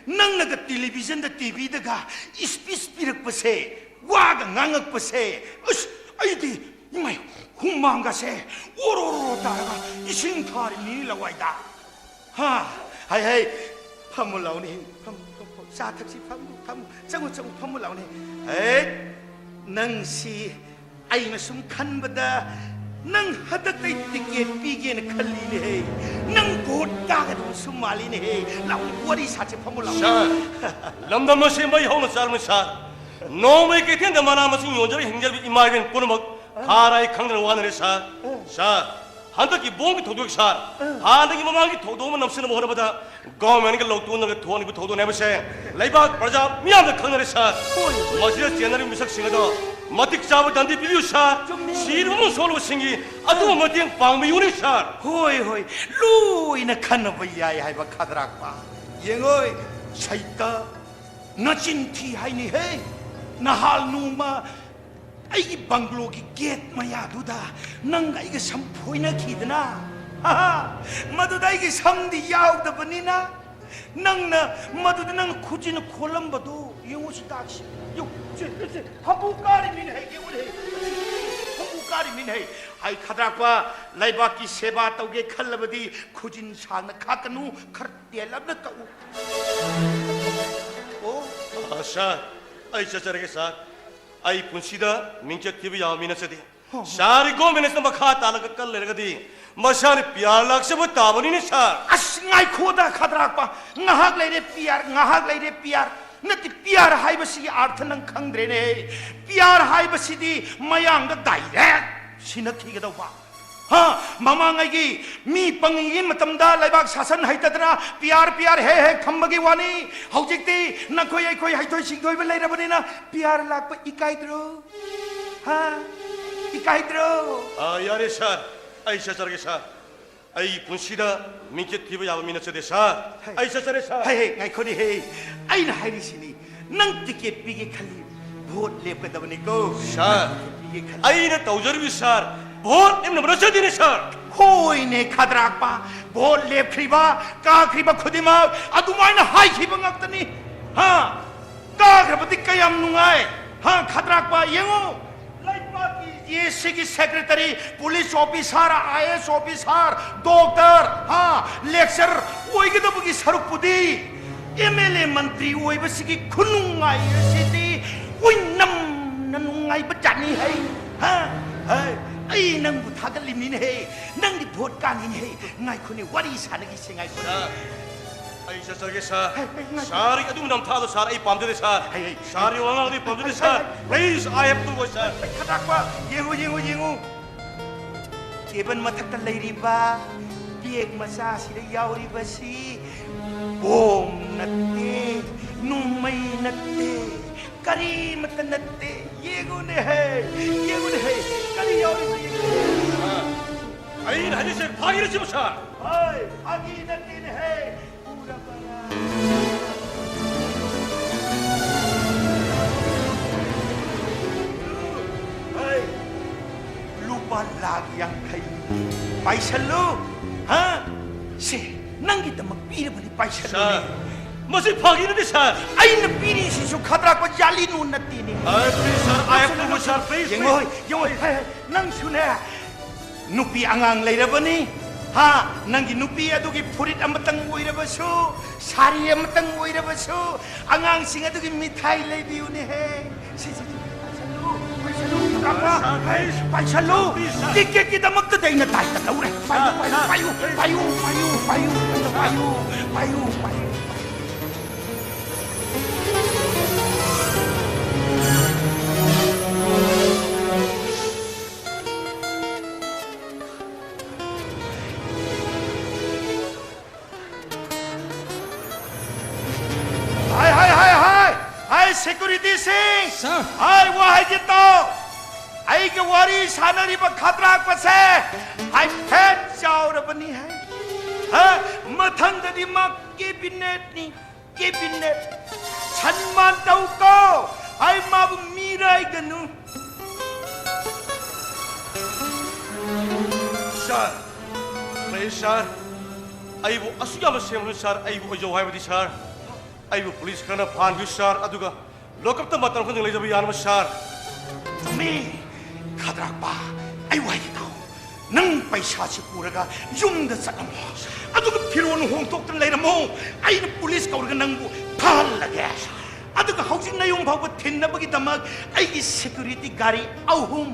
ꯅꯪꯅꯒ ꯇꯦꯂꯤꯚꯤꯖꯟꯗ, ꯇꯤꯚꯤꯗꯒ speech ꯄꯤꯔꯛꯄꯁꯦ, ꯋꯥꯒ ꯉꯥꯡꯉꯛꯄꯁꯦ, ꯑꯁ, ꯑꯩꯗꯤ, ꯏꯃꯥꯏ, ꯍꯨꯃꯥꯡꯒꯁꯦ ꯑꯣꯔꯣ ꯑꯣꯔꯣ ꯇꯥꯔꯒ ꯏꯁꯤꯡ ꯊꯥꯔꯤꯅꯤ ꯂꯋꯥꯏꯗ꯫ ꯍꯥ, ꯍꯥꯏ, ꯍꯥꯏ, ꯐꯝꯃꯨ ꯂꯥꯎꯅꯦ, ꯐꯝꯃꯨ, ꯐꯝꯃꯨ, ꯐꯝꯃꯨ, ꯆꯥ ꯊꯛꯁꯤ, ꯐꯝꯃꯨ, ꯐꯝꯃꯨ, ꯆꯪꯉꯨ, ꯆꯪꯉꯨ, ꯐꯝꯃꯨ ꯂꯥꯎꯅꯦ꯫ ꯍꯦ, ꯅꯪꯁꯤ, ꯑꯩꯅ ꯁꯨꯝ ꯈꯟꯕꯗ ꯅꯪ ꯍꯟꯗꯛꯇꯩ ꯇꯤꯀꯦꯠ ꯄꯤꯒꯦꯅ ꯈꯜꯂꯤꯅꯦꯍꯦ꯫ ꯅꯪ ꯚꯣꯠ ꯀꯥꯒꯗꯕꯁꯨ ꯃꯥꯜꯂꯤꯅꯦꯍꯦ꯫ ꯂꯥꯎ, ꯋꯥꯔꯤ ꯁꯥꯁꯤ, ꯐꯝꯃꯨ ꯂꯥꯎꯅꯦ꯫ ꯁꯥꯔ, ꯂꯝꯗꯝ ꯑꯁꯤ ꯃꯩ ꯍꯧꯅ ꯆꯥꯔꯝꯃꯤ, ꯁꯥꯔ꯫ ꯅꯣꯡꯃꯒꯤ ꯀꯩꯊꯦꯜꯗ ꯃꯅꯥ ꯃꯁꯤꯡ ꯌꯣꯟꯖꯔꯒ ꯍꯤꯡꯖꯔꯤꯕ ꯏꯃꯥ ꯏꯕꯦꯟ ꯄꯨꯝꯅꯃꯛ ꯈꯥꯔꯥꯏ ꯈꯪꯗꯅ ꯋꯥꯅꯔꯦ, ꯁꯥꯔ꯫ ꯁꯥꯔ, ꯍꯟꯗꯛꯀꯤ ꯕꯣꯝꯒꯤ ꯊꯧꯗꯣꯛ, ꯁꯥꯔ, ꯍꯥꯟꯅꯒꯤ ꯃꯃꯥꯡꯒꯤ ꯊꯧꯗꯣꯛ ꯑꯃ ꯅꯝꯁꯤꯟꯅꯕ ꯍꯣꯠꯅꯕꯗ ꯒꯣꯔꯃꯦꯟꯒ ꯂꯧꯇꯨꯅꯒ ꯊꯣꯛꯍꯟꯈꯤꯕ ꯊꯧꯗꯣꯛꯅꯦ ꯍꯥꯏꯕꯁꯦ ꯂꯩꯕꯥꯛ ꯄ꯭ꯔꯖꯥ ꯃꯤꯌꯥꯝꯅ ꯈꯪꯅꯔꯦ, ꯁꯥꯔ꯫ ꯍꯣꯏ, ꯍꯣꯏ꯫ ꯃꯁꯤꯗ ꯆꯦꯟꯅꯔꯤꯕ ꯃꯤꯁꯛꯁꯤꯡ ꯑꯗꯣ ꯃꯇꯤꯛ ꯆꯥꯕ ꯗꯟꯗꯤ ꯄꯤꯕꯤꯌꯨ, ꯁꯥꯔ꯫ ꯆꯨꯝꯃꯤ꯫ ꯁꯤꯔꯕ ꯑꯃꯁꯨꯡ ꯁꯣꯛꯂꯕꯁꯤꯡꯒꯤ ꯑꯗꯨꯒꯨꯝꯕ ꯃꯇꯦꯡ ꯄꯥꯡꯕꯤꯌꯨꯅꯦ, ꯁꯥꯔ꯫ ꯍꯣꯏ, ꯍꯣꯏ, ꯂꯣꯏꯅ ꯈꯟꯅꯕ ꯌꯥꯏ ꯍꯥꯏꯕ ꯈꯗ꯭ꯔꯥꯛꯄ꯫ ꯌꯦꯡꯉꯣꯏ, ꯁꯩꯇ, ꯅꯆꯤꯟ ꯊꯤ ꯍꯥꯏꯅꯤꯍꯦ꯫ ꯅꯍꯥꯜ ꯅꯣꯡꯃ ꯑꯩꯒꯤ ꯕꯪꯒ꯭ꯂꯣꯒꯤ ꯒꯦꯠ ꯃꯌꯥꯗꯨꯗ ꯅꯪꯒ ꯑꯩꯒ ꯁꯝ ꯐꯣꯏꯅꯈꯤꯗꯅ? ꯍꯥ, ꯃꯗꯨꯗ ꯑꯩꯒꯤ ꯁꯝꯗꯤ ꯌꯥꯎꯗꯕꯅꯤꯅ, ꯅꯪꯅ ꯃꯗꯨꯗ ꯅꯪ ꯈꯨꯖꯤꯟꯅ ꯈꯣꯜꯂꯝꯕꯗꯨ ꯌꯦꯡꯉꯨ, ꯁꯤ ꯇꯥꯛꯁꯤ꯫ ꯌꯦꯡꯉꯨ, ꯁꯤ, ꯁꯤ, ꯐꯝꯕꯨ ꯀꯥꯔꯤ ꯃꯤꯅ ꯍꯩꯒꯦ ꯎꯠꯂꯦ꯫ ꯐꯝꯕꯨ ꯀꯥꯔꯤ ꯃꯤꯅ ꯍꯩ꯫ ꯍꯥꯏ ꯈꯗ꯭ꯔꯥꯛꯄ, ꯂꯩꯕꯥꯛꯀꯤ ꯁꯦꯕꯥ ꯇꯧꯒꯦ ꯈꯜꯂꯕꯗꯤ ꯈꯨꯖꯤꯟ ꯁꯥꯡꯅ ꯈꯥꯛꯀꯅꯨ, ꯈꯔ ꯇꯦꯜꯂꯞꯅ ꯀꯛꯎ꯫ ꯑꯣ꯫ ꯑ, ꯁꯥꯔ, ꯑꯩ ꯆꯠꯆꯔꯒꯦ, ꯁꯥꯔ꯫ ꯑꯩ ꯄꯨꯟꯁꯤꯗ ꯃꯤꯡꯆꯠ ꯊꯤꯕ ꯌꯥꯕ ꯃꯤ ꯅꯠꯆꯗꯦ꯫ ꯍꯣ, ꯍꯣ꯫ ꯁꯥꯔ ꯒꯣꯃꯦꯟꯅ ꯃꯈꯥ ꯇꯥꯜꯂꯒ ꯀꯜ ꯂꯩꯔꯒꯗꯤ ꯃꯁꯥꯅ ꯄꯤ ꯑꯥꯔ ꯂꯥꯛꯆꯕ ꯇꯥꯕꯅꯤꯅꯦ, ꯁꯥꯔ꯫ ꯑꯁ, ꯉꯥꯏꯈꯣꯗ, ꯈꯗ꯭ꯔꯥꯛꯄ꯫ ꯉꯥꯏꯍꯥꯛ ꯂꯩꯔꯦ ꯄꯤ ꯑꯥꯔ, ꯉꯥꯏꯍꯥꯛ ꯂꯩꯔꯦ ꯄꯤ ꯑꯥꯔ꯫ ꯅꯠꯇꯦ, ꯄꯤ ꯑꯥꯔ ꯍꯥꯏꯕꯁꯤꯒꯤ ꯑꯥꯔꯊ ꯅꯪ ꯈꯪꯗ꯭ꯔꯦꯅꯦ꯫ ꯄꯤ ꯑꯥꯔ ꯍꯥꯏꯕꯁꯤꯗꯤ ꯃꯌꯥꯡꯗ ꯗꯥꯏꯔꯦꯛ ꯁꯤꯟꯅꯈꯤꯒꯗꯧꯕ꯫ ꯍꯥ, ꯃꯃꯥꯡꯉꯩꯒꯤ ꯃꯤ ꯄꯪꯉꯤꯉꯩ ꯃꯇꯝꯗ ꯂꯩꯕꯥꯛ ꯁꯥꯁꯟ ꯍꯩꯇꯗꯅ ꯄꯤ ꯑꯥꯔ, ꯄꯤ ꯑꯥꯔ ꯍꯦꯛ ꯍꯦꯛ ꯊꯝꯕꯒꯤ ꯋꯥꯅꯤ꯫ ꯍꯧꯖꯤꯛꯇꯤ ꯅꯈꯣꯏ ꯑꯩꯈꯣꯏ ꯍꯩꯊꯣꯏ ꯁꯤꯡꯊꯣꯏꯕ ꯂꯩꯔꯕꯅꯤꯅ ꯄꯤ ꯑꯥꯔ ꯂꯥꯛꯄ ꯏꯀꯥꯏꯗ꯭ꯔꯣ? ꯍꯥ? ꯏꯀꯥꯏꯗ꯭ꯔꯣ? ꯑ, ꯌꯥꯔꯦ, ꯁꯥꯔ꯫ ꯑꯩ ꯆꯠꯆꯔꯒꯦ, ꯁꯥꯔ꯫ ꯑꯩ ꯄꯨꯟꯁꯤꯗ ꯃꯤꯡꯆꯠ ꯊꯤꯕ ꯌꯥꯕ ꯃꯤ ꯅꯠꯆꯗꯦ, ꯁꯥꯔ꯫ ꯍꯩ꯫ ꯑꯩ ꯆꯠꯆꯔꯦ, ꯁꯥꯔ꯫ ꯍꯩ, ꯍꯩ, ꯉꯥꯏꯈꯣꯅꯦ, ꯍꯩ꯫ ꯑꯩꯅ ꯍꯥꯏꯔꯤꯁꯤꯅꯤ, ꯅꯪ ꯇꯤꯀꯦꯠ ꯄꯤꯒꯦ ꯈꯜꯂꯤ, ꯚꯣꯠ ꯂꯦꯞꯀꯗꯕꯅꯤꯀꯣ꯫ ꯁꯥꯔ, ꯅꯪ ꯇꯤꯀꯦꯠ ꯄꯤꯒꯦ ꯈꯜꯂꯤ꯫ ꯑꯩꯅ ꯇꯧꯖꯔꯤꯕꯁꯤ, ꯁꯥꯔ, ꯚꯣꯠ ꯂꯦꯞꯅꯕ ꯅꯠꯆꯗꯦꯅꯦ, ꯁꯥꯔ꯫ ꯍꯣꯏꯅꯦ, ꯈꯗ꯭ꯔꯥꯛꯄ, ꯚꯣꯠ ꯂꯦꯞꯈ꯭ꯔꯤꯕ, ꯀꯥꯈ꯭ꯔꯤꯕ ꯈꯨꯗꯤꯡꯃꯛ ꯑꯗꯨꯃꯥꯏꯅ ꯍꯥꯏꯈꯤꯕ ꯉꯥꯛꯇꯅꯤ꯫ ꯍꯥ? ꯀꯥꯈ꯭ꯔꯕꯗꯤ ꯀꯌꯥꯝ ꯅꯨꯡꯉꯥꯏ꯫ ꯍꯥ, ꯈꯗ꯭ꯔꯥꯛꯄ, ꯌꯦꯡꯉꯨ꯫ ꯂꯩꯕꯥꯛꯀꯤ ꯑꯦ ꯁꯤꯒꯤ ꯁꯦꯀ꯭ꯔꯦꯇꯔꯤ, ꯄꯨꯂꯤꯁ ꯑꯣꯐꯤꯁꯥꯔ, ꯑꯥꯏ ꯑꯦꯁ ꯑꯣꯐꯤꯁꯥꯔ, ꯗꯣꯛꯇꯔ, ꯍꯥ, ꯂꯦꯛꯆꯔ ꯑꯣꯏꯒꯗꯕꯒꯤ ꯁꯔꯨꯛꯄꯨꯗꯤ ꯑꯦꯝ ꯑꯦꯜ ꯑꯦ ꯃꯟꯇ꯭ꯔꯤ ꯑꯣꯏꯕꯁꯤꯒꯤ ꯈꯨꯅꯨꯡꯉꯥꯏ ꯑꯁꯤꯗꯤ ꯑꯣꯏꯅꯝꯅ ꯅꯨꯡꯉꯥꯏꯕ ꯖꯥꯠꯅꯤ ꯍꯩ꯫ ꯍꯥ? ꯍꯩ, ꯑꯩ ꯅꯪꯕꯨ ꯊꯥꯒꯠꯂꯤꯃꯤꯅꯦ ꯍꯦ꯫ ꯅꯪꯒꯤ ꯚꯣꯠ ꯀꯥꯅꯤꯅꯦ ꯍꯦ꯫ ꯉꯥꯏꯈꯣꯅꯦ, ꯋꯥꯔꯤ ꯁꯥꯟꯅꯈꯤꯁꯦ, ꯉꯥꯏꯈꯣꯅꯦ꯫ ꯁꯥꯔ, ꯑꯩ ꯆꯠꯆꯔꯒꯦ, ꯁꯥꯔ꯫ ꯍꯩ, ꯍꯩ, ꯉꯥꯏꯈꯣ꯫ ꯁꯥꯔ, ꯑꯗꯨꯝ ꯅꯝꯊꯥꯗꯣ, ꯁꯥꯔ, ꯑꯩ ꯄꯥꯝꯖꯗꯦ, ꯁꯥꯔ꯫ ꯍꯩ, ꯍꯩ꯫ ꯁꯥꯔꯒꯤ ꯋꯥꯉꯥꯡꯗꯤ ꯄꯥꯝꯖꯗꯦ, ꯍꯩ, ꯁꯥꯔ꯫ ꯍꯩ, ꯍꯩ꯫ Please, I have to go, ꯁꯥꯔ꯫ ꯍꯩ, ꯈꯗ꯭ꯔꯥꯛꯄ, ꯌꯦꯡꯉꯨ, ꯌꯦꯡꯉꯨ, ꯌꯦꯡꯉꯨ꯫ ꯇꯦꯕꯜ ꯃꯊꯛꯇ ꯂꯩꯔꯤꯕ ꯕꯦꯒ ꯃꯆꯥꯁꯤꯗ ꯌꯥꯎꯔꯤꯕꯁꯤ ꯕꯣꯝ ꯅꯠꯇꯦ, ꯅꯣꯡꯃꯩ ꯅꯠꯇꯦ, ꯀꯔꯤꯃꯠꯇ ꯅꯠꯇꯦ꯫ ꯌꯦꯡꯉꯨꯅꯦ ꯍꯦ, ꯌꯦꯡꯉꯨꯅꯦ ꯍꯦ, ꯀꯔꯤ ꯌꯥꯎꯔꯤꯕ ꯌꯦꯡꯉꯨꯅꯦ꯫ ꯁꯥꯔ, ꯑꯩꯅ ꯍꯥꯏꯔꯤꯁꯦ ꯐꯥꯒꯤꯔ ꯁꯤꯕꯨ, ꯁꯥꯔ? ꯍꯣꯏ, ꯐꯥꯒꯤ ꯅꯠꯇꯦꯅꯦ ꯍꯦ꯫ ꯎꯔꯕꯔꯥ? ꯍꯣꯏ, ꯂꯨꯄꯥ ꯂꯥꯈ ꯌꯥꯡꯈꯩ ꯄꯥꯏꯁꯜꯂꯨ꯫ ꯍꯥ? ꯁꯦ, ꯅꯪꯒꯤꯗꯃꯛ ꯄꯤꯔꯕꯅꯤ, ꯄꯥꯏꯁꯜꯂꯨꯅꯦ꯫ ꯁꯥꯔ, ꯃꯁꯤ ꯐꯥꯒꯤ ꯅꯠꯇꯦ, ꯁꯥꯔ꯫ ꯑꯩꯅ ꯄꯤꯔꯤꯁꯤꯁꯨ ꯈꯗ꯭ꯔꯥꯛꯄ ꯖꯥꯂꯤꯅꯣ ꯅꯠꯇꯦꯅꯦ꯫ ꯑ, please, sir, I approve, sir, please, ꯌꯦꯡꯉꯣ, please꯫ ꯌꯦꯡꯉꯣ, ꯍꯦ, ꯍꯦ, ꯅꯪꯁꯨꯅꯦ, ꯅꯨꯄꯤ ꯑꯉꯥꯡ ꯂꯩꯔꯕꯅꯤ, ꯍꯥ? ꯅꯪꯒꯤ ꯅꯨꯄꯤ ꯑꯗꯨꯒꯤ ꯐꯨꯔꯤꯠ ꯑꯃꯇꯪ ꯑꯣꯏꯔꯕꯁꯨ, ꯁꯥꯔꯤ ꯑꯃꯇꯪ ꯑꯣꯏꯔꯕꯁꯨ, ꯑꯉꯥꯡꯁꯤꯡ ꯑꯗꯨꯒꯤ ꯃꯤꯊꯥꯏ ꯂꯩꯕꯤꯌꯨꯅꯦꯍꯦ꯫ ꯁꯤ, ꯁꯤ, ꯁꯤ, ꯄꯥꯏꯁꯜꯂꯨ, ꯄꯥꯏꯁꯜꯂꯨ, ꯈꯗ꯭ꯔꯥꯛꯄ, ꯍꯦ, ꯄꯥꯏꯁꯜꯂꯨ꯫ ꯇꯤꯛꯀꯦꯠꯀꯤꯗꯃꯛꯇꯗꯤ ꯑꯩꯅ ꯗꯥꯏꯇ ꯂꯧꯔꯦ꯫ ꯄꯥꯏꯌꯨ, ꯄꯥꯏꯌꯨ, ꯄꯥꯏꯌꯨ, ꯄꯥꯏꯌꯨ, ꯄꯥꯏꯌꯨ꯫ ꯍꯥꯏ, ꯍꯥꯏ, ꯍꯥꯏ, ꯍꯥꯏ! ꯍꯥꯏ, ꯁꯦꯀ꯭ꯌꯨꯔꯤꯇꯤꯁꯤꯡ! ꯁꯥꯔ! ꯍꯥꯏ, ꯋꯥ ꯍꯥꯏꯒꯦ ꯇꯥꯎ! ꯑꯩꯒ ꯋꯥꯔꯤ ꯁꯥꯟꯅꯔꯤꯕ ꯈꯗ꯭ꯔꯥꯛꯄꯁꯦ ꯍꯥꯏꯐꯦꯠ ꯆꯥꯎꯔꯕꯅꯤ ꯍꯥꯏ꯫ ꯍꯥ? ꯃꯊꯪꯗꯗꯤ ꯃꯥ ꯀꯦꯕꯤꯅꯦꯠꯅꯤ, ꯀꯦꯕꯤꯅꯦꯠ꯫ ꯁꯟꯃꯥꯟ ꯇꯧꯀꯣ! ꯑꯩ ꯃꯥꯕꯨ ꯃꯤꯔꯥꯏꯒꯅꯨ꯫ ꯁꯥꯔ, please, ꯁꯥꯔ, ꯑꯩꯕꯨ ꯑꯁꯨꯛ ꯌꯥꯝꯅ ꯁꯦꯝꯂꯕ ꯁꯥꯔ, ꯑꯩꯕꯨ ꯑꯣꯏꯖꯧ ꯍꯥꯏꯕꯗꯤ ꯁꯥꯔ, ꯑꯩꯕꯨ ꯄꯨꯂꯤꯁ ꯈꯔꯅ ꯐꯥꯍꯟꯕꯤꯌꯨ ꯁꯥꯔ, ꯑꯗꯨꯒ ꯂꯣꯀꯞꯇ ꯃꯇꯝ ꯈꯔ ꯂꯩꯖꯕ ꯌꯥꯅꯕ ꯁꯥꯔ꯫ ꯆꯨꯝꯃꯤ, ꯈꯗ꯭ꯔꯥꯛꯄ, ꯑꯩ ꯋꯥꯍꯩ ꯇꯥꯎ꯫ ꯅꯪ ꯄꯩꯁꯥꯁꯤ ꯄꯨꯔꯒ ꯌꯨꯝꯗ ꯆꯠꯂꯝꯃꯣ, ꯑꯗꯨꯒ ꯐꯤꯔꯣꯜ ꯍꯣꯡꯗꯣꯛꯇꯅ ꯂꯩꯔꯝꯃꯣ꯫ ꯑꯩꯅ ꯄꯨꯂꯤꯁ ꯀꯧꯔꯒ ꯅꯪꯕꯨ ꯐꯥꯍꯜꯂꯒꯦ꯫ ꯑꯗꯨꯒ ꯍꯧꯖꯤꯛ ꯅꯌꯨꯝ ꯐꯥꯎꯕ ꯊꯤꯟꯅꯕꯒꯤꯗꯃꯛ ꯑꯩꯒꯤ ꯁꯦꯀ꯭ꯌꯨꯔꯤꯇꯤ ꯒꯥꯔꯤ ꯑꯍꯨꯝ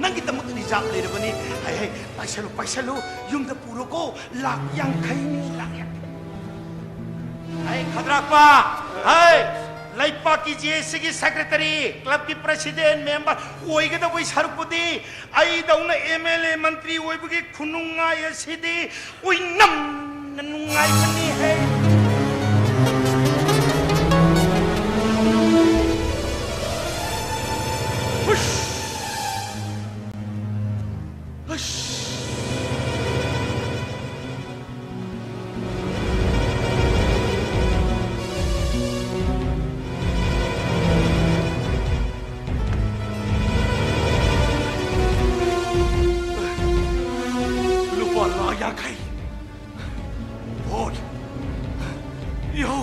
ꯅꯪꯒꯤꯗꯃꯛ ꯔꯤꯖꯥꯕ ꯂꯩꯔꯕꯅꯤ꯫ ꯍꯩ, ꯍꯩ, ꯄꯥꯏꯁꯜꯂꯨ, ꯄꯥꯏꯁꯜꯂꯨ, ꯌꯨꯝꯗ ꯄꯨꯔꯣꯀꯣ꯫ ꯂꯥꯛ ꯌꯥꯡꯈꯩꯅꯤ, ꯂꯥꯛ ꯌꯥꯡꯈꯩ꯫ ꯍꯩ, ꯈꯗ꯭ꯔꯥꯛꯄ, ꯍꯩ, ꯂꯩꯄꯥꯛꯀꯤ ꯖꯦ ꯑꯦꯁ ꯁꯤꯒꯤ ꯁꯦꯀ꯭ꯔꯦꯇꯔꯤ, ꯀ꯭ꯂꯕꯀꯤ ꯄ꯭ꯔꯁꯤꯗꯦꯟ, ꯃꯦꯝꯕꯔ ꯑꯣꯏꯒꯗꯧꯕꯒꯤ ꯁꯔꯨꯛꯄꯨꯗꯤ ꯑꯩꯗꯧꯅ ꯑꯦꯝ ꯑꯦꯜ ꯑꯦ, ꯃꯟꯇ꯭ꯔꯤ ꯑꯣꯏꯕꯒꯤ ꯈꯨꯅꯨꯡꯉꯥꯏ ꯑꯁꯤꯗꯤ ꯑꯣꯏꯅꯝꯅ ꯅꯨꯡꯉꯥꯏꯕꯅꯤꯍꯦ꯫ ꯍꯨꯁ! ꯍꯨꯁ! ꯂꯨꯄꯥ ꯂꯥꯈ ꯌꯥꯡꯈꯩ꯫ ꯚꯣꯠ꯫ ꯌꯣ꯫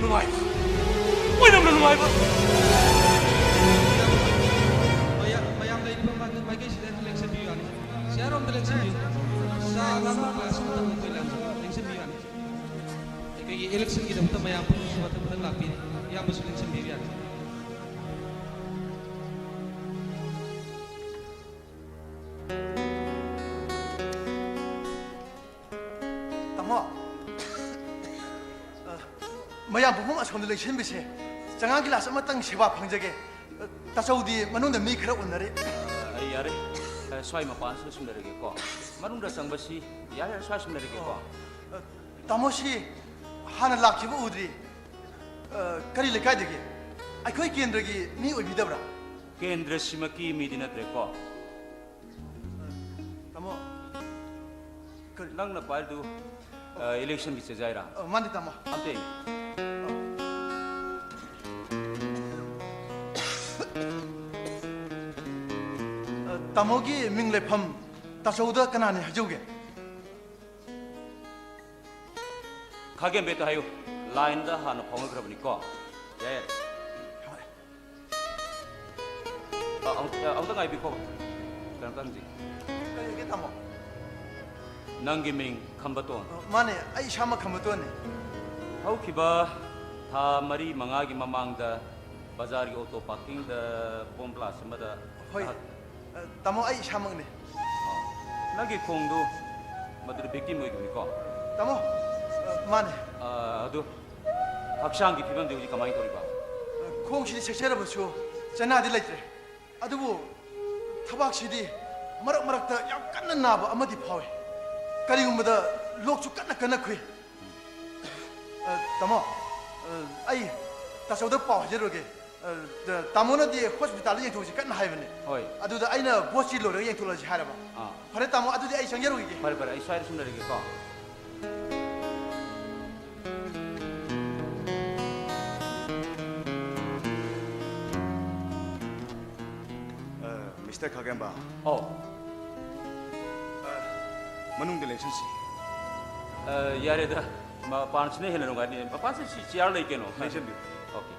ꯅꯨꯡꯉꯥꯏꯕ꯫ ꯑꯣꯏꯅꯝꯅ ꯅꯨꯡꯉꯥꯏꯕ꯫ ꯃꯌꯥꯝ, ꯃꯌꯥꯝ ꯂꯩꯔꯤꯕ ꯃꯥꯏ-, ꯃꯥꯏꯀꯩꯁꯤꯗ ꯂꯦꯡꯁꯤꯟꯕꯤꯌꯨ ꯌꯥꯅꯤ꯫ ꯁꯤꯌꯥꯔꯣꯝꯗ ꯂꯦꯡꯁꯤꯟꯕꯤꯌꯨ꯫ ꯆꯥ ꯑꯉꯥꯡꯕ ꯒ꯭ꯂꯥꯁ ꯑꯃꯇꯪ ꯑꯩꯈꯣꯏ ꯂꯥꯡꯁꯤꯟ-, ꯂꯦꯡꯁꯤꯟꯕꯤꯌꯨ ꯌꯥꯅꯤ꯫ ꯑꯩꯈꯣꯏꯒꯤ ꯏꯂꯦꯛꯁꯟꯒꯤꯗꯃꯛꯇ ꯃꯌꯥꯝ ꯄꯨꯝꯅꯃꯛꯁꯨ ꯃꯊꯪ ꯃꯊꯪ ꯂꯥꯛꯄꯤꯔꯤ꯫ ꯏꯌꯥꯝꯕꯁꯨ ꯂꯦꯡꯁꯤꯟꯕꯤꯕ ꯌꯥꯅꯤ꯫ ꯇꯥꯃꯣ, ꯑ, ꯃꯌꯥꯝ ꯄꯨꯝꯕ ꯑꯁꯣꯝꯗ ꯂꯦꯡꯁꯤꯟꯕꯤꯁꯦ꯫ ꯆꯉꯥꯡ ꯒꯤꯂꯥꯁ ꯑꯃꯇꯪ ꯁꯦꯕꯥ ꯐꯪꯖꯒꯦ꯫ ꯑ, ꯇꯥꯆꯧꯗꯤ ꯃꯅꯨꯡꯗ ꯃꯤ ꯈꯔ ꯎꯅꯔꯤ꯫ ꯑ, ꯌꯥꯔꯦ꯫ ꯑ, ꯁ꯭ꯋꯥꯏ ꯃꯄꯥꯟꯁꯤꯗ ꯁꯨꯝ ꯂꯩꯔꯒꯦꯀꯣ꯫ ꯃꯅꯨꯡꯗ ꯆꯪꯕꯁꯤ ꯌꯥꯔꯦ, ꯌꯥꯔꯦ, ꯁ꯭ꯋꯥꯏ ꯁꯨꯝ ꯂꯩꯔꯒꯦꯀꯣ꯫ ꯑ, ꯇꯥꯃꯣꯁꯤ ꯍꯥꯟꯅ ꯂꯥꯛꯈꯤꯕ ꯎꯗ꯭ꯔꯤ꯫ ꯑ, ꯀꯔꯤ ꯂꯩꯀꯥꯏꯗꯒꯤ? ꯑꯩꯈꯣꯏ ꯀꯦꯟꯗ꯭ꯔꯒꯤ ꯃꯤ ꯑꯣꯏꯕꯤꯗꯕ꯭ꯔꯥ? ꯀꯦꯟꯗ꯭ꯔꯁꯤꯃꯛꯀꯤ ꯃꯤꯗꯤ ꯅꯠꯇ꯭ꯔꯦꯀꯣ꯫ ꯇꯥꯃꯣ, ꯀꯔꯤ? ꯅꯪꯅ ꯄꯥꯏꯔꯤꯗꯨ, ꯑ, ꯏꯂꯦꯛꯁꯟꯒꯤ ꯆꯦꯖꯥꯏꯔꯥ? ꯑ, ꯃꯥꯅꯤ, ꯇꯥꯃꯣ꯫ ꯑꯝꯇ ꯌꯦꯡꯒꯦ꯫ ꯑ, ꯇꯥꯃꯣꯒꯤ ꯃꯤꯡ ꯂꯩꯐꯝ ꯇꯥꯆꯧꯗ ꯀꯅꯥꯅꯤ ꯍꯥꯏꯖꯧꯒꯦ? ꯈꯥꯒꯦꯝꯕꯦꯠꯇ ꯍꯥꯏꯌꯨ꯫ ꯂꯥꯏꯟꯗ ꯍꯥꯟꯅ ꯐꯥꯎꯅꯈ꯭ꯔꯕꯅꯤꯀꯣ꯫ ꯌꯥꯏ, ꯌꯥꯏ꯫ ꯍꯣꯏ꯫ ꯑ, ꯑꯃꯨꯛ-, ꯑ, ꯑꯃꯨꯛꯇ ꯉꯥꯏꯕꯤꯈꯣ꯫ ꯀꯩꯅꯣꯝꯇ ꯍꯪꯖꯒꯦ꯫ ꯀꯔꯤ ꯍꯥꯏꯒꯦ, ꯇꯥꯃꯣ? ꯅꯪꯒꯤ ꯃꯤꯡ ꯈꯝꯕꯇꯣꯟ? ꯑ, ꯃꯥꯅꯦ, ꯑꯩ ꯏꯁꯥꯃꯛ ꯈꯝꯕꯇꯣꯟꯅꯦ꯫ ꯍꯧꯈꯤꯕ ꯊꯥ ꯃꯔꯤ ꯃꯉꯥꯒꯤ ꯃꯃꯥꯡꯗ ꯕꯖꯥꯔꯒꯤ ꯑꯣꯇꯣ ꯄꯥꯔꯀꯤꯡꯗ ꯕꯣꯝ ꯕ꯭ꯂꯥꯁ ꯑꯃꯗ ꯍꯣꯏ꯫ ꯅꯍꯥꯛ ꯑ, ꯇꯥꯃꯣ, ꯑꯩ ꯏꯁꯥꯃꯛꯅꯦ꯫ ꯑ, ꯅꯪꯒꯤ ꯈꯣꯡꯗꯨ ꯃꯗꯨꯗ ꯚꯤꯛꯇꯤꯝ ꯑꯣꯏꯈꯤꯕꯅꯤꯀꯣ? ꯇꯥꯃꯣ, ꯑ, ꯃꯥꯅꯦ꯫ ꯑ, ꯑꯗꯨ ꯍꯛꯆꯥꯡꯒꯤ ꯐꯤꯕꯝꯗꯤ ꯍꯧꯖꯤꯛ ꯀꯃꯥꯏꯅ ꯇꯧꯔꯤꯕ? ꯑ, ꯈꯣꯡꯁꯤꯗꯤ ꯁꯦꯛꯆꯔꯕꯁꯨ ꯆꯅꯥꯗꯤ ꯂꯩꯇ꯭ꯔꯦ꯫ ꯑꯗꯨꯕꯨ ꯊꯕꯥꯛꯁꯤꯗꯤ ꯃꯔꯛ ꯃꯔꯛꯇ ꯌꯥꯝ ꯀꯟꯅ ꯅꯥꯕ ꯑꯃꯗꯤ ꯐꯥꯎꯏ꯫ ꯀꯔꯤꯒꯨꯝꯕꯗ ꯂꯣꯛꯁꯨ ꯀꯟꯅ ꯀꯟꯅ ꯈꯨꯏ꯫ ꯑ, ꯇꯥꯃꯣ, ꯑ, ꯑꯩ ꯇꯥꯆꯧꯗ ꯄꯥꯎ ꯍꯥꯏꯖꯔꯨꯔꯒꯦ꯫ ꯑ, ꯇꯥꯃꯣꯅꯗꯤ ꯍꯣꯁꯄꯤꯇꯥꯜꯗ ꯌꯦꯡꯊꯣꯛꯁꯤ ꯀꯟꯅ ꯍꯥꯏꯕꯅꯦ꯫ ꯍꯣꯏ꯫ ꯑꯗꯨꯗ ꯑꯩꯅ ꯕꯣꯁꯁꯤ ꯂꯣꯏꯔꯒ ꯌꯦꯡꯊꯣꯛꯂꯁꯤ ꯍꯥꯏꯔꯕ꯫ ꯑꯥ꯫ ꯐꯔꯦ ꯇꯥꯃꯣ, ꯑꯗꯨꯗꯤ ꯑꯩ ꯆꯪꯖꯔꯨꯈꯤꯒꯦ꯫ ꯐꯔꯦ, ꯐꯔꯦ, ꯑꯩ ꯁ꯭ꯋꯥꯏꯗ ꯁꯨꯝ ꯂꯩꯔꯒꯦꯀꯣ꯫ ꯑ, ꯃꯤꯁꯇꯔ ꯈꯥꯒꯦꯝꯕ꯫ ꯑꯧ꯫ ꯑ, ꯃꯅꯨꯡꯗ ꯂꯦꯡꯁꯤꯟꯁꯤ꯫ ꯑ, ꯌꯥꯔꯦꯗ꯫ ꯃꯄꯥꯟꯁꯤꯅ ꯍꯦꯟꯅ ꯅꯨꯡꯉꯥꯏꯅꯤ꯫ ꯃꯄꯥꯟꯁꯤ ꯁꯤ ꯆꯤꯌꯥꯔ ꯂꯩ ꯀꯩꯅꯣ꯫ ꯂꯩꯁꯟꯕꯤꯌꯨ꯫ ꯑꯣꯀꯦ꯫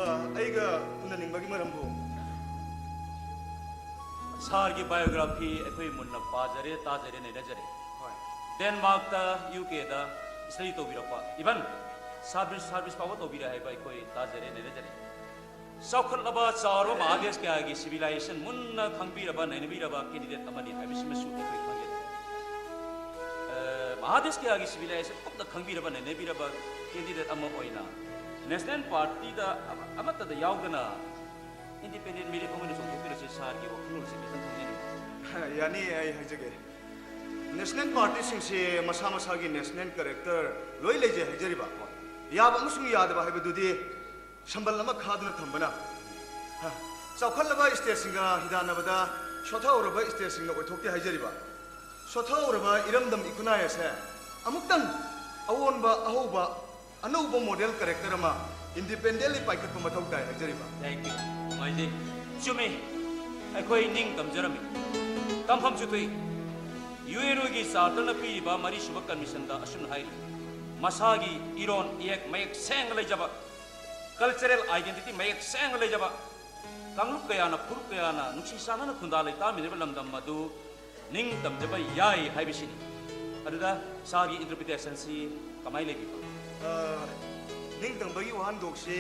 ꯑ, ꯑꯩꯒ ꯎꯅꯅꯤꯡꯕꯒꯤ ꯃꯔꯝꯕꯨ? ꯁꯥꯔꯒꯤ ꯕꯥꯏꯑꯣꯒ꯭ꯔꯥꯐꯤ ꯑꯩꯈꯣꯏ ꯃꯨꯟꯅ ꯄꯥꯖꯔꯦ, ꯇꯥꯖꯔꯦ, ꯅꯩꯅꯖꯔꯦ꯫ ꯍꯣꯏ꯫ ꯗꯦꯟꯃꯥꯔꯛꯇ, ꯌꯨ ꯀꯦꯗ ꯁ꯭ꯇꯗꯤ ꯇꯧꯕꯤꯔꯛꯄ, ꯏꯚꯟ ꯁꯥꯔꯚꯤꯁ, ꯁꯥꯔꯚꯤꯁ ꯐꯥꯎꯕ ꯇꯧꯕꯤꯔꯦ ꯍꯥꯏꯕ ꯑꯩꯈꯣꯏ ꯇꯥꯖꯔꯦ, ꯅꯩꯅꯖꯔꯦ꯫ ꯆꯥꯎꯈꯠꯂꯕ ꯆꯥꯎꯔꯕ ꯃꯍꯥꯗꯦꯁ ꯀꯌꯥꯒꯤ ꯁꯤꯚꯤꯂꯥꯏꯖꯦꯁꯟ ꯃꯨꯟꯅ ꯈꯪꯕꯤꯔꯕ, ꯅꯩꯅꯕꯤꯔꯕ ꯀꯦꯟꯗꯤꯗꯦꯠ ꯑꯃꯅꯤ ꯍꯥꯏꯕꯁꯤꯃꯁꯨ ꯑꯩꯈꯣꯏ ꯈꯪꯖꯩ꯫ ꯑ, ꯃꯍꯥꯗꯦꯁ ꯀꯌꯥꯒꯤ ꯁꯤꯚꯤꯂꯥꯏꯖꯦꯁꯟ ꯀꯨꯞꯅ ꯈꯪꯕꯤꯔꯕ, ꯅꯩꯅꯕꯤꯔꯕ ꯀꯦꯟꯗꯤꯗꯦꯠ ꯑꯃ ꯑꯣꯏꯅ ꯅꯦꯁꯅꯦꯜ ꯄꯥꯔꯇꯤꯗ ꯑꯃ-, ꯑꯃꯠꯇꯗ ꯌꯥꯎꯗꯅ ꯏꯟꯗꯤꯄꯦꯟꯗꯦꯟ ꯃꯤꯔꯦꯞ ꯑꯃ ꯑꯣꯏꯅ ꯆꯣꯡꯊꯣꯛꯄꯤꯔꯁꯤ꯫ ꯁꯥꯔꯒꯤ ꯋꯥꯈꯜꯂꯣꯟꯁꯤ ꯈꯤꯇꯪ ꯈꯪꯖꯅꯤꯡꯏ꯫ ꯌꯥꯅꯤ, ꯑꯩ ꯍꯥꯏꯖꯒꯦ꯫ ꯅꯦꯁꯅꯦꯜ ꯄꯥꯔꯇꯤꯁꯤꯡꯁꯦ ꯃꯁꯥ ꯃꯁꯥꯒꯤ ꯅꯦꯁꯅꯦꯜ ꯀꯦꯔꯦꯛꯇꯔ ꯂꯣꯏ ꯂꯩꯖꯩ ꯍꯥꯏꯖꯔꯤꯕ꯫ ꯌꯥꯕ ꯑꯃꯁꯨꯡ ꯌꯥꯗꯕ ꯍꯥꯏꯕꯗꯨꯗꯤ ꯁꯝꯕꯜ ꯑꯃ ꯈꯥꯗꯨꯅ ꯊꯝꯕꯅ, ꯍ, ꯆꯥꯎꯈꯠꯂꯕ ꯁ꯭ꯇꯦꯠꯁꯤꯡꯒ ꯍꯤꯗꯥꯟꯅꯕꯗ ꯁꯣꯊꯍꯧꯔꯕ ꯁ꯭ꯇꯦꯠꯁꯤꯡꯅ ꯑꯣꯏꯊꯣꯛꯇꯦ ꯍꯥꯏꯖꯔꯤꯕ꯫ ꯁꯣꯊꯍꯧꯔꯕ ꯏꯔꯝꯗꯝ ꯏꯈꯨꯟꯅꯥꯏ ꯑꯁꯦ ꯑꯃꯨꯛꯇꯪ ꯑꯑꯣꯟꯕ, ꯑꯍꯧꯕ, ꯑꯅꯧꯕ ꯃꯣꯗꯦꯜ ꯀꯦꯔꯦꯛꯇꯔ ꯑꯃ ꯏꯟꯗꯤꯄꯦꯟꯗꯦꯟꯂꯤ ꯄꯥꯏꯈꯠꯄ ꯃꯊꯧ ꯇꯥꯏ ꯍꯥꯏꯖꯔꯤꯕ꯫ Thank you. ꯅꯨꯡꯉꯥꯏꯖꯩ꯫ ꯆꯨꯝꯃꯤ꯫ ꯑꯩꯈꯣꯏ ꯅꯤꯡ ꯇꯝꯖꯔꯝꯃꯤ꯫ ꯇꯝꯐꯝꯁꯨ ꯊꯣꯛꯏ꯫ ꯌꯨ ꯑꯦꯟ ꯑꯣꯒꯤ ꯆꯥꯔꯇꯔꯅ ꯄꯤꯔꯤꯕ ꯃꯔꯤꯁꯨꯕ ꯀꯟꯚꯦꯟꯁꯟꯗ ꯑꯁꯨꯝꯅ ꯍꯥꯏꯔꯤ, ꯃꯁꯥꯒꯤ ꯏꯔꯣꯟ ꯏꯌꯦꯛ ꯃꯌꯦꯛ ꯁꯦꯡꯅ ꯂꯩꯖꯕ, ꯀꯜꯆꯔꯦꯜ ꯑꯥꯏꯗꯦꯟꯇꯤꯇꯤ ꯃꯌꯦꯛ ꯁꯦꯡꯅ ꯂꯩꯖꯕ, ꯀꯥꯡꯂꯨꯞ ꯀꯌꯥꯅ, ꯐꯨꯔꯨꯞ ꯀꯌꯥꯅ ꯅꯨꯡꯁꯤ ꯆꯥꯟꯅꯅ ꯈꯨꯟꯗꯥ ꯂꯩꯇꯥꯃꯤꯟꯅꯔꯤꯕ ꯂꯝꯗꯝ ꯑꯗꯨ ꯅꯤꯡ ꯇꯝꯖꯕ ꯌꯥꯏ ꯍꯥꯏꯕꯁꯤꯅꯤ꯫ ꯑꯗꯨꯗ ꯁꯥꯔꯒꯤ ꯏꯟꯇꯔꯄ꯭ꯔꯤꯇꯦꯁꯟꯁꯤ ꯀꯃꯥꯏꯅ ꯂꯩꯕꯤꯕ? ꯑ, ꯅꯤꯡꯇꯝꯕꯒꯤ ꯋꯥꯍꯟꯊꯣꯛꯁꯤ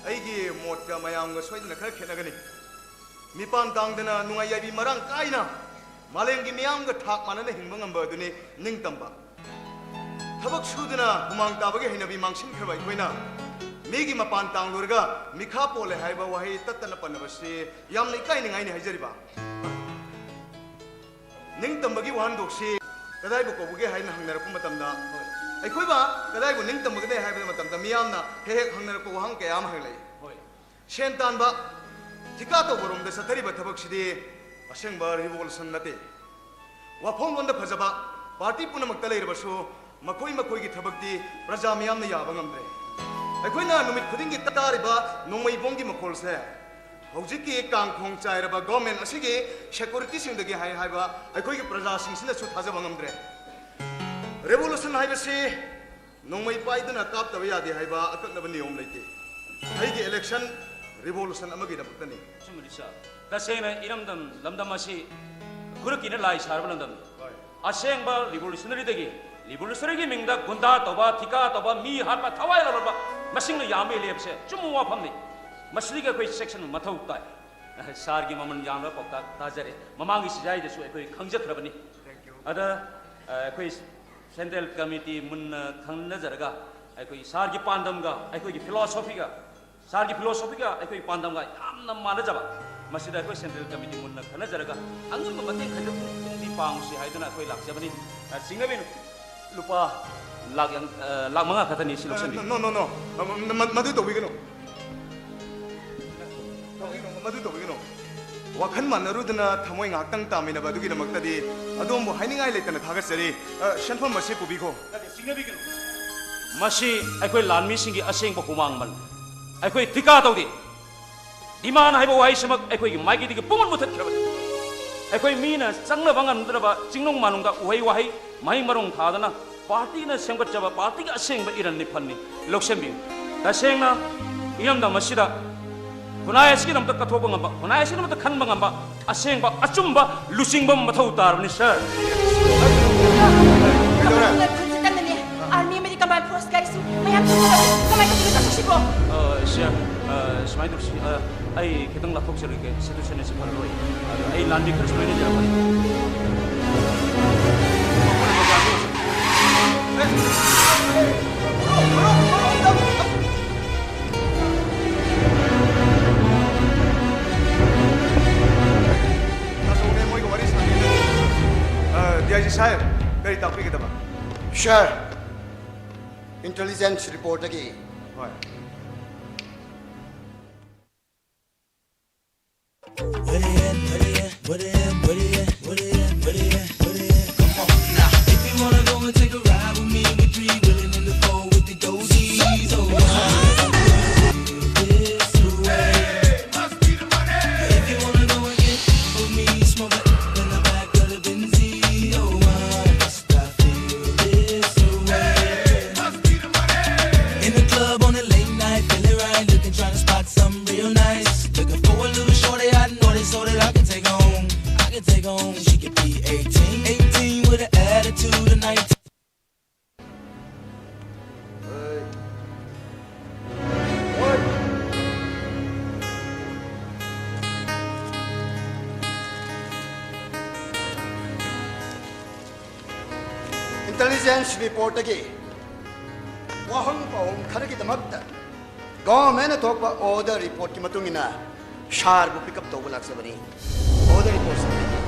ꯑꯩꯒꯤ ꯃꯣꯠꯀ ꯃꯌꯥꯝꯒ ꯁꯣꯏꯗꯅ ꯈꯔ ꯈꯦꯠꯅꯒꯅꯤ꯫ ꯃꯤꯄꯥꯟ ꯇꯥꯡꯗꯅ ꯅꯨꯡꯉꯥꯏ ꯌꯥꯏꯕꯤ ꯃꯔꯥꯡ ꯀꯥꯏꯅ ꯃꯥꯂꯦꯝꯒꯤ ꯃꯤꯌꯥꯝꯒ ꯊꯥꯛ ꯃꯥꯟꯅꯅ ꯍꯤꯡꯕ ꯉꯝꯕ ꯑꯗꯨꯅꯤ ꯅꯤꯡꯇꯝꯕ꯫ ꯊꯕꯛ ꯁꯨꯗꯨꯅ ꯍꯨꯃꯥꯡ ꯇꯥꯕꯒꯤ ꯍꯩꯅꯕꯤ ꯃꯥꯡꯁꯤꯟꯈ꯭ꯔꯕ ꯑꯩꯈꯣꯏꯅ ꯃꯤꯒꯤ ꯃꯄꯥꯟ ꯇꯥꯡꯂꯨꯔꯒ ꯃꯤꯈꯥ ꯄꯣꯜꯂꯦ ꯍꯥꯏꯕ ꯋꯥꯍꯩ ꯇꯠꯇꯅ ꯄꯟꯅꯕꯁꯤ ꯌꯥꯝꯅ ꯏꯀꯥꯏꯅꯤꯡꯉꯥꯏꯅꯤ ꯍꯥꯏꯖꯔꯤꯕ꯫ ꯅꯤꯡꯇꯝꯕꯒꯤ ꯋꯥꯍꯟꯊꯣꯛꯁꯤ ꯀꯗꯥꯏꯕꯨ ꯀꯧꯕꯒꯦ ꯍꯥꯏꯅ ꯍꯪꯅꯔꯛꯄ ꯃꯇꯝꯗ, ꯑꯩꯈꯣꯏꯕ ꯀꯗꯥꯏꯕꯨ ꯅꯤꯡꯇꯝꯕꯒꯦ ꯍꯥꯏꯕ ꯃꯇꯝꯗ ꯃꯤꯌꯥꯝꯅ ꯍꯦꯛ ꯍꯦꯛ ꯍꯪꯅꯔꯛꯄ ꯋꯥꯍꯪ ꯀꯌꯥ ꯑꯃ ꯍꯪꯂꯛꯏ꯫ ꯍꯣꯏ꯫ ꯁꯦꯟ ꯇꯥꯟꯕ, ꯊꯤꯀꯥ ꯇꯧꯕꯔꯣꯝꯗ ꯆꯠꯊꯔꯤꯕ ꯊꯕꯛꯁꯤꯗꯤ ꯑꯁꯦꯡꯕ ꯔꯤꯚꯣꯂꯨꯁꯟ ꯅꯠꯇꯦ꯫ ꯋꯥꯐꯝꯂꯣꯟꯗ ꯐꯖꯕ ꯄꯥꯔꯇꯤ ꯄꯨꯝꯅꯃꯛꯇ ꯂꯩꯔꯕꯁꯨ ꯃꯈꯣꯏ ꯃꯈꯣꯏꯒꯤ ꯊꯕꯛꯇꯤ ꯄ꯭ꯔꯖꯥ ꯃꯤꯌꯥꯝꯅ ꯌꯥꯕ ꯉꯝꯗ꯭ꯔꯦ꯫ ꯑꯩꯈꯣꯏꯅ ꯅꯨꯃꯤꯠ ꯈꯨꯗꯤꯡꯒꯤ ꯇꯥꯔꯤꯕ ꯅꯣꯡꯃꯩ ꯕꯣꯝꯒꯤ ꯃꯈꯣꯜꯁꯦ ꯍꯧꯖꯤꯛꯀꯤ ꯀꯥꯡꯈꯣꯡ ꯆꯥꯏꯔꯕ ꯒꯣꯔꯃꯦꯟ ꯑꯁꯤꯒꯤ ꯁꯦꯀ꯭ꯌꯨꯔꯤꯇꯤꯁꯤꯡꯗꯒꯤ ꯍꯥꯏ ꯍꯥꯏꯕ ꯑꯩꯈꯣꯏꯒꯤ ꯄ꯭ꯔꯖꯥꯁꯤꯡꯁꯤꯅꯁꯨ ꯊꯥꯖꯕ ꯉꯝꯗ꯭ꯔꯦ꯫ ꯔꯦꯚꯣꯂꯨꯁꯟ ꯍꯥꯏꯕꯁꯤ ꯅꯣꯡꯃꯩ ꯄꯥꯏꯗꯨꯅ ꯀꯥꯞꯇꯕ ꯌꯥꯗꯦ ꯍꯥꯏꯕ ꯑꯀꯛꯅꯕ ꯅꯤꯌꯣꯝ ꯂꯩꯇꯦ꯫ ꯑꯩꯒꯤ ꯏꯂꯦꯛꯁꯟ ꯔꯤꯚꯣꯂꯨꯁꯟ ꯑꯃꯒꯤꯗꯃꯛꯇꯅꯤ꯫ ꯑꯆꯨꯝꯕꯅꯤ ꯁꯥꯔ꯫ ꯇꯁꯦꯡꯅ ꯏꯔꯝꯗꯝ ꯂꯝꯗꯝ ꯑꯁꯤ ꯈꯨꯔꯨꯞꯀꯤꯅ ꯂꯥꯏ ꯁꯥꯔꯕ ꯂꯝꯗꯝꯅꯤ꯫ ꯍꯣꯏ꯫ ꯑꯁꯦꯡꯕ ꯔꯤꯚꯣꯂꯨꯁꯅꯔꯤꯗꯒꯤ ꯔꯤꯚꯣꯂꯨꯁꯅꯔꯤꯒꯤ ꯃꯤꯡꯗ ꯒꯨꯟꯗꯥ ꯇꯧꯕ, ꯊꯤꯀꯥ ꯇꯧꯕ, ꯃꯤ ꯍꯥꯠꯄ, ꯊꯋꯥꯏ ꯂꯧꯔꯕ ꯃꯁꯤꯡꯅ ꯌꯥꯝꯃꯤ ꯂꯩꯕꯁꯦ ꯑꯆꯨꯝꯕ ꯋꯥꯐꯝꯅꯤ꯫ ꯃꯁꯤꯗꯒꯤ ꯑꯩꯈꯣꯏ ꯆꯦꯛꯁꯤꯟꯕ ꯃꯊꯧ ꯇꯥꯏ꯫ ꯁꯥꯔꯒꯤ ꯃꯃꯜ ꯌꯥꯝꯂꯕ ꯄꯥꯎꯇꯥꯛ ꯇꯥꯖꯔꯦ꯫ ꯃꯃꯥꯡꯒꯤ ꯁꯤꯖꯥꯏꯗꯁꯨ ꯑꯩꯈꯣꯏ ꯈꯪꯖꯈ꯭ꯔꯕꯅꯤ꯫ Thank you꯫ ꯑꯗ, ꯑ, ꯑꯩꯈꯣꯏ ꯁꯦꯟꯇ꯭ꯔꯦꯜ ꯀꯃꯤꯇꯤ ꯃꯨꯟꯅ ꯈꯟꯅꯖꯔꯒ ꯑꯩꯈꯣꯏ ꯁꯥꯔꯒꯤ ꯄꯥꯟꯗꯝꯒ ꯑꯩꯈꯣꯏꯒꯤ ꯐꯤꯂꯣꯁꯣꯐꯤꯒ, ꯁꯥꯔꯒꯤ ꯐꯤꯂꯣꯁꯣꯐꯤꯒ ꯑꯩꯈꯣꯏꯒꯤ ꯄꯥꯟꯗꯝꯒ ꯌꯥꯝꯅ ꯃꯥꯟꯅꯖꯕ, ꯃꯁꯤꯗ ꯑꯩꯈꯣꯏ ꯁꯦꯟꯇ꯭ꯔꯦꯜ ꯀꯃꯤꯇꯤ ꯃꯨꯟꯅ ꯈꯟꯅꯖꯔꯒ ꯑꯉꯝꯕ ꯃꯇꯦꯡ ꯈꯔ ꯄꯨꯡꯗꯤ ꯄꯥꯡꯁꯤ ꯍꯥꯏꯗꯨꯅ ꯑꯩꯈꯣꯏ ꯂꯥꯛꯆꯕꯅꯤ꯫ ꯑ, ꯆꯤꯡꯅꯕꯤꯅꯨ꯫ ꯂꯨꯄꯥ ꯂꯥꯛ ꯌꯥꯡ-, ꯑ, ꯂꯥꯛ ꯃꯉꯥ ꯈꯛꯇꯅꯤ ꯁꯤ ꯂꯧꯁꯤꯟꯕꯤꯌꯨ꯫ No, no, no, no. ꯃ-, ꯃ-, ꯃ-, ꯃꯗꯨ ꯇꯧꯕꯤꯒꯅꯨ꯫ ꯇꯧꯕꯤꯒꯅꯨ, ꯃꯗꯨ ꯇꯧꯕꯤꯒꯅꯨ꯫ ꯋꯥꯈꯜ ꯃꯥꯟꯅꯔꯨꯗꯅ ꯊꯃꯣꯏ ꯉꯥꯏꯍꯥꯛꯇꯪ ꯇꯥꯃꯤꯟꯅꯕ ꯑꯗꯨꯒꯤꯗꯃꯛꯇꯗꯤ ꯑꯗꯣꯝꯕꯨ ꯍꯥꯏꯅꯤꯡꯉꯥꯏ ꯂꯩꯇꯅ ꯊꯥꯒꯠꯆꯔꯤ꯫ ꯑ, ꯁꯦꯟꯐꯝ ꯑꯁꯤ ꯄꯨꯕꯤꯈꯣ꯫ ꯅꯠꯇꯦ, ꯆꯤꯡꯅꯕꯤꯒꯅꯨ꯫ ꯃꯁꯤ ꯑꯩꯈꯣꯏ ꯂꯥꯟꯃꯤꯁꯤꯡꯒꯤ ꯑꯁꯦꯡꯕ ꯍꯨꯃꯥꯡꯃꯜꯅꯤ꯫ ꯑꯩꯈꯣꯏ ꯊꯤꯀꯥ ꯇꯧꯗꯦ꯫ ꯗꯤꯃꯥꯟ ꯍꯥꯏꯕ ꯋꯥꯍꯩꯁꯤꯃꯛ ꯑꯩꯈꯣꯏꯒꯤ ꯃꯥꯏꯀꯩꯗꯒꯤ ꯄꯨꯡꯃꯨꯠ ꯃꯨꯊꯠꯈ꯭ꯔꯕꯅꯤ꯫ ꯑꯩꯈꯣꯏ ꯃꯤꯅ ꯆꯪꯅꯕ ꯉꯝꯗ꯭ꯔꯕ ꯆꯤꯡꯅꯨꯡ ꯃꯥꯅꯨꯡꯗ ꯎꯍꯩ ꯋꯥꯍꯩ, ꯃꯍꯩ ꯃꯔꯣꯡ ꯊꯥꯗꯅ ꯄꯥꯔꯇꯤꯅ ꯁꯦꯝꯒꯠꯆꯕ ꯄꯥꯔꯇꯤꯒꯤ ꯑꯁꯦꯡꯕ ꯏꯔꯟ ꯏꯐꯟꯅꯤ꯫ ꯂꯧꯁꯤꯟꯕꯤꯌꯨ, ꯇꯁꯦꯡꯅ ꯏꯔꯝꯗꯝ ꯑꯁꯤꯗ ꯈꯨꯟꯅꯥꯏ ꯑꯁꯤꯒꯤꯗꯃꯛꯇ ꯀꯠꯊꯣꯛꯄ ꯉꯝꯕ, ꯈꯨꯟꯅꯥꯏ ꯑꯁꯤꯒꯤꯗꯃꯛꯇ ꯈꯟꯕ ꯉꯝꯕ ꯑꯁꯦꯡꯕ ꯑꯆꯨꯝꯕ ꯂꯨꯆꯤꯡꯕ ꯑꯃ ꯃꯊꯧ ꯇꯥꯔꯕꯅꯤ, ꯁꯥꯔ꯫ ꯀꯩꯗꯧꯔꯦ? ꯑꯩꯈꯣꯏ ꯈꯨꯟꯁꯤ ꯀꯟꯅꯅꯤ꯫ ꯑꯥꯔꯃꯤ ꯑꯃꯗꯤ ꯀꯝꯕꯥꯏꯟ ꯐꯣꯔꯁ ꯒꯥꯔꯤꯁꯨ ꯃꯌꯥꯝ ꯊꯣꯛꯂꯛꯑꯦ꯫ ꯀꯃꯥꯏꯅ ꯇꯧꯗꯣꯏꯅꯣ? ꯆꯠꯊꯣꯛꯁꯤꯕꯣ? ꯑ, ꯁꯥꯔ, ꯑ, ꯁꯨꯃꯥꯏꯅ ꯇꯧꯁꯤ, ꯑ, ꯑꯩ ꯈꯤꯇꯪ ꯂꯥꯞꯊꯣꯛꯆꯔꯒꯦ, ꯁꯤꯇꯨꯋꯦꯁꯟ ꯑꯁꯤ ꯐꯔꯔꯣꯏ꯫ ꯑꯗꯣ ꯑꯩ ꯂꯥꯟꯃꯤ ꯈꯔꯁꯨ ꯂꯣꯏꯅꯖꯔꯛꯄꯅꯤ꯫ ꯇꯥꯆꯧꯅꯦ ꯃꯣꯏꯒ ꯋꯥꯔꯤ ꯁꯥꯟꯅꯔꯤ꯫ ꯑ, ꯗꯤ ꯑꯥꯏ ꯖꯤ ꯁꯥꯍꯦꯕ, ꯀꯔꯤ ꯇꯥꯛꯄꯤꯒꯗꯕ? ꯁꯥꯔ, ꯏꯟꯇꯦꯂꯤꯖꯦꯟꯁ ꯔꯤꯄꯣꯔꯠꯇꯒꯤ꯫ ꯍꯣꯏ꯫ I'm real nice. Looking for a little shorty. I know they so that I can take her home. I can take her home. She could be eighteen, eighteen with an attitude of nineteen. Intelligence reportꯇꯒꯤ ꯋꯥꯍꯪ ꯄꯥꯎꯍꯪ ꯈꯔꯒꯤꯗꯃꯛꯇ governmentꯅ ꯊꯣꯛꯄ order reportꯀꯤ ꯃꯇꯨꯡ ꯏꯟꯅ sirꯕꯨ pick up ꯇꯧꯕ ꯂꯥꯛꯆꯕꯅꯤ꯫ Order reportꯁꯤ ꯄꯤꯕꯤꯌꯨ꯫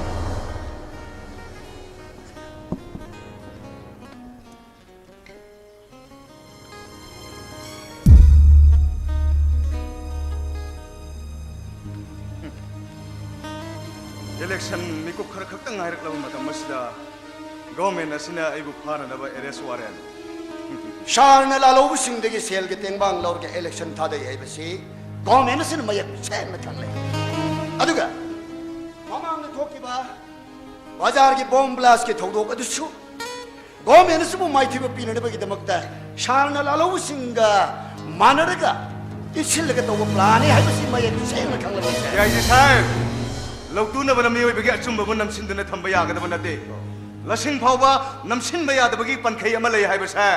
Election ꯃꯤꯀꯨꯞ ꯈꯔ ꯈꯛꯇ ꯉꯥꯏꯔꯛꯂꯕ ꯃꯇꯝ ꯑꯁꯤꯗ government ꯑꯁꯤꯅ ꯑꯩꯕꯨ ꯐꯥꯅꯅꯕ arrest warrant꯫ Sirꯅ ꯂꯥꯜꯍꯧꯕꯁꯤꯡꯗꯒꯤ ꯁꯦꯜꯒꯤ ꯇꯦꯡꯕꯥꯡ ꯂꯧꯔꯒ election ꯊꯥꯗꯩ ꯍꯥꯏꯕꯁꯤ government ꯑꯁꯤꯅ ꯃꯌꯦꯛ ꯁꯦꯡꯅ ꯈꯪꯂꯦ꯫ ꯑꯗꯨꯒ ꯃꯃꯥꯡꯗ ꯊꯣꯛꯈꯤꯕ ꯕꯖꯥꯔꯒꯤ bomb blastꯀꯤ ꯊꯧꯗꯣꯛ ꯑꯗꯨꯁꯨ government ꯑꯁꯤꯕꯨ ꯃꯥꯏꯊꯤꯕ ꯄꯤꯅꯅꯕꯒꯤꯗꯃꯛꯇ sirꯅ ꯂꯥꯜꯍꯧꯕꯁꯤꯡꯒ ꯃꯥꯟꯅꯔꯒ ꯏꯟꯁꯤꯜꯂꯒ ꯇꯧꯕ planꯅꯤ ꯍꯥꯏꯕꯁꯤ ꯃꯌꯦꯛ ꯁꯦꯡꯅ ꯈꯪꯂꯕꯅꯤ꯫ ꯗꯤ ꯑꯥꯏ ꯖꯤ ꯁꯥꯍꯦꯕ, ꯂꯧꯇꯨꯅꯕꯅ ꯃꯤꯑꯣꯏꯕꯒꯤ ꯑꯆꯨꯝꯕꯕꯨ ꯅꯝꯁꯤꯟꯗꯨꯅ ꯊꯝꯕ ꯌꯥꯒꯗꯕ ꯅꯠꯇꯦ꯫ ꯂꯁꯤꯡ ꯐꯥꯎꯕ ꯅꯝꯁꯤꯟꯕ ꯌꯥꯗꯕꯒꯤ ꯄꯟꯈꯩ ꯑꯃ ꯂꯩ ꯍꯥꯏꯕꯁꯦ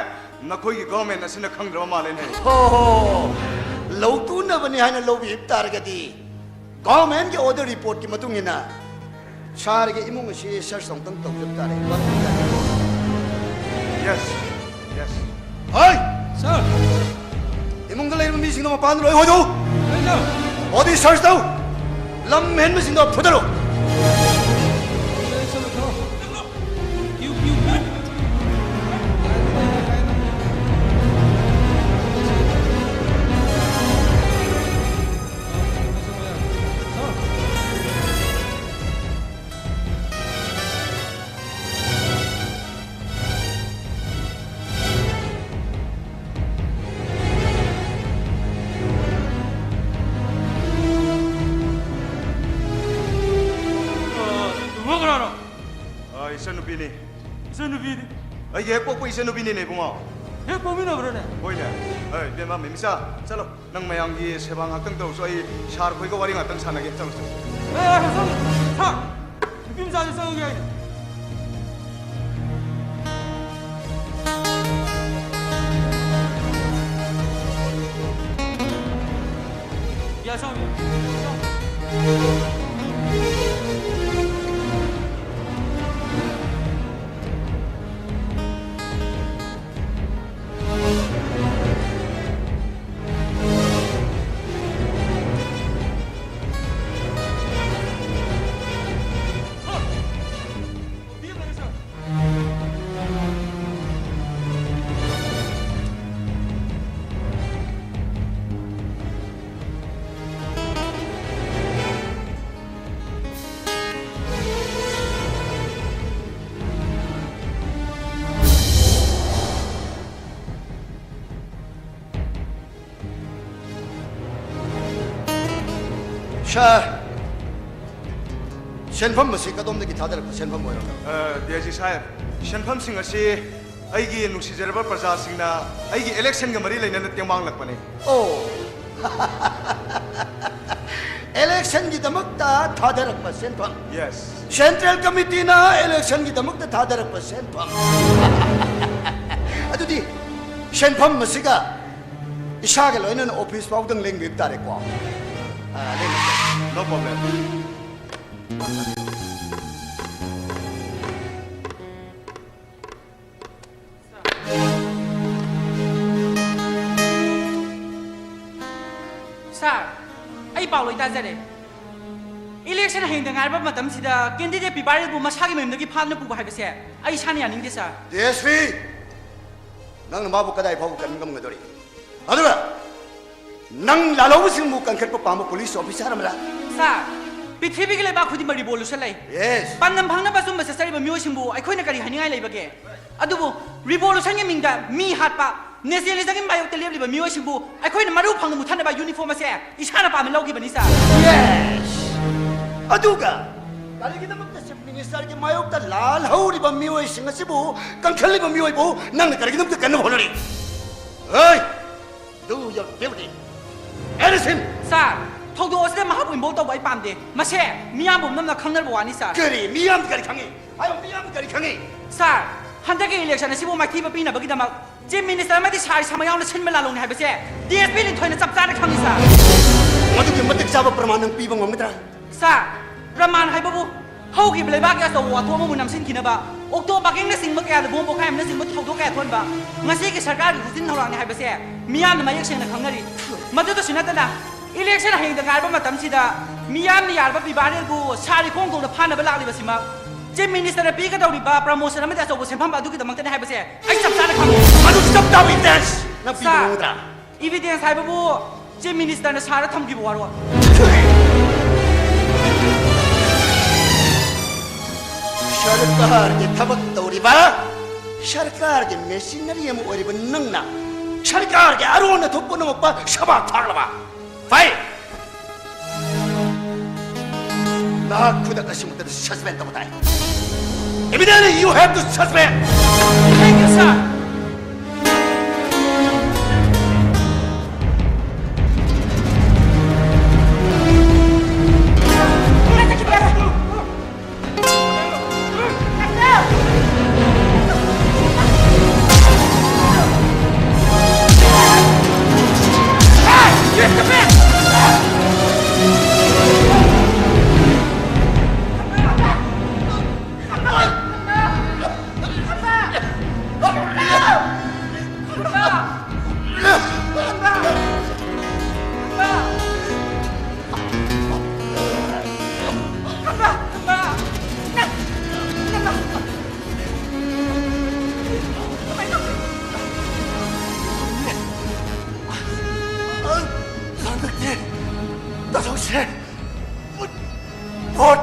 ꯅꯈꯣꯏꯒꯤ government ꯑꯁꯤꯅ ꯈꯪꯗ꯭ꯔꯕ ꯃꯥꯜꯂꯦꯅꯦ꯫ ꯍꯣ ꯍꯣ, ꯂꯧꯇꯨꯅꯕꯅꯤ ꯍꯥꯏꯅ ꯂꯧꯕꯤꯕ ꯇꯥꯔꯒꯗꯤ governmentꯀꯤ order reportꯀꯤ ꯃꯇꯨꯡ ꯏꯟꯅ sirꯒꯤ ꯏꯃꯨꯡ ꯑꯁꯤ search ꯑꯃꯨꯛꯇꯪ ꯇꯧꯖꯕ ꯇꯥꯔꯦ꯫ Yes, yes. ꯍꯣꯏ! Sir! ꯏꯃꯨꯡꯗ ꯂꯩꯔꯤꯕ ꯃꯤꯁꯤꯡꯗꯣ ꯃꯄꯥꯟꯗ ꯂꯣꯏ ꯍꯣꯏꯗꯣꯛꯎ! Yes, sir! Body search ꯇꯧ! ꯂꯝ ꯍꯦꯟꯕꯁꯤꯡꯗꯣ ꯐꯨꯗꯠꯂꯨ! Yes, sir! ꯑ, ꯏꯕꯨꯡꯉꯣ ꯀꯅꯥꯅꯣ? ꯑ, ꯏꯆꯟꯅꯨꯄꯤꯅꯤ꯫ ꯏꯆꯟꯅꯨꯄꯤꯅꯤ? ꯑꯩꯒꯤ ꯍꯦꯛ ꯄꯣꯛꯄ ꯏꯆꯟꯅꯨꯄꯤꯅꯤꯅꯦ, ꯏꯕꯨꯡꯉꯣ꯫ ꯍꯦꯛ ꯄꯣꯛꯃꯤꯟꯅꯕ꯭ꯔꯣꯅꯦ? ꯍꯣꯏꯅꯦ꯫ ꯑꯦ, ꯏꯕꯦꯝꯃ, ꯃꯦꯃꯤꯆꯥ, ꯆꯠꯂꯣ꯫ ꯅꯪ ꯃꯌꯥꯝꯒꯤ ꯁꯦꯕꯥ ꯉꯥꯛꯇꯪ ꯇꯧꯔꯁꯨ, ꯑꯩ ꯁꯥꯔ ꯈꯣꯏꯒ ꯋꯥꯔꯤ ꯉꯥꯛꯇꯪ ꯁꯥꯟꯅꯒꯦ꯫ ꯆꯠꯂꯣ, ꯆꯠꯂꯣ꯫ ꯑꯦ, ꯑꯦ, ꯁꯥꯔ, ꯁꯥꯔ, ꯅꯨꯄꯤ ꯃꯆꯥꯁꯦ ꯆꯪꯉꯒꯦ ꯍꯥꯏꯅꯦ꯫ ꯌꯥ ꯁꯥꯎ꯫ ꯁꯥꯔ, ꯁꯦꯟꯐꯝ ꯑꯁꯤ ꯀꯗꯣꯝꯗꯒꯤ ꯊꯥꯗꯔꯛꯄ ꯁꯦꯟꯐꯝ ꯑꯣꯏꯔꯝꯂꯕ? ꯑ, ꯗꯤ ꯑꯥꯏ ꯖꯤ ꯁꯥꯍꯦꯕ, ꯁꯦꯟꯐꯝꯁꯤꯡ ꯑꯁꯤ ꯑꯩꯒꯤ ꯅꯨꯡꯁꯤꯖꯔꯕ ꯄ꯭ꯔꯖꯥꯁꯤꯡꯅ ꯑꯩꯒꯤ ꯏꯂꯦꯛꯁꯟꯒ ꯃꯔꯤ ꯂꯩꯅꯅ ꯇꯦꯡꯕꯥꯡꯂꯛꯄꯅꯤ꯫ ꯑꯣ꯫ ꯏꯂꯦꯛꯁꯟꯒꯤꯗꯃꯛꯇ ꯊꯥꯗꯔꯛꯄ ꯁꯦꯟꯐꯝ꯫ Yes. ꯁꯦꯟꯇ꯭ꯔꯦꯜ ꯀꯃꯤꯇꯤꯅ ꯏꯂꯦꯛꯁꯟꯒꯤꯗꯃꯛꯇ ꯊꯥꯗꯔꯛꯄ ꯁꯦꯟꯐꯝ꯫ ꯑꯗꯨꯗꯤ ꯁꯦꯟꯐꯝ ꯑꯁꯤꯒ ꯏꯁꯥꯒ ꯂꯣꯏꯅꯅ ꯑꯣꯐꯤꯁ ꯐꯥꯎꯗꯪ ꯂꯦꯡꯕꯤꯕ ꯇꯥꯔꯦꯀꯣ꯫ ꯑꯥ, ꯂꯦꯡꯕꯤꯕ ꯇꯥꯔꯦ꯫ No problem. ꯁꯥꯔ, ꯑꯩ ꯄꯥꯎ ꯂꯣꯏ ꯇꯥꯖꯔꯦ꯫ ꯏꯂꯦꯛꯁꯟ ꯍꯌꯦꯡꯗ ꯉꯥꯏꯔꯕ ꯃꯇꯝꯁꯤꯗ ꯀꯦꯟꯗꯤꯗꯦꯠ ꯄꯤꯕꯥꯔꯤꯕꯨ ꯃꯁꯥꯒꯤ ꯃꯌꯨꯝꯗꯒꯤ ꯐꯥꯗꯨꯅ ꯄꯨꯕ ꯍꯥꯏꯕꯁꯦ ꯑꯩ ꯏꯁꯥꯅ ꯌꯥꯅꯤꯡꯗꯦ, ꯁꯥꯔ꯫ ꯗꯤ ꯑꯦꯁ ꯄꯤ, ꯅꯪꯅ ꯃꯥꯕꯨ ꯀꯗꯥꯏ ꯐꯥꯎꯕ ꯀꯟꯕ ꯉꯝꯒꯗꯧꯔꯤ? ꯑꯗꯨꯒ ꯅꯪ ꯂꯥꯜꯍꯧꯕꯁꯤꯡꯕꯨ ꯀꯟꯈꯠꯄ ꯄꯥꯝꯕ ꯄꯨꯂꯤꯁ ꯑꯣꯐꯤꯁꯥꯔ ꯑꯃꯔ? ꯁꯥꯔ, ꯄ꯭ꯔꯤꯊꯤꯕꯤꯒꯤ ꯂꯩꯕꯥꯛ ꯈꯨꯗꯤꯡꯃꯛ ꯔꯤꯚꯣꯂꯨꯁꯟ ꯂꯩ꯫ ꯌꯦꯁ꯫ ꯄꯥꯟꯗꯝ ꯐꯪꯅꯕ ꯑꯆꯨꯝꯕ ꯆꯠꯆꯔꯤꯕ ꯃꯤꯑꯣꯏꯁꯤꯡꯕꯨ ꯑꯩꯈꯣꯏꯅ ꯀꯔꯤ ꯍꯥꯏꯅꯤꯡꯉꯥꯏ ꯂꯩꯕꯒꯦ? ꯑꯗꯨꯕꯨ ꯔꯤꯚꯣꯂꯨꯁꯟꯒꯤ ꯃꯤꯡꯗ ꯃꯤ ꯍꯥꯠꯄ, ꯅꯦꯁꯅꯦꯂꯤꯖꯝꯒꯤ ꯃꯥꯌꯣꯛꯇ ꯂꯦꯞꯂꯤꯕ ꯃꯤꯑꯣꯏꯁꯤꯡꯕꯨ ꯑꯩꯈꯣꯏꯅ ꯃꯔꯨ ꯐꯪꯅ ꯃꯨꯠꯊꯠꯅꯕ ꯌꯨꯅꯤꯐꯣꯔꯝ ꯑꯁꯦ ꯏꯁꯥꯅ ꯄꯥꯝꯅ ꯂꯧꯈꯤꯕꯅꯤ, ꯁꯥꯔ꯫ ꯌꯦꯁ! ꯑꯗꯨꯒ ꯀꯔꯤꯒꯤꯗꯃꯛꯇ ꯁꯦꯝꯕꯤꯅꯤ? ꯃꯤꯅꯤꯁꯇꯔꯒꯤ ꯃꯥꯌꯣꯛꯇ ꯂꯥꯜꯍꯧꯔꯤꯕ ꯃꯤꯑꯣꯏꯁꯤꯡ ꯑꯁꯤꯕꯨ, ꯀꯟꯈꯠꯂꯤꯕ ꯃꯤꯑꯣꯏꯕꯨ ꯅꯪꯅ ꯀꯔꯤꯒꯤꯗꯃꯛꯇ ꯀꯟꯅꯕ ꯍꯣꯠꯅꯔꯤ? ꯍꯦ! Do your duty! Arrest him! ꯁꯥꯔ, ꯊꯧꯗꯣꯛ ꯑꯁꯤꯗ ꯃꯍꯥꯛꯄꯨ involve ꯇꯧꯕ ꯑꯩ ꯄꯥꯝꯗꯦ꯫ ꯃꯁꯦ ꯃꯤꯌꯥꯝ ꯄꯨꯝꯅꯃꯛꯅ ꯈꯪꯅꯔꯕ ꯋꯥꯅꯤ, ꯁꯥꯔ꯫ ꯀꯔꯤ? ꯃꯤꯌꯥꯝꯗ ꯀꯔꯤ ꯈꯪꯉꯤ? ꯍꯥꯏꯌꯣ, ꯃꯤꯌꯥꯝꯗ ꯀꯔꯤ ꯈꯪꯉꯤ? ꯁꯥꯔ, ꯍꯟꯗꯛꯀꯤ election ꯑꯁꯤꯕꯨ ꯃꯥꯏꯊꯤꯕ ꯄꯤꯅꯕꯒꯤꯗꯃꯛ Chief Minister ꯑꯃꯗꯤ ꯁꯥꯔ ꯏꯁꯥꯃꯛ ꯌꯥꯎꯅ ꯁꯤꯟꯕ ꯂꯥꯜꯂꯣꯡꯅꯤ ꯍꯥꯏꯕꯁꯦ D S P ꯂꯤꯟꯊꯣꯏꯅ ꯆꯞ ꯆꯥꯅ ꯈꯪꯉꯤ, ꯁꯥꯔ꯫ ꯃꯗꯨꯒꯤ ꯃꯇꯤꯛ ꯆꯥꯕ ꯄ꯭ꯔꯃꯥꯟ ꯅꯪ ꯄꯤꯕ ꯉꯝꯒꯗ꯭ꯔꯥ? ꯁꯥꯔ, ꯄ꯭ꯔꯃꯥꯟ ꯍꯥꯏꯕꯕꯨ ꯍꯧꯈꯤꯕ ꯂꯩꯕꯥꯛꯀꯤ ꯑꯆꯧꯕ ꯋꯥꯊꯣꯛ ꯑꯃꯕꯨ ꯅꯝꯁꯤꯟꯈꯤꯅꯕ ꯑꯣꯛꯇꯣ ꯄꯥꯔꯀꯤꯡꯅꯆꯤꯡꯕ ꯀꯌꯥꯗ ꯕꯣꯝ ꯄꯣꯈꯥꯏ ꯑꯃꯅꯆꯤꯡꯕ ꯊꯧꯗꯣꯛ ꯀꯌꯥ ꯊꯣꯛꯍꯟꯕ ꯉꯁꯤꯒꯤ ꯁꯔꯀꯥꯔꯒꯤ ꯈꯨꯖꯤꯟ ꯊꯧꯔꯥꯡꯅꯤ ꯍꯥꯏꯕꯁꯦ ꯃꯤꯌꯥꯝꯅ ꯃꯌꯦꯛ ꯁꯦꯡꯅ ꯈꯪꯅꯔꯤ꯫ ꯃꯗꯨꯗꯁꯨ ꯅꯠꯇꯅ election ꯍꯌꯦꯡꯗ ꯉꯥꯏꯔꯕ ꯃꯇꯝꯁꯤꯗ ꯃꯤꯌꯥꯝꯅ ꯌꯥꯔꯕ ꯄꯤꯕꯥꯔꯦꯜꯕꯨ ꯁꯥꯔ ꯏꯈꯣꯡꯊꯣꯡꯗ ꯐꯥꯅꯕ ꯂꯥꯛꯂꯤꯕꯁꯤꯃꯛ Chief Minister ꯅ ꯄꯤꯒꯗꯧꯔꯤꯕ promotion ꯑꯃꯗꯤ ꯑꯆꯧꯕ ꯁꯦꯟꯐꯝ ꯑꯗꯨꯒꯤꯗꯃꯛꯇꯅꯤ ꯍꯥꯏꯕꯁꯦ ꯑꯩ ꯆꯞ ꯆꯥꯅ ꯈꯪꯉꯤ꯫ ꯃꯗꯨ ꯆꯞ ꯆꯥꯕ evidence ꯅꯪ ꯄꯤꯕ ꯁꯥꯔ, ꯉꯝꯒꯗ꯭ꯔꯥ? Evidence ꯍꯥꯏꯕꯕꯨ Chief Minister ꯅ ꯁꯥꯔꯗ ꯊꯝꯈꯤꯕ ꯋꯥꯔꯣꯜ꯫ ꯁꯔꯀꯥꯔꯒꯤ ꯊꯕꯛ ꯇꯧꯔꯤꯕ, ꯁꯔꯀꯥꯔꯒꯤ machinery ꯑꯃ ꯑꯣꯏꯔꯤꯕ ꯅꯪꯅ ꯁꯔꯀꯥꯔꯒꯤ ꯑꯔꯣꯟ ꯑꯊꯨꯞ ꯄꯨꯝꯅꯃꯛꯄ ꯁꯕꯥꯛ ꯊꯥꯛꯂꯕ? ꯐꯩ! ꯅꯍꯥꯛ ꯈꯨꯗꯛ ꯑꯁꯤꯃꯛꯇꯗ suspend ꯇꯧꯕ ꯇꯥꯏ꯫ Immediately you have to suspend! Thank you, sir. ꯍꯟꯗꯛꯇꯤ ꯇꯥꯊꯣꯛꯁꯦ꯫ ꯚꯣꯠ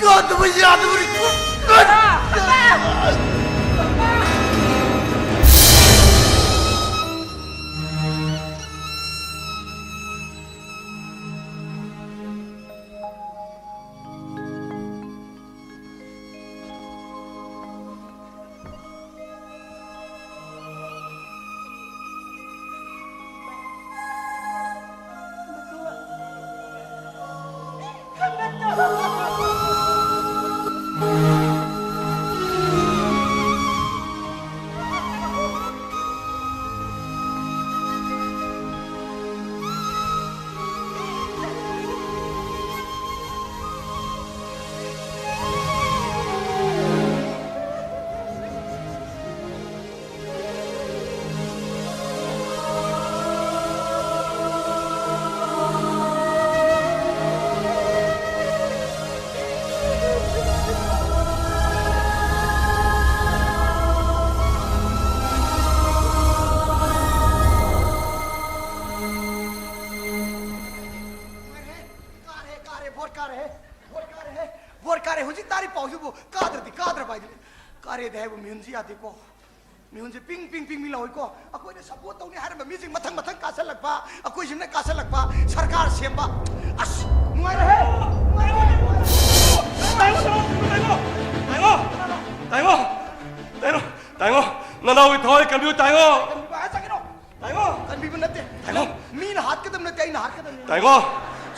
ꯀꯥꯗꯕ ꯌꯥꯗꯕꯅꯤ꯫ ꯀꯥꯔꯦꯍꯦ, ꯚꯣꯠ ꯀꯥꯔꯦꯍꯦ, ꯚꯣꯠ ꯀꯥꯔꯦ꯫ ꯍꯧꯖꯤꯛ ꯇꯥꯔꯤ ꯄꯥꯎꯁꯤꯕꯨ ꯀꯥꯗ꯭ꯔꯗꯤ ꯀꯥꯗ꯭ꯔꯕ ꯍꯥꯏꯗꯨꯅꯤ꯫ ꯀꯥꯔꯦꯗꯤ ꯍꯥꯏꯕ ꯃꯤꯍꯨꯟꯁꯤ ꯌꯥꯗꯦꯀꯣ꯫ ꯃꯤꯍꯨꯟꯁꯦ ꯄꯤꯡ ꯄꯤꯡ ꯄꯤꯡ ꯄꯤꯡ ꯂꯥꯎꯏꯀꯣ꯫ ꯑꯩꯈꯣꯏꯅ ꯁꯞꯄꯣꯔꯠ ꯇꯧꯅꯤ ꯍꯥꯏꯔꯝꯕ ꯃꯤꯁꯤꯡ ꯃꯊꯪ ꯃꯊꯪ ꯀꯥꯁꯜꯂꯛꯄ, ꯑꯩꯈꯣꯏꯁꯤꯅ ꯀꯥꯁꯜꯂꯛꯄ, ꯁꯔꯀꯥꯔ ꯁꯦꯝꯕ꯫ ꯑꯁ, ꯅꯨꯡꯉꯥꯏꯔꯦꯍꯦ, ꯅꯨꯡꯉꯥꯏꯔꯦꯍꯦ, ꯅꯨꯡꯉꯥꯏꯔꯦꯍꯦ꯫ ꯇꯥꯏꯉꯣ, ꯇꯥꯏꯉꯣ, ꯇꯥꯏꯉꯣ, ꯇꯥꯏꯉꯣ, ꯇꯥꯏꯉꯣ, ꯇꯥꯏꯉꯣ, ꯅꯅꯥꯎꯒꯤ ꯊꯋꯥꯏ ꯀꯟꯕꯤꯌꯨ, ꯇꯥꯏꯉꯣ꯫ ꯀꯟꯕꯤꯕ ꯍꯥꯏ ꯆꯠꯀꯅꯣ꯫ ꯇꯥꯏꯉꯣ꯫ ꯀꯟꯕꯤꯕ ꯅꯠꯇꯦ꯫ ꯇꯥꯏꯉꯣ꯫ ꯃꯤꯅ ꯍꯥꯠꯀꯗꯕ ꯅꯠꯇꯦ, ꯑꯩꯅ ꯍꯥꯠꯀꯗꯕꯅꯤ꯫ ꯇꯥꯏꯉꯣ,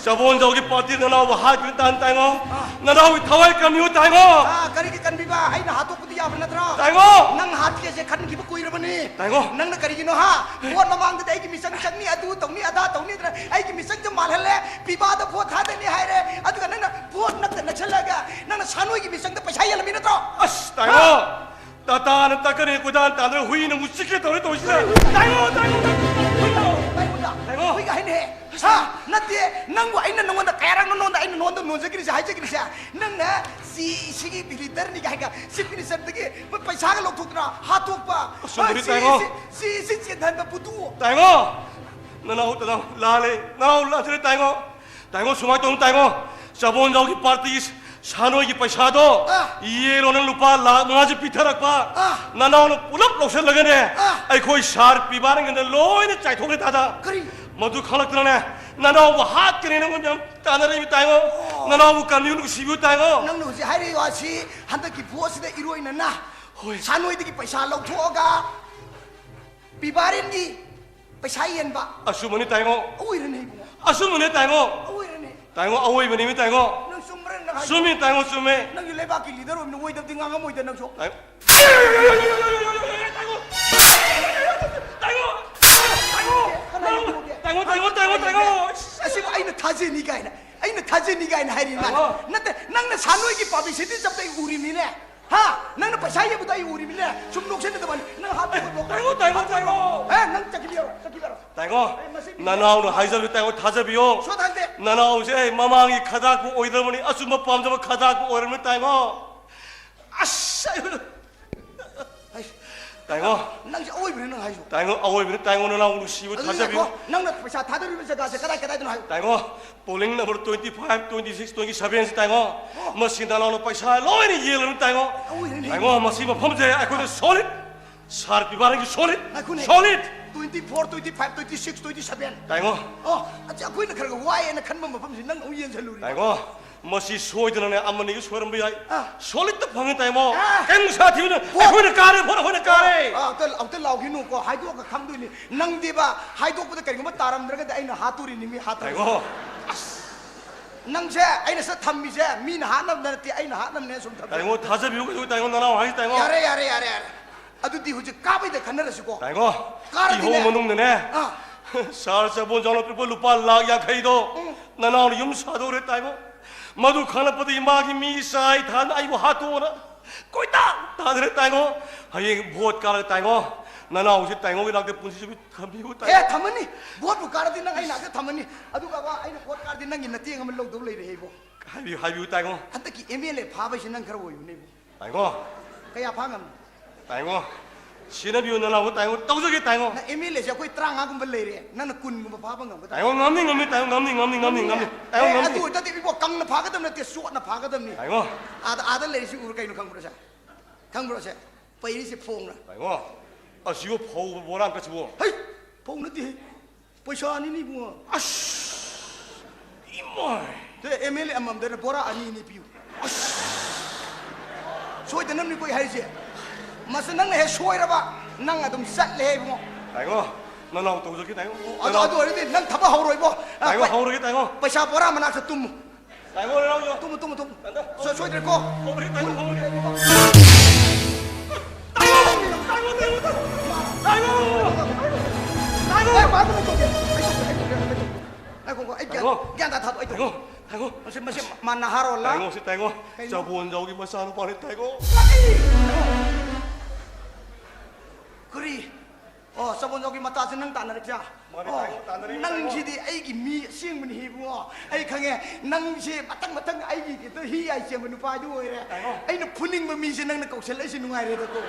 ꯆꯕꯣꯟꯖꯥꯎꯒꯤ ꯄꯥꯔꯇꯤ ꯅꯅꯥꯎꯕꯨ ꯍꯥꯠꯈꯤꯕ ꯇꯥꯟ ꯇꯥꯏꯉꯣ꯫ ꯑꯥ꯫ ꯅꯅꯥꯎꯒꯤ ꯊꯋꯥꯏ ꯀꯟꯕꯤꯌꯨ ꯇꯥꯏꯉꯣ꯫ ꯑꯥ, ꯀꯔꯤꯒꯤ ꯀꯟꯕꯤꯕ? ꯑꯩꯅ ꯍꯥꯠꯇꯣꯛꯄꯗꯤ ꯌꯥꯕ ꯅꯠꯇ꯭ꯔꯣ? ꯇꯥꯏꯉꯣ꯫ ꯅꯪ ꯍꯥꯠꯀꯦꯁꯦ ꯈꯟꯈꯤꯕ ꯀꯨꯏꯔꯕꯅꯤ꯫ ꯇꯥꯏꯉꯣ꯫ ꯅꯪꯅ ꯀꯔꯤꯒꯤꯅꯣ ꯍꯥ? ꯚꯣꯠ ꯃꯃꯥꯡꯗꯗꯤ ꯑꯩꯒꯤ ꯃꯤꯆꯪ ꯆꯪꯅꯤ, ꯑꯗꯨ ꯇꯧꯅꯤ, ꯑꯗꯥ ꯇꯧꯅꯤꯗꯅ ꯑꯩꯒꯤ ꯃꯤꯆꯪꯁꯦ ꯃꯥꯜꯍꯜꯂꯦ, ꯄꯤꯕꯥꯗ ꯚꯣꯠ ꯊꯥꯗꯅꯤ ꯍꯥꯏꯔꯦ, ꯑꯗꯨꯒ ꯅꯪꯅ ꯚꯣꯠ ꯅꯛꯇ ꯅꯛꯁꯜꯂꯒ ꯅꯪꯅ ꯁꯥꯅꯣꯏꯒꯤ ꯃꯤꯆꯪꯗ ꯄꯩꯁꯥ ꯌꯦꯜꯂꯝꯃꯤ ꯅꯠꯇ꯭ꯔꯣ? ꯑꯁ, ꯇꯥꯏꯉꯣ꯫ ꯍꯥ? ꯇꯥꯇꯥꯅ ꯇꯛꯀꯅꯤ, ꯀꯣꯏꯇꯥꯟ ꯇꯥꯟꯗꯅ ꯍꯨꯏꯅ ꯑꯃꯨꯛ ꯆꯤꯛꯀꯦ ꯇꯧꯔꯦ ꯇꯧꯔꯤꯁꯤꯅ꯫ ꯇꯥꯏꯉꯣ, ꯇꯥꯏꯉꯣ, ꯇꯥꯏꯉꯣ, ꯍꯨꯏꯒ꯫ ꯇꯥꯏꯉꯣ꯫ ꯍꯨꯏꯒ ꯍꯥꯏꯅꯦ꯫ ꯍꯥ? ꯅꯠꯇꯦ, ꯅꯪꯕꯨ ꯑꯩꯅ ꯅꯉꯣꯟꯗ ꯀꯌꯥꯔꯛꯅꯣ ꯅꯉꯣꯟꯗ ꯑꯩꯅ ꯅꯉꯣꯟꯗ ꯅꯣꯟꯖꯈꯤꯔꯤꯁꯦ, ꯍꯥꯏꯖꯈꯤꯔꯤꯁꯦ? ꯅꯪꯅ ꯁꯤ, ꯁꯤꯒꯤ ꯃꯤꯂꯤꯇꯔꯅꯤꯒ ꯍꯥꯏꯒ ꯆꯤꯐ ꯃꯤꯅꯤꯁꯇꯔꯗꯒꯤ ꯄꯩꯁꯥꯒ ꯂꯧꯊꯣꯛꯇꯅ ꯍꯥꯠꯇꯣꯛꯄ꯫ ꯑꯆꯨꯝꯕꯅꯤ, ꯁꯤ, ꯇꯥꯏꯉꯣ꯫ ꯁꯤ, ꯁꯤ, ꯁꯤ ꯆꯦꯟꯍꯟꯕ ꯄꯨꯗꯨ꯫ ꯇꯥꯏꯉꯣ, ꯅꯅꯥꯎ, ꯅꯅꯥꯎ ꯂꯥꯜꯂꯦ, ꯅꯅꯥꯎ ꯂꯥꯟꯖꯔꯦ, ꯇꯥꯏꯉꯣ꯫ ꯇꯥꯏꯉꯣ, ꯁꯨꯃꯥꯏꯅ ꯇꯧꯅꯨ, ꯇꯥꯏꯉꯣ꯫ ꯆꯕꯣꯟꯖꯥꯎꯒꯤ ꯄꯥꯔꯇꯤ ꯁꯥꯅꯣꯏꯒꯤ ꯄꯩꯁꯥꯗꯣ ꯑꯥ꯫ ꯌꯦꯜꯂꯣ, ꯅꯪ ꯂꯨꯄꯥ ꯂꯥꯈ ꯃꯉꯥꯁꯦ ꯄꯤꯊꯔꯛꯄ꯫ ꯑꯥ꯫ ꯅꯅꯥꯎꯅ ꯄꯨꯂꯞ ꯂꯧꯁꯤꯜꯂꯒꯅꯦ, ꯑꯥ꯫ ꯑꯩꯈꯣꯏ ꯁꯥꯔ ꯄꯤꯕꯥꯔꯤꯡꯒꯗ ꯂꯣꯏꯅ ꯆꯥꯏꯊꯣꯛꯈ꯭ꯔꯦ, ꯇꯥꯗ꯫ ꯀꯔꯤ? ꯃꯗꯨ ꯈꯪꯂꯛꯇꯅꯅꯦ, ꯅꯅꯥꯎꯕꯨ ꯍꯥꯠꯀꯅꯤ, ꯅꯪꯉꯣꯟꯗ ꯌꯥꯝ ꯇꯥꯟꯅꯔꯛꯏ, ꯇꯥꯏꯉꯣ꯫ ꯑꯣ꯫ ꯅꯅꯥꯎꯕꯨ ꯀꯟꯕꯤꯌꯨ, ꯅꯨꯡꯁꯤꯕꯤꯌꯨ, ꯇꯥꯏꯉꯣ꯫ ꯅꯪꯅ ꯍꯧꯖꯤꯛ ꯍꯥꯏꯔꯤꯕ ꯋꯥꯁꯤ ꯍꯟꯗꯛꯀꯤ ꯚꯣꯠꯁꯤꯗ ꯏꯔꯣꯏꯅꯅ ꯍꯣꯏ꯫ ꯁꯥꯅꯣꯏꯗꯒꯤ ꯄꯩꯁꯥ ꯂꯧꯊꯣꯛꯑꯒ ꯄꯤꯕꯥꯔꯤꯟꯒꯤ ꯄꯩꯁꯥ ꯌꯦꯟꯕ꯫ ꯑꯆꯨꯝꯕꯅꯤ ꯇꯥꯏꯉꯣ꯫ ꯑꯣꯏꯔꯅꯤ ꯏꯕꯨꯡꯉꯣ꯫ ꯑꯆꯨꯝꯕꯅꯤ ꯇꯥꯏꯉꯣ꯫ ꯑꯣꯏꯔꯅꯤ꯫ ꯇꯥꯏꯉꯣ, ꯑꯑꯣꯏꯕꯅꯤ ꯇꯥꯏꯉꯣ꯫ ꯅꯪ ꯆꯨꯝꯕ꯭ꯔꯥ ꯅꯪ ꯍꯥꯏꯗꯣ? ꯆꯨꯝꯃꯤ ꯇꯥꯏꯉꯣ, ꯆꯨꯝꯃꯦ꯫ ꯅꯪꯒꯤ ꯂꯩꯕꯥꯛꯀꯤ ꯂꯤꯗꯔ ꯑꯣꯏꯕꯅ ꯑꯣꯏꯗꯕꯗꯤ ꯉꯥꯡꯉꯝꯃꯣꯏꯗ ꯅꯪꯁꯨ꯫ ꯇꯥꯏꯉꯣ꯫ ꯇꯥꯏꯉꯣ, ꯇꯥꯏꯉꯣ, ꯇꯥꯏꯉꯣ, ꯇꯥꯏꯉꯣ꯫ ꯑꯁꯤꯕꯨ ꯑꯩꯅ ꯊꯥꯖꯅꯤ ꯀꯥꯏꯅ, ꯑꯩꯅ ꯊꯥꯖꯅꯤ ꯀꯥꯏꯅ ꯍꯥꯏꯔꯤ ꯃꯥꯅ꯫ ꯇꯥꯏꯉꯣ꯫ ꯅꯠꯇꯦ, ꯅꯪꯅ ꯁꯥꯅꯣꯏꯒꯤ ꯄꯥꯕ꯭ꯂꯤꯁꯤꯇꯤ ꯆꯞꯇ ꯑꯩ ꯎꯔꯤꯃꯤꯅꯦ꯫ ꯍꯥ? ꯅꯪꯅ ꯄꯩꯁꯥ ꯌꯦꯟꯕꯗꯣ ꯑꯩ ꯎꯔꯤꯃꯤꯅꯦ꯫ ꯁꯨꯝ ꯅꯣꯛꯁꯤꯟꯅꯗꯕꯅꯤ꯫ ꯅꯪ ꯍꯥꯠꯇꯣꯛꯑꯣ, ꯅꯣꯛ-, ꯇꯥꯏꯉꯣ, ꯇꯥꯏꯉꯣ, ꯇꯥꯏꯉꯣ꯫ ꯑꯦ, ꯅꯪ ꯆꯠꯈꯤꯕ ꯌꯥꯔꯣꯏ, ꯆꯠꯈꯤꯕ ꯌꯥꯔꯣꯏ꯫ ꯇꯥꯏꯉꯣ, ꯑꯩ ꯃꯁꯤ ꯃꯤ ꯅꯅꯥꯎꯅ ꯍꯥꯏꯖꯕꯗꯤ ꯇꯥꯏꯉꯣ, ꯊꯥꯖꯕꯤꯌꯣ꯫ ꯁꯣ ꯊꯥꯖꯗꯦ꯫ ꯅꯅꯥꯎꯁꯦ ꯑꯩ ꯃꯃꯥꯡꯒꯤ ꯈꯗꯥꯛꯄꯨ ꯑꯣꯏꯗ꯭ꯔꯕꯅꯤ, ꯑꯆꯨꯝꯕ ꯄꯥꯝꯖꯕ ꯈꯗꯥꯛꯄꯨ ꯑꯣꯏꯔꯕꯅꯤ, ꯇꯥꯏꯉꯣ꯫ ꯑꯁ! ꯑꯩ ꯇꯥꯏꯉꯣ꯫ ꯅꯪꯁꯦ ꯑꯑꯣꯏꯕꯅꯤ ꯅꯪ ꯍꯥꯏꯁꯨ꯫ ꯇꯥꯏꯉꯣ, ꯑꯑꯣꯏꯕꯅꯤ ꯇꯥꯏꯉꯣ, ꯅꯅꯥꯎ ꯅꯨꯡꯁꯤꯕ ꯑꯗꯨꯗꯤ ꯊꯥꯖꯕꯤꯌꯨ꯫ ꯉꯥꯏꯈꯣ, ꯅꯪꯅ ꯄꯩꯁꯥ ꯊꯥꯗꯔꯤꯕ ꯖꯒꯥꯁꯦ ꯀꯗꯥꯏ ꯀꯗꯥꯏꯗꯅꯣ ꯍꯥꯏꯌꯨ꯫ ꯇꯥꯏꯉꯣ, polling number twenty five, twenty six, twenty seven ꯁꯤ ꯇꯥꯏꯉꯣ꯫ ꯑꯣ꯫ ꯃꯁꯤ ꯅꯅꯥꯎꯅ ꯄꯩꯁꯥ ꯂꯣꯏꯅ ꯌꯦꯜꯂꯕꯅꯤ ꯇꯥꯏꯉꯣ꯫ ꯑꯑꯣꯏꯕꯅꯤ꯫ ꯇꯥꯏꯉꯣ, ꯃꯁꯤ ꯃꯐꯝꯁꯦ ꯑꯩꯈꯣꯏꯗ solid certificate ꯒꯤ solid꯫ ꯉꯥꯏꯈꯣꯅꯦ꯫ Solid꯫ Twenty four, twenty five, twenty six, twenty seven꯫ ꯇꯥꯏꯉꯣ꯫ ꯑꯣ, ꯑꯁꯤ ꯑꯩꯈꯣꯏꯅ ꯈꯔ ꯈꯔ ꯋꯥꯏꯑꯦꯅ ꯈꯟꯕ ꯃꯐꯝꯁꯤ ꯅꯪ ꯑꯃꯨꯛ ꯌꯦꯟꯁꯜꯂꯨꯔꯤ꯫ ꯇꯥꯏꯉꯣ, ꯃꯁꯤ ꯁꯣꯏꯗꯅꯅꯦ ꯑꯃꯅꯤꯒ ꯁꯣꯏꯔꯝꯕ ꯌꯥꯏ꯫ ꯑꯥ꯫ Solid ꯇ ꯐꯪꯉꯦ ꯇꯥꯏꯉꯣ꯫ ꯑꯥ꯫ ꯀꯩꯝ ꯁꯥꯊꯤꯕꯅ ꯄꯣꯠ ꯑꯩꯈꯣꯏꯅ ꯀꯥꯔꯦ, ꯄꯣꯠ ꯑꯩꯈꯣꯏꯅ ꯀꯥꯔꯦ꯫ ꯑꯥ, ꯑꯝꯇ ꯑꯝꯇ ꯂꯥꯎꯈꯤꯅꯨꯀꯣ, ꯍꯥꯏꯗꯣꯛꯑꯒ ꯈꯪꯗꯣꯏꯅꯤ꯫ ꯅꯪꯗꯤꯕ ꯍꯥꯏꯗꯣꯛꯄꯗ ꯀꯔꯤꯒꯨꯝꯕ ꯇꯥꯔꯝꯗ꯭ꯔꯒꯗꯤ ꯑꯩꯅ ꯍꯥꯠꯇꯣꯔꯤꯅꯤ, ꯃꯤ ꯍꯥꯠꯇꯣꯔꯤ꯫ ꯇꯥꯏꯉꯣ꯫ ꯅꯪꯁꯦ ꯑꯩꯅ ꯁꯤꯗ ꯊꯝꯃꯤꯁꯦ ꯃꯤꯅ ꯍꯥꯠꯅꯕ ꯅꯠꯇꯦ, ꯑꯩꯅ ꯍꯥꯠꯅꯕꯅꯦ ꯁꯨꯝ ꯊꯝꯃꯤ꯫ ꯇꯥꯏꯉꯣ, ꯊꯥꯖꯕꯤꯌꯨ ꯀꯩꯗꯧ ꯇꯥꯏꯉꯣ, ꯅꯅꯥꯎ ꯍꯥꯏꯁꯤ ꯇꯥꯏꯉꯣ꯫ ꯌꯥꯔꯦ, ꯌꯥꯔꯦ, ꯌꯥꯔꯦ, ꯌꯥꯔꯦ꯫ ꯑꯗꯨꯗꯤ ꯍꯧꯖꯤꯛ ꯀꯥꯕꯩꯗ ꯈꯟꯅꯔꯁꯤꯀꯣ꯫ ꯇꯥꯏꯉꯣ, ꯀꯥꯔꯗꯤꯅꯦ꯫ ꯏꯍꯧ ꯃꯅꯨꯡꯗꯅꯦ꯫ ꯑꯥ꯫ Sir ꯆꯕꯣꯟꯖꯥꯎꯅ ꯄꯤꯔꯛꯄ ꯂꯨꯄꯥ ꯂꯥꯈ ꯌꯥꯡꯈꯩꯗꯣ ꯅꯅꯥꯎꯅ ꯌꯨꯝ ꯁꯥꯗꯧꯔꯦ ꯇꯥꯏꯉꯣ꯫ ꯃꯗꯨ ꯈꯪꯂꯛꯄꯗꯒꯤ ꯃꯥꯒꯤ ꯃꯤ ꯆꯥꯏ ꯊꯥꯅ ꯑꯩꯕꯨ ꯍꯥꯠꯇꯣꯛꯑꯅ ꯀꯣꯏꯇꯥꯟ ꯇꯥꯟꯅꯔꯦ ꯇꯥꯏꯉꯣ꯫ ꯍꯌꯦꯡ vote ꯀꯥꯔꯒ ꯇꯥꯏꯉꯣ, ꯅꯅꯥꯎꯁꯦ ꯇꯥꯏꯉꯣꯒꯤ ꯅꯥꯛꯇ ꯄꯨꯟꯁꯤ ꯆꯨꯞꯄꯤ ꯊꯝꯕꯤꯌꯨ ꯇꯥꯏꯉꯣ꯫ ꯑꯦ, ꯊꯝꯃꯅꯤ꯫ Vote ꯄꯨ ꯀꯥꯔꯗꯤ ꯅꯪ ꯑꯩ ꯅꯥꯛꯇ ꯊꯝꯃꯅꯤ꯫ ꯑꯗꯨꯒ ꯕꯥ, ꯑꯩꯅ vote ꯀꯥꯔꯗꯤ ꯅꯪꯒꯤ ꯃꯇꯦꯡ ꯑꯃ ꯂꯧꯗꯧ ꯂꯩꯔꯦ ꯑꯩꯕꯣ꯫ ꯍꯥꯏꯕꯤꯌꯨ, ꯍꯥꯏꯕꯤꯌꯨ ꯇꯥꯏꯉꯣ꯫ ꯍꯟꯗꯛꯀꯤ MLA ꯐꯥꯕꯩꯁꯦ ꯅꯪ ꯈꯔ ꯑꯣꯏꯌꯨꯅꯦ ꯏꯕꯣ꯫ ꯇꯥꯏꯉꯣ꯫ ꯀꯌꯥ ꯐꯥ ꯉꯝꯅꯤ? ꯇꯥꯏꯉꯣ꯫ ꯁꯤꯟꯅꯕꯤꯌꯨ ꯅꯅꯥꯎꯕꯨ ꯇꯥꯏꯉꯣ, ꯇꯧꯖꯒꯦ ꯇꯥꯏꯉꯣ꯫ ꯅꯪ MLA ꯁꯦ ꯑꯩꯈꯣꯏ ꯇꯔꯥꯃꯉꯥꯒꯨꯝꯕ ꯂꯩꯔꯦ, ꯅꯪꯅ ꯀꯨꯟꯒꯨꯝꯕ ꯐꯥꯕ ꯉꯝꯒꯗ꯭ꯔꯥ? ꯇꯥꯏꯉꯣ, ꯉꯝꯅꯤ, ꯉꯝꯅꯤ, ꯇꯥꯏꯉꯣ, ꯉꯝꯅꯤ, ꯉꯝꯅꯤ, ꯉꯝꯅꯤ, ꯉꯝꯅꯤ꯫ ꯇꯥꯏꯉꯣ, ꯑꯦ, ꯉꯝꯅꯤ꯫ ꯑꯗꯨ ꯑꯣꯏꯇꯥꯗꯤ ꯏꯕꯣ, ꯀꯪꯅ ꯐꯥꯒꯗꯕ ꯅꯠꯇꯦ, ꯆꯣꯠꯅ ꯐꯥꯒꯗꯕꯅꯤ꯫ ꯇꯥꯏꯉꯣ꯫ ꯑꯥꯗ, ꯑꯥꯗ ꯂꯩꯔꯤꯁꯤ ꯎꯔ ꯀꯩꯅꯣ ꯈꯪꯕ꯭ꯔꯣ ꯁꯦ? ꯈꯪꯕ꯭ꯔꯣ ꯁꯦ? ꯄꯩꯔꯤꯁꯤ ꯐꯣꯡꯅ꯫ ꯇꯥꯏꯉꯣ꯫ ꯑꯁꯤꯕꯨ ꯐꯧ ꯕꯣꯔꯥ ꯑꯃ ꯀꯠꯁꯤꯕꯨ꯫ ꯍꯩ! ꯐꯧ ꯅꯠꯇꯦ ꯍꯦ꯫ ꯄꯩꯁꯥꯅꯤꯅꯦ ꯏꯕꯨꯡꯉꯣ꯫ ꯑꯁ! ꯏꯃꯥꯏ! ꯁꯦ, MLA ꯑꯃꯃꯝꯗꯅ ꯕꯣꯔꯥ ꯑꯅꯤ ꯑꯅꯤ ꯄꯤꯌꯨ꯫ ꯑꯁ! ꯁꯣꯏꯗꯅꯕꯅꯤꯀꯣ ꯑꯩ ꯍꯥꯏꯔꯤꯁꯦ꯫ ꯃꯁꯤ ꯅꯪꯅ ꯍꯦꯛ ꯁꯣꯏꯔꯕ, ꯅꯪ ꯑꯗꯨꯝ ꯆꯠꯂꯦ ꯏꯕꯨꯡꯉꯣ꯫ ꯇꯥꯏꯉꯣ, ꯅꯅꯥꯎ ꯇꯧꯖꯒꯦ ꯇꯥꯏꯉꯣ꯫ ꯑꯗꯨ, ꯑꯗꯨ ꯑꯣꯏꯔꯗꯤ ꯅꯪ ꯊꯕꯛ ꯍꯧꯔꯣꯏꯕꯣ꯫ ꯑ, ꯇꯥꯏꯉꯣ, ꯄꯩ-, ꯍꯧꯔꯒꯦ ꯇꯥꯏꯉꯣ꯫ ꯄꯩꯁꯥ ꯕꯣꯔꯥ ꯃꯅꯥꯛꯇ ꯇꯨꯝꯃꯨ꯫ ꯇꯥꯏꯉꯣ, ꯅꯅꯥꯎ ꯌꯣ꯫ ꯇꯨꯝꯃꯨ, ꯇꯨꯝꯃꯨ, ꯇꯨꯝꯃꯨ꯫ ꯁꯣꯏ-, ꯁꯣꯏꯗ꯭ꯔꯦꯀꯣ꯫ ꯍꯧꯔꯒꯦ ꯇꯥꯏꯉꯣ, ꯍꯧꯔꯒꯦ꯫ ꯇꯥꯏꯉꯣ, ꯇꯥꯏꯉꯣ, ꯇꯥꯏꯉꯣ꯫ ꯇꯥꯏꯉꯣ꯫ ꯇꯥꯏꯉꯣ꯫ ꯑꯦ, ꯃꯥ ꯑꯗꯨꯝ ꯇꯧꯒꯦ꯫ ꯑꯩ ꯇꯧꯒꯦ, ꯑꯩ ꯇꯧꯒꯦ, ꯑꯩ ꯇꯧꯒꯦ꯫ ꯉꯥꯏꯈꯣꯀꯣ, ꯑꯩ ꯒ꯭ꯌꯥꯟ, ꯇꯥꯏꯉꯣ꯫ ꯒ꯭ꯌꯥꯟ ꯇꯥ ꯊꯥꯗꯣꯛ, ꯑꯩ ꯇꯧꯒꯦ꯫ ꯇꯥꯏꯉꯣ, ꯇꯥꯏꯉꯣ꯫ ꯃꯁꯤ, ꯃꯁꯤ ꯃꯥ ꯅꯍꯥꯔꯣꯜꯂ? ꯇꯥꯏꯉꯣ, ꯁꯤ ꯇꯥꯏꯉꯣ꯫ ꯀꯩꯅꯣ? ꯆꯕꯣꯟꯖꯥꯎꯒꯤ ꯃꯆꯥꯅꯨꯄꯥꯅꯤ ꯇꯥꯏꯉꯣ꯫ ꯀꯔꯤ? ꯑꯣ, ꯆꯕꯣꯟꯖꯥꯎꯒꯤ ꯃꯇꯥꯁꯦ ꯅꯪ ꯇꯥꯟꯅꯔꯛꯁꯦ? ꯃꯥꯅꯦ, ꯑꯣ, ꯇꯥꯏꯉꯣ, ꯇꯥꯟꯅꯔꯛꯏ, ꯅꯪꯁꯤꯗꯤ ꯑꯩꯒꯤ ꯃꯤ ꯑꯁꯦꯡꯕꯅꯤ ꯏꯕꯨꯡꯉꯣ꯫ ꯑꯩ ꯈꯪꯉꯦ, ꯅꯪꯁꯦ ꯃꯊꯪ ꯃꯊꯪ ꯑꯩꯒꯤ ꯈꯤꯇ ꯍꯤ ꯌꯥꯏ ꯆꯦꯟꯕ ꯅꯨꯄꯥꯗꯨ ꯑꯣꯏꯔꯦ꯫ ꯇꯥꯏꯉꯣ꯫ ꯑꯩꯅ ꯐꯨꯅꯤꯡꯕ ꯃꯤꯁꯦ ꯅꯪꯅ ꯀꯧꯁꯜꯂꯛꯏꯁꯦ ꯅꯨꯡꯉꯥꯏꯔꯦꯗꯀꯣ꯫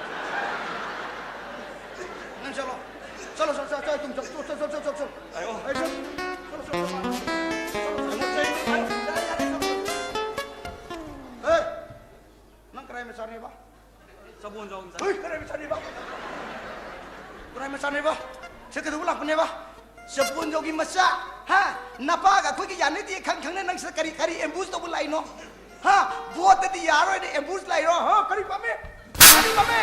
चलो, चलो, चलो, चलो, चलो, तुम चलो, चलो, चलो, चलो, चलो, चलो। आयो। ए, चलो, चलो, चलो, चलो। चलो, चलो, चलो, चलो। ए, ꯅꯪ ꯀꯔꯥꯏ ꯃꯆꯥꯅꯦꯕ? ꯆꯕꯣꯟꯖꯥꯎꯒꯤ ꯃꯆꯥ꯫ ꯍꯨꯏ, ꯀꯔꯥꯏ ꯃꯆꯥꯅꯦꯕ? ꯀꯔꯥꯏ ꯃꯆꯥꯅꯦꯕ? ꯁꯤ ꯀꯩꯗꯧꯕ ꯂꯥꯛꯄꯅꯦꯕ? ꯆꯕꯣꯟꯖꯥꯎꯒꯤ ꯃꯆꯥ, ꯍꯥ? ꯅꯄꯥꯒ ꯑꯩꯈꯣꯏꯒ ꯌꯥꯅꯗꯦ ꯈꯪ ꯈꯪꯅ ꯅꯪ ꯁꯤꯗ ꯀꯔꯤ, ꯀꯔꯤ ambush ꯇꯧꯕ ꯂꯥꯛꯏꯅꯣ? ꯍꯥ? ꯚꯣꯠꯇꯗꯤ ꯌꯥꯔꯣꯏꯅ ambush ꯂꯥꯛꯏꯔꯣ? ꯍꯥ? ꯀꯔꯤ ꯄꯥꯝꯃꯤ? ꯀꯔꯤ ꯄꯥꯝꯃꯤ?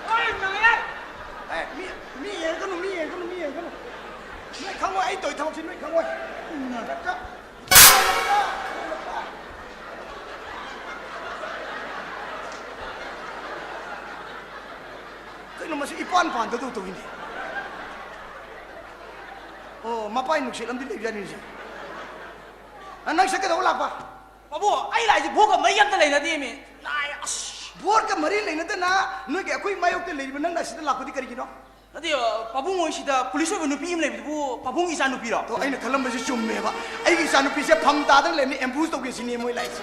ꯑꯣꯏ, ꯅꯪ ꯌꯥꯏ꯫ ꯑꯦ, ꯃꯤ, ꯃꯤ ꯌꯦꯡꯒꯅꯨ, ꯃꯤ ꯌꯦꯡꯒꯅꯨ, ꯃꯤ ꯌꯦꯡꯒꯅꯨ꯫ ꯅꯣꯏ ꯈꯪꯉꯣꯏ, ꯑꯩ ꯇꯧꯔꯤ ꯊꯕꯛꯁꯤ ꯅꯣꯏ ꯈꯪꯉꯣꯏ꯫ ꯎꯝ, ꯅꯠꯇ꯭ꯔ? ꯀꯩꯅꯣ ꯃꯁꯤ ꯏꯄꯥꯟ ꯄꯥꯟꯗꯗꯧ ꯇꯧꯏꯅꯦ꯫ ꯑꯣ, ꯃꯄꯥꯏ ꯅꯨꯡꯁꯤꯠ ꯑꯃꯗꯤ ꯂꯩꯕꯖꯥꯠꯅꯤ ꯁꯦ꯫ ꯑ, ꯅꯪ ꯁꯤ ꯀꯩꯗꯧꯕ ꯂꯥꯛꯄ? ꯄꯥꯕꯨꯡ, ꯑꯩ ꯂꯥꯛꯏꯁꯦ ꯚꯣꯠꯀ ꯃꯔꯤ ꯑꯝꯇ ꯂꯩꯅꯗꯦꯃꯤ꯫ ꯂꯥꯏ, ꯑꯁ꯫ ꯚꯣꯠꯀ ꯃꯔꯤ ꯂꯩꯅꯗꯅ ꯅꯣꯏꯒꯤ ꯑꯩꯈꯣꯏ ꯃꯥꯌꯣꯛꯇ ꯂꯩꯔꯤꯕ ꯅꯪꯅ ꯑꯁꯤꯗ ꯂꯥꯛꯄꯗꯤ ꯀꯔꯤꯒꯤꯅꯣ? ꯅꯠꯇꯦ, ꯄꯥꯕꯨꯡ ꯍꯣꯏꯁꯤꯗ ꯄꯨꯂꯤꯁ ꯑꯣꯏꯕ ꯅꯨꯄꯤ ꯑꯃ ꯂꯩꯕꯗꯨꯕꯨ ꯄꯥꯕꯨꯡꯒꯤ ꯏꯆꯥ ꯅꯨꯄꯤꯔꯣ? ꯑꯗꯣ ꯑꯩꯅ ꯈꯜꯂꯝꯕꯁꯤ ꯆꯨꯝꯃꯦꯕ꯫ ꯑꯩꯒꯤ ꯏꯆꯥ ꯅꯨꯄꯤꯁꯦ ꯐꯝ ꯇꯥꯗꯅ ꯂꯩꯔꯝꯃꯤ, ambush ꯇꯧꯒꯦ ꯁꯤꯅꯦ ꯃꯣꯏ ꯂꯥꯛꯏꯁꯦ꯫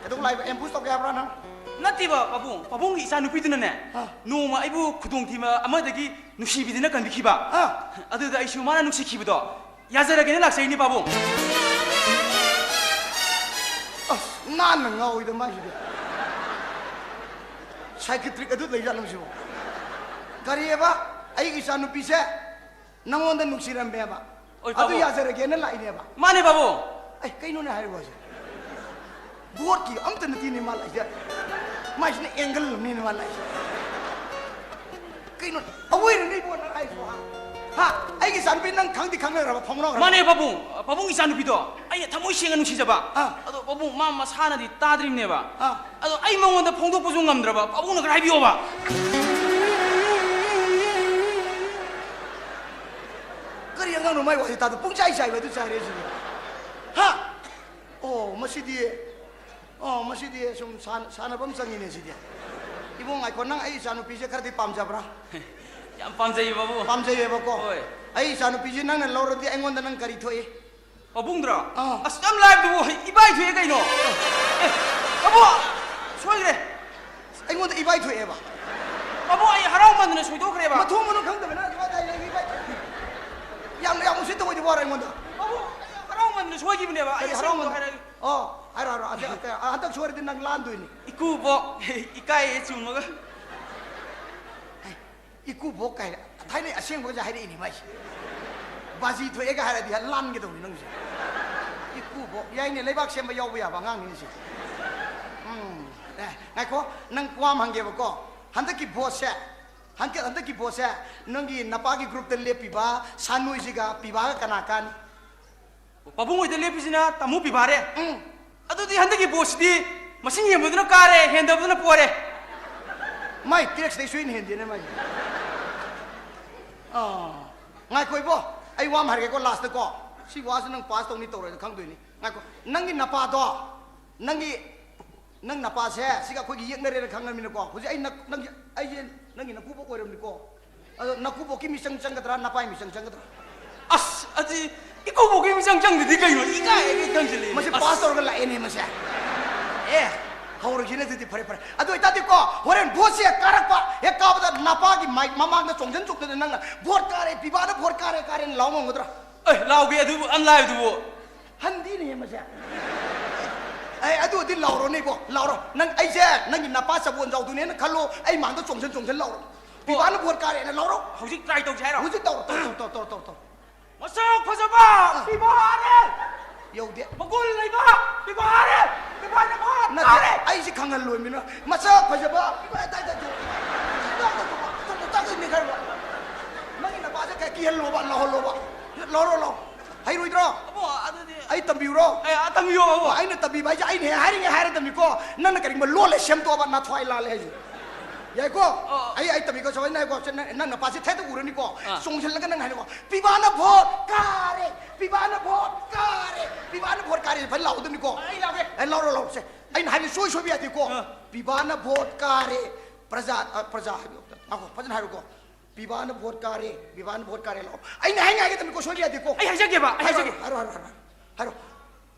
ꯀꯩꯗꯧ ꯂꯥꯛꯏꯕ? Ambush ꯇꯧꯒꯦ ꯍꯥꯏꯕ꯭ꯔꯥ ꯅꯪ? ꯅꯠꯇꯦꯕ, ꯄꯥꯕꯨꯡ꯫ ꯄꯥꯕꯨꯡꯒꯤ ꯏꯆꯥ ꯅꯨꯄꯤꯗꯨꯅꯅꯦ, ꯑꯥ꯫ ꯅꯣꯡꯃ ꯑꯩꯕꯨ ꯈꯨꯗꯣꯡꯊꯤꯕ ꯑꯃꯗꯒꯤ ꯅꯨꯡꯁꯤꯕꯤꯗꯨꯅ ꯀꯟꯕꯤꯈꯤꯕ꯫ ꯑꯥ꯫ ꯑꯗꯨꯗ ꯑꯩꯁꯨ ꯃꯥꯅ ꯅꯨꯡꯁꯤꯈꯤꯕꯗꯣ ꯌꯥꯖꯔꯒꯦꯅ ꯂꯥꯛꯆꯩꯅꯦ, ꯄꯥꯕꯨꯡ꯫ ꯑꯁ, ꯅꯥꯟꯅ ꯉꯥꯎꯏꯗ ꯃꯥꯏꯁꯤꯗꯤ꯫ Psychiatric ꯑꯗꯨ ꯂꯩꯖꯥꯠꯂꯣ ꯁꯤꯕꯣ? ꯀꯔꯤꯑꯕ? ꯑꯩꯒꯤ ꯏꯆꯥꯅꯨꯄꯤꯁꯦ ꯅꯪꯉꯣꯟꯗ ꯅꯨꯡꯁꯤꯔꯝꯃꯦꯕ꯫ ꯑꯣꯏ, ꯑꯗꯨ ꯄꯥꯕꯨꯡ꯫ ꯌꯥꯖꯔꯒꯦꯅ ꯂꯥꯛꯏꯅꯦꯕ꯫ ꯃꯥꯅꯦ, ꯄꯥꯕꯨꯡ꯫ ꯑꯩ ꯀꯩꯅꯣꯅꯦ ꯍꯥꯏꯔꯤꯕ ꯍꯥꯏꯁꯦ? ꯚꯣꯠꯀꯤ ꯑꯝꯇ ꯅꯠꯇꯦꯅꯦ ꯃꯥ ꯂꯥꯛꯏꯁꯦ꯫ ꯃꯥꯏꯁꯤꯅ angle ꯑꯃꯅꯤꯅꯦ ꯃꯥ ꯂꯥꯛꯏꯁꯦ꯫ ꯀꯩꯅꯣ? ꯑꯋꯣꯏꯔꯅꯦ ꯏꯕꯣ ꯅꯪ ꯍꯥꯏꯁꯤꯕꯣ, ꯍꯥ? ꯍꯥ? ꯑꯩꯒꯤ ꯏꯆꯥꯅꯨꯄꯤ ꯅꯪ ꯈꯪꯗꯤ ꯈꯪꯅꯈ꯭ꯔꯕ, ꯐꯥꯎꯅꯈ꯭ꯔꯕ? ꯃꯥꯅꯦ, ꯄꯥꯕꯨꯡ꯫ ꯄꯥꯕꯨꯡꯒꯤ ꯏꯆꯥꯅꯨꯄꯤꯗꯣ ꯑꯩꯅ ꯊꯃꯣꯏ ꯁꯦꯡꯅ ꯅꯨꯡꯁꯤꯖꯕ꯫ ꯑꯥ꯫ ꯑꯗꯣ ꯄꯥꯕꯨꯡ, ꯃꯥ ꯃꯁꯥꯅꯗꯤ ꯇꯥꯗ꯭ꯔꯤꯕꯅꯦꯕ꯫ ꯑꯥ꯫ ꯑꯗꯣ ꯑꯩ ꯃꯉꯣꯟꯗ ꯐꯣꯡꯗꯣꯛꯄꯁꯨ ꯉꯝꯗ꯭ꯔꯕ, ꯄꯥꯕꯨꯡꯅ ꯈꯔ ꯍꯥꯏꯕꯤꯌꯣꯕ꯫ ꯀꯔꯤ ꯑꯉꯥꯡꯅꯣ ꯃꯥꯏ ꯋꯥꯁꯤ ꯇꯥꯗ? ꯄꯨꯡ ꯆꯥꯏ ꯆꯥꯏꯕ ꯑꯗꯨ ꯆꯥꯏꯔꯦ ꯁꯤꯗꯤ꯫ ꯍꯥ? ꯑꯣ, ꯃꯁꯤꯗꯤ, ꯑꯣ, ꯃꯁꯤꯗꯤ ꯁꯨꯝ ꯁꯥꯟ-, ꯁꯥꯟꯅꯕ ꯑꯃ ꯆꯪꯉꯤꯅꯦ ꯁꯤꯗꯤ꯫ ꯏꯕꯨꯡ, ꯉꯥꯏꯈꯣ, ꯅꯪ ꯑꯩ ꯏꯆꯥꯅꯨꯄꯤꯁꯦ ꯈꯔꯗꯤ ꯄꯥꯝꯖꯕ꯭ꯔꯥ? ꯌꯥꯝ ꯄꯥꯝꯖꯩꯌꯦ, ꯄꯥꯕꯨꯡ꯫ ꯄꯥꯝꯖꯩꯌꯦꯕꯀꯣ? ꯍꯣꯏ꯫ ꯑꯩ ꯏꯆꯥꯅꯨꯄꯤꯁꯦ ꯅꯪꯅ ꯂꯧꯔꯗꯤ ꯑꯩꯉꯣꯟꯗ ꯅꯪ ꯀꯔꯤ ꯊꯣꯛꯏ? ꯄꯥꯕꯨꯡꯗ꯭ꯔꯣ? ꯑꯥ꯫ ꯑꯁ, ꯌꯥꯝ ꯂꯥꯏꯕꯗꯨꯕꯨ, ꯏꯕꯥꯏ ꯊꯣꯛꯑꯦ ꯀꯩꯅꯣ꯫ ꯑꯦ, ꯄꯥꯕꯨꯡ, ꯁꯣꯏꯈ꯭ꯔꯦ꯫ ꯑꯩꯉꯣꯟꯗ ꯏꯕꯥꯏ ꯊꯣꯛꯑꯦꯕ꯫ ꯑꯕꯣ, ꯑꯩ ꯍꯔꯥꯎꯃꯟꯗꯅ ꯁꯣꯏꯗꯣꯛꯈ꯭ꯔꯦꯕ꯫ ꯃꯊꯣꯡ ꯃꯔꯝ ꯈꯪꯗꯕꯅ ꯀꯗꯥꯏꯗꯒꯤ ꯚꯥꯏ? ꯌꯥꯝ, ꯌꯥꯝ ꯎꯁꯤꯠꯇꯕ ꯑꯣꯏꯗꯕ ꯋꯥꯔꯣ ꯑꯩꯉꯣꯟꯗ꯫ ꯑꯕꯣ, ꯑꯩ ꯍꯔꯥꯎꯃꯟꯗꯅ ꯁꯣꯏꯈꯤꯕꯅꯦꯕ꯫ ꯑꯩ ꯀꯔꯤ ꯑꯁꯦꯡꯕꯗꯣ ꯍꯔꯥꯎꯃꯟꯗꯅ? ꯍꯥꯏꯔꯛꯑꯒꯦ꯫ ꯑꯣ, ꯍꯥꯏꯔꯣ, ꯍꯥꯏꯔꯣ꯫ ꯑꯁꯦ-, ꯑ, ꯍꯟꯗꯛ ꯁꯣꯏꯔꯗꯤ ꯅꯪ ꯂꯥꯟꯗꯣꯏꯅꯤ꯫ ꯏꯀꯨꯕꯣꯛ, ꯏꯀꯥꯏꯌꯦ ꯆꯨꯝꯃꯒ꯫ ꯍꯩ, ꯏꯀꯨꯕꯣꯛ ꯀꯥꯏꯅ ꯊꯥꯏꯅ ꯑꯁꯦꯡꯕꯒꯁꯦ ꯍꯥꯏꯔꯛꯏꯅꯤ ꯃꯥꯏꯁꯦ꯫ ꯕꯥꯖꯤ ꯊꯣꯛꯑꯦꯒ ꯍꯥꯏꯔꯗꯤ ꯂꯥꯟꯒꯗꯧꯅꯤ ꯅꯪꯁꯦ꯫ ꯏꯀꯨꯕꯣꯛ, ꯌꯥꯏꯅꯦ, ꯂꯩꯕꯥꯛ ꯁꯦꯝꯕ ꯌꯥꯎꯕ ꯌꯥꯕ ꯑꯉꯥꯡꯅꯤꯅꯦ ꯁꯦ꯫ ꯎꯝ, ꯑꯦ, ꯉꯥꯏꯈꯣ, ꯅꯪ ꯋꯥ ꯑꯃ ꯍꯪꯒꯦꯕꯀꯣ꯫ ꯍꯟꯗꯛꯀꯤ ꯚꯣꯠꯁꯦ, ꯍꯟꯗꯛ-, ꯍꯟꯗꯛꯀꯤ ꯚꯣꯠꯁꯦ ꯅꯪꯒꯤ ꯅꯄꯥꯒꯤ groupꯇ ꯂꯦꯞꯄꯤꯕ ꯁꯥꯅꯣꯏꯁꯤꯒ ꯄꯤꯕꯥꯒ ꯀꯅꯥ ꯀꯥꯅꯤ? ꯄꯥꯕꯨꯡ ꯍꯣꯏꯗ ꯂꯦꯞꯄꯤꯁꯤꯅ ꯇꯥꯃꯣ ꯄꯤꯕꯥꯔꯦ꯫ ꯎꯝ꯫ ꯑꯗꯨꯗꯤ ꯍꯟꯗꯛꯀꯤ ꯚꯣꯠꯁꯤꯗꯤ ꯃꯁꯤꯡ ꯍꯦꯟꯕꯗꯨꯅ ꯀꯥꯔꯦ, ꯍꯦꯟꯗꯕꯗꯨꯅ ꯄꯣꯔꯦ꯫ ꯃꯥꯏ taxꯇꯩ ꯁꯨꯏꯅ ꯍꯦꯟꯗꯦꯅꯦ ꯃꯥꯏ꯫ ꯑꯥ, ꯉꯥꯏꯈꯣ ꯏꯕꯣ, ꯑꯩ ꯋꯥ ꯑꯃ ꯍꯥꯏꯔꯒꯦꯀꯣ lastꯇꯀꯣ꯫ ꯁꯤ ꯋꯥꯁꯤ ꯅꯪ pass ꯇꯧꯅꯤ ꯇꯧꯔꯣꯏꯗ ꯈꯪꯗꯣꯏꯅꯤ꯫ ꯉꯥꯏꯈꯣ, ꯅꯪꯒꯤ ꯅꯄꯥꯗꯣ, ꯅꯪꯒꯤ, ꯅꯪ ꯅꯄꯥꯁꯦ ꯁꯤꯒ ꯑꯩꯈꯣꯏꯒꯤ ꯌꯦꯛꯅꯔꯦꯅ ꯈꯪꯉꯕꯅꯤꯅꯀꯣ꯫ ꯍꯧꯖꯤꯛ ꯑꯩ ꯅ-, ꯅꯪꯒꯤ, ꯑꯩꯁꯦ ꯅꯪꯒꯤ ꯅꯀꯨꯕꯣꯛ ꯑꯣꯏꯔꯝꯅꯤꯀꯣ꯫ ꯑꯗꯣ ꯅꯀꯨꯕꯣꯛꯀꯤ ꯃꯤꯆꯪ ꯆꯪꯒꯗ꯭ꯔꯥ, ꯅꯄꯥꯏ ꯃꯤꯆꯪ ꯆꯪꯒꯗ꯭ꯔꯥ? ꯑꯁ, ꯑꯗꯤ ꯏꯀꯨꯕꯣꯛꯀꯤ ꯃꯤꯆꯪ ꯆꯪꯗꯗꯤ ꯀꯩꯅꯣ? ꯏꯀꯥꯏ ꯍꯦꯛ ꯈꯪꯖꯤꯜꯂꯛꯑꯦ꯫ ꯃꯁꯤ ꯑꯁ꯫ Pass ꯇꯧꯔꯒ ꯂꯥꯛꯑꯦꯅꯦ ꯃꯁꯦ꯫ ꯑꯦ, ꯍꯧꯔꯒꯦꯅꯦ ꯑꯗꯨꯗꯤ, ꯐꯔꯦ, ꯐꯔꯦ꯫ ꯑꯗꯨ ꯑꯣꯏꯇꯥꯔꯗꯤꯀꯣ, ꯍꯣꯔꯦꯟ ꯚꯣꯠꯁꯦ ꯀꯥꯔꯛꯄ, ꯍꯦꯛ ꯀꯥꯕꯗ ꯅꯄꯥꯒꯤ ꯃꯥꯏꯛ ꯃꯃꯥꯡꯗ ꯆꯣꯡꯖꯟ ꯆꯣꯡꯗꯅ ꯅꯪꯅ "ꯚꯣꯠ ꯀꯥꯔꯦ, ꯄꯤꯕꯥꯅ ꯚꯣꯠ ꯀꯥꯔꯦ, ꯀꯥꯔꯦꯅ" ꯂꯥꯎ ꯉꯝꯒꯗ꯭ꯔꯥ? ꯑꯦ, ꯂꯥꯎꯒꯦ ꯑꯗꯨꯕꯨ, ꯑꯟ ꯂꯥꯏꯕꯗꯨꯕꯨ꯫ ꯍꯟꯗꯤꯅꯦ ꯃꯁꯦ꯫ ꯑꯦ, ꯑꯗꯨꯗꯤ ꯂꯥꯎꯔꯣꯅꯦ ꯏꯕꯣ, ꯂꯥꯎꯔꯣ꯫ ꯅꯪ ꯑꯩꯁꯦ ꯅꯪꯒꯤ ꯅꯄꯥ ꯆꯕꯣꯟ ꯖꯥꯎꯗꯨꯅꯦꯅ ꯈꯜꯂꯣ, ꯑꯩ ꯃꯥꯡꯗ ꯆꯣꯡꯖꯟ ꯆꯣꯡꯖꯟ ꯂꯥꯎꯔꯣ꯫ ꯄꯤꯕꯥꯅ ꯚꯣꯠ ꯀꯥꯔꯦꯅ ꯂꯥꯎꯔꯣ꯫ ꯍꯧꯖꯤꯛ try ꯇꯧꯁꯦ ꯍꯥꯏꯔꯣ? ꯍꯧꯖꯤꯛ ꯇꯧꯔꯣ, ꯇꯧꯔꯣ, ꯇꯧꯔꯣ, ꯇꯧꯔꯣ, ꯇꯧꯔꯣ, ꯇꯧꯔꯣ꯫ ꯃꯁꯛ ꯐꯖꯕ ꯑꯥ꯫ ꯄꯤꯕꯥꯔꯦ! ꯌꯧꯗꯦ꯫ ꯃꯒꯨꯟ ꯂꯩꯕ ꯄꯤꯕꯥꯔꯦ! ꯄꯤꯕꯥꯅ ꯚꯣꯠ ꯅꯠꯇꯦ, ꯀꯥꯔꯦ! ꯑꯩꯁꯦ ꯈꯪꯍꯜꯂꯣꯏꯃꯤꯅ꯫ ꯃꯁꯛ ꯐꯖꯕ ꯄꯤꯕꯥ ꯑꯗꯥꯏꯗ ꯇꯧ-, ꯑꯗꯥꯏꯗ ꯇꯧ-, ꯑꯗꯥꯏꯗ ꯇꯧ-, ꯅꯪꯒꯤ ꯅꯄꯥꯁꯦ ꯀꯌꯥ ꯀꯤꯍꯜꯂꯣꯕ, ꯂꯥꯎꯍꯜꯂꯣꯕ꯫ ꯂꯥꯎꯔꯣ, ꯂꯥꯎ꯫ ꯍꯩꯔꯣꯏꯗ꯭ꯔꯣ? ꯑꯕꯣ, ꯑꯗꯨꯗꯤ ꯑꯩ ꯇꯝꯕꯤꯌꯨꯔꯣ? ꯑꯦ, ꯑ, ꯇꯝꯕꯤꯌꯣ, ꯑꯕꯣ꯫ ꯑꯣ, ꯑꯩꯅ ꯇꯝꯕꯤꯕ ꯍꯥꯏꯁꯦ ꯑꯩꯅ ꯍꯦꯛ ꯍꯥꯏꯔꯤꯉꯩ ꯍꯥꯏꯔꯗꯕꯅꯤꯀꯣ꯫ ꯅꯪꯅ ꯀꯔꯤꯒꯨꯝꯕ ꯂꯣꯜꯂꯦ ꯁꯦꯝꯗꯣꯛꯑꯕ ꯅꯥꯊ꯭ꯋꯥꯏ ꯂꯥꯜꯂꯦ ꯍꯥꯏꯁꯦ꯫ ꯌꯥꯏꯀꯣ? ꯑꯣ꯫ ꯑꯩ, ꯑꯩ ꯇꯝꯕꯤꯀꯣ, ꯁꯨꯃꯥꯏꯅ ꯍꯥꯏꯀꯣ, ꯁꯦ, ꯅꯪ, ꯅꯪ ꯅꯄꯥꯁꯦ ꯊꯦꯠꯇ ꯎꯔꯅꯤꯀꯣ꯫ ꯑꯥ꯫ ꯆꯣꯡꯁꯤꯜꯂꯒ ꯅꯪ ꯍꯥꯏꯅꯀꯣ, "ꯄꯤꯕꯥꯅ ꯚꯣꯠ ꯀꯥꯔꯦ! ꯄꯤꯕꯥꯅ ꯚꯣꯠ ꯀꯥꯔꯦ! ꯄꯤꯕꯥꯅ ꯚꯣꯠ ꯀꯥꯔꯦ!" ꯐꯖꯅ ꯂꯥꯎꯗꯕꯅꯤꯀꯣ꯫ ꯑꯩ ꯂꯥꯎꯒꯦ꯫ ꯑꯦ, ꯂꯥꯎꯔꯣ, ꯂꯥꯎꯔꯣ, ꯁꯦ꯫ ꯑꯩꯅ ꯍꯥꯏꯕ ꯁꯣꯏ ꯁꯣꯏꯕ ꯌꯥꯗꯦꯀꯣ꯫ ꯑꯥ꯫ "ꯄꯤꯕꯥꯅ ꯚꯣꯠ ꯀꯥꯔꯦ! ꯄ꯭ꯔꯖꯥ, ꯑ, ꯄ꯭ꯔꯖꯥ" ꯍꯥꯏꯕ, ꯉꯥꯏꯈꯣ, ꯐꯖꯅ ꯍꯥꯏꯔꯣꯀꯣ꯫ "ꯄꯤꯕꯥꯅ ꯚꯣꯠ ꯀꯥꯔꯦ, ꯄꯤꯕꯥꯅ ꯚꯣꯠ ꯀꯥꯔꯦ" ꯂꯥꯎ꯫ ꯑꯩꯅ ꯍꯥꯏ ꯉꯥꯏꯒꯗꯕꯅꯤꯀꯣ, ꯁꯣꯏꯕ ꯌꯥꯗꯦꯀꯣ꯫ ꯑꯩ ꯍꯥꯏꯖꯒꯦꯕ, ꯑꯩ ꯍꯥꯏꯔꯣ, ꯍꯥꯏꯖꯒꯦ꯫ ꯍꯥꯏꯔꯣ, ꯍꯥꯏꯔꯣ, ꯍꯥꯏꯔꯣ, ꯍꯥꯏꯔꯣ꯫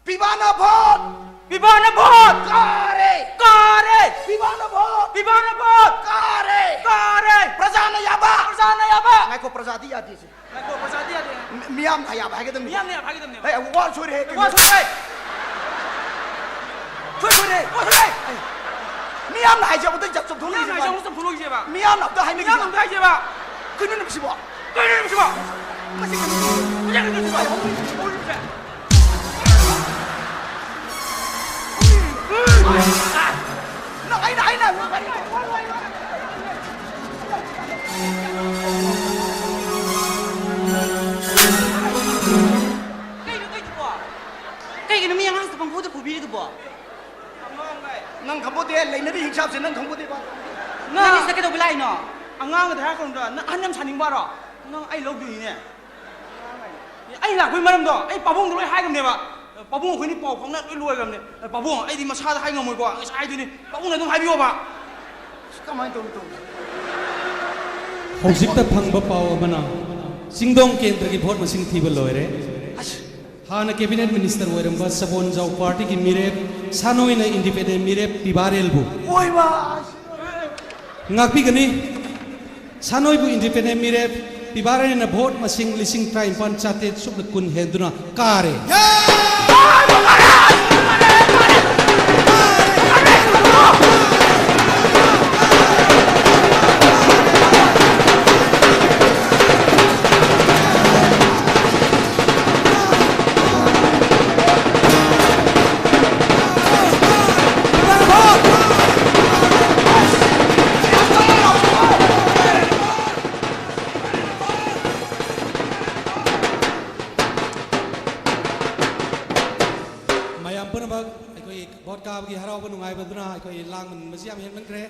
ꯄꯤꯕꯥꯅ ꯚꯣꯠ! ꯄꯤꯕꯥꯅ ꯚꯣꯠ! ꯀꯥꯔꯦ! ꯀꯥꯔꯦ! ꯄꯤꯕꯥꯅ ꯚꯣꯠ! ꯄꯤꯕꯥꯅ ꯚꯣꯠ! ꯀꯥꯔꯦ! ꯀꯥꯔꯦ! ꯄ꯭ꯔꯖꯥꯅ ꯌꯥꯕ! ꯄ꯭ꯔꯖꯥꯅ ꯌꯥꯕ! ꯉꯥꯏꯈꯣ, ꯄ꯭ꯔꯖꯥꯗꯤ ꯌꯥꯗꯦ ꯁꯤ꯫ ꯉꯥꯏꯈꯣ, ꯄ꯭ꯔꯖꯥꯗꯤ ꯌꯥꯗꯦ꯫ ꯃꯤ-, ꯃꯤꯌꯥꯝꯅ ꯌꯥꯕ ꯍꯥꯏꯒꯗꯕꯅꯤ꯫ ꯃꯤꯌꯥꯝꯅ ꯌꯥꯕ ꯍꯥꯏꯒꯗꯕꯅꯦꯕ꯫ ꯑꯦ, ꯋꯥ ꯁꯣꯏꯔꯦ꯫ ꯋꯥ ꯁꯣꯏꯔꯦ! ꯁꯣꯏ ꯁꯣꯏꯔꯦ! ꯋꯥ ꯁꯣꯏꯔꯦ! ꯃꯤꯌꯥꯝꯅ ꯍꯥꯏꯁꯦ ꯑꯃꯨꯛꯇ ꯆꯨꯝꯊꯣꯛꯅꯈꯤꯁꯦꯕ꯫ ꯃꯤꯌꯥꯝꯅ ꯍꯥꯏꯁꯦ ꯑꯃꯨꯛꯇ ꯆꯨꯝꯊꯣꯛꯅꯈꯤꯁꯦꯕ꯫ ꯃꯤꯌꯥꯝꯅ ꯑꯝꯇ ꯍꯥꯏꯅꯈꯤꯁꯦꯕ꯫ ꯃꯤꯌꯥꯝꯅ ꯑꯝꯇ ꯍꯥꯏꯁꯦꯕ꯫ ꯀꯩꯅꯣꯅꯦ ꯃꯁꯤꯕꯣ? ꯀꯩꯅꯣꯅꯦ ꯃꯁꯤꯕꯣ? ꯃꯁꯤ ꯀꯩꯅꯣ? ꯀꯩꯅꯣꯅꯦ ꯃꯁꯤꯕꯣ? ꯅꯪ ꯑꯩꯅ, ꯑꯩꯅ, ꯀꯩꯅꯣ ꯇꯧꯏꯗꯨꯕꯣ? ꯀꯩꯒꯤꯅꯣ ꯃꯤ ꯑꯉꯥꯡꯁꯤꯗ ꯄꯪꯐꯨꯗ ꯐꯨꯕꯤꯔꯤꯗꯨꯕꯣ? ꯅꯪ ꯈꯪꯄꯣꯠꯇꯦ, ꯂꯩꯅꯔꯤ ꯍꯤꯡꯁꯥꯞꯁꯦ ꯅꯪ ꯈꯪꯄꯣꯠꯇꯦꯕ꯫ ꯅꯪ ꯁꯤꯗ ꯀꯩꯗꯧꯕ ꯂꯥꯛꯏꯅꯣ? ꯑꯉꯥꯡꯗ ꯍꯥꯏꯔꯛꯀꯅꯨꯗ, ꯅꯪ ꯑꯍꯟ ꯌꯥꯝ ꯁꯥꯅꯤꯡꯕꯔꯣ? ꯅꯪ ꯑꯩ ꯂꯧꯗꯣꯏꯅꯤꯅꯦ꯫ ꯑꯩ ꯂꯥꯛꯄꯒꯤ ꯃꯔꯝꯗꯣ ꯑꯩ ꯄꯥꯕꯨꯡꯗ ꯂꯣꯏ ꯍꯥꯏꯈ꯭ꯔꯕꯅꯦꯕ꯫ ꯄꯥꯕꯨꯡ ꯑꯩꯈꯣꯏꯅꯤ ꯄꯥꯎ ꯐꯥꯎꯅ ꯂꯣꯏ ꯂꯣꯏꯈ꯭ꯔꯕꯅꯦ꯫ ꯄꯥꯕꯨꯡ, ꯑꯩꯗꯤ ꯃꯁꯥꯗ ꯍꯥꯏ ꯉꯝꯃꯣꯏꯀꯣ, ꯑꯩ ꯍꯥꯏꯗꯣꯏꯅꯤ꯫ ꯄꯥꯕꯨꯡꯅ ꯑꯗꯨꯝ ꯍꯥꯏꯕꯤꯌꯣꯕ꯫ ꯑꯁ, ꯀꯃꯥꯏꯅ ꯇꯧꯅꯤ, ꯇꯧꯅꯤ? ꯍꯧꯖꯤꯛꯇ ꯐꯪꯕ ꯄꯥꯎ ꯑꯃꯅ, ꯆꯤꯡꯗꯣꯡ ꯀꯦꯟꯗ꯭ꯔꯒꯤ ꯚꯣꯠ ꯃꯁꯤꯡ ꯊꯤꯕ ꯂꯣꯏꯔꯦ꯫ ꯑꯁ꯫ ꯍꯥꯟꯅ ꯀꯦꯕꯤꯅꯦꯠ ꯃꯤꯅꯤꯁꯇꯔ ꯑꯣꯏꯔꯝꯕ ꯁꯕꯣꯟꯖꯥꯎ ꯄꯥꯔꯇꯤꯒꯤ ꯃꯤꯔꯦꯞ, ꯁꯥꯅꯣꯏꯅ ꯏꯟꯗꯤꯄꯦꯟꯗꯦꯟ ꯃꯤꯔꯦꯞ ꯄꯤꯕꯥꯔꯦꯜꯕꯨ ꯑꯣꯏꯃꯥ! ꯉꯥꯛꯄꯤꯒꯅꯤ꯫ ꯁꯥꯅꯣꯏꯕꯨ ꯏꯟꯗꯤꯄꯦꯟꯗꯦꯟ ꯃꯤꯔꯦꯞ ꯄꯤꯕꯥꯔꯦꯟꯅ ꯚꯣꯠ ꯃꯁꯤꯡ ꯂꯤꯁꯤꯡ ꯇꯔꯥꯅꯤꯄꯥꯟ ꯆꯥꯇ꯭ꯔꯦꯠ ꯁꯨꯞꯅ ꯀꯨꯟ ꯍꯦꯟꯗꯨꯅ ꯀꯥꯔꯦ꯫ ꯃꯌꯥꯝ ꯄꯨꯝꯅꯃꯛ ꯑꯩꯈꯣꯏ ꯚꯣꯠ ꯀꯥꯕꯒꯤ ꯍꯔꯥꯎꯕ ꯅꯨꯡꯉꯥꯏꯕꯗꯨꯅ ꯑꯩꯈꯣꯏ ꯂꯥꯡꯃꯟꯕꯁꯤ ꯌꯥꯝ ꯍꯦꯟꯃꯟꯈ꯭ꯔꯦ꯫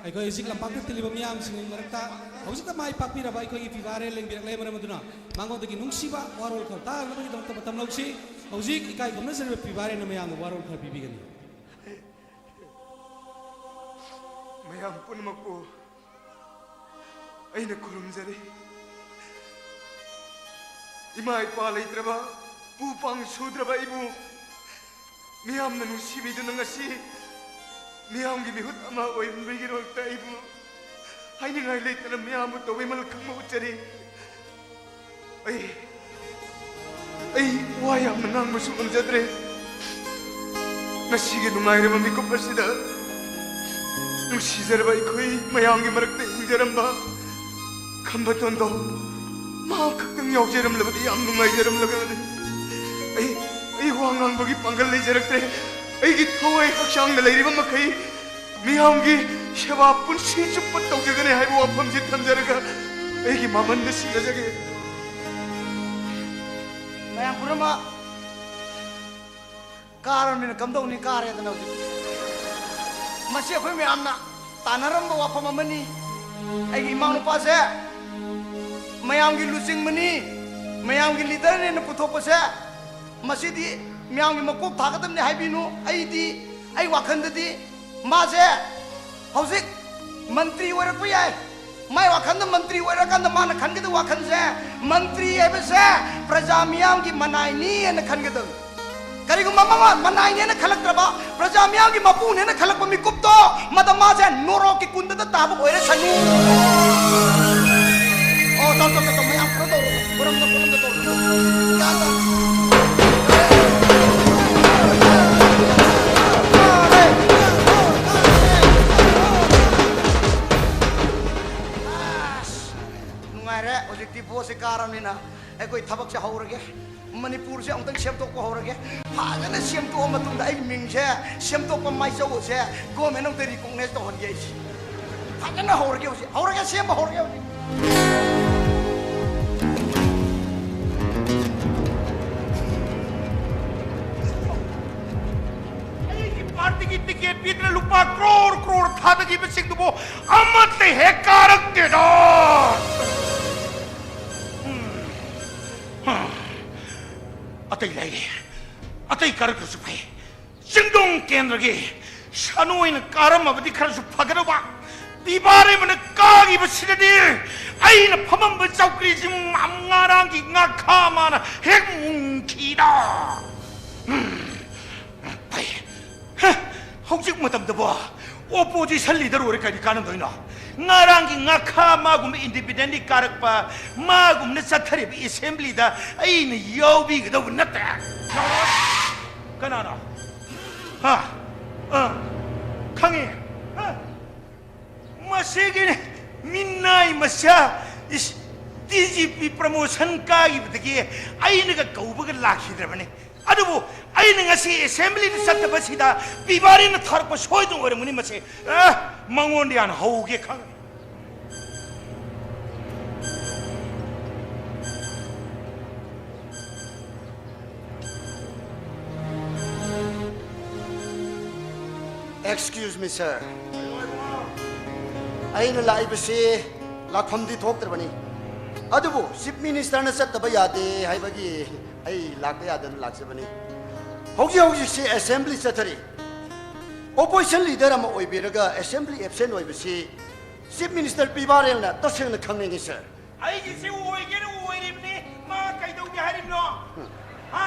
ꯑꯩꯈꯣꯏ ꯍꯧꯖꯤꯛ ꯂꯝꯄꯥꯛꯇ ꯇꯤꯜꯂꯤꯕ ꯃꯤꯌꯥꯝꯁꯤꯡꯒꯤ ꯃꯔꯛꯇ ꯍꯧꯖꯤꯛꯇ ꯃꯥꯏ ꯄꯥꯛꯄꯤꯔꯕ ꯑꯩꯈꯣꯏꯒꯤ ꯄꯤꯕꯥꯔꯦ ꯂꯦꯡꯕꯤꯔꯛꯂꯦ꯫ ꯃꯔꯝ ꯑꯗꯨꯅ ꯃꯉꯣꯟꯗꯒꯤ ꯅꯨꯡꯁꯤꯕ ꯋꯥꯔꯣꯜ ꯈꯔ ꯇꯥꯅꯕꯒꯤꯗꯃꯛꯇ ꯃꯇꯝ ꯂꯧꯁꯤ꯫ ꯍꯧꯖꯤꯛ ꯏꯀꯥꯏ ꯈꯨꯝꯅꯖꯔꯤꯕ ꯄꯤꯕꯥꯔꯦꯅ ꯃꯌꯥꯝꯗ ꯋꯥꯔꯣꯜ ꯈꯔ ꯄꯤꯕꯤꯒꯅꯤ꯫ ꯃꯌꯥꯝ ꯄꯨꯝꯅꯃꯛꯄꯨ ꯑꯩꯅ ꯈꯨꯔꯨꯝꯖꯔꯤ꯫ ꯏꯃꯥ ꯏꯄꯥ ꯂꯩꯇ꯭ꯔꯕ, ꯄꯨ ꯄꯥꯡ ꯁꯨꯗ꯭ꯔꯕ ꯑꯩꯕꯨ ꯃꯤꯌꯥꯝꯅ ꯅꯨꯡꯁꯤꯕꯤꯗꯨꯅ ꯉꯁꯤ ꯃꯤꯌꯥꯝꯒꯤ ꯃꯤꯍꯨꯠ ꯑꯃ ꯑꯣꯏꯍꯟꯕꯒꯤꯗꯃꯛꯇ ꯑꯩꯕꯨ ꯍꯥꯏꯅꯤꯡꯉꯥꯏ ꯂꯩꯇꯅ ꯃꯤꯌꯥꯝꯕꯨ ꯇꯧꯕꯤꯃꯜ ꯈꯪꯕ ꯎꯠꯆꯔꯤ꯫ ꯑꯩ ꯑꯩ ꯋꯥ ꯌꯥꯝꯅ ꯉꯥꯡꯕꯁꯨ ꯉꯝꯖꯗ꯭ꯔꯦ꯫ ꯉꯁꯤꯒꯤ ꯅꯨꯡꯉꯥꯏꯔꯕ ꯃꯤꯀꯨꯞ ꯑꯁꯤꯗ ꯅꯨꯡꯁꯤꯖꯔꯕ ꯑꯩꯈꯣꯏ ꯃꯌꯥꯝꯒꯤ ꯃꯔꯛꯇ ꯍꯤꯡꯖꯔꯝꯕ ꯈꯝꯕ ꯇꯣꯟꯗꯣ ꯃꯍꯥꯛ ꯈꯛꯇꯪ ꯌꯥꯎꯖꯔꯝꯂꯕꯗꯤ ꯌꯥꯝ ꯅꯨꯡꯉꯥꯏꯖꯔꯝꯂꯒꯅꯤ꯫ ꯑꯩ ꯑꯩ ꯋꯥ ꯉꯥꯡꯕꯒꯤ ꯄꯥꯡꯒꯜ ꯂꯩꯖꯔꯛꯇ꯭ꯔꯦ꯫ ꯑꯩꯒꯤ ꯊꯋꯥꯏ ꯍꯛꯆꯥꯡꯗ ꯂꯩꯔꯤꯕ ꯃꯈꯩ ꯃꯤꯌꯥꯝꯒꯤ ꯁꯦꯕꯥ ꯄꯨꯟꯁꯤ ꯆꯨꯞꯄ ꯇꯧꯖꯒꯅꯤ ꯍꯥꯏꯕ ꯋꯥꯐꯝꯁꯤ ꯊꯝꯖꯔꯒ ꯑꯩꯒꯤ ꯃꯃꯟꯗ ꯁꯤꯟꯅꯖꯒꯦ꯫ ꯃꯌꯥꯝ ꯄꯨꯝꯅꯃꯛ ꯀꯥꯔꯕꯅꯤꯅ ꯀꯝꯗꯧꯅꯤ? ꯀꯥꯔꯦꯗꯅ ꯍꯧꯖꯤꯛ꯫ ꯃꯁꯤ ꯑꯩꯈꯣꯏ ꯃꯌꯥꯝꯅ ꯇꯥꯟꯅꯔꯝꯕ ꯋꯥꯐꯝ ꯑꯃꯅꯤ꯫ ꯑꯩꯒꯤ ꯏꯃꯥ ꯅꯨꯄꯥꯁꯦ ꯃꯌꯥꯝꯒꯤ ꯂꯨꯆꯤꯡꯕꯅꯤ, ꯃꯌꯥꯝꯒꯤ ꯂꯤꯗꯔꯅꯦꯅ ꯄꯨꯊꯣꯛꯄꯁꯦ, ꯃꯁꯤꯗꯤ ꯃꯌꯥꯝꯒꯤ ꯃꯀꯣꯛ ꯊꯥꯒꯗꯕꯅꯤ ꯍꯥꯏꯕꯤꯅꯨ꯫ ꯑꯩꯗꯤ, ꯑꯩ ꯋꯥꯈꯜꯗꯗꯤ ꯃꯥꯁꯦ ꯍꯧꯖꯤꯛ ꯃꯟꯇ꯭ꯔꯤ ꯑꯣꯏꯔꯛꯄ ꯌꯥꯏ꯫ ꯃꯥꯏ ꯋꯥꯈꯜꯗ ꯃꯟꯇ꯭ꯔꯤ ꯑꯣꯏꯔꯀꯥꯟꯗ ꯃꯥꯅ ꯈꯟꯒꯗꯕ ꯋꯥꯈꯜꯁꯦ, ꯃꯟꯇ꯭ꯔꯤ ꯍꯥꯏꯕꯁꯦ ꯄ꯭ꯔꯖꯥ ꯃꯤꯌꯥꯝꯒꯤ ꯃꯅꯥꯏꯅꯤ ꯍꯥꯏꯅ ꯈꯟꯒꯗꯕꯅꯤ꯫ ꯀꯔꯤꯒꯨꯝꯕ ꯃꯃꯥ ꯃꯅꯥꯏꯅꯦꯅ ꯈꯜꯂꯛꯇ꯭ꯔꯕ, ꯄ꯭ꯔꯖꯥ ꯃꯤꯌꯥꯝꯒꯤ ꯃꯄꯨꯅꯦꯅ ꯈꯜꯂꯛꯄ ꯃꯤꯀꯨꯞꯇꯣ, ꯃꯗ ꯃꯥꯁꯦ ꯅꯣꯔꯣꯛꯀꯤ ꯀꯨꯟꯗꯗ ꯇꯥꯕ ꯑꯣꯏꯔꯁꯅꯨ꯫ ꯑꯣ, ꯇꯧ, ꯇꯧ, ꯇꯧ, ꯇꯧ, ꯃꯌꯥꯝ ꯀꯩꯅꯣ ꯇꯧꯔꯣ, ꯈꯨꯔꯨꯝꯗ, ꯈꯨꯔꯨꯝꯗ ꯇꯧꯔꯣ꯫ ꯒ꯭ꯌꯥꯟ ꯇꯥ-, ꯑꯁ, ꯅꯨꯡꯉꯥꯏꯔꯦ, ꯍꯧꯖꯤꯛꯇꯤ ꯚꯣꯠꯁꯦ ꯀꯥꯔꯕꯅꯤꯅ ꯑꯩꯈꯣꯏ ꯊꯕꯛꯁꯦ ꯍꯧꯔꯒꯦ꯫ ꯃꯅꯤꯄꯨꯔꯁꯦ ꯑꯃꯨꯛꯇꯪ ꯁꯦꯝꯗꯣꯛꯄ ꯍꯧꯔꯒꯦ꯫ ꯐꯖꯅ ꯁꯦꯝꯗꯣꯛꯑ ꯃꯇꯨꯡꯗ ꯑꯩꯒꯤ ꯃꯤꯡꯁꯦ, ꯁꯦꯝꯗꯣꯛꯄ ꯃꯥꯏꯆꯧꯁꯦ government ꯑꯃꯨꯛꯇ recognize ꯇꯧꯍꯟꯒꯦ ꯑꯩꯁꯦ꯫ ꯐꯖꯅ ꯍꯧꯔꯒꯦ ꯍꯧꯖꯤꯛ꯫ ꯍꯧꯔꯒꯦ, ꯁꯦꯝꯕ ꯍꯧꯔꯒꯦ ꯍꯧꯖꯤꯛ꯫ ꯑꯩꯒꯤ partyꯒꯤ ticket ꯄꯤꯗꯅ ꯂꯨꯄꯥ crore crore ꯊꯥꯗꯈꯤꯕꯁꯤꯡꯗꯨꯕꯨ ꯑꯃꯠꯇ ꯍꯦꯛ ꯀꯥꯔꯛꯇꯦꯗ꯫ ꯎꯝ꯫ ꯑꯇꯩ ꯂꯩꯔꯦ꯫ ꯑꯇꯩ ꯀꯥꯔꯛꯇ꯭ꯔꯁꯨ ꯐꯩ꯫ ꯆꯤꯡꯗꯣꯡ ꯀꯦꯟꯗ꯭ꯔꯒꯤ ꯁꯥꯅꯨ ꯑꯣꯏꯅ ꯀꯥꯔꯝꯃꯕꯗꯤ ꯈꯔꯁꯨ ꯐꯒꯗꯧꯕ꯫ ꯄꯤꯕꯥꯔꯦꯝꯕꯅ ꯀꯥꯈꯤꯕꯁꯤꯗꯗꯤ ꯑꯩꯅ ꯐꯝꯃꯝꯕ ꯆꯧꯀ꯭ꯔꯤꯁꯤ ꯉꯔꯥꯡꯒꯤ ꯉꯥꯈꯥ ꯃꯥꯅ ꯍꯦꯛ ꯃꯨꯟꯈꯤꯗ꯫ ꯎꯝ꯫ ꯃꯇꯝꯗꯕꯣ, opposition leader ꯑꯣꯏꯔꯦ ꯀꯔꯤ ꯀꯥꯟꯅꯗꯣꯏꯅꯣ? ꯉꯔꯥꯡꯒꯤ ꯉꯥꯈꯥ ꯃꯥꯒꯨꯝꯕ independently ꯀꯥꯔꯛꯄ, ꯃꯥꯒꯨꯝꯅ ꯆꯠꯊꯔꯤꯕ assemblyꯗ ꯑꯩꯅ ꯌꯥꯎꯕꯤꯒꯗꯧꯕ ꯅꯠꯇꯦ꯫ ꯀꯅꯥꯅꯣ? ꯍꯥ? ꯑ, ꯈꯪꯉꯦ꯫ ꯍꯥ? ꯃꯁꯤꯒꯤꯅꯦ, ꯃꯤꯅꯥꯏ ꯃꯆꯥ, ꯏꯁ, D G P promotion ꯀꯥꯈꯤꯕꯗꯒꯤ ꯑꯩꯅꯒ ꯀꯧꯕꯒ ꯂꯥꯛꯈꯤꯗ꯭ꯔꯕꯅꯤ꯫ ꯑꯗꯨꯕꯨ ꯑꯩꯅ ꯉꯁꯤ assemblyꯗ ꯆꯠꯇꯕꯁꯤꯗ ꯄꯤꯕꯥꯔꯤꯅ ꯊꯥꯔꯛꯄ ꯁꯣꯏꯗꯅ ꯑꯣꯏꯔꯝꯒꯅꯤ꯫ ꯃꯁꯤ, ꯑ, ꯃꯉꯣꯟꯗ ꯍꯥꯟꯅ ꯍꯧꯒꯦ ꯈꯪꯉꯦ꯫ Excuse me, sir. ꯑꯩꯅ ꯂꯥꯛꯏꯕꯁꯤ ꯂꯥꯛꯐꯝꯗꯤ ꯊꯣꯛꯇ꯭ꯔꯕꯅꯤ, ꯑꯗꯨꯕꯨ Chief Ministerꯅ ꯆꯠꯇꯕ ꯌꯥꯗꯦ ꯍꯥꯏꯕꯒꯤ ꯑꯩ ꯂꯥꯛꯄ ꯌꯥꯗꯅ ꯂꯥꯛꯆꯕꯅꯤ꯫ ꯍꯧꯖꯤꯛ ꯍꯧꯖꯤꯛꯁꯤ assembly ꯆꯠꯊꯔꯤ꯫ Opposition leader ꯑꯃ ꯑꯣꯏꯕꯤꯔꯒ assembly absent ꯑꯣꯏꯕꯁꯤ Chief Minister ꯄꯤꯕꯥꯔꯦꯜꯅ ꯇꯁꯦꯡꯅ ꯈꯪꯅꯤꯡꯉꯤ, sir꯫ ꯑꯩꯒꯤꯁꯤ ꯑꯣꯏꯒꯦꯅ ꯑꯣꯏꯔꯤꯕꯅꯤ, ꯃꯥ ꯀꯩꯗꯧꯒꯦ ꯍꯥꯏꯔꯤꯕꯅꯣ? ꯍꯥ?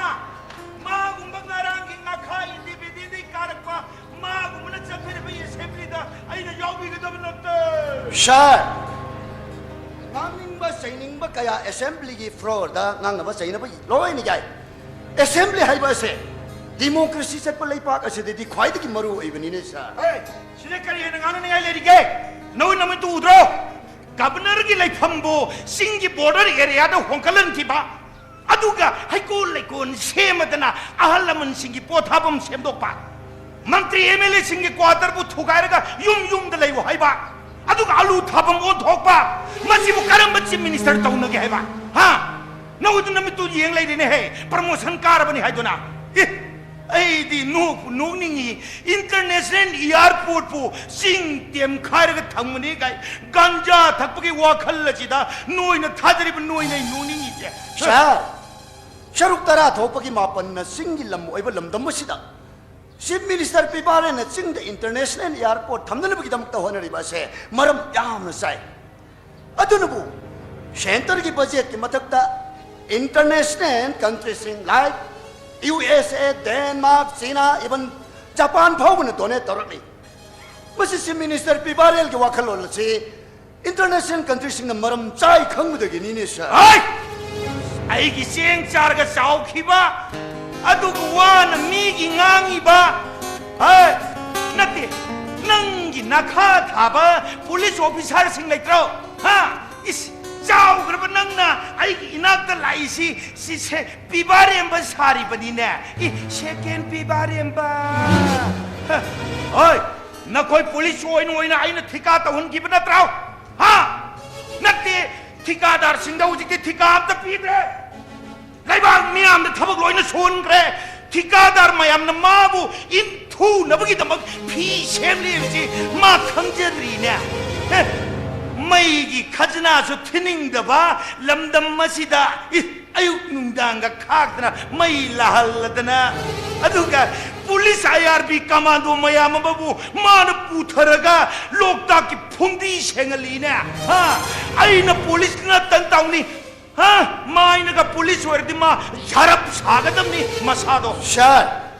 ꯃꯥꯒꯨꯝꯕ ꯉꯔꯥꯡꯒꯤ ꯉꯥꯈꯥ independentꯗꯒꯤ ꯀꯥꯔꯛꯄ, ꯃꯥꯒꯨꯝꯕꯅ ꯆꯠꯊꯔꯤꯕ assemblyꯗ ꯑꯩꯅ ꯌꯥꯎꯕꯤꯒꯗꯕ ꯅꯠꯇꯦ꯫ Sir, ꯉꯥꯡꯅꯤꯡꯕ ꯆꯩꯅꯤꯡꯕ ꯀꯌꯥ assemblyꯒꯤ floorꯗ ꯉꯥꯡꯅꯕ ꯆꯩꯅꯕ ꯂꯣꯏꯅ ꯌꯥꯏ꯫ Assembly ꯍꯥꯏꯕ ꯑꯁꯦ democracy ꯆꯠꯄ ꯂꯩꯄꯥꯛ ꯑꯁꯤꯗꯗꯤ ꯈ꯭ꯋꯥꯏꯗꯒꯤ ꯃꯔꯨ ꯑꯣꯏꯕꯅꯤꯅꯦ, sir꯫ ꯍꯦ, ꯁꯤꯗ ꯀꯔꯤ ꯍꯦꯟꯅ ꯉꯥꯡꯅꯅꯤꯡꯉꯥꯏ ꯂꯩꯔꯤꯒꯦ? ꯅꯣꯏ ꯅꯃꯤꯠꯇꯨ ꯎꯗ꯭ꯔꯣ? Governorꯒꯤ ꯂꯩꯐꯝꯕꯨ ꯆꯤꯡꯒꯤ border areaꯗ ꯍꯣꯡꯒꯠꯍꯟꯈꯤꯕ, ꯑꯗꯨꯒ ꯍꯩꯀꯣꯜ ꯂꯩꯀꯣꯜ ꯁꯦꯝꯃꯗꯅ ꯑꯍꯜ ꯂꯃꯟꯁꯤꯡꯒꯤ ꯄꯣꯊꯥꯐꯝ ꯁꯦꯝꯗꯣꯛꯄ, ꯃꯟꯇ꯭ꯔꯤ MLAꯁꯤꯡꯒꯤ quarterꯕꯨ ꯊꯨꯒꯥꯏꯔꯒ ꯌꯨꯝ ꯌꯨꯝꯗ ꯂꯩꯌꯨ ꯍꯥꯏꯕ, ꯑꯗꯨꯒ ꯑꯂꯨ ꯊꯥꯐꯝ ꯑꯣꯟꯊꯣꯛꯄ, ꯃꯁꯤꯕꯨ ꯀꯔꯝꯕ Chief Minister ꯇꯧꯅꯒꯦ ꯍꯥꯏꯕ? ꯍꯥ? ꯅꯪꯗꯨ ꯅꯃꯤꯠꯇꯨ ꯌꯦꯡ ꯂꯩꯔꯦꯅꯦꯍꯦ, promotion ꯀꯥꯔꯕꯅꯤ ꯍꯥꯏꯗꯨꯅ꯫ ꯑꯦ, ꯑꯩꯗꯤ ꯅꯣꯛꯄꯨ ꯅꯣꯛꯅꯤꯡꯉꯤ꯫ International airportꯄꯨ ꯆꯤꯡ ꯇꯦꯝꯈꯥꯏꯔꯒ ꯊꯝꯒꯅꯤ ꯀꯥꯏ, ꯒꯟꯖꯥ ꯊꯛꯄꯒꯤ ꯋꯥꯈꯜ ꯑꯁꯤꯗ ꯅꯣꯏꯅ ꯊꯥꯗꯔꯤꯕ ꯅꯣꯏꯅ ꯑꯩ ꯅꯣꯛꯅꯤꯡꯉꯤꯁꯦ꯫ Sir, ꯁꯔꯨꯛ ꯇꯔꯥ ꯊꯣꯛꯄꯒꯤ ꯃꯥꯄꯟꯅ ꯆꯤꯡꯒꯤ ꯂꯝ ꯑꯣꯏꯕ ꯂꯝꯗꯝ ꯑꯁꯤꯗ Chief Minister ꯄꯤꯕꯥꯔꯦꯟꯅ ꯆꯤꯡꯗ International Airport ꯊꯝꯅꯅꯕꯒꯤꯗꯃꯛꯇ ꯍꯣꯠꯅꯔꯤꯕ ꯑꯁꯦ ꯃꯔꯝ ꯌꯥꯝꯅ ꯆꯥꯏ꯫ ꯑꯗꯨꯅꯕꯨ centreꯒꯤ budgetꯀꯤ ꯃꯊꯛꯇ international countryꯁꯤꯡ like USA, Denmark, China, even Japan ꯐꯥꯎꯕꯅ ꯗꯣꯅꯦꯠ ꯇꯧꯔꯛꯂꯤ꯫ ꯃꯁꯤ ꯆꯤꯐ ꯃꯤꯅꯤꯁꯇꯔ ꯄꯤꯕꯥꯔꯦꯜꯒꯤ ꯋꯥꯈꯜꯂꯣꯟ ꯑꯁꯤ ꯏꯟꯇꯔꯅꯦꯁꯅꯦꯜ ꯀꯟꯇ꯭ꯔꯤꯁꯤꯡꯅ ꯃꯔꯝ ꯆꯥꯏ ꯈꯪꯕꯗꯒꯤꯅꯤꯅꯦ, ꯁꯥꯔ꯫ ꯍꯩ! ꯑꯩꯒꯤ ꯆꯦꯡ ꯆꯥꯔꯒ ꯆꯥꯎꯈꯤꯕ, ꯑꯗꯨꯒ ꯋꯥꯅ ꯃꯤꯒꯤ ꯉꯥꯡꯉꯤꯕ, ꯍꯩ! ꯅꯠꯇꯦ, ꯅꯪꯒꯤ ꯅꯈꯥ ꯊꯥꯕ ꯄꯨꯂꯤꯁ ꯑꯣꯐꯤꯁꯥꯔꯁꯤꯡ ꯂꯩꯇ꯭ꯔꯣ? ꯍꯥ? ꯏꯁ, ꯆꯥꯎꯈ꯭ꯔꯕ ꯅꯪꯅ ꯑꯩꯒꯤ ꯏꯅꯥꯛꯇ ꯂꯥꯛꯏꯁꯤ, ꯁꯤꯁꯦ ꯄꯤꯕꯥꯔꯦꯝꯕ ꯁꯥꯔꯤꯕꯅꯤꯅꯦ꯫ ꯏ, ꯁꯦꯀꯦꯟ ꯄꯤꯕꯥꯔꯦꯝꯕ꯫ ꯍ, ꯍꯣꯏ, ꯅꯈꯣꯏ ꯄꯨꯂꯤꯁ ꯑꯣꯏꯅ ꯑꯣꯏꯅ ꯑꯩꯅ ꯊꯤꯀꯥ ꯇꯧꯍꯟꯈꯤꯕ ꯅꯠꯇ꯭ꯔꯣ? ꯍꯥ? ꯅꯠꯇꯦ, ꯊꯤꯀꯥꯗꯥꯔꯁꯤꯡꯗ ꯍꯧꯖꯤꯛꯇꯤ ꯊꯤꯀꯥ ꯑꯝꯇ ꯄꯤꯗ꯭ꯔꯦ꯫ ꯂꯩꯕꯥꯛ ꯃꯤꯌꯥꯝꯗ ꯊꯕꯛ ꯂꯣꯏꯅ ꯁꯨꯍꯟꯈ꯭ꯔꯦ꯫ ꯊꯤꯀꯥꯗꯥꯔ ꯃꯌꯥꯝꯅ ꯃꯥꯕꯨ ꯏꯟꯊꯨꯅꯕꯒꯤꯗꯃꯛ ꯐꯤ ꯁꯦꯝꯂꯤ ꯍꯥꯏꯕꯁꯤ ꯃꯥ ꯈꯪꯖꯗ꯭ꯔꯤꯅꯦ꯫ ꯍꯦ, ꯃꯩꯒꯤ ꯈꯖꯅꯥꯁꯨ ꯊꯤꯅꯤꯡꯗꯕ ꯂꯝꯗꯝ ꯑꯁꯤꯗ, ꯏ, ꯑꯌꯨꯛ ꯅꯨꯡꯗꯥꯡꯒ ꯈꯥꯛꯇꯅ ꯃꯩ ꯂꯥꯍꯜꯂꯗꯅ, ꯑꯗꯨꯒ ꯄꯨꯂꯤꯁ ꯑꯥꯏ ꯑꯥꯔ ꯕꯤ ꯀꯃꯥꯟꯗꯣ ꯃꯌꯥꯝ ꯑꯃꯕꯨ ꯃꯥꯅ ꯄꯨꯊꯔꯒ ꯂꯣꯛꯇꯥꯛꯀꯤ ꯐꯨꯝꯗꯤ ꯁꯦꯡꯍꯜꯂꯤꯅꯦ꯫ ꯍꯥ? ꯑꯩꯅ ꯄꯨꯂꯤꯁ ꯅꯠꯇꯅ ꯇꯧꯅꯤ꯫ ꯍꯥ? ꯃꯥꯏꯅꯒ ꯄꯨꯂꯤꯁ ꯑꯣꯏꯔꯗꯤ ꯃꯥ ꯁꯔꯞ ꯁꯥꯒꯗꯕꯅꯤ ꯃꯁꯥꯗꯣ꯫ ꯁꯥꯔ,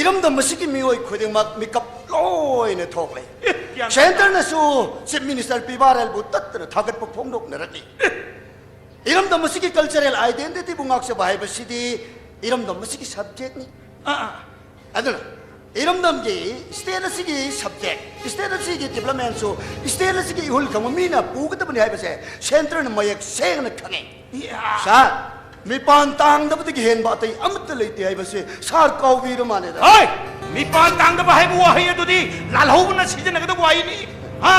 ꯏꯔꯝꯗꯝ ꯑꯁꯤꯒꯤ ꯃꯤꯑꯣꯏ ꯈꯨꯗꯤꯡꯃꯛ ꯃꯤꯀꯞ ꯂꯣꯏꯅ ꯊꯣꯛꯂꯦ꯫ ꯑꯦ, ꯒ꯭ꯌꯥꯟ ꯇꯥꯗꯦ꯫ ꯁꯦꯟꯇꯔꯅꯁꯨ ꯆꯤꯐ ꯃꯤꯅꯤꯁꯇꯔ ꯄꯤꯕꯥꯔꯦꯜꯕꯨ ꯇꯠꯇꯅ ꯊꯥꯒꯠꯄ ꯐꯣꯡꯗꯣꯛꯅꯔꯛꯂꯤ꯫ ꯏꯔꯝꯗꯝ ꯑꯁꯤꯒꯤ ꯀꯜꯆꯔꯦꯜ ꯑꯥꯏꯗꯦꯟꯇꯤꯇꯤꯕꯨ ꯉꯥꯛꯆꯕ ꯍꯥꯏꯕꯁꯤꯗꯤ ꯏꯔꯝꯗꯝ ꯑꯁꯤꯒꯤ ꯁꯕꯖꯦꯛꯅꯤ꯫ ꯑꯥ, ꯑꯥ꯫ ꯑꯗꯨꯅ ꯏꯔꯝꯗꯝꯒꯤ, ꯁ꯭ꯇꯦꯠ ꯑꯁꯤꯒꯤ ꯁꯕꯖꯦꯛ, ꯁ꯭ꯇꯦꯠ ꯑꯁꯤꯒꯤ ꯗꯤꯕ꯭ꯂꯞꯃꯦꯟꯁꯨ ꯁ꯭ꯇꯦꯠ ꯑꯁꯤꯒꯤ ꯏꯍꯨꯜ ꯈꯪꯕ ꯃꯤꯅ ꯄꯨꯒꯗꯕꯅꯤ ꯍꯥꯏꯕꯁꯦ ꯁꯦꯟꯇꯔꯅ ꯃꯌꯦꯛ ꯁꯦꯡꯅ ꯈꯪꯉꯦ꯫ ꯏꯌꯥ! ꯁꯥꯔ, ꯃꯤꯄꯥꯟ ꯇꯥꯡꯗꯕꯗꯒꯤ ꯍꯦꯟꯕ ꯑꯇꯩ ꯑꯃꯠꯇ ꯂꯩꯇꯦ ꯍꯥꯏꯕꯁꯦ ꯁꯥꯔ ꯀꯥꯎꯕꯤꯔ ꯃꯥꯜꯂꯦꯗ꯫ ꯍꯣꯏ! ꯃꯤꯄꯥꯟ ꯇꯥꯡꯗꯕ ꯍꯥꯏꯕ ꯋꯥꯍꯩ ꯑꯗꯨꯗꯤ ꯂꯥꯜꯍꯧꯕꯅ ꯁꯤꯖꯤꯟꯅꯒꯗꯕ ꯋꯥꯍꯩꯅꯤ꯫ ꯍꯥ?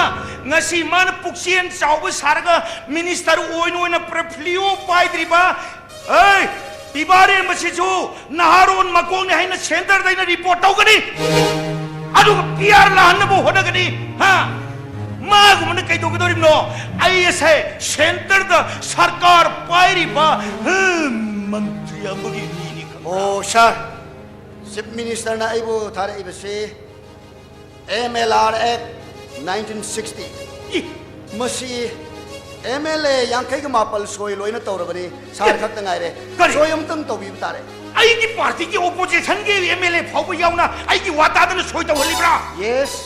ꯉꯁꯤ ꯃꯥꯅ ꯄꯨꯛꯆꯦꯜ ꯆꯥꯎꯕ ꯁꯥꯔꯒ ꯃꯤꯅꯤꯁꯇꯔ ꯑꯣꯏꯅ ꯑꯣꯏꯅ ꯄꯣꯔꯠꯐꯣꯂꯤꯑꯣ ꯄꯥꯏꯗ꯭ꯔꯤꯕ, ꯑꯩ, ꯄꯤꯕꯥꯔꯦꯝꯕꯁꯤꯁꯨ ꯅꯍꯥꯔꯣꯟ ꯃꯀꯣꯛꯅꯤ ꯍꯥꯏꯅ ꯁꯦꯟꯇꯔꯗ ꯑꯩꯅ ꯔꯤꯄꯣꯔꯠ ꯇꯧꯒꯅꯤ꯫ ꯑꯗꯨꯒ ꯄꯤ ꯑꯥꯔ ꯂꯥꯛꯍꯟꯅꯕ ꯍꯣꯠꯅꯒꯅꯤ꯫ ꯍꯥ? ꯃꯥꯒꯨꯝꯕꯅ ꯀꯩꯗꯧꯒꯗꯧꯔꯤꯕꯅꯣ? ꯑꯩ ꯑꯁꯦ ꯁꯦꯟꯇꯔꯗ ꯁꯔꯀꯥꯔ ꯄꯥꯏꯔꯤꯕ, ꯍꯝ, ꯃꯟꯇ꯭ꯔꯤ ꯑꯃꯒꯤ ꯃꯤꯅꯤ ꯈꯪꯕ꯭ꯔꯥ? ꯑꯣ, ꯁꯥꯔ, ꯆꯤꯐ ꯃꯤꯅꯤꯁꯇꯔꯅ ꯑꯩꯕꯨ ꯊꯥꯔꯛꯏꯕꯁꯤ ꯑꯦꯝ ꯑꯦꯜ ꯑꯥꯔ ꯑꯦꯛ ꯅꯥꯏꯟꯇꯤꯟ ꯁꯤꯛꯁꯇꯤ꯫ ꯏ! ꯃꯁꯤ ꯑꯦꯝ ꯑꯦꯜ ꯑꯦ ꯌꯥꯡꯈꯩꯒ ꯃꯥꯄꯜ ꯁꯣꯏ ꯂꯣꯏꯅ ꯇꯧꯔꯕꯅꯤ꯫ ꯁꯥꯔ ꯈꯛꯇ ꯉꯥꯏꯔꯦ꯫ ꯀꯔꯤ? ꯁꯣꯏ ꯑꯃꯇꯪ ꯇꯧꯕꯤꯕ ꯇꯥꯔꯦ꯫ ꯑꯩꯒꯤ ꯄꯥꯔꯇꯤꯒꯤ ꯑꯣꯄꯣꯖꯤꯁꯟꯒꯤ ꯑꯦꯝ ꯑꯦꯜ ꯑꯦ ꯐꯥꯎꯕ ꯌꯥꯎꯅ ꯑꯩꯒꯤ ꯋꯥ ꯇꯥꯗꯅ ꯁꯣꯏ ꯇꯧꯍꯜꯂꯤꯕ꯭ꯔꯥ? ꯌꯦꯁ꯫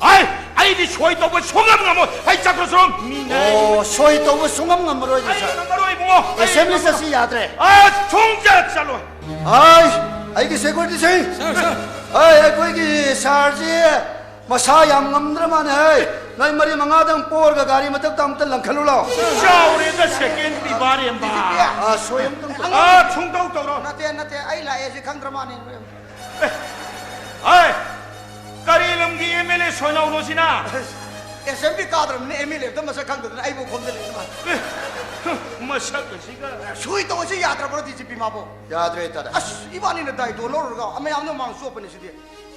ꯑꯩ, ꯑꯩꯗꯤ ꯁꯣꯏ ꯇꯧꯕ ꯁꯨꯡꯉꯝ ꯉꯝꯃꯣꯏ꯫ ꯑꯩ ꯆꯠꯈ꯭ꯔꯁꯨ ꯃꯤ ꯉꯥꯏ-, ꯑꯣ, ꯁꯣꯏ ꯇꯧꯕ ꯁꯨꯡꯉꯝ ꯉꯝꯃꯔꯣꯏꯅꯦ, ꯑꯩ ꯁꯥꯔ꯫ ꯉꯝꯃꯔꯣꯏ, ꯏꯕꯨꯡꯉꯣ꯫ ꯑꯩ ꯑꯦꯁꯦꯝꯕ꯭ꯂꯤ ꯉꯝꯃꯔꯣꯏ꯫ ꯆꯠꯁꯤ ꯌꯥꯗ꯭ꯔꯦ꯫ ꯑ, ꯁꯨꯡꯆꯠ ꯆꯠꯂꯣꯏ꯫ ꯑꯩ, ꯑꯩꯒꯤ ꯁꯦꯀ꯭ꯌꯨꯔꯤꯇꯤꯁꯤꯡ꯫ ꯁꯥꯔ, ꯁꯥꯔ꯫ ꯑꯩ, ꯑꯩꯈꯣꯏꯒꯤ ꯁꯥꯔꯁꯤ ꯃꯁꯥ ꯌꯥꯝ ꯉꯝꯗ꯭ꯔ ꯃꯥꯅꯦ, ꯍꯩ꯫ ꯅꯣꯏ ꯃꯔꯤ ꯃꯉꯥꯗꯪ ꯄꯣꯔꯒ ꯒꯥꯔꯤ ꯃꯊꯛꯇ ꯑꯝꯇ ꯂꯪꯈꯠꯂꯨ ꯂꯥꯎ꯫ ꯆꯥꯎꯔꯦꯗ, ꯁꯦꯀꯦꯟ ꯗꯤꯕꯥꯔꯦꯝꯕ꯫ ꯑꯥ, ꯁꯣꯏ ꯑꯝꯇꯪ ꯇꯧ-, ꯑꯥ, ꯁꯨꯡꯇꯧ ꯇꯧꯔꯣ꯫ ꯅꯠꯇꯦ, ꯅꯠꯇꯦ, ꯑꯩ ꯂꯥꯛꯑꯦ ꯁꯤ ꯈꯪꯗ꯭ꯔ ꯃꯥꯅꯦ꯫ ꯑꯦ, ꯍꯩ, ꯀꯔꯤ ꯂꯝꯒꯤ ꯑꯦꯝ ꯑꯦꯜ ꯑꯦ ꯁꯣꯏꯅꯧꯅꯣ ꯁꯤꯅ? ꯑꯦꯁꯦꯝꯕ꯭ꯂꯤ ꯀꯥꯗ꯭ꯔꯕꯅꯤꯅ ꯑꯦꯝ ꯑꯦꯜ ꯑꯦ ꯑꯝꯇ ꯃꯁꯛ ꯈꯪꯗꯗꯅ ꯑꯩꯕꯨ ꯈꯣꯝꯖꯤꯜꯂꯛꯏ ꯃꯥ꯫ ꯑꯦ, ꯃꯁꯛ ꯑꯁꯤꯒ꯫ ꯁꯣꯏ ꯇꯧꯕꯁꯤ ꯌꯥꯗ꯭ꯔꯕ꯭ꯔꯣ, ꯗꯤ ꯖꯤ ꯄꯤ ꯃꯥꯕꯨ? ꯌꯥꯗ꯭ꯔꯦ, ꯇꯥꯗ꯫ ꯑꯁ, ꯏꯕꯥꯅꯤꯅ ꯗꯥꯏꯗꯣ ꯂꯧꯔꯨꯔꯒ ꯃꯌꯥꯝꯅ ꯃꯥꯡ ꯆꯣꯞꯄꯅꯤ ꯁꯤꯗꯤ꯫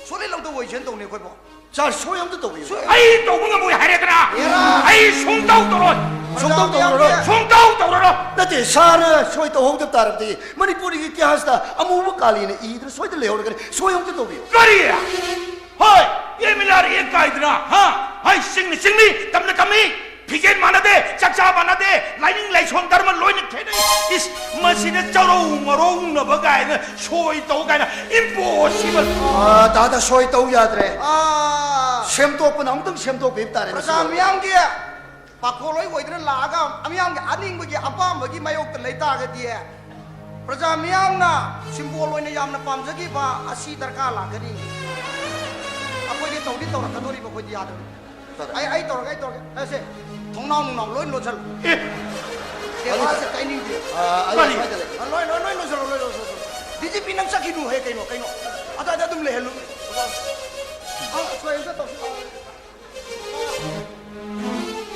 ꯁꯣꯂꯦ ꯂꯧꯗ ꯑꯣꯏꯁꯦꯅ ꯇꯧꯅꯤ ꯑꯩꯈꯣꯏꯕꯣ꯫ ꯁꯥꯔ, ꯁꯣꯏ ꯑꯝꯇ ꯇꯧꯕꯤꯌꯨ꯫ ꯁꯣꯏ-, ꯑꯩ ꯇꯧꯕ ꯉꯝꯃꯣꯏ ꯍꯥꯏꯔꯦꯗꯅ꯫ ꯍꯦꯔꯥ! ꯑꯩ ꯁꯨꯡꯇꯧ ꯇꯧꯔꯣꯏ꯫ ꯁꯨꯡꯇꯧ ꯇꯧꯔꯔꯣꯏ꯫ ꯁꯨꯡꯇꯧ ꯇꯧꯔꯔꯣꯏ꯫ ꯅꯠꯇꯦ, ꯁꯥꯔꯅ ꯁꯣꯏ ꯇꯧꯍꯧꯗꯕ ꯇꯥꯔꯕꯗꯤ ꯃꯅꯤꯄꯨꯔꯒꯤ ꯏꯇꯤꯍꯥꯁꯇ ꯑꯃꯨꯕ ꯀꯥꯂꯤꯅ ꯏꯗꯨꯅ ꯁꯣꯏꯗꯅ ꯂꯩꯍꯧꯔꯒꯅꯤ꯫ ꯁꯣꯏ ꯑꯝꯇ ꯇꯧꯕꯤꯌꯨ꯫ ꯀꯔꯤ? ꯍꯣꯏ, ꯑꯦꯝ ꯑꯦꯜ ꯑꯥꯔ ꯑꯦ ꯀꯥꯏꯗꯅ, ꯍꯥ? ꯍꯥꯏ, ꯆꯤꯡꯅꯤ, ꯆꯤꯡꯅꯤ, ꯇꯝꯅ ꯇꯝꯃꯤ, ꯐꯤꯖꯦꯠ ꯃꯥꯟꯅꯗꯦ, ꯆꯥꯛꯆꯥ ꯃꯥꯟꯅꯗꯦ, ꯂꯥꯏꯅꯤꯡ ꯂꯥꯏꯁꯣꯟ ꯙꯔꯃ ꯂꯣꯏꯅ ꯈꯦꯠꯅꯩ꯫ ꯏꯁ, ꯃꯁꯤꯗ ꯆꯧꯔꯧ ꯃꯔꯧꯅꯕ ꯀꯥꯏꯅ ꯁꯣꯏ ꯇꯧ ꯀꯥꯏꯅ impossible꯫ ꯑꯥ, ꯇꯥꯗ ꯁꯣꯏ ꯇꯧ ꯌꯥꯗ꯭ꯔꯦ꯫ ꯑꯥ꯫ ꯁꯦꯝꯗꯣꯛꯄꯅ ꯑꯃꯨꯛꯇꯪ ꯁꯦꯝꯗꯣꯛꯄꯤꯕ ꯇꯥꯔꯦ ꯄ꯭ꯔꯖꯥ ꯃꯁꯤ꯫ ꯃꯤꯌꯥꯝꯒꯤ ꯄꯥꯈꯣꯜꯂꯣꯏ ꯑꯣꯏꯗꯨꯅ ꯂꯥꯛꯑꯒ ꯃꯤꯌꯥꯝꯒꯤ ꯑꯅꯤꯡꯕꯒꯤ ꯑꯄꯥꯝꯕꯒꯤ ꯃꯥꯌꯣꯛꯇ ꯂꯩ ꯇꯥꯔꯒꯗꯤ ꯄ꯭ꯔꯖꯥ ꯃꯤꯌꯥꯝꯅ ꯁꯤꯝꯕꯣꯜ ꯑꯣꯏꯅ ꯌꯥꯝꯅ ꯄꯥꯝꯖꯈꯤꯕ ꯑꯁꯤ ꯗꯔꯀꯥꯔ ꯂꯥꯛꯀꯅꯤ꯫ ꯑꯩꯈꯣꯏꯗꯤ ꯇꯧꯗꯤ ꯇꯧꯔꯛꯀꯗꯣꯔꯤꯕ, ꯑꯩꯈꯣꯏꯗꯤ ꯌꯥꯗꯕꯅꯤ꯫ ꯇꯧꯔꯛꯀꯦ꯫ ꯑꯩ, ꯑꯩ ꯇꯧꯔꯒꯦ, ꯑꯩ ꯇꯧꯔꯒꯦ꯫ ꯑꯁꯦ, ꯊꯣꯡꯅꯥꯎ ꯅꯨꯡꯅꯥꯎ ꯂꯣꯏ ꯂꯣꯟꯁꯜꯂꯨ꯫ ꯑꯦ! ꯇꯦꯕꯜꯁꯦ ꯀꯥꯏꯅꯤꯡꯗꯦ꯫ ꯑꯥ, ꯑꯩ ꯀꯔꯤ? ꯁ꯭ꯋꯥꯏꯗ ꯂꯩ꯫ ꯑꯥ, ꯂꯣꯏ, ꯂꯣꯏ, ꯂꯣꯏ ꯂꯣꯟꯁꯜꯂꯨ, ꯂꯣꯏ ꯂꯣꯟꯁꯜꯂꯨ꯫ ꯗꯤ ꯖꯤ ꯄꯤ ꯅꯪ ꯆꯠꯈꯤꯅꯨ ꯍꯦ, ꯀꯩꯅꯣ, ꯀꯩꯅꯣ? ꯑꯗꯥꯏꯗ ꯑꯗꯨꯝ ꯂꯩꯍꯜꯂꯨ꯫ ꯑꯥ, ꯁꯣꯏ ꯑꯝꯇ ꯇꯧꯁꯤ ꯂꯥꯛꯑꯣ꯫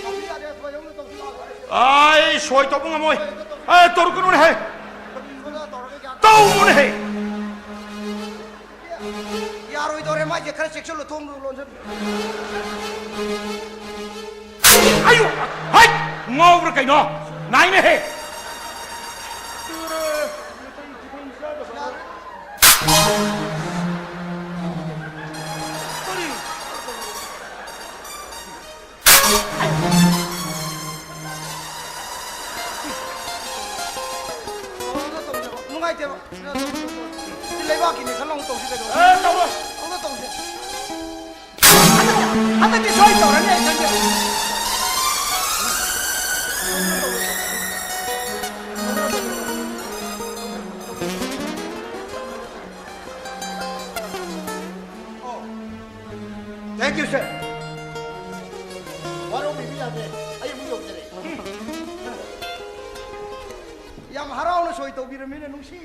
ꯇꯧꯁꯤ ꯌꯥꯗꯦ, ꯁꯣꯏ ꯑꯝꯇ ꯇꯧꯁꯤ ꯂꯥꯛꯑꯣ꯫ ꯑꯩ ꯁꯣꯏ ꯇꯧꯕ ꯉꯝꯃꯣꯏ꯫ ꯑꯦ, ꯇꯧꯔꯛꯀꯅꯨꯅꯦ ꯍꯦ꯫ ꯁꯣꯏꯗ ꯇꯧꯔꯒ ꯒ꯭ꯌꯥꯟ ꯇꯧꯅꯨꯅꯦ ꯍꯦ꯫ ꯌꯥꯔꯣꯏꯗꯧꯔꯦ, ꯃꯥꯏꯁꯦ ꯈꯔ ꯆꯦꯛꯁꯤꯜꯂꯨ, ꯊꯣꯡ ꯂꯣꯟꯁꯤꯜꯂꯨ꯫ ꯑꯌꯨ! ꯍꯩ! ꯉꯥꯎꯕ꯭ꯔꯥ ꯀꯩꯅꯣ? ꯅꯥꯏꯅꯦꯍꯦ! ꯅꯨꯡꯉꯥꯏꯇꯦꯕ꯫ ꯂꯩꯕꯥꯛꯀꯤꯅꯦ ꯈꯜꯂꯣ, ꯑꯃꯨꯛ ꯇꯧꯁꯤ ꯀꯩꯗꯧꯔꯒꯦ? ꯑꯦ, ꯇꯧꯔꯣꯏ꯫ ꯑꯃꯨꯛ ꯇꯧꯁꯤ꯫ ꯍꯟꯗꯛꯇꯤ, ꯍꯟꯗꯛꯇꯤ ꯁꯣꯏ ꯇꯧꯔꯅꯤ ꯑꯩ ꯈꯪꯖꯩ꯫ Thank you, sir. ꯋꯥꯔꯧꯕꯤꯕ ꯌꯥꯗꯦ꯫ ꯑꯩ ꯑꯃꯨꯛ ꯌꯧꯖꯔꯦ꯫ ꯌꯥꯝ ꯍꯔꯥꯎꯅ ꯁꯣꯏ ꯇꯧꯕꯤꯔꯝꯃꯤꯅ ꯅꯨꯡꯁꯤ꯫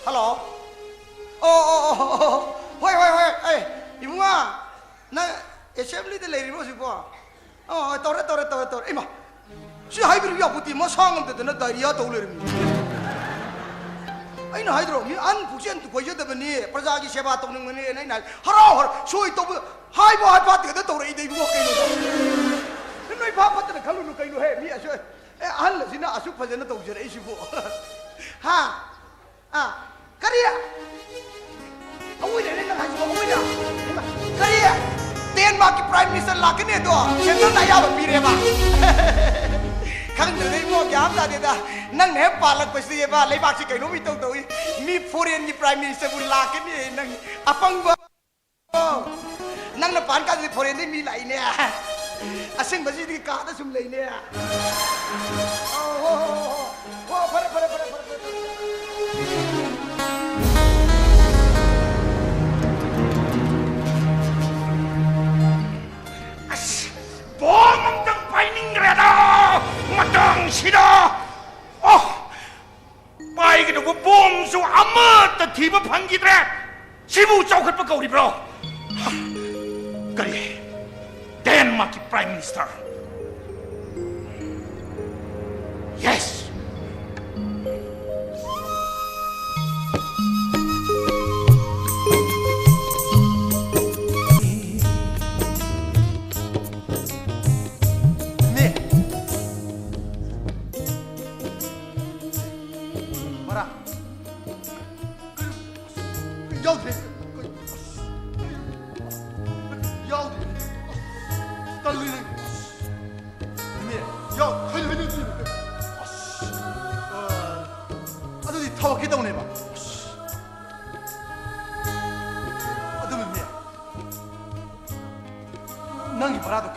ꯍꯜꯂꯣ꯫ ꯑꯣ, ꯑꯣ, ꯑꯣ, ꯑꯣ, ꯑꯣ꯫ ꯍꯣꯏ, ꯍꯣꯏ, ꯍꯣꯏ꯫ ꯑꯦ, ꯏꯕꯨꯡꯉꯣ, ꯅꯪ assemblyꯗ ꯂꯩꯔꯤꯕꯣ ꯍꯧꯖꯤꯛꯄꯣ? ꯑꯣ, ꯇꯧꯔꯦ, ꯇꯧꯔꯦ, ꯇꯧꯔꯦ, ꯇꯧꯔꯦ꯫ ꯏꯃꯥ, ꯁꯤ ꯍꯥꯏꯕꯤꯔꯨ ꯌꯥꯄꯣꯠꯇꯦ, ꯃꯁꯥ ꯉꯝꯗꯗꯅ diarrhea ꯇꯧ ꯂꯩꯔꯝꯃꯤ꯫ ꯑꯩꯅ ꯍꯥꯏꯗ꯭ꯔꯣ, ꯃꯤ ꯑꯍꯟ ꯄꯨꯛꯆꯦꯜ ꯀꯣꯏꯖꯗꯕꯅꯤ, ꯄ꯭ꯔꯖꯥꯒꯤ ꯁꯦꯕꯥ ꯇꯧꯅꯤꯡꯕꯅꯤ, ꯑꯩꯅ ꯍꯥꯏ, ꯍꯔꯥꯎ ꯍꯔꯥꯎ, ꯁꯣꯏ ꯇꯧꯕ, ꯍꯥꯏꯕꯨ ꯍꯥꯏꯐꯥꯠꯇꯦꯗ ꯇꯧꯔꯛꯏꯗ ꯏꯕꯨꯡꯉꯣ, ꯀꯩꯅꯣꯗ꯫ ꯅꯣꯏ ꯚꯥꯞ ꯐꯠꯇꯅ ꯈꯜꯂꯨꯅꯨ ꯀꯩꯅꯣꯍꯦ, ꯃꯤ ꯑꯁꯣꯏ-, ꯑꯦ, ꯑꯍꯜ ꯑꯁꯤꯅ ꯑꯁꯨꯛ ꯐꯖꯅ ꯇꯧꯖꯔꯛꯏꯁꯤꯕꯨ꯫ ꯍꯥ? ꯑꯥ, ꯀꯔꯤ? ꯑꯋꯣꯏꯔꯦꯅꯦ ꯅꯪ ꯍꯥꯏꯁꯤꯕꯣ, ꯑꯋꯣꯏꯔꯦ? ꯍꯩꯃꯥ, ꯀꯔꯤ? ꯗꯦꯟꯃꯥꯔꯛꯀꯤ prime minister ꯂꯥꯛꯀꯅꯤ ꯑꯗꯣ centreꯅ ꯑꯌꯥꯕ ꯄꯤꯔꯦꯕ꯫ ꯈꯪꯗ꯭ꯔꯦꯗ ꯏꯕꯨꯡꯉꯣ, ꯒ꯭ꯌꯥꯟ ꯇꯥꯗꯦꯗ꯫ ꯅꯪꯅ ꯍꯦꯛ ꯄꯥꯜꯂꯛꯄꯁꯤꯗꯤꯕ ꯂꯩꯕꯥꯛꯁꯤ ꯀꯩꯅꯣꯝ ꯏꯇꯧ ꯇꯧꯏ꯫ ꯃꯤ foreignꯒꯤ prime ministerꯕꯨ ꯂꯥꯛꯀꯅꯤ, ꯅꯪ ꯑꯄꯪꯕ꯫ ꯅꯪꯅ ꯄꯥꯟ ꯀꯥꯟꯗꯗꯤ foreignꯗꯩ ꯃꯤ ꯂꯥꯛꯏꯅꯦ꯫ ꯑꯁꯦꯡꯕꯁꯤꯗꯤ ꯀꯥꯗ ꯁꯨꯝ ꯂꯩꯅꯦ꯫ ꯑꯣ, ꯍꯣ, ꯍꯣ, ꯍꯣ, ꯍꯣ꯫ ꯍꯣ, ꯐꯔꯦ, ꯐꯔꯦ, ꯐꯔꯦ, ꯐꯔꯦ, ꯐꯔꯦ꯫ ꯑꯁ, ꯕꯣꯝ ꯑꯝꯇꯪ ꯄꯥꯏꯅꯤꯡꯈ꯭ꯔꯦꯗ, ꯃꯇꯥꯡꯁꯤꯗ꯫ ꯑꯣ, ꯄꯥꯏꯒꯗꯧꯕ ꯕꯣꯝꯁꯨ ꯑꯃꯠꯇ ꯊꯤꯕ ꯐꯪꯈꯤꯗ꯭ꯔꯦ꯫ ꯁꯤꯕꯨ ꯆꯥꯎꯈꯠꯄ ꯀꯧꯔꯤꯕ꯭ꯔꯣ? ꯀꯔꯤ? ꯗꯦꯟꯃꯥꯔꯛꯀꯤ prime minister? Yes! ꯃꯤ! ꯕꯔꯥ! ꯀꯩꯅꯣ? ꯌꯥꯎꯗ꯭ꯔꯦ! ꯀꯩꯅꯣ? ꯌꯥꯎꯗ꯭ꯔꯦ! ꯇꯜꯂꯤꯅꯦ!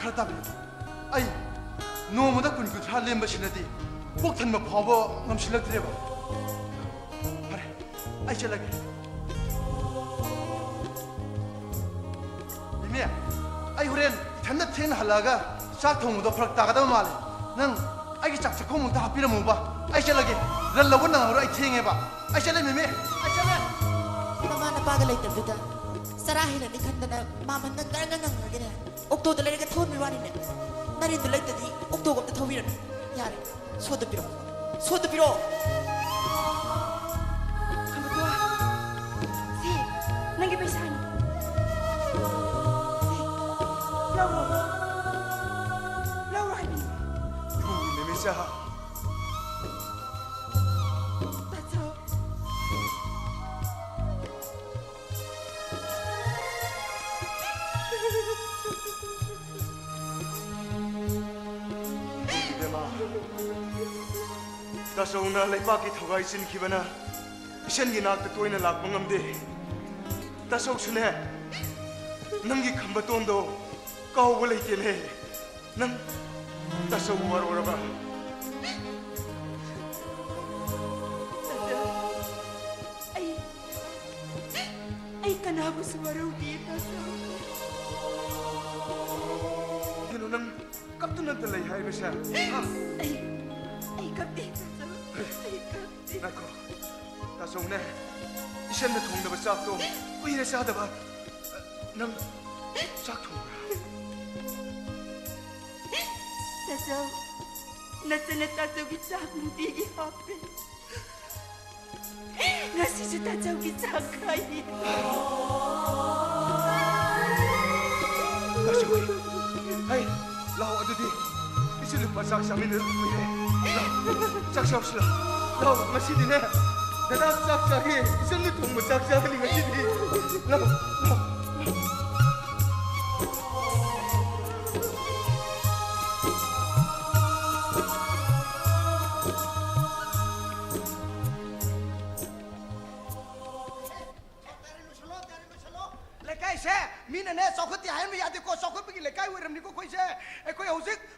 ꯈꯔ ꯇꯥꯕꯤꯌꯨ꯫ ꯑꯩ ꯅꯣꯡꯃꯗ ꯀꯨꯟ ꯀꯨꯟꯊ꯭ꯔꯥ ꯂꯦꯝꯕꯁꯤꯅꯗꯤ ꯄꯨꯛ ꯊꯟꯕ ꯐꯥꯎꯕ ꯉꯝꯁꯤꯜꯂꯛꯇ꯭ꯔꯦꯕ꯫ ꯐꯔꯦ, ꯑꯩ ꯆꯠꯂꯒꯦ꯫ ꯃꯤꯃꯤ, ꯑꯩ ꯍꯣꯔꯦꯟ ꯏꯊꯟꯗ ꯊꯦꯡꯅ ꯍꯜꯂꯛꯑꯒ ꯆꯥꯛ ꯊꯣꯡꯕꯗꯣ ꯐꯔꯛ ꯇꯥꯒꯗꯕ ꯃꯥꯜꯂꯦ꯫ ꯅꯪ ꯑꯩꯒꯤ ꯆꯥꯛ ꯆꯥꯛꯈꯨꯝ ꯑꯝꯇ ꯍꯥꯞꯄꯤꯔꯝꯃꯨꯕ꯫ ꯑꯩ ꯆꯠꯂꯒꯦ꯫ ꯔꯟ ꯂꯧꯕ ꯅꯪꯉꯔꯣꯏ, ꯑꯩ ꯊꯦꯡꯉꯦꯕ꯫ ꯑꯩ ꯆꯠꯂꯦ ꯃꯤꯃꯤ, ꯑꯩ ꯆꯠꯂꯦ꯫ ꯅꯃꯥ ꯅꯄꯥꯒ ꯂꯩꯇꯕꯗꯨꯗ ꯆꯔꯥ ꯍꯦꯜꯂꯅꯤ ꯈꯟꯗꯅ ꯃꯥꯃꯟꯅ ꯉꯔꯪ ꯉꯔꯪ ꯉꯪꯉꯒꯅꯦ ꯑꯣꯛꯇꯣꯗ ꯂꯩꯔꯒ ꯊꯧꯍꯟꯕꯩ ꯋꯥꯅꯤꯅꯦ꯫ ꯅꯔꯦꯟꯗꯨ ꯂꯩꯇꯗꯤ ꯑꯣꯛꯇꯣꯒ ꯑꯝꯇ ꯊꯧꯕꯤꯔꯅꯨ꯫ ꯌꯥꯔꯦ, ꯁꯣꯗ ꯄꯤꯔꯛꯑꯣ, ꯁꯣꯗ ꯄꯤꯔꯛꯑꯣ꯫ ꯈꯝꯕꯗꯣ, ꯁꯤ ꯅꯪꯒꯤ ꯄꯩꯁꯥꯅꯤ꯫ ꯁꯤ, ꯂꯧꯔꯣ, ꯂꯧꯔꯣ ꯍꯥꯏꯕꯅꯤ꯫ ꯏꯕꯨꯡꯒꯤ ꯅꯨꯃꯤꯠꯁꯦ꯫ ꯇꯥꯆꯧ꯫ ꯏꯕꯦꯝꯃ, ꯇꯥꯆꯧꯅ ꯂꯩꯄꯥꯛꯀꯤ ꯊꯧꯒꯥꯏ ꯆꯤꯟꯈꯤꯕꯅ ꯏꯆꯟꯒꯤ ꯅꯥꯛꯇ ꯇꯣꯏꯅ ꯂꯥꯛꯄ ꯉꯝꯗꯦ꯫ ꯇꯥꯆꯧꯁꯨꯅꯦ, ꯅꯪꯒꯤ ꯈꯝꯕꯇꯣꯟꯗꯣ ꯀꯥꯎꯕ ꯂꯩꯇꯦꯅꯦ꯫ ꯅꯪ ꯇꯥꯆꯧ ꯋꯥꯔꯧꯔꯕ? ꯇꯥꯆꯧ, ꯑꯩ, ꯑꯩ ꯀꯅꯥꯕꯨꯁꯨ ꯋꯥꯔꯧꯗꯤꯌꯦ, ꯇꯥꯆꯧ꯫ ꯀꯩꯅꯣ ꯅꯪ ꯀꯞꯇꯨꯅꯇ ꯂꯩ ꯍꯥꯏꯕꯁꯦ? ꯍꯥ? ꯑꯩ, ꯑꯩ ꯀꯞꯇꯦ, ꯇꯥꯆꯧ꯫ ꯑꯩ ꯀꯞꯇꯦ꯫ ꯉꯥꯏꯈꯣ, ꯇꯥꯆꯧꯅꯦ, ꯏꯆꯟꯅ ꯊꯣꯡꯗꯕ ꯆꯥꯛꯇꯣ ꯀꯨꯏꯔꯦ ꯆꯥꯗꯕ꯫ ꯅꯪ ꯆꯥꯛ ꯊꯣꯡꯕ꯭ꯔꯥ? ꯇꯥꯆꯧ, ꯅꯆꯟꯅ ꯇꯥꯆꯧꯒꯤ ꯆꯥꯛ ꯅꯨꯡꯇꯤꯒꯤ ꯍꯥꯞꯄꯦ꯫ ꯉꯁꯤꯁꯨ ꯇꯥꯆꯧꯒꯤ ꯆꯥꯛ ꯈꯥꯛꯏ꯫ ꯇꯥꯆꯧ, ꯍꯩ, ꯂꯥꯛꯑꯣ ꯑꯗꯨꯗꯤ꯫ ꯏꯆꯟ ꯅꯨꯄꯥ ꯆꯥꯛ ꯆꯥꯃꯤꯟꯅꯗꯕ ꯀꯨꯏꯔꯦ꯫ ꯂꯥꯛꯑꯣ, ꯆꯥꯛ ꯆꯥꯎꯁꯤ ꯂꯥꯛꯑꯣ꯫ ꯂꯥꯛꯑꯣ, ꯉꯁꯤꯗꯤꯅꯦ, ꯗꯗꯥ ꯆꯥꯛ ꯆꯥꯒꯦ꯫ ꯏꯆꯟꯅ ꯊꯣꯡꯕ ꯆꯥꯛ ꯆꯥꯒꯅꯤ ꯉꯁꯤꯗꯤ꯫ ꯂꯥꯛꯑꯣ, ꯂꯥꯛꯑꯣ꯫ ꯂꯩꯀꯥꯏꯁꯦ ꯃꯤꯅꯅꯦ ꯆꯥꯎꯈꯠꯇꯦ ꯍꯥꯏꯍꯟꯕ ꯌꯥꯗꯦꯀꯣ, ꯆꯥꯎꯈꯠꯄꯒꯤ ꯂꯩꯀꯥꯏ ꯑꯣꯏꯔꯝꯅꯤꯀꯣ ꯑꯩꯈꯣꯏꯁꯦ꯫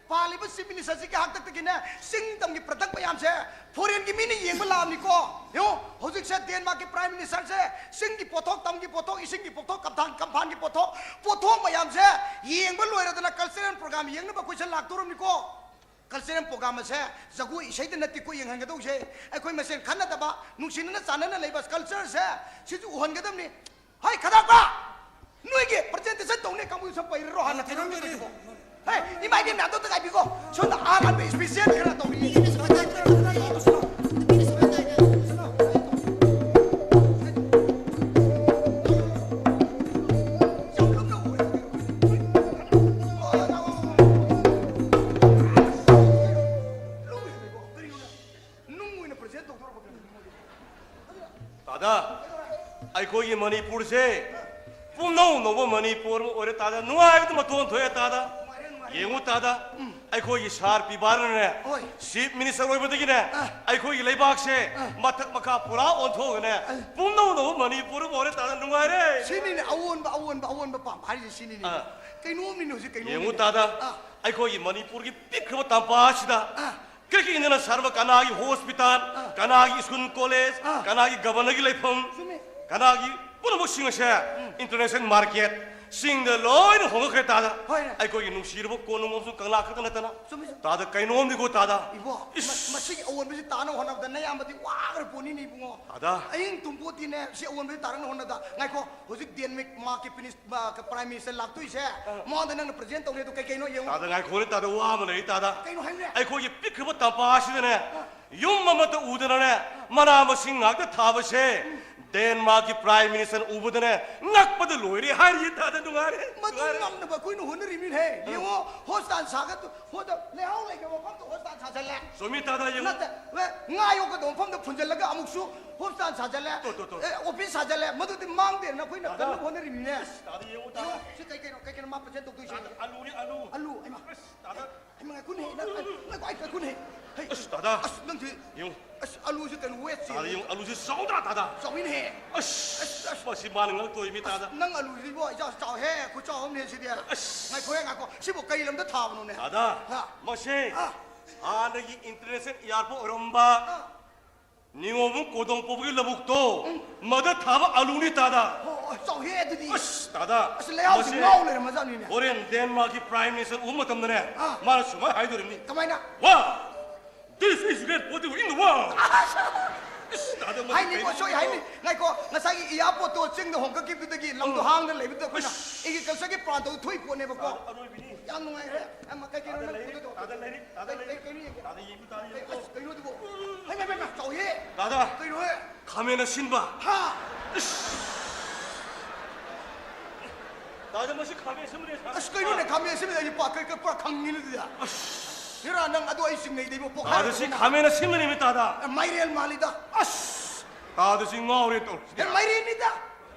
ꯄꯥꯜꯂꯤꯕ ꯆꯤꯐ ꯃꯤꯅꯤꯁꯇꯔꯁꯤꯒꯤ ꯍꯥꯛꯇꯛꯇꯒꯤꯅꯦ, ꯆꯤꯡ ꯇꯝꯒꯤ ꯄ꯭ꯔꯗꯛ ꯃꯌꯥꯝꯁꯦ ꯐꯣꯔꯦꯟꯒꯤ ꯃꯤꯅ ꯌꯦꯡꯕ ꯂꯥꯛꯑꯕꯅꯤꯀꯣ꯫ ꯌꯦꯡꯉꯣ, ꯍꯧꯖꯤꯛꯁꯦ ꯗꯦꯟꯃꯥꯔꯛꯀꯤ ꯄ꯭ꯔꯥꯏꯝ ꯃꯤꯅꯤꯁꯇꯔꯁꯦ ꯆꯤꯡꯒꯤ ꯄꯣꯠꯊꯣꯛ, ꯇꯝꯒꯤ ꯄꯣꯠꯊꯣꯛ, ꯏꯁꯤꯡꯒꯤ ꯄꯣꯠꯊꯣꯛ, ꯀꯝꯐꯥꯟ, ꯀꯝꯐꯥꯟꯒꯤ ꯄꯣꯠꯊꯣꯛ, ꯄꯣꯠꯊꯣꯛ ꯃꯌꯥꯝꯁꯦ ꯌꯦꯡꯕ ꯂꯣꯏꯔꯗꯅ ꯀꯜꯆꯔꯦꯜ ꯄ꯭ꯔꯣꯒ꯭ꯔꯥꯝ ꯌꯦꯡꯅꯕ ꯑꯩꯈꯣꯏꯁꯦ ꯂꯥꯛꯇꯧꯔꯕꯅꯤꯀꯣ꯫ ꯀꯜꯆꯔꯦꯜ ꯄ꯭ꯔꯣꯒ꯭ꯔꯥꯝ ꯑꯁꯦ ꯖꯒꯣꯏ ꯏꯁꯩꯗ ꯅꯠꯇꯦꯀꯣ ꯌꯦꯡꯍꯟꯒꯗꯧꯁꯦ, ꯑꯩꯈꯣꯏ ꯃꯁꯦꯟ ꯈꯟꯅꯗꯕ, ꯅꯨꯡꯁꯤꯅꯅ ꯆꯥꯟꯅꯅ ꯂꯩꯕ ꯀꯜꯆꯔꯁꯦ ꯁꯤꯁꯨ ꯎꯍꯟꯒꯗꯕꯅꯤ꯫ ꯍꯩ, ꯈꯗꯥꯛꯄ! ꯅꯣꯏꯒꯤ ꯄ꯭ꯔꯖꯦꯟꯇꯦꯁꯟ ꯇꯧꯅꯤ ꯀꯥꯡꯕꯨ ꯁꯛ ꯄꯩꯔꯔꯣ ꯍꯥꯟꯅ ꯀꯩꯅꯣꯝ ꯇꯧꯁꯤꯀꯣ꯫ ꯍꯩ, ꯏꯃꯥ ꯏꯕꯦꯟ ꯃꯌꯥꯝꯗꯣ ꯑꯝꯇ ꯉꯥꯏꯕꯤꯀꯣ꯫ ꯁꯣꯝꯗ ꯑꯥꯔ ꯑꯟꯕ ꯏꯁꯄꯤꯁꯦꯜ ꯈꯔ ꯇꯧꯔꯤ꯫ ꯅꯨꯡ ꯑꯣꯏꯅ ꯄ꯭ꯔꯖꯦꯟ ꯇꯧꯗꯣꯔꯕ ꯀꯩꯅꯣ? ꯇꯥꯗ, ꯑꯩꯈꯣꯏꯒꯤ ꯃꯅꯤꯄꯨꯔꯁꯦ ꯄꯨꯝꯅꯧ ꯅꯧꯕ ꯃꯅꯤꯄꯨꯔ ꯑꯃ ꯑꯣꯏꯔꯦ ꯇꯥꯗ꯫ ꯅꯨꯡꯉꯥꯏꯕꯗ ꯃꯇꯣꯟ ꯊꯣꯛꯑꯦ ꯇꯥꯗ꯫ ꯌꯦꯡꯉꯨ ꯇꯥꯗ, ꯑꯩꯈꯣꯏꯒꯤ ꯁꯥꯔ ꯄꯤꯕꯥꯔꯅꯅꯦ, ꯍꯣꯏ꯫ ꯆꯤꯐ ꯃꯤꯅꯤꯁꯇꯔ ꯑꯣꯏꯕꯗꯒꯤꯅꯦ, ꯑꯥ꯫ ꯑꯩꯈꯣꯏꯒꯤ ꯂꯩꯕꯥꯛꯁꯦ ꯑꯥ꯫ ꯃꯊꯛ ꯃꯈꯥ ꯄꯨꯔꯥ ꯑꯣꯟꯊꯣꯛꯑꯒꯅꯦ, ꯑꯥ꯫ ꯄꯨꯝꯅꯧ ꯅꯧꯕ ꯃꯅꯤꯄꯨꯔ ꯑꯃ ꯑꯣꯏꯔꯦ ꯇꯥꯗ꯫ ꯅꯨꯡꯉꯥꯏꯔꯦ꯫ ꯁꯤꯅꯤꯅꯦ ꯑꯑꯣꯟꯕ, ꯑꯑꯣꯟꯕ, ꯑꯑꯣꯟꯕ ꯄꯥꯝꯕ ꯍꯥꯏꯔꯤꯁꯦ ꯁꯤꯅꯤꯅꯦ꯫ ꯑꯥ꯫ ꯀꯩꯅꯣꯝꯅꯤꯅꯦ ꯍꯧꯖꯤꯛ, ꯀꯩꯅꯣꯝꯅꯤꯅꯦ꯫ ꯌꯦꯡꯉꯨ ꯇꯥꯗ, ꯑꯥ꯫ ꯑꯩꯈꯣꯏꯒꯤ ꯃꯅꯤꯄꯨꯔꯒꯤ ꯄꯤꯛꯈ꯭ꯔꯕ ꯇꯝꯄꯥꯛ ꯑꯁꯤꯗ ꯑꯥ꯫ ꯀꯔꯤꯒꯤꯅ ꯁꯥꯔꯕ ꯀꯅꯥꯒꯤ ꯍꯣꯁꯄꯤꯇꯥꯜ, ꯑꯥ꯫ ꯀꯅꯥꯒꯤ ꯁ꯭ꯀꯨꯜ ꯀꯣꯂꯦꯖ, ꯑꯥ꯫ ꯀꯅꯥꯒꯤ ꯒꯕꯔꯅꯔꯒꯤ ꯂꯩꯐꯝ, ꯆꯨꯝꯃꯤ꯫ ꯀꯅꯥꯒꯤ ꯄꯨꯝꯅꯃꯛꯁꯤꯡ ꯑꯁꯦ ꯎꯝ꯫ ꯏꯟꯇꯔꯅꯦꯁꯅꯦꯜ ꯃꯥꯔꯀꯦꯠ, ꯆꯤꯡꯗ ꯂꯣꯏꯅ ꯍꯣꯡꯉꯛꯈ꯭ꯔꯦ ꯇꯥꯗ꯫ ꯍꯣꯏꯅꯦ꯫ ꯑꯩꯈꯣꯏꯒꯤ ꯅꯨꯡꯁꯤꯔꯕ ꯀꯣꯅꯨꯡ ꯑꯃꯁꯨꯡ ꯀꯪꯂꯥ ꯈꯛꯇ ꯅꯠꯇꯅ꯫ ꯆꯨꯝꯃꯤ, ꯆꯨꯝꯃꯤ꯫ ꯇꯥꯗ ꯀꯩꯅꯣꯝꯅꯤꯀꯣ ꯇꯥꯗ꯫ ꯏꯕꯣ, ꯏꯁ! ꯃ-, ꯃꯁꯤꯒꯤ ꯑꯑꯣꯟꯕꯁꯤ ꯇꯥꯅꯕ ꯍꯣꯠꯅꯕꯗ ꯅꯌꯥꯝꯕꯗꯤ ꯋꯥꯈ꯭ꯔ ꯄꯣꯠꯅꯤꯅꯦ ꯏꯕꯨꯡꯉꯣ꯫ ꯇꯥꯗ꯫ ꯑꯍꯤꯡ ꯇꯨꯝꯄꯣꯠꯇꯤꯅꯦ, ꯁꯤ ꯑꯑꯣꯟꯕꯁꯤ ꯇꯥꯔꯛꯅꯕ ꯍꯣꯠꯅꯕꯗ꯫ ꯉꯥꯏꯈꯣ, ꯍꯧꯖꯤꯛ ꯗꯦꯟꯃꯥꯔꯛꯀꯤ ꯄ꯭ꯔꯤꯟꯁ-, ꯃ-, ꯄ꯭ꯔꯥꯏꯝ ꯃꯤꯅꯤꯁꯇꯔ ꯂꯥꯛꯇꯣꯏꯁꯦ, ꯑ꯫ ꯃꯉꯣꯟꯗ ꯅꯪꯅ ꯄ꯭ꯔꯖꯦꯟ ꯇꯧꯅꯤ ꯑꯗꯨ ꯀꯩ ꯀꯩꯅꯣ ꯌꯦꯡꯉꯣ꯫ ꯇꯥꯗ ꯉꯥꯏꯈꯣꯅꯦ, ꯇꯥꯗ ꯋꯥ ꯑꯃ ꯂꯩꯔꯤ ꯇꯥꯗ꯫ ꯀꯩꯅꯣ ꯍꯥꯏꯕꯅꯦ? ꯑꯩꯈꯣꯏꯒꯤ ꯄꯤꯛꯈ꯭ꯔꯕ ꯇꯝꯄꯥꯛ ꯑꯁꯤꯗꯅꯦ, ꯑ꯫ ꯌꯨꯝ ꯑꯃꯠꯇ ꯎꯗꯅꯅꯦ, ꯃꯅꯥ ꯃꯁꯤꯡ ꯉꯥꯛꯇ ꯊꯥꯕꯁꯦ, ꯗꯦꯟꯃꯥꯔꯛꯀꯤ ꯄ꯭ꯔꯥꯏꯝ ꯃꯤꯅꯤꯁꯇꯔ ꯎꯕꯗꯅꯦ, ꯉꯛꯄꯗ ꯂꯣꯏꯔꯦ ꯍꯥꯏꯔꯤꯌꯦ ꯇꯥꯗ, ꯅꯨꯡꯉꯥꯏꯔꯦ, ꯃꯗꯨ ꯅꯨꯡꯉꯥꯏꯔꯦ꯫ ꯉꯝꯅꯕ ꯑꯩꯈꯣꯏꯅ ꯍꯣꯠꯅꯔꯤꯃꯤꯅꯦ꯫ ꯑ꯫ ꯌꯦꯡꯉꯣ, ꯍꯣꯁꯄꯤꯇꯥꯜ ꯁꯥꯒꯠ-, ꯍꯣꯗ-, ꯂꯩꯍꯥꯎ ꯂꯩꯇꯕ ꯃꯐꯝꯗ ꯍꯣꯁꯄꯤꯇꯥꯜ ꯁꯥꯖꯜꯂꯦ꯫ ꯆꯨꯝꯃꯤ ꯇꯥꯗ, ꯌꯦꯡꯉꯨ꯫ ꯅꯠꯇꯦ, ꯉꯥ ꯌꯣꯛꯀꯗꯧꯕ ꯃꯐꯝꯗ ꯐꯨꯟꯖꯜꯂꯒ ꯑꯃꯨꯛꯁꯨ ꯍꯣꯁꯄꯤꯇꯥꯜ ꯁꯥꯖꯜꯂꯦ꯫ ꯇꯣ, ꯇꯣ, ꯇꯣ꯫ ꯑꯦ, ꯑꯣꯐꯤꯁ ꯁꯥꯖꯜꯂꯦ꯫ ꯃꯗꯨꯗꯤ ꯃꯥꯡꯗꯦꯅ ꯑꯩꯈꯣꯏꯅ ꯇꯥꯗ꯫ ꯀꯟꯅꯕ ꯍꯣꯠꯅꯔꯤꯃꯤꯅꯦ꯫ ꯑꯁ, ꯇꯥꯗ, ꯌꯦꯡꯉꯨ, ꯇꯥꯗ꯫ ꯌꯦꯡꯉꯨ, ꯁꯤ ꯀꯩ ꯀꯩꯅꯣ, ꯀꯩ ꯀꯩꯅꯣ ꯃꯥ ꯄ꯭ꯔꯖꯦꯟ ꯇꯧꯗꯣꯏꯁꯦ? ꯇꯥꯗ, ꯑꯂꯨꯅꯤ, ꯑꯂꯨ꯫ ꯑꯂꯨ, ꯍꯩꯃꯥ꯫ ꯑꯁ, ꯇꯥꯗ꯫ ꯍꯩꯃꯥ, ꯉꯥꯏꯈꯣꯅꯦ, ꯅꯪ, ꯉꯥꯏꯈꯣ, ꯑꯩ ꯉꯥꯏꯈꯣꯅꯦ꯫ ꯑꯁ, ꯇꯥꯗꯥ꯫ ꯑꯁ, ꯅꯪꯗꯤ꯫ ꯌꯦꯡꯉꯨ꯫ ꯑꯁ, ꯑꯂꯨꯁꯦ ꯀꯩꯅꯣ, ꯋꯦꯠꯁꯦ꯫ ꯇꯥꯗꯥ, ꯌꯦꯡꯉꯨ, ꯑꯂꯨꯁꯦ ꯆꯥꯎꯗ꯭ꯔꯥ, ꯇꯥꯗꯥ? ꯆꯥꯎꯋꯤꯅꯦꯍꯦ꯫ ꯑꯁ, ꯑꯁ, ꯑꯁ꯫ ꯃꯁꯤ ꯃꯥꯅ ꯉꯛꯇꯣꯏꯃꯤ, ꯇꯥꯗꯥ꯫ ꯑꯁ, ꯅꯪ ꯑꯂꯨꯁꯤꯕꯣ, ꯏꯆꯥꯎ ꯆꯥꯎꯍꯦ, ꯈꯨꯆꯥꯎ ꯑꯃꯅꯦ ꯁꯤꯗꯤ꯫ ꯑꯁ꯫ ꯉꯥꯏꯈꯣꯍꯦ, ꯉꯥꯏꯈꯣ꯫ ꯁꯤꯕꯨ ꯀꯔꯤ ꯂꯝꯗ ꯊꯥꯕꯅꯣꯅꯦ? ꯇꯥꯗꯥ, ꯍꯥ? ꯃꯁꯦ ꯑꯥ꯫ ꯍꯥꯟꯅꯒꯤ international airport ꯑꯣꯏꯔꯝꯕ ꯑꯥ꯫ ꯅꯤꯉꯣꯝꯕꯝ ꯀꯣꯗꯣꯡ ꯄꯣꯛꯄꯒꯤ ꯂꯧꯕꯨꯛꯇꯣ, ꯎꯝ꯫ ꯃꯗ ꯊꯥꯕ ꯑꯂꯨꯅꯤ, ꯇꯥꯗꯥ꯫ ꯑꯣ, ꯑꯣ, ꯆꯥꯎꯍꯦ ꯑꯗꯨꯗꯤ꯫ ꯑꯁ, ꯇꯥꯗꯥ, ꯑꯁ, ꯂꯩꯍꯥꯎꯁꯤ ꯃꯁꯦ ꯉꯥꯎ ꯂꯩꯔꯝꯃꯖꯥꯠꯅꯤꯅꯦ꯫ ꯍꯣꯔꯦꯟ ꯗꯦꯟꯃꯥꯔꯛꯀꯤ Prime Minister ꯎꯕ ꯃꯇꯝꯗꯅꯦ, ꯑꯥ꯫ ꯃꯥꯅ ꯁꯨꯃꯥꯏꯅ ꯍꯥꯏꯗꯣꯔꯤꯕꯅꯤ꯫ ꯀꯃꯥꯏꯅ? "Wow, this is great pottery in the world!" ꯑꯁ! ꯑꯁ, ꯇꯥꯗꯥ, ꯃꯁꯤ ꯍꯥꯏꯅꯤꯀꯣ, ꯀꯩꯅꯣ ꯁꯣꯏ ꯁꯤꯕꯣ? ꯍꯥꯏꯅꯤ꯫ ꯉꯥꯏꯈꯣ, ꯉꯁꯥꯏꯒꯤ ꯏꯌꯥꯔꯄꯣꯔꯠꯇꯣ ꯆꯤꯡꯗ ꯍꯣꯡꯀꯠꯈꯤꯕꯗꯨꯗꯒꯤ ꯂꯝꯗꯣ ꯎꯝ꯫ ꯍꯥꯡꯅ ꯂꯩꯕꯗꯨꯗ ꯑꯩꯈꯣꯏꯅ ꯑꯁ꯫ Agricultureꯒꯤ plantꯇꯣ ꯊꯣꯛꯏ ꯄꯣꯠꯅꯦꯕꯀꯣ꯫ ꯇꯥꯗꯥ, ꯑꯔꯣꯏꯕꯤꯅꯤ꯫ ꯌꯥꯝ ꯅꯨꯡꯉꯥꯏꯔꯦ꯫ ꯑꯃ, ꯀꯩ ꯀꯩꯅꯣ ꯇꯥꯗꯥ ꯅꯪ ꯂꯩꯔꯤ, ꯄꯨꯗꯣꯏꯗꯣ? ꯇꯥꯗꯥ ꯂꯩꯔꯤ, ꯇꯥꯗꯥ ꯀꯩ, ꯂꯩꯔꯤ꯫ ꯀꯩ, ꯀꯩꯅꯣ ꯌꯦꯡꯒꯦ? ꯇꯥꯗꯥ ꯌꯦꯡꯕ ꯇꯥꯔꯦ꯫ ꯑꯁ, ꯀꯩꯅꯣꯗꯨꯕꯣ? ꯍꯩꯃꯥ, ꯍꯩꯃꯥ, ꯆꯥꯎꯍꯦ! ꯇꯥꯗꯥ! ꯀꯩꯅꯣꯍꯦ? ꯈꯥꯃꯦꯟ ꯑꯁꯤꯟꯕ! ꯍꯥ? ꯏꯁ! ꯇꯥꯗꯥ, ꯃꯁꯤ ꯈꯥꯃꯦꯟ ꯑꯁꯤꯟꯕꯅꯦ, ꯁꯥ-, ꯑꯁ, ꯀꯩꯅꯣꯅꯦ, ꯈꯥꯃꯦꯟ ꯑꯁꯤꯟꯕꯗ ꯑꯩ ꯄꯥ-, ꯀꯩ-, ꯀꯩ-, ꯄꯨꯔꯥ ꯈꯪꯉꯤꯅꯦ ꯑꯗꯨꯗꯤ꯫ ꯑꯁ! ꯍꯦꯔꯥ, ꯅꯪ ꯑꯗꯨ ꯑꯩ ꯆꯤꯡꯅꯩꯗ, ꯏꯕꯣ, ꯄꯣꯛꯈꯥꯏꯔꯒ ꯇꯥꯗꯥ, ꯁꯤ ꯈꯥꯃꯦꯟ ꯑꯁꯤꯟꯕꯅꯦꯃꯤ, ꯇꯥꯗꯥ꯫ ꯑꯦ, ꯃꯥꯏꯔꯦꯜ ꯃꯥꯜꯂꯤꯗ꯫ ꯑꯁ! ꯇꯥꯗꯥ, ꯁꯤ ꯉꯥꯎꯔꯦ ꯇꯧꯔꯤꯁꯤꯗꯤ꯫ ꯑꯦ, ꯃꯥꯏꯔꯦꯟꯅꯤꯗ꯫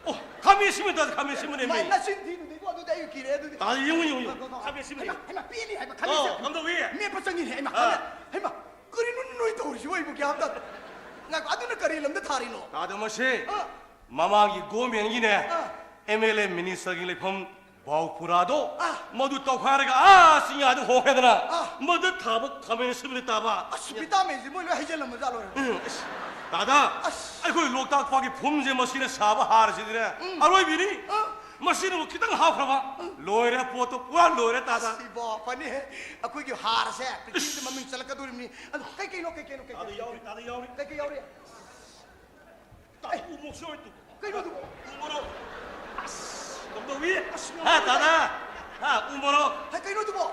ꯑꯣ, ꯈꯥꯃꯦꯟ ꯑꯁꯤꯟꯕ ꯇꯥꯗꯥ, ꯈꯥꯃꯦꯟ ꯑꯁꯤꯟꯕꯅꯦꯃꯤ꯫ ꯃꯥꯏ-, ꯅꯆꯤꯟ ꯊꯤꯅꯨꯗ, ꯏꯕꯣ, ꯑꯗꯨꯗꯤ ꯑꯩ ꯀꯤꯔꯦ, ꯑꯗꯨꯗꯤ꯫ ꯇꯥꯗꯥ, ꯌꯦꯡꯉꯨ, ꯌꯦꯡꯉꯨ, ꯌꯦꯡꯉꯨ꯫ ꯈꯥꯃꯦꯟ ꯑꯁꯤꯟꯕꯅꯦꯃꯤ꯫ ꯍꯩꯃꯥ, ꯍꯩꯃꯥ, ꯄꯦꯜꯂꯤ ꯍꯥꯏꯕ, ꯈꯥꯃꯦꯟ ꯑꯣ, ꯑꯁꯤꯟꯕ꯫ ꯀꯝꯗꯧꯏ? ꯃꯦꯠꯄ ꯆꯪꯉꯤꯅꯦ, ꯍꯩꯃꯥ, ꯑꯥ꯫ ꯈꯥꯃꯦꯟ, ꯍꯩꯃꯥ꯫ ꯀꯔꯤꯅꯣ ꯅꯣꯏ ꯇꯧꯔꯤꯁꯤꯕꯣ? ꯑꯩꯕꯨ ꯒ꯭ꯌꯥꯟ ꯇꯥꯗꯦ꯫ ꯉꯥꯏꯈꯣ, ꯑꯗꯨꯅ ꯀꯔꯤ ꯂꯝꯗ ꯊꯥꯔꯤꯅꯣ? ꯇꯥꯗꯥ, ꯃꯁꯦ ꯑꯥ꯫ ꯃꯃꯥꯡꯒꯤ governmentꯒꯤꯅꯦ, ꯑꯥ꯫ MLA ministerꯒꯤ ꯂꯩꯐꯝ ꯕꯥꯎꯐꯨꯔꯥꯗꯣ, ꯑꯥ꯫ ꯃꯗꯨ ꯇꯧꯈꯥꯏꯔꯒ ꯑꯥ ꯆꯤꯡꯌꯥꯗ ꯍꯣꯡꯈ꯭ꯔꯦꯗꯅ, ꯑꯥ꯫ ꯃꯗꯨ ꯊꯥꯕ ꯈꯥꯃꯦꯟ ꯑꯁꯤꯟꯕꯗꯤ ꯇꯥꯕ꯫ ꯑꯁ, vitaminꯁꯤ ꯃꯣꯏ ꯂꯣꯏ ꯍꯩꯖꯤꯜꯂꯝꯕ ꯖꯥꯠ ꯂꯣꯏꯔꯦ꯫ ꯎꯝ, ꯑꯁ, ꯇꯥꯗꯥ, ꯑꯁ꯫ ꯑꯩꯈꯣꯏ ꯂꯣꯛꯇꯥꯛ ꯄꯥꯠꯀꯤ ꯐꯨꯝꯁꯦ ꯃꯁꯤꯅ ꯁꯥꯕ ꯍꯥꯔꯁꯤꯗꯤꯅꯦ, ꯎꯝ꯫ ꯑꯔꯣꯏꯕꯤꯅꯤ꯫ ꯑꯥ꯫ ꯃꯁꯤꯅꯕꯨ ꯈꯤꯇꯪ ꯍꯥꯞꯈ꯭ꯔꯕ, ꯎꯝ꯫ ꯂꯣꯏꯔꯦ ꯄꯣꯠꯇꯣ, ꯄꯨꯔꯥ ꯂꯣꯏꯔꯦ, ꯇꯥꯗꯥ꯫ ꯑꯁ, ꯏꯕꯣ, ꯐꯅꯤꯍꯦ꯫ ꯑꯩꯈꯣꯏꯒꯤ ꯍꯥꯔꯁꯦ ꯄ꯭ꯔꯤꯊꯤꯕꯤꯗ ꯏꯁ꯫ ꯃꯃꯤꯡ ꯆꯠꯂꯛꯀꯗꯧꯔꯤꯕꯅꯤ꯫ ꯑꯗꯨ ꯀꯩ ꯀꯩꯅꯣ, ꯀꯩ ꯀꯩꯅꯣ, ꯀꯩ ꯇꯥꯗꯥ ꯀꯩꯅꯣ? ꯌꯥꯎꯔꯤ, ꯇꯥꯗꯥ ꯌꯥꯎꯔꯤ꯫ ꯀꯩ ꯀꯩ ꯌꯥꯎꯔꯤ? ꯇꯥꯗꯥ, ꯎ ꯃꯣꯔꯣꯛꯁꯨ ꯌꯥꯎꯔꯤ ꯇꯨ꯫ ꯀꯩꯅꯣ ꯑꯗꯨꯕꯣ? ꯎ ꯃꯣꯔꯣꯛ꯫ ꯑꯁ, ꯀꯝꯗꯧꯏ? ꯑꯁ, ꯍꯥ, ꯇꯥꯗꯥ? ꯍꯥ, ꯎ ꯃꯣꯔꯣꯛ꯫ ꯍꯥ, ꯀꯩꯅꯣ ꯑꯗꯨꯕꯣ?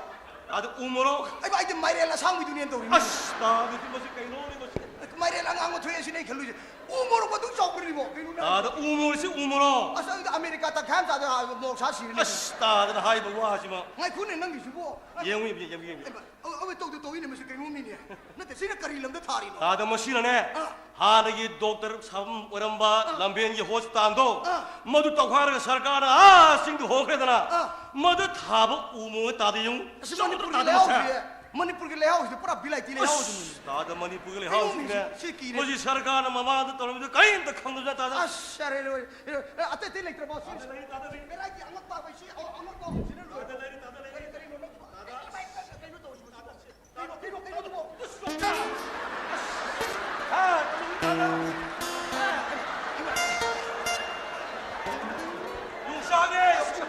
ꯇꯥꯗꯥ, ꯎ ꯃꯣꯔꯣꯛ꯫ ꯑꯩꯕ, ꯑꯩꯗꯤ ꯃꯥꯏꯔꯦꯜ ꯑꯁꯥꯡꯕꯤꯗꯨꯅꯦꯅ ꯇꯧꯔꯤꯅꯤ꯫ ꯑꯁ, ꯇꯥꯗꯥ, ꯃꯁꯤ ꯀꯩꯅꯣꯅꯦ ꯃꯁꯤ? ꯃꯥꯏꯔꯦꯜ ꯑꯉꯥꯡꯕ ꯊꯣꯛꯑꯦ ꯁꯤꯅꯦ ꯑꯩ ꯈꯜꯂꯨꯏꯁꯦ꯫ ꯎ ꯃꯣꯔꯣꯛ ꯑꯗꯨꯛ ꯆꯥꯎꯕꯅꯤꯕꯣ? ꯀꯩꯅꯣ ꯅꯪ? ꯇꯥꯗꯥ, ꯎ ꯃꯣꯔꯣꯛꯁꯤ ꯎ ꯃꯣꯔꯣꯛ꯫ ꯑꯁ, ꯑꯗꯨꯗꯤ ꯑꯃꯦꯔꯤꯀꯥ ꯇꯪꯈꯥꯏ ꯑꯃ ꯆꯥꯗ ꯃꯣꯔꯣꯛ ꯁꯥ ꯁꯤꯔꯅꯤ꯫ ꯑꯁ, ꯇꯥꯗꯥꯅ ꯍꯥꯏꯕ ꯋꯥꯁꯤꯃ꯫ ꯉꯥꯏꯈꯣꯅꯦ ꯅꯪꯒꯤꯁꯤꯕꯣ꯫ ꯌꯦꯡꯉꯨ, ꯌꯦꯡꯉꯨ, ꯌꯦꯡꯉꯨ, ꯌꯦꯡꯉꯨ꯫ ꯑꯩꯕ, ꯑ-, ꯑ-, ꯇꯧꯗ ꯇꯧꯏꯅꯦ ꯃꯁꯤ ꯀꯩꯅꯣꯝꯅꯤꯅꯦ꯫ ꯅꯠꯇꯦ, ꯁꯤꯅ ꯀꯔꯤ ꯂꯝꯗ ꯊꯥꯔꯤꯅꯣ? ꯇꯥꯗꯥ, ꯃꯁꯤꯅꯅꯦ, ꯑꯥ꯫ ꯍꯥꯟꯅꯒꯤ doctor ꯁꯥꯐꯝ ꯑꯣꯏꯔꯝꯕ ꯑꯥ꯫ ꯂꯝꯕꯦꯟꯒꯤ hospitalꯗꯣ, ꯑꯥ꯫ ꯃꯗꯨ ꯇꯧꯈꯥꯏꯔꯒ ꯁꯔꯀꯥꯔꯅ ꯑꯥ ꯆꯤꯡꯗ ꯍꯣꯡꯈ꯭ꯔꯦꯗꯅ, ꯑꯥ꯫ ꯃꯗꯨ ꯊꯥꯕ ꯎ ꯃꯣꯔꯣꯛ ꯇꯥꯗꯥ ꯌꯦꯡꯉꯨ꯫ ꯑꯁꯤ ꯃꯅꯤꯄꯨꯔꯒꯤ ꯇꯥꯗꯥ ꯃꯁꯤ꯫ ꯂꯩꯍꯥꯎꯁꯦ꯫ ꯃꯅꯤꯄꯨꯔꯒꯤ ꯂꯩꯍꯥꯎꯁꯤꯗꯤ ꯄꯨꯔꯥ ꯚꯤꯂꯥꯏꯇꯤ ꯂꯩꯍꯥꯎ ꯑꯗꯨꯅꯤ꯫ ꯑꯁ, ꯇꯥꯗ, ꯃꯅꯤꯄꯨꯔꯒꯤ ꯂꯩꯍꯥꯎꯁꯤꯅꯦ꯫ ꯀꯩꯅꯣꯅꯦ ꯁꯤ? ꯁꯤ ꯀꯤꯔꯦ꯫ ꯃꯁꯤ ꯁꯔꯀꯥꯔꯅ ꯃꯃꯥꯡꯗ ꯇꯧꯔꯝꯃꯤꯗꯨ ꯀꯔꯤꯝꯇ ꯈꯪꯗꯕ ꯇꯥꯗ꯫ ꯑꯁ, ꯌꯥꯔꯦ, ꯂꯣꯏꯔꯦ꯫ ꯑꯦ, ꯑꯇꯩ ꯑꯇꯩ ꯂꯩꯇ꯭ꯔꯕꯣ? ꯁꯤ ꯇꯥꯗ ꯂꯩ, ꯇꯥꯗ ꯂꯩ꯫ ꯚꯦꯔꯥꯏꯇꯤ ꯑꯉꯛꯄ ꯑꯩꯈꯣꯏ ꯁꯤ, ꯑ-, ꯑꯉꯛꯄ ꯑꯃꯁꯤꯅ ꯂꯣꯏꯔꯦ꯫ ꯇꯥꯗ ꯂꯩ, ꯇꯥꯗ ꯂꯩ꯫ ꯀꯔꯤ, ꯀꯔꯤꯅꯣ ꯅꯪ? ꯇꯥꯗ꯫ ꯀꯩꯅꯣ ꯇꯧꯔꯤꯁꯤꯕꯣ? ꯀꯩꯅꯣ, ꯀꯩꯅꯣ, ꯀꯩꯅꯣ ꯑꯗꯨꯕꯣ? ꯑꯁ, ꯌꯣꯡꯆꯥꯛ! ꯑꯁ! ꯍꯥ, ꯀꯩꯅꯣ ꯇꯥꯗ꯫ ꯌꯣꯡꯆꯥꯛꯅꯦ, ꯌꯣꯡꯆꯥꯛ!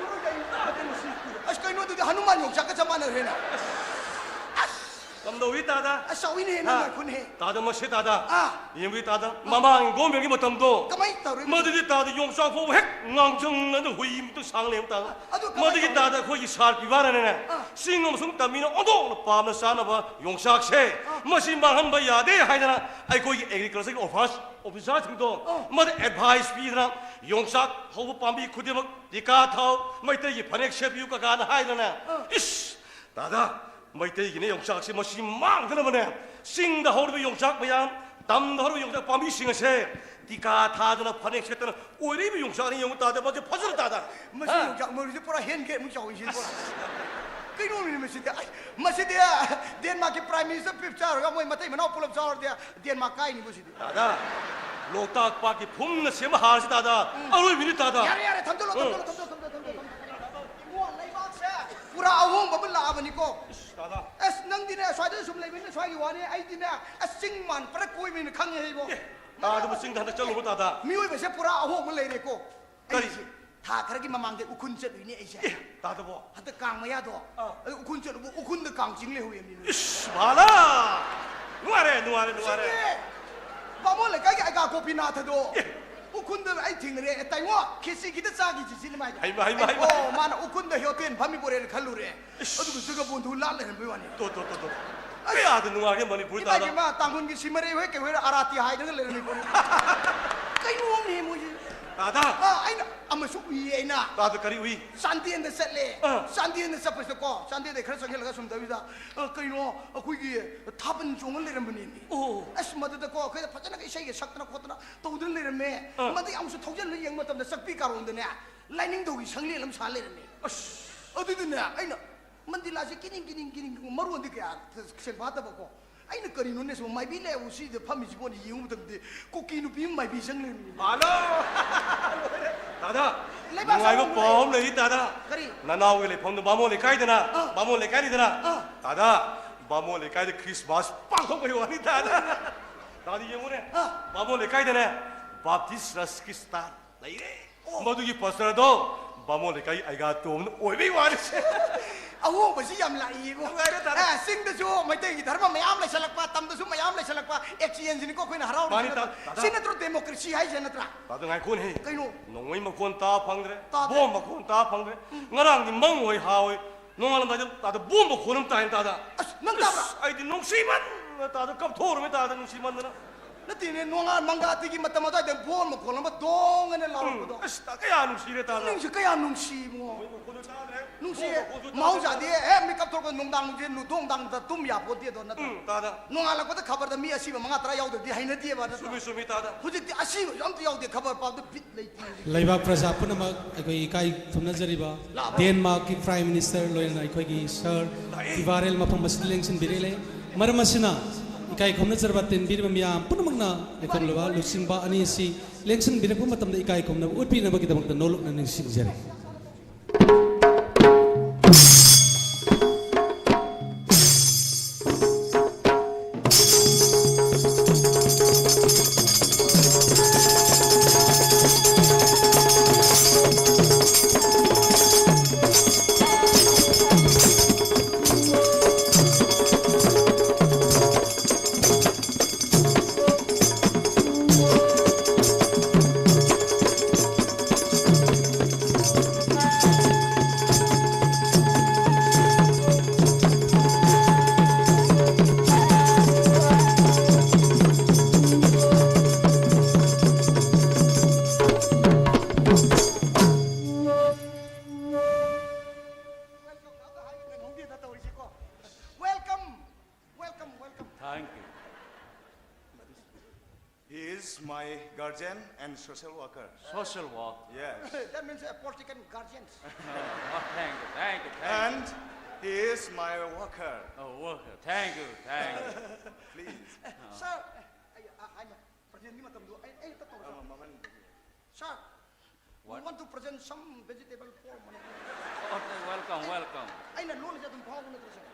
ꯑꯁ, ꯀꯩꯅꯣ ꯑꯗꯨꯗꯤ ꯍꯅꯨꯃꯥꯟ ꯌꯣꯡꯆꯥꯛꯀ ꯆꯞ ꯃꯥꯟꯅꯈ꯭ꯔꯦꯅ꯫ ꯑꯁ! ꯀꯝꯗꯧꯏ ꯇꯥꯗ? ꯑꯁ, ꯆꯥꯎꯏꯅꯦ ꯅꯪ ꯍꯥ? ꯈꯨꯟꯍꯦ꯫ ꯇꯥꯗ, ꯃꯁꯦ ꯇꯥꯗ꯫ ꯑꯥ꯫ ꯌꯦꯡꯕꯤ ꯇꯥꯗ, ꯑꯥ꯫ ꯃꯃꯥꯡꯒꯤ ꯒꯣꯃꯦꯟꯒꯤ ꯃꯇꯝꯗꯣ꯫ ꯀꯃꯥꯏ ꯇꯧꯔꯤꯅꯣ? ꯃꯗꯨꯗꯤ ꯇꯥꯗ ꯌꯣꯡꯆꯥꯛ ꯐꯥꯎꯕ ꯍꯦꯛ ꯉꯥꯡꯁꯪꯅꯅ ꯍꯨꯏ ꯃꯇꯨ ꯁꯥꯡ ꯂꯩꯔꯝ ꯇꯥꯗ꯫ ꯑꯗꯨ ꯀꯃꯥꯏ ꯃꯗꯨꯒꯤ ꯇꯧꯔꯤꯅꯣ? ꯇꯥꯗ ꯑꯩꯈꯣꯏꯒꯤ ꯁꯥꯔ ꯄꯤꯕꯥꯅꯅꯦ, ꯑꯥ꯫ ꯆꯤꯡ ꯑꯃꯁꯨꯡ ꯇꯝꯃꯤꯅ ꯑꯣꯟꯊꯣꯛꯅ ꯄꯥꯝꯅ ꯆꯥꯅꯕ ꯌꯣꯡꯆꯥꯛꯁꯦ ꯑꯥ꯫ ꯃꯁꯤ ꯃꯥꯡꯍꯟꯕ ꯌꯥꯗꯦ ꯍꯥꯏꯗꯅ ꯑꯩꯈꯣꯏꯒꯤ ꯑꯦꯒ꯭ꯔꯤꯀꯜꯆꯔꯒꯤ ꯑꯣꯐꯤꯁ, ꯑꯣꯐꯤꯁꯥꯔꯁꯤꯡꯗꯣ ꯑꯥ꯫ ꯃꯗ ꯑꯦꯗꯚꯥꯏꯁ ꯄꯤꯗꯅ ꯌꯣꯡꯆꯥꯛ ꯍꯧꯕ ꯄꯥꯝꯕꯤ ꯈꯨꯗꯤꯡꯃꯛ ꯇꯤꯀꯥ ꯊꯥꯎ, ꯃꯩꯇꯩꯒꯤ ꯐꯅꯦꯛ ꯁꯦꯠꯄꯤꯌꯨ ꯀꯀꯥꯅ ꯍꯥꯏꯗꯅ꯫ ꯑꯥ꯫ ꯏꯁ! ꯇꯥꯗ, ꯃꯩꯇꯩꯒꯤꯅꯦ ꯌꯣꯡꯆꯥꯛꯁꯦ ꯃꯁꯤ ꯃꯥꯡꯗꯅꯕꯅꯦ, ꯆꯤꯡꯗ ꯍꯧꯔꯤꯕ ꯌꯣꯡꯆꯥꯛ ꯃꯌꯥꯝ, ꯇꯝꯗ ꯍꯧꯔꯤꯕ ꯌꯣꯡꯆꯥꯛ ꯄꯥꯝꯕꯤꯁꯤꯡ ꯑꯁꯦ ꯇꯤꯀꯥ ꯊꯥꯗꯅ ꯐꯅꯦꯛ ꯁꯦꯠꯇꯅ ꯑꯣꯏꯔꯤꯕ ꯌꯣꯡꯆꯥꯛꯅꯤ ꯌꯦꯡꯉꯨ ꯇꯥꯗ, ꯃꯁꯤ ꯐꯖꯅ ꯇꯥꯗ꯫ ꯃꯁꯤ ꯍꯥ? ꯌꯣꯡꯆꯥꯛ ꯃꯔꯨꯁꯦ ꯄꯨꯔꯥ ꯍꯦꯟ ꯒ꯭ꯔꯦꯞꯃꯨꯛ ꯆꯥꯎꯏ ꯁꯤ ꯄꯨꯔꯥ꯫ ꯀꯩꯅꯣꯅꯦ ꯃꯁꯤꯗꯤ? ꯑꯩ, ꯃꯁꯤꯗꯤ ꯗꯦꯟꯃꯥꯔꯛꯀꯤ ꯄ꯭ꯔꯥꯏꯝ ꯃꯤꯅꯤꯁꯇꯔ ꯄꯤꯞ ꯆꯥꯔꯒ ꯃꯣꯏ ꯃꯇꯩ ꯃꯅꯥꯎ ꯄꯨꯂꯞ ꯆꯥꯎꯔꯗꯤ ꯗꯦꯟꯃꯥꯔꯛ ꯀꯥꯏꯅꯤꯕꯨ ꯁꯤꯗꯤ꯫ ꯇꯥꯗ, ꯂꯣꯛꯇꯥꯛ ꯄꯥꯠꯀꯤ ꯐꯨꯝꯅ ꯁꯦꯝꯕ ꯍꯥꯔꯁꯤ ꯇꯥꯗ, ꯎꯝ꯫ ꯑꯔꯣꯏꯕꯤꯅꯤ ꯇꯥꯗ꯫ ꯌꯥꯔꯦ, ꯌꯥꯔꯦ, ꯊꯝꯖꯜꯂꯣ, ꯎꯝ꯫ ꯊꯝꯖꯜꯂꯣ, ꯊꯝꯖꯜꯂꯣ, ꯊꯝꯖꯜꯂꯣ, ꯊꯝꯖꯜꯂꯣ꯫ ꯏꯕꯨꯡꯉꯣ, ꯂꯩꯕꯥꯛꯁꯦ ꯄꯨꯔꯥ ꯑꯍꯣꯡꯕ ꯑꯃ ꯂꯥꯛꯑꯕꯅꯤꯀꯣ꯫ ꯏꯁ, ꯇꯥꯗ꯫ ꯑꯁ, ꯅꯪꯗꯤꯅꯦ ꯁ꯭ꯋꯥꯏꯗ ꯁꯨꯝ ꯂꯩꯕꯅꯤꯅ ꯁ꯭ꯋꯥꯏꯒꯤ ꯋꯥꯅꯤ, ꯑꯩꯗꯤꯅꯦ, ꯑꯁ, ꯆꯤꯡ ꯃꯥꯟ ꯄꯨꯔꯥ ꯀꯣꯏꯕꯅꯤꯅ ꯈꯪꯉꯦ ꯑꯩꯕꯣ꯫ ꯑꯦ, ꯇꯥꯗꯕꯨ ꯆꯤꯡꯗ ꯍꯟꯗꯛ ꯆꯠꯂꯨꯕ ꯇꯥꯗ? ꯃꯤꯑꯣꯏꯕꯁꯦ ꯄꯨꯔꯥ ꯑꯍꯣꯡꯕ ꯂꯩꯔꯦꯀꯣ꯫ ꯀꯔꯤ? ꯑꯩꯁꯦ ꯊꯥ ꯈꯔꯒꯤ ꯃꯃꯥꯡꯗ ꯎꯈꯨꯟ ꯆꯠꯂꯨꯏꯅꯦ ꯑꯩꯁꯦ꯫ ꯑꯦ, ꯇꯥꯗꯕꯣ? ꯍꯟꯗꯛ ꯀꯥꯡ ꯃꯌꯥꯗꯣ꯫ ꯑꯥ꯫ ꯑꯗꯨ ꯎꯈꯨꯟ ꯆꯠꯂꯨꯕ, ꯎꯈꯨꯟꯗ ꯀꯥꯡ ꯆꯤꯡ ꯂꯩꯍꯧꯋꯦ ꯃꯤ꯫ ꯏꯁ, ꯚꯥꯂꯥ! ꯅꯨꯡꯉꯥꯏꯔꯦ, ꯅꯨꯡꯉꯥꯏꯔꯦ, ꯅꯨꯡꯉꯥꯏꯔꯦ꯫ ꯆꯨꯝꯃꯦ꯫ ꯕꯥꯃꯣꯟ ꯂꯩꯀꯥꯏꯒꯤ ꯑꯩꯒꯥ ꯒꯣꯄꯤꯅꯥꯊꯗꯣ ꯑꯦ꯫ ꯎꯈꯨꯟꯗ ꯑꯩ ꯊꯦꯡꯅꯔꯦ꯫ "ꯑꯦ, ꯇꯥꯏꯉꯣ, ꯈꯦꯆꯤ ꯈꯤꯇ ꯆꯥꯈꯤꯁꯤ", ꯁꯤꯅꯤ ꯃꯥꯏꯗꯣ꯫ ꯍꯩꯃꯥ, ꯍꯩꯃꯥ, ꯑꯩ, ꯍꯩꯃꯥ꯫ "ꯑꯣ, ꯃꯥꯅ ꯎꯈꯨꯟꯗ ꯍꯣꯇꯦꯜ ꯐꯝꯃꯤ ꯄꯣꯔꯦꯅ" ꯈꯜꯂꯨꯔꯦ꯫ ꯏꯁ꯫ ꯑꯗꯨꯒ ꯖꯒꯕꯣꯟꯙꯨ ꯂꯥꯠ ꯂꯩꯔꯝꯕꯩ ꯋꯥꯅꯤ꯫ ꯇꯣ, ꯇꯣ, ꯇꯣ, ꯇꯣ꯫ ꯑꯁ꯫ ꯀꯌꯥꯗ ꯅꯨꯡꯉꯥꯏꯒꯦ ꯃꯅꯤꯄꯨꯔ ꯏꯃꯥ, ꯇꯥꯗ꯫ ꯏꯃꯥ, ꯇꯥꯡꯈꯨꯜꯒꯤ ꯁꯤꯃꯔꯩ ꯍꯣꯏ ꯀꯩ ꯍꯣꯏꯔ ꯑꯥꯔꯥꯇꯤ ꯍꯥꯏꯗꯅ ꯂꯩꯔꯝꯃꯤ ꯄꯣꯠꯅꯤ꯫ ꯀꯩꯅꯣꯝꯅꯦ ꯃꯣꯏꯁꯦ꯫ ꯇꯥꯗ꯫ ꯑꯥ, ꯑꯩꯅ ꯑꯃꯁꯨ ꯎꯏꯌꯦ ꯑꯩꯅ꯫ ꯇꯥꯗ ꯀꯔꯤ ꯎꯏ? ꯆꯥꯟꯗꯦꯜꯗ ꯆꯠꯂꯦ꯫ ꯑꯥ꯫ ꯆꯥꯟꯗꯦꯜꯗ ꯆꯠꯄꯁꯤꯗꯀꯣ, ꯆꯥꯟꯗꯦꯜꯗ ꯈꯔ ꯆꯪꯁꯤꯜꯂꯒ ꯁꯨꯝ ꯇꯧꯕꯤꯗ, ꯑ, ꯀꯩꯅꯣ, ꯑꯩꯈꯣꯏꯒꯤ ꯊꯥꯕꯜ ꯆꯣꯡꯉ ꯂꯩꯔꯝꯕꯅꯦꯃꯤ꯫ ꯑꯣ꯫ ꯑꯁ, ꯃꯗꯨꯗꯀꯣ, ꯑꯩꯈꯣꯏꯗ ꯐꯖꯅꯒ ꯏꯁꯩꯒ ꯁꯛꯇꯅ ꯈꯣꯠꯇꯅ ꯇꯧꯗꯅ ꯂꯩꯔꯝꯃꯦ꯫ ꯑꯥ꯫ ꯃꯗꯨ ꯌꯥꯝꯁꯨ ꯊꯧꯖꯤꯜꯂ ꯌꯦꯡꯕ ꯃꯇꯝꯗ ꯆꯥꯛꯄꯤ ꯀꯥꯔꯣꯡꯗꯅꯦ, ꯂꯥꯏꯅꯤꯡꯊꯧꯒꯤ ꯁꯪꯂꯦꯟ ꯑꯃ ꯁꯥ ꯂꯩꯔꯝꯃꯦ꯫ ꯑꯁ꯫ ꯑꯗꯨꯗꯨꯅꯦ, ꯑꯩꯅ ꯃꯟꯗꯤꯂꯥꯁꯦ ꯀꯤꯅꯤꯡ ꯀꯤꯅꯤꯡ ꯀꯤꯅꯤꯡ ꯀꯤꯅꯤꯡ, ꯃꯔꯣꯟꯗꯤ ꯀꯌꯥ ꯁꯦꯡꯐꯥꯠꯇꯕꯀꯣ꯫ ꯑꯩꯅ ꯀꯔꯤꯅꯣꯅꯦ ꯁꯨꯝ ꯃꯥꯏꯕꯤ ꯂꯩꯍꯧ ꯁꯤꯗ ꯐꯝꯃꯤꯁꯤꯕꯣꯅ ꯌꯦꯡꯉꯨ ꯃꯇꯝꯗꯗꯤ ꯀꯨꯀꯤ ꯅꯨꯄꯤ ꯑꯃ ꯃꯥꯏꯕꯤ ꯆꯪ ꯂꯩꯔꯝꯃꯤꯅꯦ꯫ ꯍꯜꯂꯣ! ꯂꯣꯏꯔꯦ꯫ ꯇꯥꯗ, ꯂꯩꯕꯥꯛ ꯅꯨꯡꯉꯥꯏꯕ ꯆꯥꯎꯕ ꯄꯥꯎ ꯑꯃ ꯂꯩꯔꯤ ꯇꯥꯗ꯫ ꯀꯔꯤ? ꯅꯅꯥꯎꯒꯤ ꯂꯩꯐꯝꯗꯣ ꯕꯥꯃꯣꯟ ꯂꯩꯀꯥꯏꯗꯅ, ꯑꯥ꯫ ꯕꯥꯃꯣꯟ ꯂꯩꯀꯥꯏꯅꯤꯗꯅ꯫ ꯑꯥ꯫ ꯇꯥꯗ, ꯕꯥꯃꯣꯟ ꯂꯩꯀꯥꯏꯗ ꯈ꯭ꯔꯤꯁꯃꯥꯁ ꯄꯥꯡꯊꯣꯛꯄꯒꯤ ꯋꯥꯅꯤ ꯇꯥꯗ꯫ ꯇꯥꯗ ꯌꯦꯡꯉꯨꯅꯦ꯫ ꯑꯥ꯫ ꯕꯥꯃꯣꯟ ꯂꯩꯀꯥꯏꯗꯅꯦ ꯕꯥꯞꯇꯤꯁ ꯆꯔꯆꯀꯤ ꯁ꯭ꯇꯥꯔ ꯂꯩꯔꯦ꯫ ꯑꯣ꯫ ꯃꯗꯨꯒꯤ ꯄꯥꯁꯇꯔꯗꯣ ꯕꯥꯃꯣꯟ ꯂꯩꯀꯥꯏ ꯑꯩꯒꯥ ꯇꯣꯝꯅ ꯑꯣꯏꯕꯩ ꯋꯥꯅꯤ꯫ ꯑꯍꯣꯡꯕꯁꯤ ꯌꯥꯝ ꯂꯥꯛꯏꯌꯦꯕꯣ꯫ ꯅꯨꯡꯉꯥꯏꯔꯦ ꯇꯥꯗ꯫ ꯑꯦ, ꯆꯤꯡꯗꯁꯨ ꯃꯩꯇꯩꯒꯤ ꯙꯔꯃ ꯃꯌꯥꯝ ꯂꯩꯁꯜꯂꯛꯄ, ꯇꯝꯗꯁꯨ ꯃꯌꯥꯝ ꯂꯩꯁꯜꯂꯛꯄ, exchangeꯅꯤ ꯀꯣ ꯑꯩꯈꯣꯏꯅ ꯍꯔꯥꯎꯔꯤꯁꯤ ꯃꯥꯅꯤ ꯅꯠꯇ꯭ꯔꯣ? ꯇꯥꯗ꯫ ꯁꯤ ꯅꯠꯇ꯭ꯔꯣ democracy ꯍꯥꯏꯁꯦ ꯅꯠꯇ꯭ꯔꯥ? ꯇꯥꯗ ꯉꯥꯏꯈꯣꯅꯦꯍꯦ꯫ ꯀꯩꯅꯣ? ꯅꯣꯡꯃꯩ ꯃꯈꯣꯟ ꯇꯥ ꯐꯪꯗ꯭ꯔꯦ, ꯇꯥꯗ꯭ꯔꯦ꯫ ꯕꯣꯝ ꯃꯈꯣꯟ ꯇꯥ ꯐꯪꯗ꯭ꯔꯦ꯫ ꯎꯝ꯫ ꯉꯔꯥꯡꯗꯤ ꯃꯪ ꯍꯣꯏ ꯍꯥ ꯍꯣꯏ, ꯅꯣꯡꯉꯥꯜꯂꯝꯗꯥꯏꯗ ꯇꯥꯗ ꯕꯣꯝ ꯃꯈꯣꯟ ꯑꯃ ꯇꯥꯏꯅ ꯇꯥꯗ꯫ ꯑꯁ, ꯅꯪ ꯇꯥꯕ꯭ꯔꯥ? ꯑꯁ, ꯑꯩꯗꯤ ꯅꯨꯡꯁꯤꯃꯟꯗꯅ ꯇꯥꯗ ꯀꯞꯊꯣꯛꯎꯔꯃꯤ ꯇꯥꯗ, ꯅꯨꯡꯁꯤꯃꯟꯗꯅ꯫ ꯅꯠꯇꯦꯅꯦ, ꯅꯣꯡꯉꯥꯜ ꯃꯪꯒꯥꯇꯤꯒꯤ ꯃꯇꯝ ꯑꯗꯨꯋꯥꯏꯗ ꯕꯣꯝ ꯃꯈꯣꯜ ꯑꯃ ꯗꯣꯡ ꯑꯅ ꯂꯥꯎꯔꯛꯄꯗꯣ꯫ ꯎꯝ, ꯑꯁ, ꯀꯌꯥ ꯅꯨꯡꯁꯤꯔꯦ ꯇꯥꯗ꯫ ꯄꯨꯛꯅꯤꯡꯁꯦ ꯀꯌꯥ ꯅꯨꯡꯁꯤꯕꯉꯣ꯫ ꯃꯈꯣꯜꯗꯣ ꯇꯥꯗ꯭ꯔꯦ꯫ ꯅꯨꯡꯁꯤꯌꯦ꯫ ꯕꯣꯝ ꯃꯈꯣꯜꯗꯣ ꯇꯥꯗ꯭ꯔꯦ꯫ ꯃꯍꯧꯁꯥꯗꯤ ꯍꯦꯛ ꯃꯤꯀꯞ ꯊꯣꯛꯂꯛꯄ ꯅꯨꯡꯗꯥꯡꯁꯦ ꯅꯨꯡꯗꯣꯡꯗꯥꯡꯗ ꯇꯨꯝ ꯌꯥꯄꯣꯠꯇꯦꯗꯣ ꯅꯠꯇ꯭ꯔꯥ? ꯎꯝ, ꯇꯥꯗ꯫ ꯅꯣꯡꯉꯥꯜꯂꯛꯄꯗ ꯈꯕꯔꯗ ꯃꯤ ꯑꯁꯤꯕ ꯃꯉꯥ ꯇꯔꯥ ꯌꯥꯎꯗ꯭ꯔꯗꯤ ꯍꯩꯅꯗꯦꯕ ꯅꯠꯇ꯭ꯔꯥ? ꯆꯨꯝꯃꯤ, ꯆꯨꯝꯃꯤ ꯇꯥꯗ꯫ ꯍꯧꯖꯤꯛꯇꯤ ꯑꯁꯤꯕꯁꯨ ꯑꯝꯇ ꯌꯥꯎꯗꯦ, ꯈꯕꯔ ꯄꯥꯕꯗ ꯕꯤꯠ ꯂꯩꯇꯦ꯫ ꯂꯩꯕꯥꯛ ꯄ꯭ꯔꯖꯥ ꯄꯨꯝꯅꯃꯛ ꯑꯩꯈꯣꯏ ꯏꯀꯥꯏ ꯈꯨꯝꯅꯖꯔꯤꯕ ꯂꯥꯛꯑꯣ꯫ ꯗꯦꯟꯃꯥꯔꯛꯀꯤ Prime Minister ꯂꯣꯏꯅꯅ ꯑꯩꯈꯣꯏꯒꯤ Sir ꯂꯥꯛꯑꯦ꯫ ꯇꯤꯚꯥꯔꯦꯜ ꯃꯐꯝ ꯑꯁꯤꯗ ꯂꯦꯡꯁꯤꯟꯕꯤꯔꯛꯂꯦ꯫ ꯃꯔꯝ ꯑꯁꯤꯅ ꯏꯀꯥꯏ ꯈꯨꯝꯅꯖꯔꯕ ꯇꯤꯟꯕꯤꯔꯤꯕ ꯃꯤꯌꯥꯝ ꯄꯨꯝꯅꯃꯛꯅ ꯂꯩꯐꯝꯂꯕ ꯂꯨꯆꯤꯡꯕ ꯑꯅꯤ ꯑꯁꯤ ꯂꯦꯡꯁꯤꯟꯕꯤꯔꯛꯄ ꯃꯇꯝꯗ ꯏꯀꯥꯏ ꯈꯨꯝꯅꯕ ꯎꯠꯄꯤꯅꯕꯒꯤꯗꯃꯛꯇ ꯅꯣꯂꯨꯛꯅ ꯅꯤꯡꯁꯤꯡꯖꯔꯤ꯫ Welcome, welcome, welcome. Thank you. He is my guardian and social worker. Social work. Yes. That means a political guardian. Oh, thank you, thank you, thank you. And He is my worker. Oh, worker. Thank you, thank you. Please. Sir, ꯑꯩ ꯑꯩꯅ ꯄ꯭ꯔꯖꯦꯟꯒꯤ ꯃꯇꯝꯗꯣ ꯑꯩ ꯑꯩ ꯇꯧꯔꯣ. ꯑꯃ ꯃꯃꯟ Sir, we What? want to present some vegetable for money. Okay, welcome, welcome. ꯑꯩꯅ ꯂꯣꯜꯂꯤꯁꯦ ꯑꯗꯨꯝ ꯐꯥꯎꯕ ꯅꯠꯇ꯭ꯔꯣ, sir?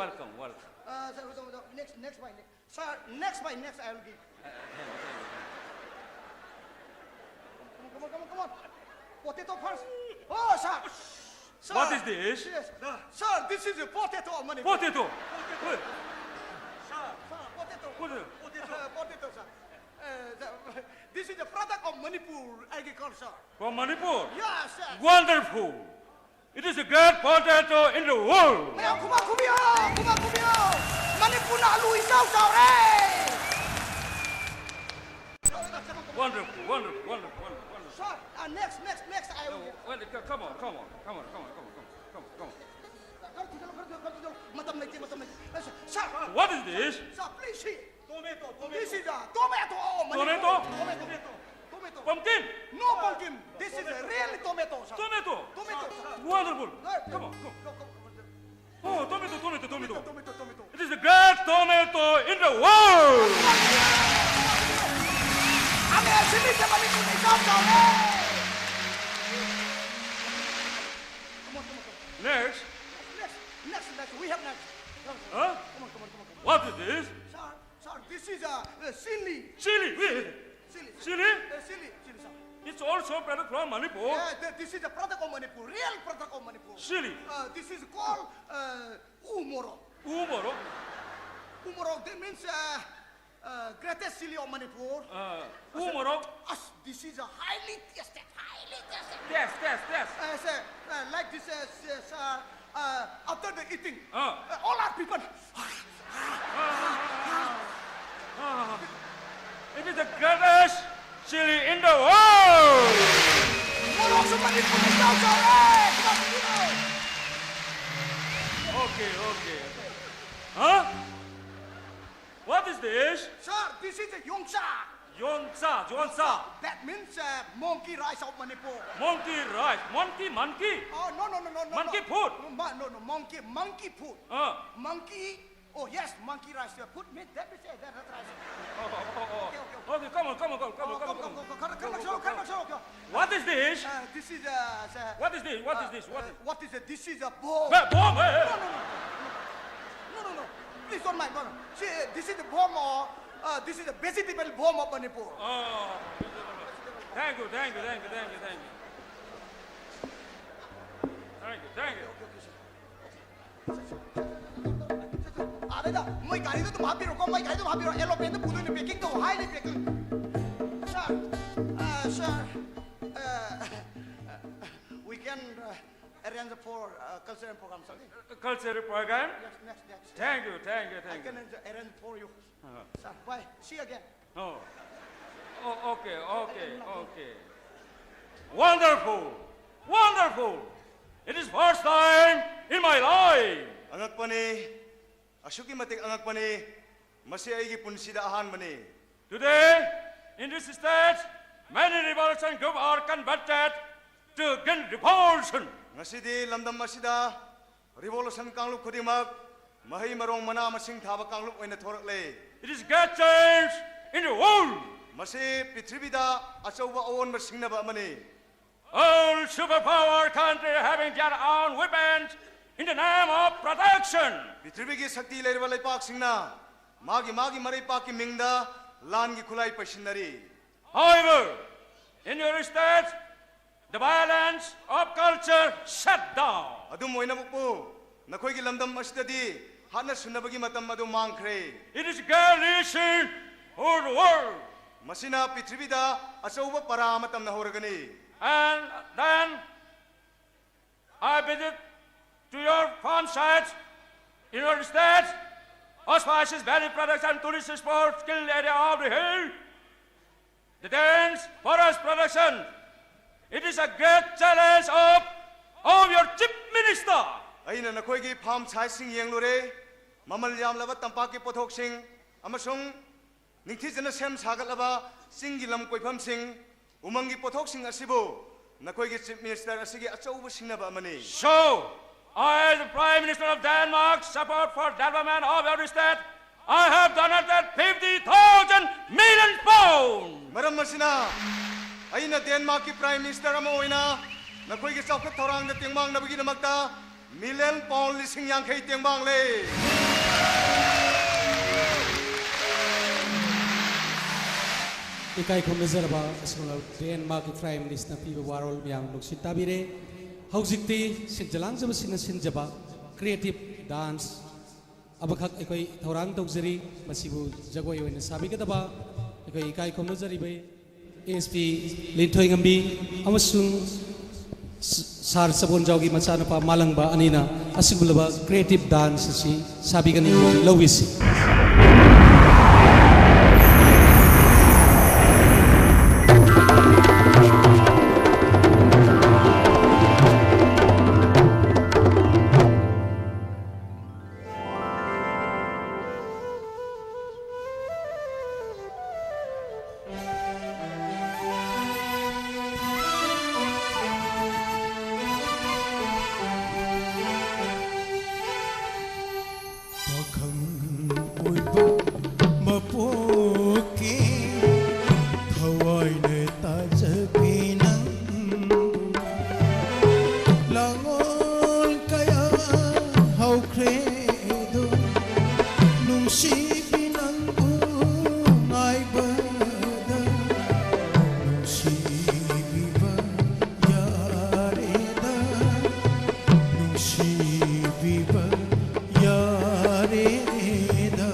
Welcome, welcome. Uh, sir, sir, sir, next, next by next. Sir, next by next I will give. Come on, come on, come on, come on. Potato first. Oh, sir. Sir. What is this? Yes. Sir, this is a potato of Manipur. Potato. Sir, potato. Potato. Uh, potato, sir. Uh, the, this is the product of Manipur agriculture. From Manipur. Yes, sir. Wonderful. It is the great potato in the world. ꯃꯌꯥꯝ ꯈꯨꯕꯥꯛ ꯈꯨꯕꯤꯌꯣ, ꯈꯨꯕꯥꯛ ꯈꯨꯕꯤꯌꯣ. ꯃꯅꯤꯄꯨꯔꯅ ꯑꯂꯨ ꯏꯆꯥꯎ ꯆꯥꯎꯔꯦ. Wonderful, wonderful, wonderful, wonderful, wonderful. Sir, uh, next, next, next, I will. Well, c- come on, come on, come on, come on, come on, come on, come on, come on. ꯈꯔ ꯊꯨꯖꯜꯂꯨ, ꯈꯔ ꯊꯨꯖꯜꯂꯨ, ꯈꯔ ꯊꯨꯖꯜꯂꯨ. ꯃꯇꯝ ꯂꯩꯇꯦ, ꯃꯇꯝ ꯂꯩꯇꯦ. Sir, What is this? sir, please see. Tomato, This tomato. is a tomato. Oh, Manipur. Tomato? Tomato. Tomato. Pumpkin? No pumpkin. This is a real tomato, sir. Tomato. Tomato, sir. Wonderful. Hey, Come on, come. Go, go, go, go. Oh, tomato, tomato, tomato. Tomato, tomato. It is the great tomato in the world. Amazing, Manipur is out there. Come on, come on, come on. Next. Next, next, next. We have next. Huh? Come on, come on, come on, come on. What is this? Sir, sir, this is a, a chili. Chili. Wait. Chili. Chili? Uh, chili, chili, sir. It's also product from Manipur. Yeah, th- this is a product of Manipur, real product of Manipur. Chili. Uh, this is called uh, umoro. Umoro. Umoro, that means uh, uh, greatest chili of Manipur. Uh, umoro. Us, this is a highly tasted, highly tasted. Yes, yes, yes. Uh, sir, uh, like this, uh, s- uh, sir, uh, after the eating, Uh. uh, all our people. Ah, it is the greatest chili in the world. ꯃꯣꯔꯣꯛꯁꯨ ꯃꯅꯤꯄꯨꯔꯗ ꯏꯆꯥꯎ ꯆꯥꯎꯔꯦ꯫ Okay, okay. Huh? What is this? Sir, this is a yongcha. ꯌꯣꯟꯆꯥ, ꯌꯣꯟꯆꯥ꯫ That means uh, monkey rice of Manipur. Monkey rice, monkey, monkey. Oh, no, no, no, no, no. Monkey no. food. No, ma- no, no, monkey, monkey food. Uh, Monkey, oh yes, monkey rice. Uh, put meat, that means uh, that, that rice. oh, oh, oh, Okay, okay, oh. Okay, come on, come on, come on, come on, Oh, come on, come, come come, on. come, come, come, come, come, come. What is this? Uh, this is uh, the, What is this? What is uh, this? What uh, is what is it? This is a bomb. Ba- bomb, eh? No, no, no, no, no, no, no. Please don't mind, no, no. See, this is the bomb, or uh, this is the basically bomb of Manipur. Oh. Thank you, thank you, thank you, thank you, thank you. Thank you, thank you. ꯑꯥꯗꯩꯗ ꯃꯣꯏ ꯒꯥꯔꯤꯗꯣ ꯑꯗꯨꯝ ꯍꯥꯞꯄꯤꯔꯣꯀꯣ, ꯃꯣꯏ ꯒꯥꯔꯤꯗꯣ ꯑꯗꯨꯝ ꯍꯥꯞꯄꯤꯔꯣ, ꯑꯦꯂꯣꯄꯦꯟꯗ ꯄꯨꯗꯣꯏꯅꯦ, ꯄꯦꯀꯤꯡ ꯇꯧ, ꯍꯥꯏꯅꯤ packing. Sir, uh, sir, uh, we can uh, arrange for uh, cultural program something. Cultural program. Yes, next, next. Thank you, thank you, I thank can you. arrange for you. Uh-huh. Sir, bye. See you again. Oh. Oh, okay, okay, okay. Wonderful, wonderful. It is first time in my life. ꯑꯉꯛꯄꯅꯤ꯫ ꯑꯁꯨꯛꯀꯤ ꯃꯇꯤꯛ ꯑꯉꯛꯄꯅꯤ꯫ ꯃꯁꯤ ꯑꯩꯒꯤ ꯄꯨꯟꯁꯤꯗ ꯑꯍꯥꯟꯕꯅꯤ꯫ Today, in this state, many revolution groups are converted to green revolution. ꯉꯁꯤꯗꯤ ꯂꯝꯗꯝ ꯑꯁꯤꯗ revolution ꯀꯥꯡꯂꯨꯞ ꯈꯨꯗꯤꯡꯃꯛ ꯃꯍꯩ ꯃꯔꯣꯡ ꯃꯅꯥ ꯃꯁꯤꯡ ꯊꯥꯕ ꯀꯥꯡꯂꯨꯞ ꯑꯣꯏꯅ ꯊꯣꯔꯛꯂꯦ꯫ It is great change in the world. ꯃꯁꯤ ꯄ꯭ꯔꯤꯊꯤꯕꯤꯗ ꯑꯆꯧꯕ ꯑꯑꯣꯟꯕ ꯁꯤꯡꯅꯕ ꯑꯃꯅꯤ꯫ All superpower countries having their own weapons in the name of protection. ꯄ꯭ꯔꯤꯊꯤꯕꯤꯒꯤ ꯁꯛꯇꯤ ꯂꯩꯔꯕ ꯂꯩꯄꯥꯛꯁꯤꯡꯅ ꯃꯥꯒꯤ ꯃꯥꯒꯤ ꯃꯔꯩꯄꯥꯛꯀꯤ ꯃꯤꯡꯗ ꯂꯥꯟꯒꯤ ꯈꯨꯠꯂꯥꯏ ꯄꯩꯁꯤꯟꯅꯔꯤ꯫ However, in your state, the violence of culture shut down. ꯑꯗꯨꯝ ꯑꯣꯏꯅꯃꯛꯄꯨ, ꯅꯈꯣꯏꯒꯤ ꯂꯝꯗꯝ ꯑꯁꯤꯗꯗꯤ ꯍꯥꯠꯅ ꯁꯨꯅꯕꯒꯤ ꯃꯇꯝ ꯑꯗꯨ ꯃꯥꯡꯈ꯭ꯔꯦ꯫ It is great lesson for the world. ꯃꯁꯤꯅ ꯄ꯭ꯔꯤꯊꯤꯕꯤꯗ ꯑꯆꯧꯕ ꯄꯔꯥ ꯑꯃ ꯇꯝꯅꯍꯧꯔꯒꯅꯤ꯫ And then I visit to your farm sites in your state, Host Spices, berry production, tourist spot, skill area of the hill, the dense forest production. It is a great challenge of, of your chief minister. ꯑꯩꯅ ꯅꯈꯣꯏꯒꯤ farm siteꯁꯤꯡ ꯌꯦꯡꯂꯨꯔꯦ꯫ ꯃꯃꯜ ꯌꯥꯝꯂꯕ ꯇꯝꯄꯥꯛꯀꯤ ꯄꯣꯠꯊꯣꯛꯁꯤꯡ ꯑꯃꯁꯨꯡ ꯅꯤꯡꯊꯤꯖꯅ ꯁꯦꯝ ꯁꯥꯒꯠꯂꯕ ꯆꯤꯡꯒꯤ ꯂꯝ ꯀꯣꯏꯐꯝꯁꯤꯡ, ꯎꯃꯪꯒꯤ ꯄꯣꯠꯊꯣꯛꯁꯤꯡ ꯑꯁꯤꯕꯨ ꯅꯈꯣꯏꯒꯤ Chief Minister ꯑꯁꯤꯒꯤ ꯑꯆꯧꯕ ꯁꯤꯡꯅꯕ ꯑꯃꯅꯤ꯫ So, I, as the Prime Minister of Denmark, support for development of every state, I have donated fifty thousand million pounds. ꯃꯔꯝ ꯑꯁꯤꯅ, ꯑꯩꯅ ꯗꯦꯟꯃꯥꯔꯛꯀꯤ Prime Minister ꯑꯃ ꯑꯣꯏꯅ ꯅꯈꯣꯏꯒꯤ ꯆꯥꯎꯈꯠ ꯊꯧꯔꯥꯡꯗ ꯇꯦꯡꯕꯥꯡꯅꯕꯒꯤꯗꯃꯛꯇ million pound ꯂꯤꯁꯤꯡ ꯌꯥꯡꯈꯩ ꯇꯦꯡꯕꯥꯡꯂꯦ꯫ ꯏꯀꯥꯏ ꯈꯨꯝꯅꯖꯔꯕ ꯑꯁꯨꯝꯅ ꯗꯦꯟꯃꯥꯔꯛꯀꯤ Prime Minister ꯄꯤꯕ ꯋꯥꯔꯣꯜ ꯃꯌꯥꯝ ꯅꯨꯡꯁꯤ ꯇꯥꯕꯤꯔꯦ꯫ ꯍꯧꯖꯤꯛꯇꯤ ꯁꯤꯟꯖ ꯂꯥꯡꯖꯕꯁꯤꯡꯅ ꯁꯤꯟꯖꯕ creative dance ꯑꯃꯈꯛ ꯑꯩꯈꯣꯏ ꯊꯧꯔꯥꯡ ꯇꯧꯖꯔꯤ꯫ ꯃꯁꯤꯕꯨ ꯖꯒꯣꯏ ꯑꯣꯏꯅ ꯁꯥꯕꯤꯒꯗꯕ ꯑꯩꯈꯣꯏ ꯏꯀꯥꯏ ꯈꯨꯝꯅꯖꯔꯤꯕ ꯑꯦꯁ ꯄꯤ ꯂꯤꯟꯊꯣꯏꯉꯝꯕꯤ ꯑꯃꯁꯨꯡ ꯁꯥꯔ ꯆꯕꯣꯟꯖꯥꯎꯒꯤ ꯃꯆꯥꯅꯨꯄꯥ ꯃꯥꯂꯪꯕ ꯑꯅꯤꯅ ꯑꯁꯤꯒꯨꯝꯂꯕ creative dance ꯑꯁꯤ ꯁꯥꯕꯤꯒꯅꯤ꯫ ꯂꯧꯕꯤꯁꯤ꯫ ꯄꯥꯈꯪ ꯑꯣꯏꯕ ꯃꯄꯣꯛꯀꯤ ꯊꯋꯥꯏꯅ ꯇꯥꯖꯕꯤ ꯅꯪꯕꯨ꯫ ꯂꯥꯡꯑꯣꯜ ꯀꯌꯥ ꯍꯧꯈ꯭ꯔꯦꯗꯣ, ꯅꯨꯡꯁꯤꯕꯤ ꯅꯪꯕꯨ ꯉꯥꯏꯕꯗ꯫ ꯅꯨꯡꯁꯤꯕꯤꯕ ꯌꯥꯔꯦꯗ, ꯅꯨꯡꯁꯤꯕꯤꯕ ꯌꯥꯔꯦꯗ꯫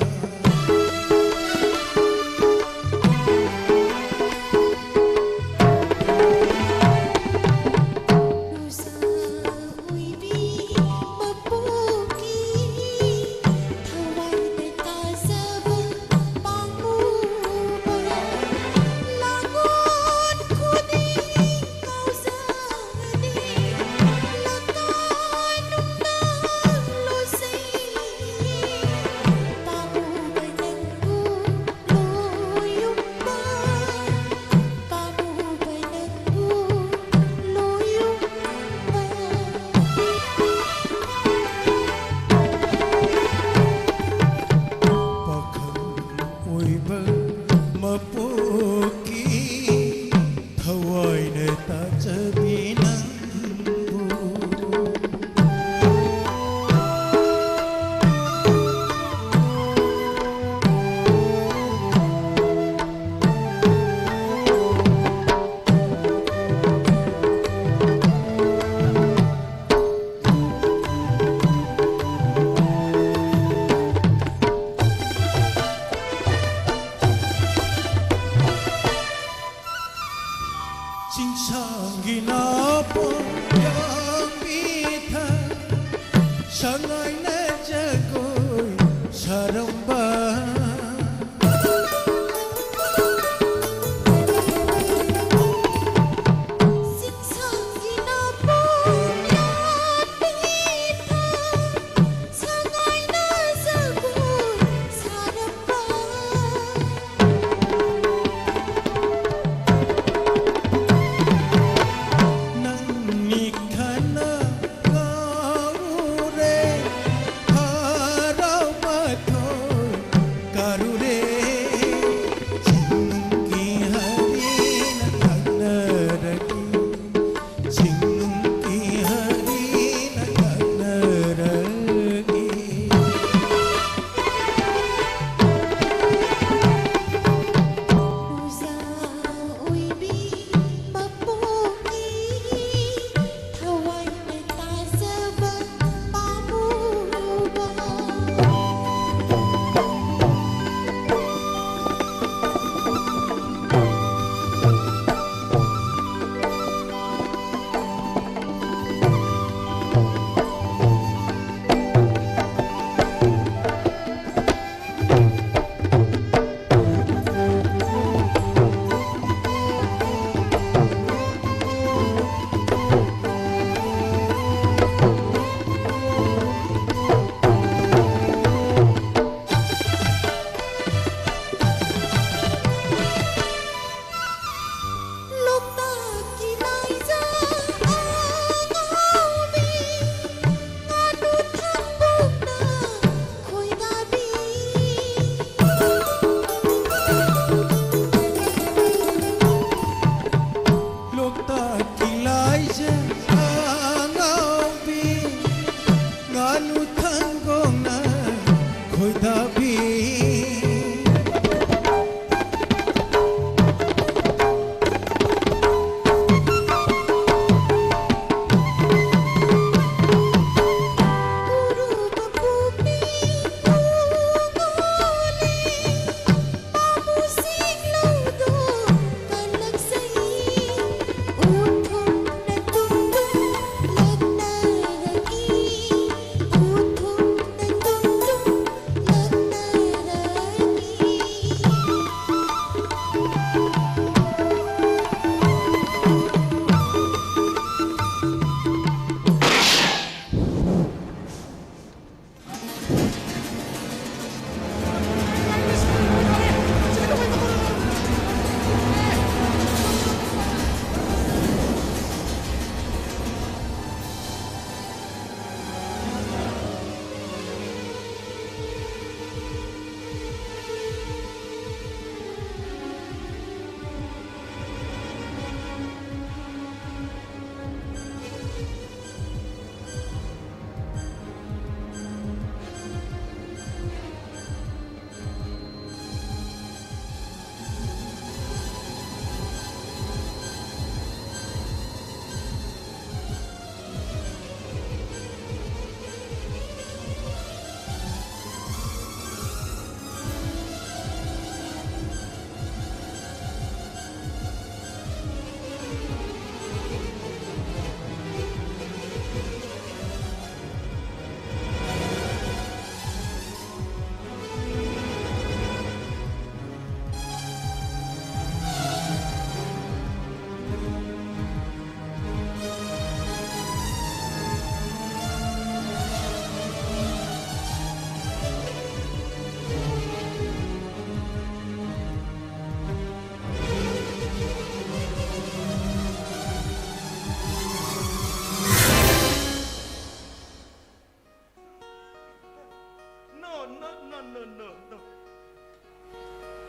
No, no, no, no, no, no.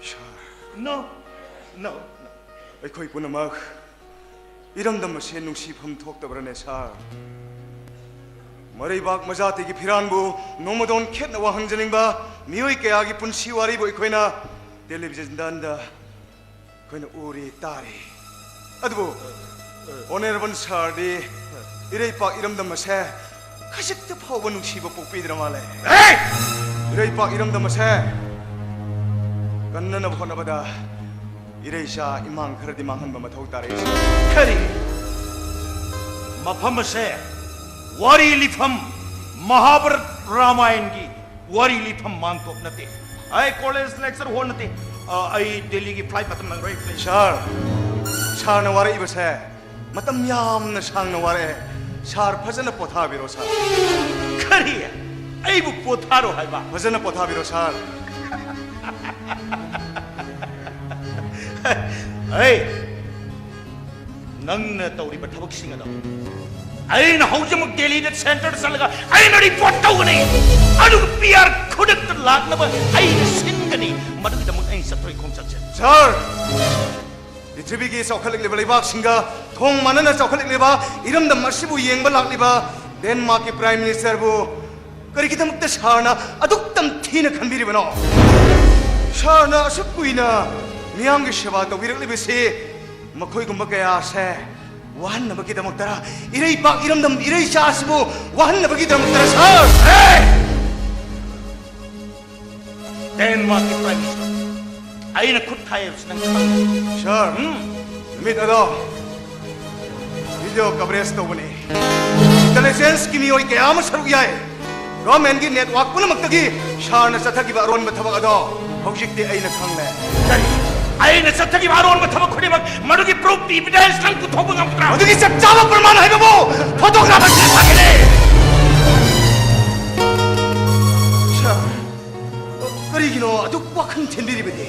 Sir. No, no, no. ꯑꯩꯈꯣꯏ ꯄꯨꯝꯅꯃꯛ ꯏꯔꯝꯗꯝ ꯑꯁꯤ ꯅꯨꯡꯁꯤꯐꯝ ꯊꯣꯛꯇꯕ꯭ꯔꯅꯦ, ꯁꯥꯔ? ꯃꯔꯩꯕꯥꯛ ꯃꯖꯥꯇꯤꯒꯤ ꯐꯤꯔꯥꯟꯕꯨ ꯅꯣꯡꯃꯗꯣꯟ ꯈꯦꯠꯅ ꯋꯥꯍꯟꯖꯅꯤꯡꯕ ꯃꯤꯑꯣꯏ ꯀꯌꯥꯒꯤ ꯄꯨꯟꯁꯤ ꯋꯥꯔꯤꯕꯨ ꯑꯩꯈꯣꯏꯅ ꯇꯦꯂꯤꯚꯤꯖꯟꯗ ꯑꯩꯈꯣꯏꯅ ꯎꯔꯤ, ꯇꯥꯔꯤ꯫ ꯑꯗꯨꯕꯨ ꯑꯣꯅꯔꯦꯕꯜ ꯁꯥꯔꯗꯤ ꯏꯔꯩꯄꯥꯛ ꯏꯔꯝꯗꯝ ꯑꯁꯦ ꯈꯖꯤꯛꯇ ꯐꯥꯎꯕ ꯅꯨꯡꯁꯤꯕ ꯄꯣꯛꯄꯤꯗ꯭ꯔ ꯃꯥꯜꯂꯦ꯫ ꯍꯦ! ꯏꯔꯩꯄꯥꯛ ꯏꯔꯝꯗꯝ ꯑꯁꯦ ꯀꯟꯅꯅꯕ ꯍꯣꯠꯅꯕꯗ ꯏꯔꯩꯆꯥ ꯏꯃꯥꯡ ꯈꯔꯗꯤ ꯃꯥꯡꯍꯟꯕ ꯃꯊꯧ ꯇꯥꯔꯛꯏ꯫ ꯀꯔꯤ? ꯃꯐꯝ ꯑꯁꯦ ꯋꯥꯔꯤ ꯂꯤꯐꯝ, ꯃꯍꯥꯚꯥꯔꯠ ꯔꯥꯃꯥꯌꯟꯒꯤ ꯋꯥꯔꯤ ꯂꯤꯐꯝ ꯃꯥꯟꯇꯣꯞ ꯅꯠꯇꯦ꯫ ꯑꯩ ꯀꯣꯂꯦꯖ ꯂꯦꯛꯆꯔ ꯍꯣꯜ ꯅꯠꯇꯦ꯫ ꯑ, ꯑꯩ ꯗꯦꯜꯂꯤꯒꯤ ꯐ꯭ꯂꯥꯏꯠ ꯃꯇꯝ ꯅꯪꯔꯣꯏ, ꯄ꯭ꯂꯤꯖ꯫ ꯁꯥꯔ, ꯁꯥꯔꯅ ꯋꯥꯔꯛꯏꯕꯁꯦ ꯃꯇꯝ ꯌꯥꯝꯅ ꯁꯥꯡꯅ ꯋꯥꯔꯛꯑꯦ꯫ ꯁꯥꯔ, ꯐꯖꯅ ꯄꯣꯊꯥꯕꯤꯔꯣ, ꯁꯥꯔ꯫ ꯀꯔꯤ? ꯑꯩꯕꯨ ꯄꯣꯊꯥꯔꯣ ꯍꯥꯏꯕ? ꯐꯖꯅ ꯄꯣꯊꯥꯕꯤꯔꯣ, ꯁꯥꯔ꯫ ꯑꯩ, ꯅꯪꯅ ꯇꯧꯔꯤꯕ ꯊꯕꯛꯁꯤꯡ ꯑꯗꯣ ꯑꯩꯅ ꯍꯧꯖꯤꯛꯃꯛ ꯗꯦꯜꯂꯤꯗ ꯁꯦꯟꯇꯔꯗ ꯆꯠꯂꯒ ꯑꯩꯅ ꯔꯤꯄꯣꯔꯠ ꯇꯧꯒꯅꯤ꯫ ꯑꯗꯨꯒ ꯄꯤ ꯑꯥꯔ ꯈꯨꯗꯛꯇ ꯂꯥꯛꯅꯕ ꯑꯩꯅ ꯁꯤꯟꯒꯅꯤ꯫ ꯃꯗꯨꯒꯤꯗꯃꯛ ꯑꯩꯅ ꯆꯠꯊꯣꯏ ꯈꯣꯡꯆꯠꯁꯦ꯫ ꯁꯥꯔ, ꯄ꯭ꯔꯤꯊꯤꯕꯤꯒꯤ ꯆꯥꯎꯈꯠꯂꯛꯂꯤꯕ ꯂꯩꯕꯥꯛꯁꯤꯡꯒ ꯊꯣꯡ ꯃꯥꯟꯅꯅ ꯆꯥꯎꯈꯠꯂꯛꯂꯤꯕ ꯏꯔꯝꯗꯝ ꯑꯁꯤꯕꯨ ꯌꯦꯡꯕ ꯂꯥꯛꯂꯤꯕ ꯗꯦꯟꯃꯥꯔꯛꯀꯤ ꯄ꯭ꯔꯥꯏꯝ ꯃꯤꯅꯤꯁꯇꯔꯕꯨ ꯀꯔꯤꯒꯤꯗꯃꯛꯇ ꯁꯥꯔꯅ ꯑꯗꯨꯛ ꯇꯝꯊꯤꯅ ꯈꯟꯕꯤꯔꯤꯕꯅꯣ? ꯁꯥꯔꯅ ꯑꯁꯨꯛ ꯀꯨꯏꯅ ꯃꯤꯌꯥꯝꯒꯤ ꯁꯦꯕꯥ ꯇꯧꯕꯤꯔꯛꯂꯤꯕꯁꯤ ꯃꯈꯣꯏꯒꯨꯝꯕ ꯀꯌꯥ ꯑꯁꯦ ꯋꯥꯍꯟꯅꯕꯒꯤꯗꯃꯛꯇꯔ? ꯏꯔꯩꯄꯥꯛ ꯏꯔꯝꯗꯝ ꯏꯔꯩꯆꯥ ꯑꯁꯤꯕꯨ ꯋꯥꯍꯟꯅꯕꯒꯤꯗꯃꯛꯇꯔ, ꯁꯥꯔ? ꯍꯦ! ꯗꯦꯟꯃꯥꯔꯛꯀꯤ ꯄ꯭ꯔꯥꯏꯝ ꯃꯤꯅꯤꯁꯇꯔ ꯑꯩꯅ ꯈꯨꯠ ꯊꯥꯏ ꯍꯥꯏꯕꯁꯤ ꯅꯪ ꯈꯪꯕ꯭ꯔꯥ? ꯁꯥꯔ, ꯎꯝ? ꯅꯨꯃꯤꯠ ꯑꯗꯣ ꯚꯤꯗꯤꯑꯣ ꯀꯚꯔꯦꯖ ꯇꯧꯕꯅꯤ꯫ ꯏꯟꯇꯦꯂꯤꯖꯦꯟꯁꯀꯤ ꯃꯤꯑꯣꯏ ꯀꯌꯥ ꯑꯃ ꯁꯔꯨꯛ ꯌꯥꯏ꯫ ꯒꯚꯔꯟꯃꯦꯟꯠꯀꯤ ꯅꯦꯠꯋꯥꯔꯛ ꯄꯨꯝꯅꯃꯛꯇꯒꯤ ꯁꯥꯔꯅ ꯆꯠꯊꯈꯤꯕ ꯑꯔꯣꯟꯕ ꯊꯕꯛ ꯑꯗꯣ ꯍꯧꯖꯤꯛꯇꯤ ꯑꯩꯅ ꯈꯪꯂꯦ꯫ ꯀꯔꯤ? ꯑꯩꯅ ꯆꯠꯊꯈꯤꯕ ꯑꯔꯣꯟꯕ ꯊꯕꯛ ꯈꯨꯗꯤꯡꯃꯛ ꯃꯗꯨꯒꯤ ꯄ꯭ꯔꯨꯐ, ꯏꯚꯤꯗꯦꯟꯁ ꯅꯪ ꯄꯨꯊꯣꯛꯄ ꯉꯝꯒꯗ꯭ꯔꯥ? ꯃꯗꯨꯒꯤ ꯆꯞ ꯆꯥꯕ ꯄ꯭ꯔꯃꯥꯟ ꯍꯥꯏꯕꯕꯨ ꯐꯣꯇꯣꯒ꯭ꯔꯥꯐꯔꯁꯤꯅ ꯐꯪꯒꯅꯤ꯫ ꯁꯥꯔ, ꯀꯔꯤꯒꯤꯅꯣ ꯑꯗꯨꯛ ꯋꯥꯈꯜ ꯊꯤꯟꯕꯤꯔꯤꯕꯗꯤ?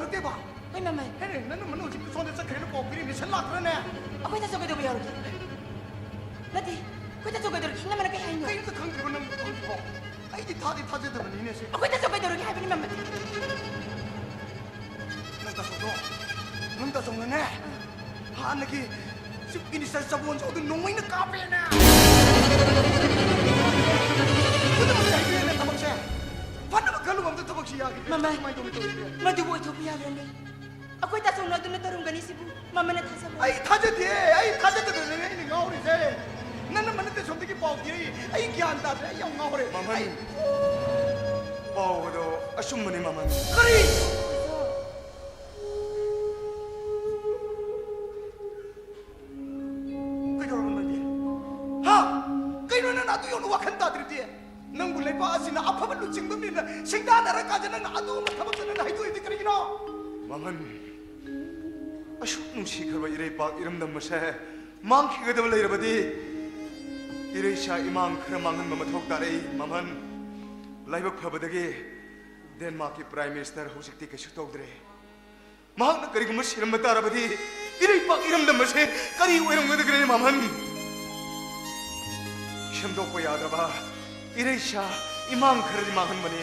ꯅꯠꯇꯦꯕ꯫ ꯍꯣꯏ, ꯃꯃꯜ꯫ ꯍꯦꯅꯦ, ꯅꯪ ꯃꯅꯨꯡ ꯍꯧꯖꯤꯛ ꯁꯣꯝꯗ ꯆꯠꯈ꯭ꯔꯦꯅ ꯄꯥꯎ ꯄꯤꯔꯛꯏ, ꯃꯤꯁꯟ ꯂꯥꯛꯇ꯭ꯔꯅꯦ? ꯑꯩꯈꯣꯏ ꯇꯥꯆꯧ ꯀꯩꯗꯧꯕ ꯌꯥꯎꯔꯒꯦ? ꯅꯠꯇꯦ, ꯑꯩꯈꯣꯏ ꯇꯥꯆꯧ ꯀꯩꯗꯧꯔꯒꯦ? ꯏꯅꯝꯃꯅ ꯀꯩ ꯍꯥꯏꯅꯣ? ꯀꯩꯝꯇ ꯈꯪꯗ꯭ꯔꯤꯕ ꯅꯪ ꯍꯧꯖꯤꯛꯐꯥꯎ? ꯑꯩꯗꯤ ꯊꯥꯗꯤ ꯊꯥꯖꯗꯕꯅꯤꯅꯦ ꯁꯤ꯫ ꯑꯩꯈꯣꯏ ꯇꯥꯆꯧ ꯀꯩꯗꯧꯔꯒꯦ ꯍꯥꯏꯕꯅꯤ, ꯃꯃꯜ? ꯅꯪ ꯇꯥꯆꯧꯗꯣ, ꯅꯪ ꯇꯥꯆꯧꯅꯅꯦ, ꯍꯥꯟꯅꯒꯤ ꯆꯤꯐ ꯃꯤꯅꯤꯁꯇꯔ ꯆꯕꯣꯟꯁꯨ ꯑꯗꯨ ꯅꯣꯡꯃꯩꯅ ꯀꯥꯞꯄꯦꯅꯦ꯫ ꯄꯨꯝꯅꯃꯛꯁꯦ ꯍꯩꯕꯤꯔꯦꯅꯦ ꯊꯕꯛꯁꯦ꯫ ꯐꯅꯕ ꯈꯜꯂꯨꯕ ꯑꯝꯇ ꯊꯕꯛꯁꯤ ꯌꯥꯈꯤꯗ꯭ꯔꯦ꯫ ꯃꯃꯜ, ꯀꯃꯥꯏꯅ ꯇꯧꯅꯤ ꯇꯧꯔꯤꯁꯦ? ꯃꯗꯨꯕꯨ ꯑꯣꯏꯊꯣꯛꯄ ꯌꯥꯕ꯭ꯔꯅꯦ? ꯑꯩꯈꯣꯏ ꯇꯥꯆꯧꯅ ꯑꯗꯨꯅ ꯇꯧꯔꯝꯒꯅꯤ ꯁꯤꯕꯨ ꯃꯃꯜꯅ ꯊꯥꯖꯕ꯭ꯔꯣ? ꯑꯩ ꯊꯥꯖꯗꯦ, ꯑꯩ ꯊꯥꯖꯗꯗꯅꯅꯦ ꯑꯩꯅ ꯉꯥꯎꯔꯤꯁꯦ꯫ ꯅꯪꯅ ꯃꯅꯨꯡꯗ ꯁꯣꯝꯗꯒꯤ ꯄꯥꯎ ꯄꯤꯔꯛꯏ, ꯑꯩ ꯒ꯭ꯌꯥꯟ ꯇꯥꯗ꯭ꯔꯦ, ꯑꯩ ꯌꯥꯝ ꯉꯥꯎꯔꯦ꯫ ꯃꯃꯜ, ꯑꯩ ꯄꯥꯎ ꯑꯗꯣ ꯑꯆꯨꯝꯕꯅꯤ, ꯃꯃꯜ꯫ ꯀꯔꯤ? ꯀꯩꯗꯧꯔꯕ ꯅꯪꯗꯤ? ꯍꯥ? ꯀꯩꯅꯣ ꯅꯪꯅ ꯑꯗꯨ ꯌꯧꯅ ꯋꯥꯈꯜ ꯇꯥꯗ꯭ꯔꯤꯗꯤ? ꯅꯪꯕꯨ ꯂꯩꯕꯥꯛ ꯑꯁꯤꯅ ꯑꯐꯕ ꯂꯨꯆꯤꯡꯕ ꯃꯤꯅ ꯁꯤꯡꯗꯥꯟꯅꯔꯀꯥꯟꯗ ꯅꯪꯅ ꯑꯗꯨꯒꯨꯝꯕ ꯊꯕꯛꯇ ꯅꯪꯅ ꯍꯩꯗꯣꯛꯏꯗꯤ ꯀꯔꯤꯒꯤꯅꯣ? ꯃꯃꯜ, ꯑꯁꯨꯛ ꯅꯨꯡꯁꯤꯈ꯭ꯔꯕ ꯏꯔꯩꯄꯥꯛ ꯏꯔꯝꯗꯝ ꯑꯁꯦ ꯃꯥꯡꯈꯤꯒꯗꯕ ꯂꯩꯔꯕꯗꯤ ꯏꯔꯩꯆꯥ ꯏꯃꯥꯡ ꯈꯔ ꯃꯥꯡꯍꯟꯕ ꯃꯊꯧ ꯇꯥꯔꯛꯏ, ꯃꯃꯜ꯫ ꯂꯥꯏꯕꯛ ꯐꯕꯗꯒꯤ ꯗꯦꯟꯃꯥꯔꯛꯀꯤ ꯄ꯭ꯔꯥꯏꯝ ꯃꯤꯅꯤꯁꯇꯔ ꯍꯧꯖꯤꯛꯇꯤ ꯀꯩꯁꯨ ꯇꯧꯗ꯭ꯔꯦ꯫ ꯃꯍꯥꯛꯅ ꯀꯔꯤꯒꯨꯝꯕ ꯁꯤꯔꯝꯕ ꯇꯥꯔꯕꯗꯤ ꯏꯔꯩꯄꯥꯛ ꯏꯔꯝꯗꯝ ꯑꯁꯦ ꯀꯔꯤ ꯑꯣꯏꯔꯝꯒꯗꯒꯦ, ꯃꯃꯜ? ꯁꯦꯝꯗꯣꯛꯄ ꯌꯥꯗ꯭ꯔꯕ ꯏꯔꯩꯆꯥ ꯏꯃꯥꯡ ꯈꯔꯗꯤ ꯃꯥꯡꯍꯟꯕꯅꯤ꯫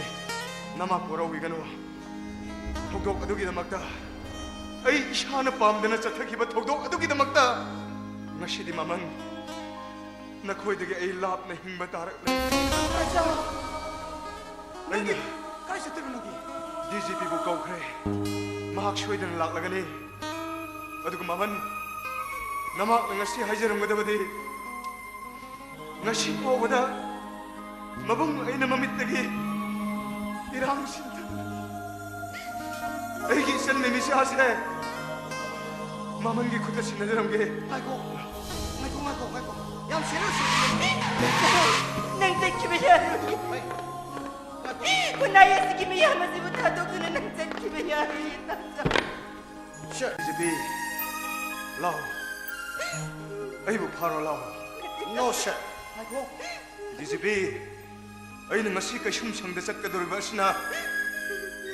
ꯅꯃꯥ ꯀꯣꯔꯧꯏꯒꯅꯨ꯫ ꯊꯧꯗꯣꯛ ꯑꯗꯨꯒꯤꯗꯃꯛꯇ, ꯑꯩ ꯏꯁꯥꯅ ꯄꯥꯝꯗꯅ ꯆꯠꯊꯈꯤꯕ ꯊꯧꯗꯣꯛ ꯑꯗꯨꯒꯤꯗꯃꯛꯇ ꯉꯁꯤꯗꯤ, ꯃꯃꯜ, ꯅꯈꯣꯏꯗꯒꯤ ꯑꯩ ꯂꯥꯞꯅ ꯍꯤꯡꯕ ꯇꯥꯔꯛꯂꯦ꯫ ꯔꯥꯖꯥ! ꯑꯩꯅ ꯀꯥꯏ ꯆꯠꯇꯣꯏꯅꯣ ꯅꯪꯗꯤ? D G ꯄꯤꯕꯨ ꯀꯧꯈ꯭ꯔꯦ꯫ ꯃꯍꯥꯛ ꯁꯣꯏꯗꯅ ꯂꯥꯛꯂꯒꯅꯤ꯫ ꯑꯗꯨꯒ ꯃꯃꯜ, ꯅꯃꯍꯥꯛꯅ ꯉꯁꯤ ꯍꯥꯏꯖꯔꯝꯒꯗꯕꯗꯤ, ꯉꯁꯤ ꯐꯥꯎꯕꯗ ꯃꯕꯨꯡ ꯑꯩꯅ ꯃꯃꯤꯠꯇꯒꯤ ꯏꯔꯥꯡ ꯁꯤꯟꯊꯗꯨꯅ ꯑꯩꯒꯤ ꯏꯆꯟ ꯃꯤꯃꯤꯆꯥꯁꯦ ꯃꯃꯜꯒꯤ ꯈꯨꯠꯇ ꯁꯤꯟꯅꯖꯔꯝꯒꯦ꯫ ꯉꯥꯏꯈꯣ, ꯉꯥꯏꯈꯣ, ꯉꯥꯏꯈꯣ, ꯉꯥꯏꯈꯣ꯫ ꯌꯥꯝ serious ꯑꯣꯏ꯫ ꯅꯪ ꯆꯠꯈꯤꯕ ꯌꯥꯔꯣꯏ꯫ ꯍꯩ, ꯉꯥꯏꯈꯣ꯫ ꯈꯨꯟꯅꯥꯏ ꯑꯁꯤꯒꯤ ꯃꯤꯌꯥꯝ ꯑꯁꯤꯕꯨ ꯊꯥꯗꯣꯛꯇꯨꯅ ꯅꯪ ꯆꯠꯈꯤꯕ ꯌꯥꯔꯣꯏ, ꯇꯥꯆꯧ꯫ Sir꯫ ꯗꯤ ꯖꯤ ꯄꯤ, ꯂꯥꯎ꯫ ꯑꯩꯕꯨ ꯐꯥꯔꯣ ꯂꯥꯎ꯫ No, sir꯫ ꯉꯥꯏꯈꯣ꯫ ꯗꯤ ꯖꯤ ꯄꯤ, ꯑꯩꯅ ꯉꯁꯤ ꯀꯩꯁꯨꯝꯁꯪꯗ ꯆꯠꯀꯗꯧꯔꯤꯕ ꯑꯁꯤꯅ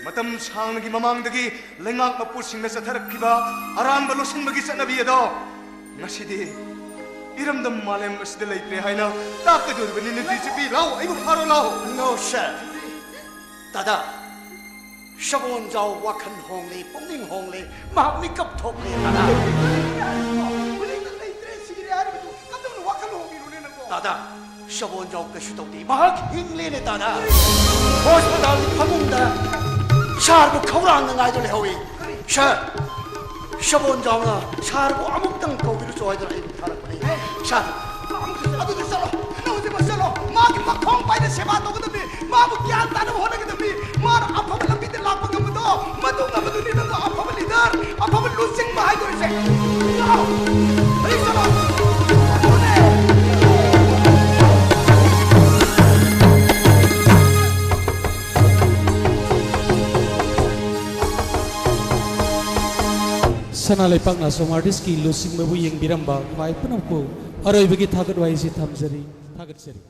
ꯃꯇꯝ ꯁꯥꯡꯅꯒꯤ ꯃꯃꯥꯡꯗꯒꯤ ꯂꯩꯉꯥꯛ ꯃꯄꯨꯁꯤꯡꯅ ꯆꯠꯊꯔꯛꯈꯤꯕ ꯑꯔꯥꯟꯕ ꯂꯣꯠꯁꯤꯟꯕꯒꯤ ꯆꯠꯅꯕꯤ ꯑꯗꯣ ꯉꯁꯤꯗꯤ ꯏꯔꯝꯗꯝ ꯃꯥꯂꯦꯝ ꯑꯁꯤꯗ ꯂꯩꯇ꯭ꯔꯦ ꯍꯥꯏꯅ ꯇꯥꯛꯀꯗꯧꯔꯤꯕꯅꯤ꯫ ꯅꯨꯄꯤ ꯆꯨꯞꯄꯤ, ꯂꯥꯎ, ꯑꯩꯕꯨ ꯐꯥꯔꯣ, ꯂꯥꯎ꯫ No, sir. ꯇꯥꯗꯥ, ꯁꯒꯣꯜꯖꯥꯎ ꯋꯥꯈꯜ ꯍꯣꯡꯂꯦ, ꯄꯨꯛꯅꯤꯡ ꯍꯣꯡꯂꯦ, ꯃꯍꯥꯛ ꯃꯤꯀꯞ ꯊꯣꯛꯂꯦ, ꯇꯥꯗꯥ꯫ ꯍꯧꯖꯤꯛꯇ ꯂꯩꯇ꯭ꯔꯦ, ꯁꯤꯔꯦ ꯍꯥꯏꯔꯤꯕꯗꯨ ꯀꯝꯗꯧꯅ ꯋꯥꯈꯜ ꯍꯣꯡꯉꯤꯅꯣꯅꯦ ꯅꯪꯕꯣ? ꯇꯥꯗꯥ, ꯁꯒꯣꯜꯖꯥꯎ ꯀꯩꯁꯨ ꯇꯧꯗꯦ, ꯃꯍꯥꯛ ꯍꯤꯡꯂꯦꯅꯦ, ꯇꯥꯗꯥ꯫ ꯍꯣꯁꯄꯤꯇꯥꯜꯒꯤ ꯐꯃꯨꯡꯗ ꯁꯥꯔꯕꯨ ꯈꯧꯔꯥꯡꯅ ꯉꯥꯏꯗꯨꯅ ꯂꯩꯍꯧꯏ꯫ ꯁꯥꯔ, ꯁꯒꯣꯜꯖꯥꯎꯅ ꯁꯥꯔꯕꯨ ꯑꯃꯨꯛꯇꯪ ꯀꯧꯕꯤꯔꯨꯆꯣ ꯍꯥꯏꯗꯨꯅ ꯑꯩꯕꯨ ꯊꯥꯔꯛꯄꯅꯤ꯫ ꯁꯥꯔ, ꯑꯗꯨꯗꯤ ꯆꯠꯂꯣ, ꯅꯪ ꯍꯧꯖꯤꯛꯃꯛ ꯆꯠꯂꯣ꯫ ꯃꯥꯒꯤ ꯃꯈꯣꯡ ꯄꯥꯏꯅ ꯁꯦꯕꯥ ꯇꯧꯒꯗꯕꯅꯤ, ꯃꯥꯕꯨ ꯒ꯭ꯌꯥꯟ ꯇꯥꯅꯕ ꯍꯣꯠꯅꯒꯗꯕꯅꯤ꯫ ꯃꯥꯅ ꯑꯐꯕ ꯂꯝꯕꯤꯗ ꯂꯥꯛꯄ ꯉꯝꯕꯗꯣ, ꯃꯗꯨ ꯉꯝꯕꯗꯨꯅꯤ ꯅꯪꯕꯨ ꯑꯐꯕ ꯂꯤꯗꯔ, ꯑꯐꯕ ꯂꯨꯆꯤꯡꯕ ꯍꯥꯏꯗꯣꯔꯤꯁꯦ꯫ ꯂꯥꯛꯑꯣ, ꯍꯧꯖꯤꯛ ꯆꯠꯂꯣ꯫ ꯑꯗꯨꯅꯦ꯫ ꯁꯅꯥ ꯂꯩꯄꯥꯛ ꯅꯥꯁꯣꯝ ꯑꯥꯔꯇꯤꯁꯀꯤ ꯂꯨꯆꯤꯡꯕꯕꯨ ꯌꯦꯡꯕꯤꯔꯝꯕ ꯈ꯭ꯋꯥꯏ ꯄꯨꯝꯅꯃꯛꯄꯨ ꯑꯔꯣꯏꯕꯒꯤ ꯊꯥꯒꯠ ꯋꯥꯍꯩꯁꯤ ꯊꯝꯖꯔꯤ, ꯊꯥꯒꯠꯆꯔꯤ꯫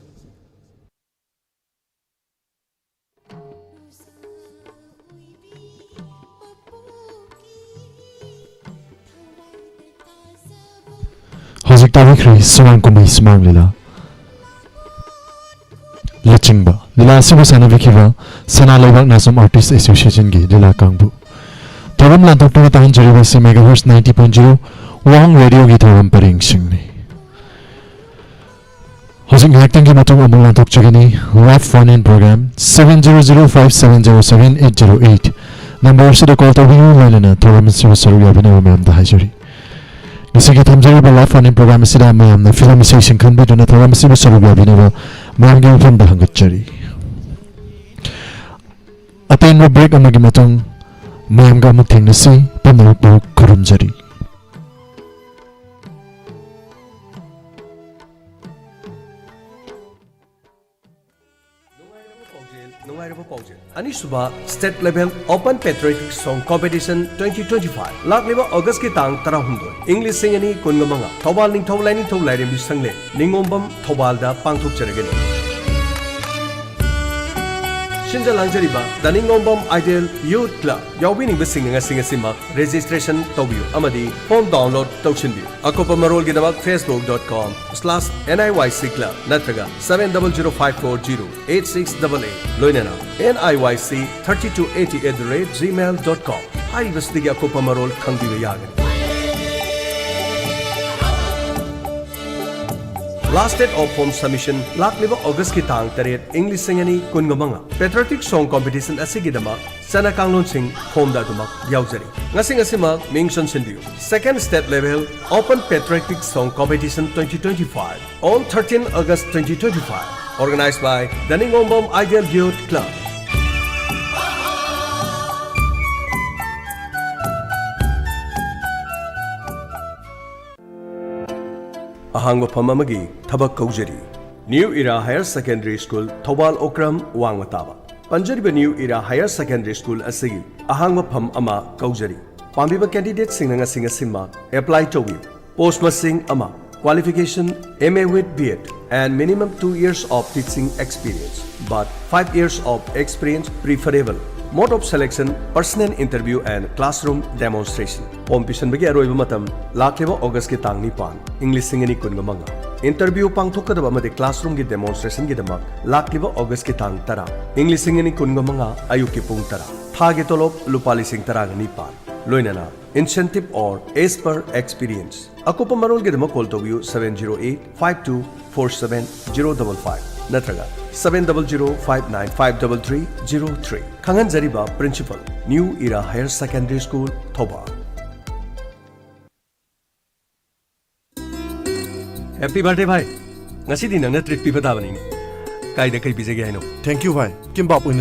ꯍꯧꯖꯤꯛ ꯇꯥꯕꯤꯈ꯭ꯔꯦ ꯁꯨꯃꯥꯡ ꯀꯨꯝꯍꯩ ꯁꯨꯃꯥꯡ ꯂꯤꯂꯥ꯫ ꯂꯨꯆꯤꯡꯕ ꯂꯤꯂꯥ ꯑꯁꯤꯕꯨ ꯁꯥꯟꯅꯕꯤꯈꯤꯕ ꯁꯅꯥ ꯂꯩꯕꯥꯛ ꯅꯥꯁꯣꯝ ꯑꯥꯔꯇꯤꯁ ꯑꯦꯁꯣꯁꯤꯌꯦꯁꯟꯒꯤ ꯂꯤꯂꯥ ꯀꯥꯡꯕꯨ꯫ ꯊꯧꯔꯝ ꯂꯥꯟꯊꯣꯛꯇꯨꯅ ꯇꯥꯍꯟꯖꯔꯤꯕ ꯑꯁꯤ ꯃꯦꯒꯥꯍꯔꯁ ninety point zero ꯋꯥꯡ ꯔꯦꯗꯤꯑꯣꯒꯤ ꯊꯧꯔꯝ ꯄꯔꯦꯡꯁꯤꯡꯅꯤ꯫ ꯍꯧꯖꯤꯛ ꯉꯥꯏꯍꯥꯛꯇꯪꯒꯤ ꯃꯇꯨꯡ ꯑꯃꯨꯛ ꯂꯥꯟꯊꯣꯛꯆꯒꯅꯤ꯫ Live phone in program seven zero zero five seven zero seven eight zero eight number ꯑꯁꯤꯗ ꯀꯣꯜ ꯇꯧꯕꯤꯌꯨ, ꯂꯣꯏꯅꯅ ꯊꯧꯔꯝ ꯑꯁꯤꯕꯨ ꯁꯔꯨꯛ ꯌꯥꯕꯤꯅꯕ ꯃꯌꯥꯝꯗ ꯍꯥꯏꯖꯔꯤ꯫ ꯉꯁꯤꯒꯤ ꯊꯝꯖꯔꯤꯕ live phone in program ꯑꯁꯤꯗ ꯃꯌꯥꯝꯅ ꯐꯤꯂꯝ ꯏꯁꯩꯁꯤꯡ ꯈꯟꯕꯤꯗꯨꯅ ꯊꯧꯔꯝ ꯑꯁꯤꯕꯨ ꯁꯔꯨꯛ ꯌꯥꯕꯤꯅꯕ ꯃꯌꯥꯝꯒꯤ ꯃꯐꯝꯗ ꯍꯪꯒꯠꯆꯔꯤ꯫ ꯑꯇꯦꯟꯕ break ꯑꯃꯒꯤ ꯃꯇꯨꯡ ꯃꯌꯥꯝꯒ ꯑꯃꯨꯛ ꯊꯦꯡꯅꯁꯤ꯫ ꯄꯨꯝꯅꯃꯛꯄꯨ ꯈꯨꯔꯨꯝꯖꯔꯤ꯫ ꯅꯨꯡꯉꯥꯏꯔꯕ ꯄꯥꯎꯖꯦꯜ, ꯅꯨꯡꯉꯥꯏꯔꯕ ꯄꯥꯎꯖꯦꯜ꯫ ꯑꯅꯤꯁꯨꯕ State Level Open Patriotic Song Competition twenty twenty-five ꯂꯥꯛꯂꯤꯕ ꯑꯣꯒꯁꯀꯤ ꯇꯥꯡ ꯇꯔꯥꯍꯨꯝꯗꯣꯏ, ꯏꯪ ꯂꯤꯁꯤꯡ ꯑꯅꯤ ꯀꯨꯟꯒ ꯃꯉꯥ, ꯊꯧꯕꯥꯜ ꯅꯤꯡꯊꯧ ꯂꯥꯏꯅꯤꯡꯊꯧ ꯂꯥꯏꯔꯦꯝꯕꯤ ꯁꯪꯂꯦꯟ, ꯅꯤꯉꯣꯝꯕꯝ, ꯊꯧꯕꯥꯜꯗ ꯄꯥꯡꯊꯣꯛꯆꯔꯒꯅꯤ꯫ ꯁꯤꯟꯖ ꯂꯥꯡꯖꯔꯤꯕ ꯗꯅꯤꯡꯉꯣꯝꯕꯝ Ideal Youth Club ꯌꯥꯎꯕꯤꯅꯤꯡꯕꯁꯤꯡꯅ ꯉꯁꯤ ꯉꯁꯤꯃꯛ registration ꯇꯧꯕꯤꯌꯨ ꯑꯃꯗꯤ form download ꯇꯧꯁꯤꯟꯕꯤꯌꯨ꯫ ꯑꯀꯨꯞꯄ ꯃꯔꯣꯜꯒꯤꯗꯃꯛ facebook.com/nyclub ꯅꯠꯇ꯭ꯔꯒ seven double zero five four zero eight six double eight ꯂꯣꯏꯅꯅ N I Y C thirty two eighty at the rate gmail dot com ꯍꯥꯏꯔꯤꯕꯁꯤꯗꯒꯤ ꯑꯀꯨꯞꯄ ꯃꯔꯣꯜ ꯈꯪꯕꯤꯕ ꯌꯥꯒꯅꯤ꯫ Last date of form submission ꯂꯥꯛꯂꯤꯕ ꯑꯣꯒꯁꯀꯤ ꯇꯥꯡ ꯇꯔꯦꯠ, ꯏꯪ ꯂꯤꯁꯤꯡ ꯑꯅꯤ ꯀꯨꯟꯒ ꯃꯉꯥ꯫ Patriotic Song Competition ꯑꯁꯤꯒꯤꯗꯃꯛ ꯆꯠꯅ ꯀꯥꯡꯂꯣꯟꯁꯤꯡ formꯗ ꯑꯗꯨꯃꯛ ꯌꯥꯎꯖꯔꯤ꯫ ꯉꯁꯤ ꯉꯁꯤꯃꯛ ꯃꯤꯡ ꯆꯟꯁꯤꯟꯕꯤꯌꯨ꯫ Second State Level Open Patriotic Song Competition twenty twenty-five on thirteen August twenty twenty-five, organized by Daningobam Ideal Youth Club. ꯑꯍꯥꯡꯕ ꯐꯝ ꯑꯃꯒꯤ ꯊꯕꯛ ꯀꯧꯖꯔꯤ꯫ New Era Higher Secondary School, Thoubal Okram ꯋꯥꯡꯃ ꯇꯥꯕ꯫ ꯄꯟꯖꯔꯤꯕ New Era Higher Secondary School ꯑꯁꯤꯒꯤ ꯑꯍꯥꯡꯕ ꯐꯝ ꯑꯃ ꯀꯧꯖꯔꯤ꯫ ꯄꯥꯝꯕꯤꯕ candidateꯁꯤꯡꯅ ꯉꯁꯤ ꯉꯁꯤꯃꯛ apply ꯇꯧꯕꯤꯌꯨ꯫ Post ꯃꯁꯤꯡ ꯑꯃ, qualification M A with B Ed and minimum two years of teaching experience, but five years of experience preferable. Mode of selection, personal interview and classroom demonstration. Form ꯄꯤꯁꯤꯟꯕꯒꯤ ꯑꯔꯣꯏꯕ ꯃꯇꯝ ꯂꯥꯛꯂꯤꯕ ꯑꯣꯒꯁꯀꯤ ꯇꯥꯡ ꯅꯤꯄꯥꯟ, ꯏꯪ ꯂꯤꯁꯤꯡ ꯑꯅꯤ ꯀꯨꯟꯒ ꯃꯉꯥ꯫ Interview ꯄꯥꯡꯊꯣꯛꯀꯗꯕ ꯑꯃꯗꯤ classroomꯒꯤ demonstrationꯒꯤꯗꯃꯛ ꯂꯥꯛꯂꯤꯕ ꯑꯣꯒꯁꯀꯤ ꯇꯥꯡ ꯇꯔꯥ, ꯏꯪ ꯂꯤꯁꯤꯡ ꯑꯅꯤ ꯀꯨꯟꯒ ꯃꯉꯥ, ꯑꯌꯨꯛꯀꯤ ꯄꯨꯡ ꯇꯔꯥ꯫ ꯊꯥꯒꯤ ꯇꯣꯂꯣꯞ ꯂꯨꯄꯥ ꯂꯤꯁꯤꯡ ꯇꯔꯥꯒ ꯅꯤꯄꯥꯟ꯫ ꯂꯣꯏꯅꯅ incentive or as per experience꯫ ꯑꯀꯨꯞꯄ ꯃꯔꯣꯜꯒꯤꯗꯃꯛ call ꯇꯧꯕꯤꯌꯨ seven zero eight five two four seven zero double five ꯅꯠꯇ꯭ꯔꯒ seven double zero five nine five double three zero three꯫ ꯈꯪꯍꯟꯖꯔꯤꯕ Principal, New Era Higher Secondary School, Thoubal. Happy birthday, ꯚꯥꯏ꯫ ꯉꯁꯤꯗꯤ ꯅꯪꯅ treat ꯄꯤꯕ ꯇꯥꯕꯅꯤꯅꯦ꯫ ꯀꯥꯏꯗ ꯀꯩ ꯄꯤꯖꯒꯦ ꯍꯥꯏꯅꯣ? Thank you, ꯚꯥꯏ꯫ Kimbap ꯑꯣꯏꯅ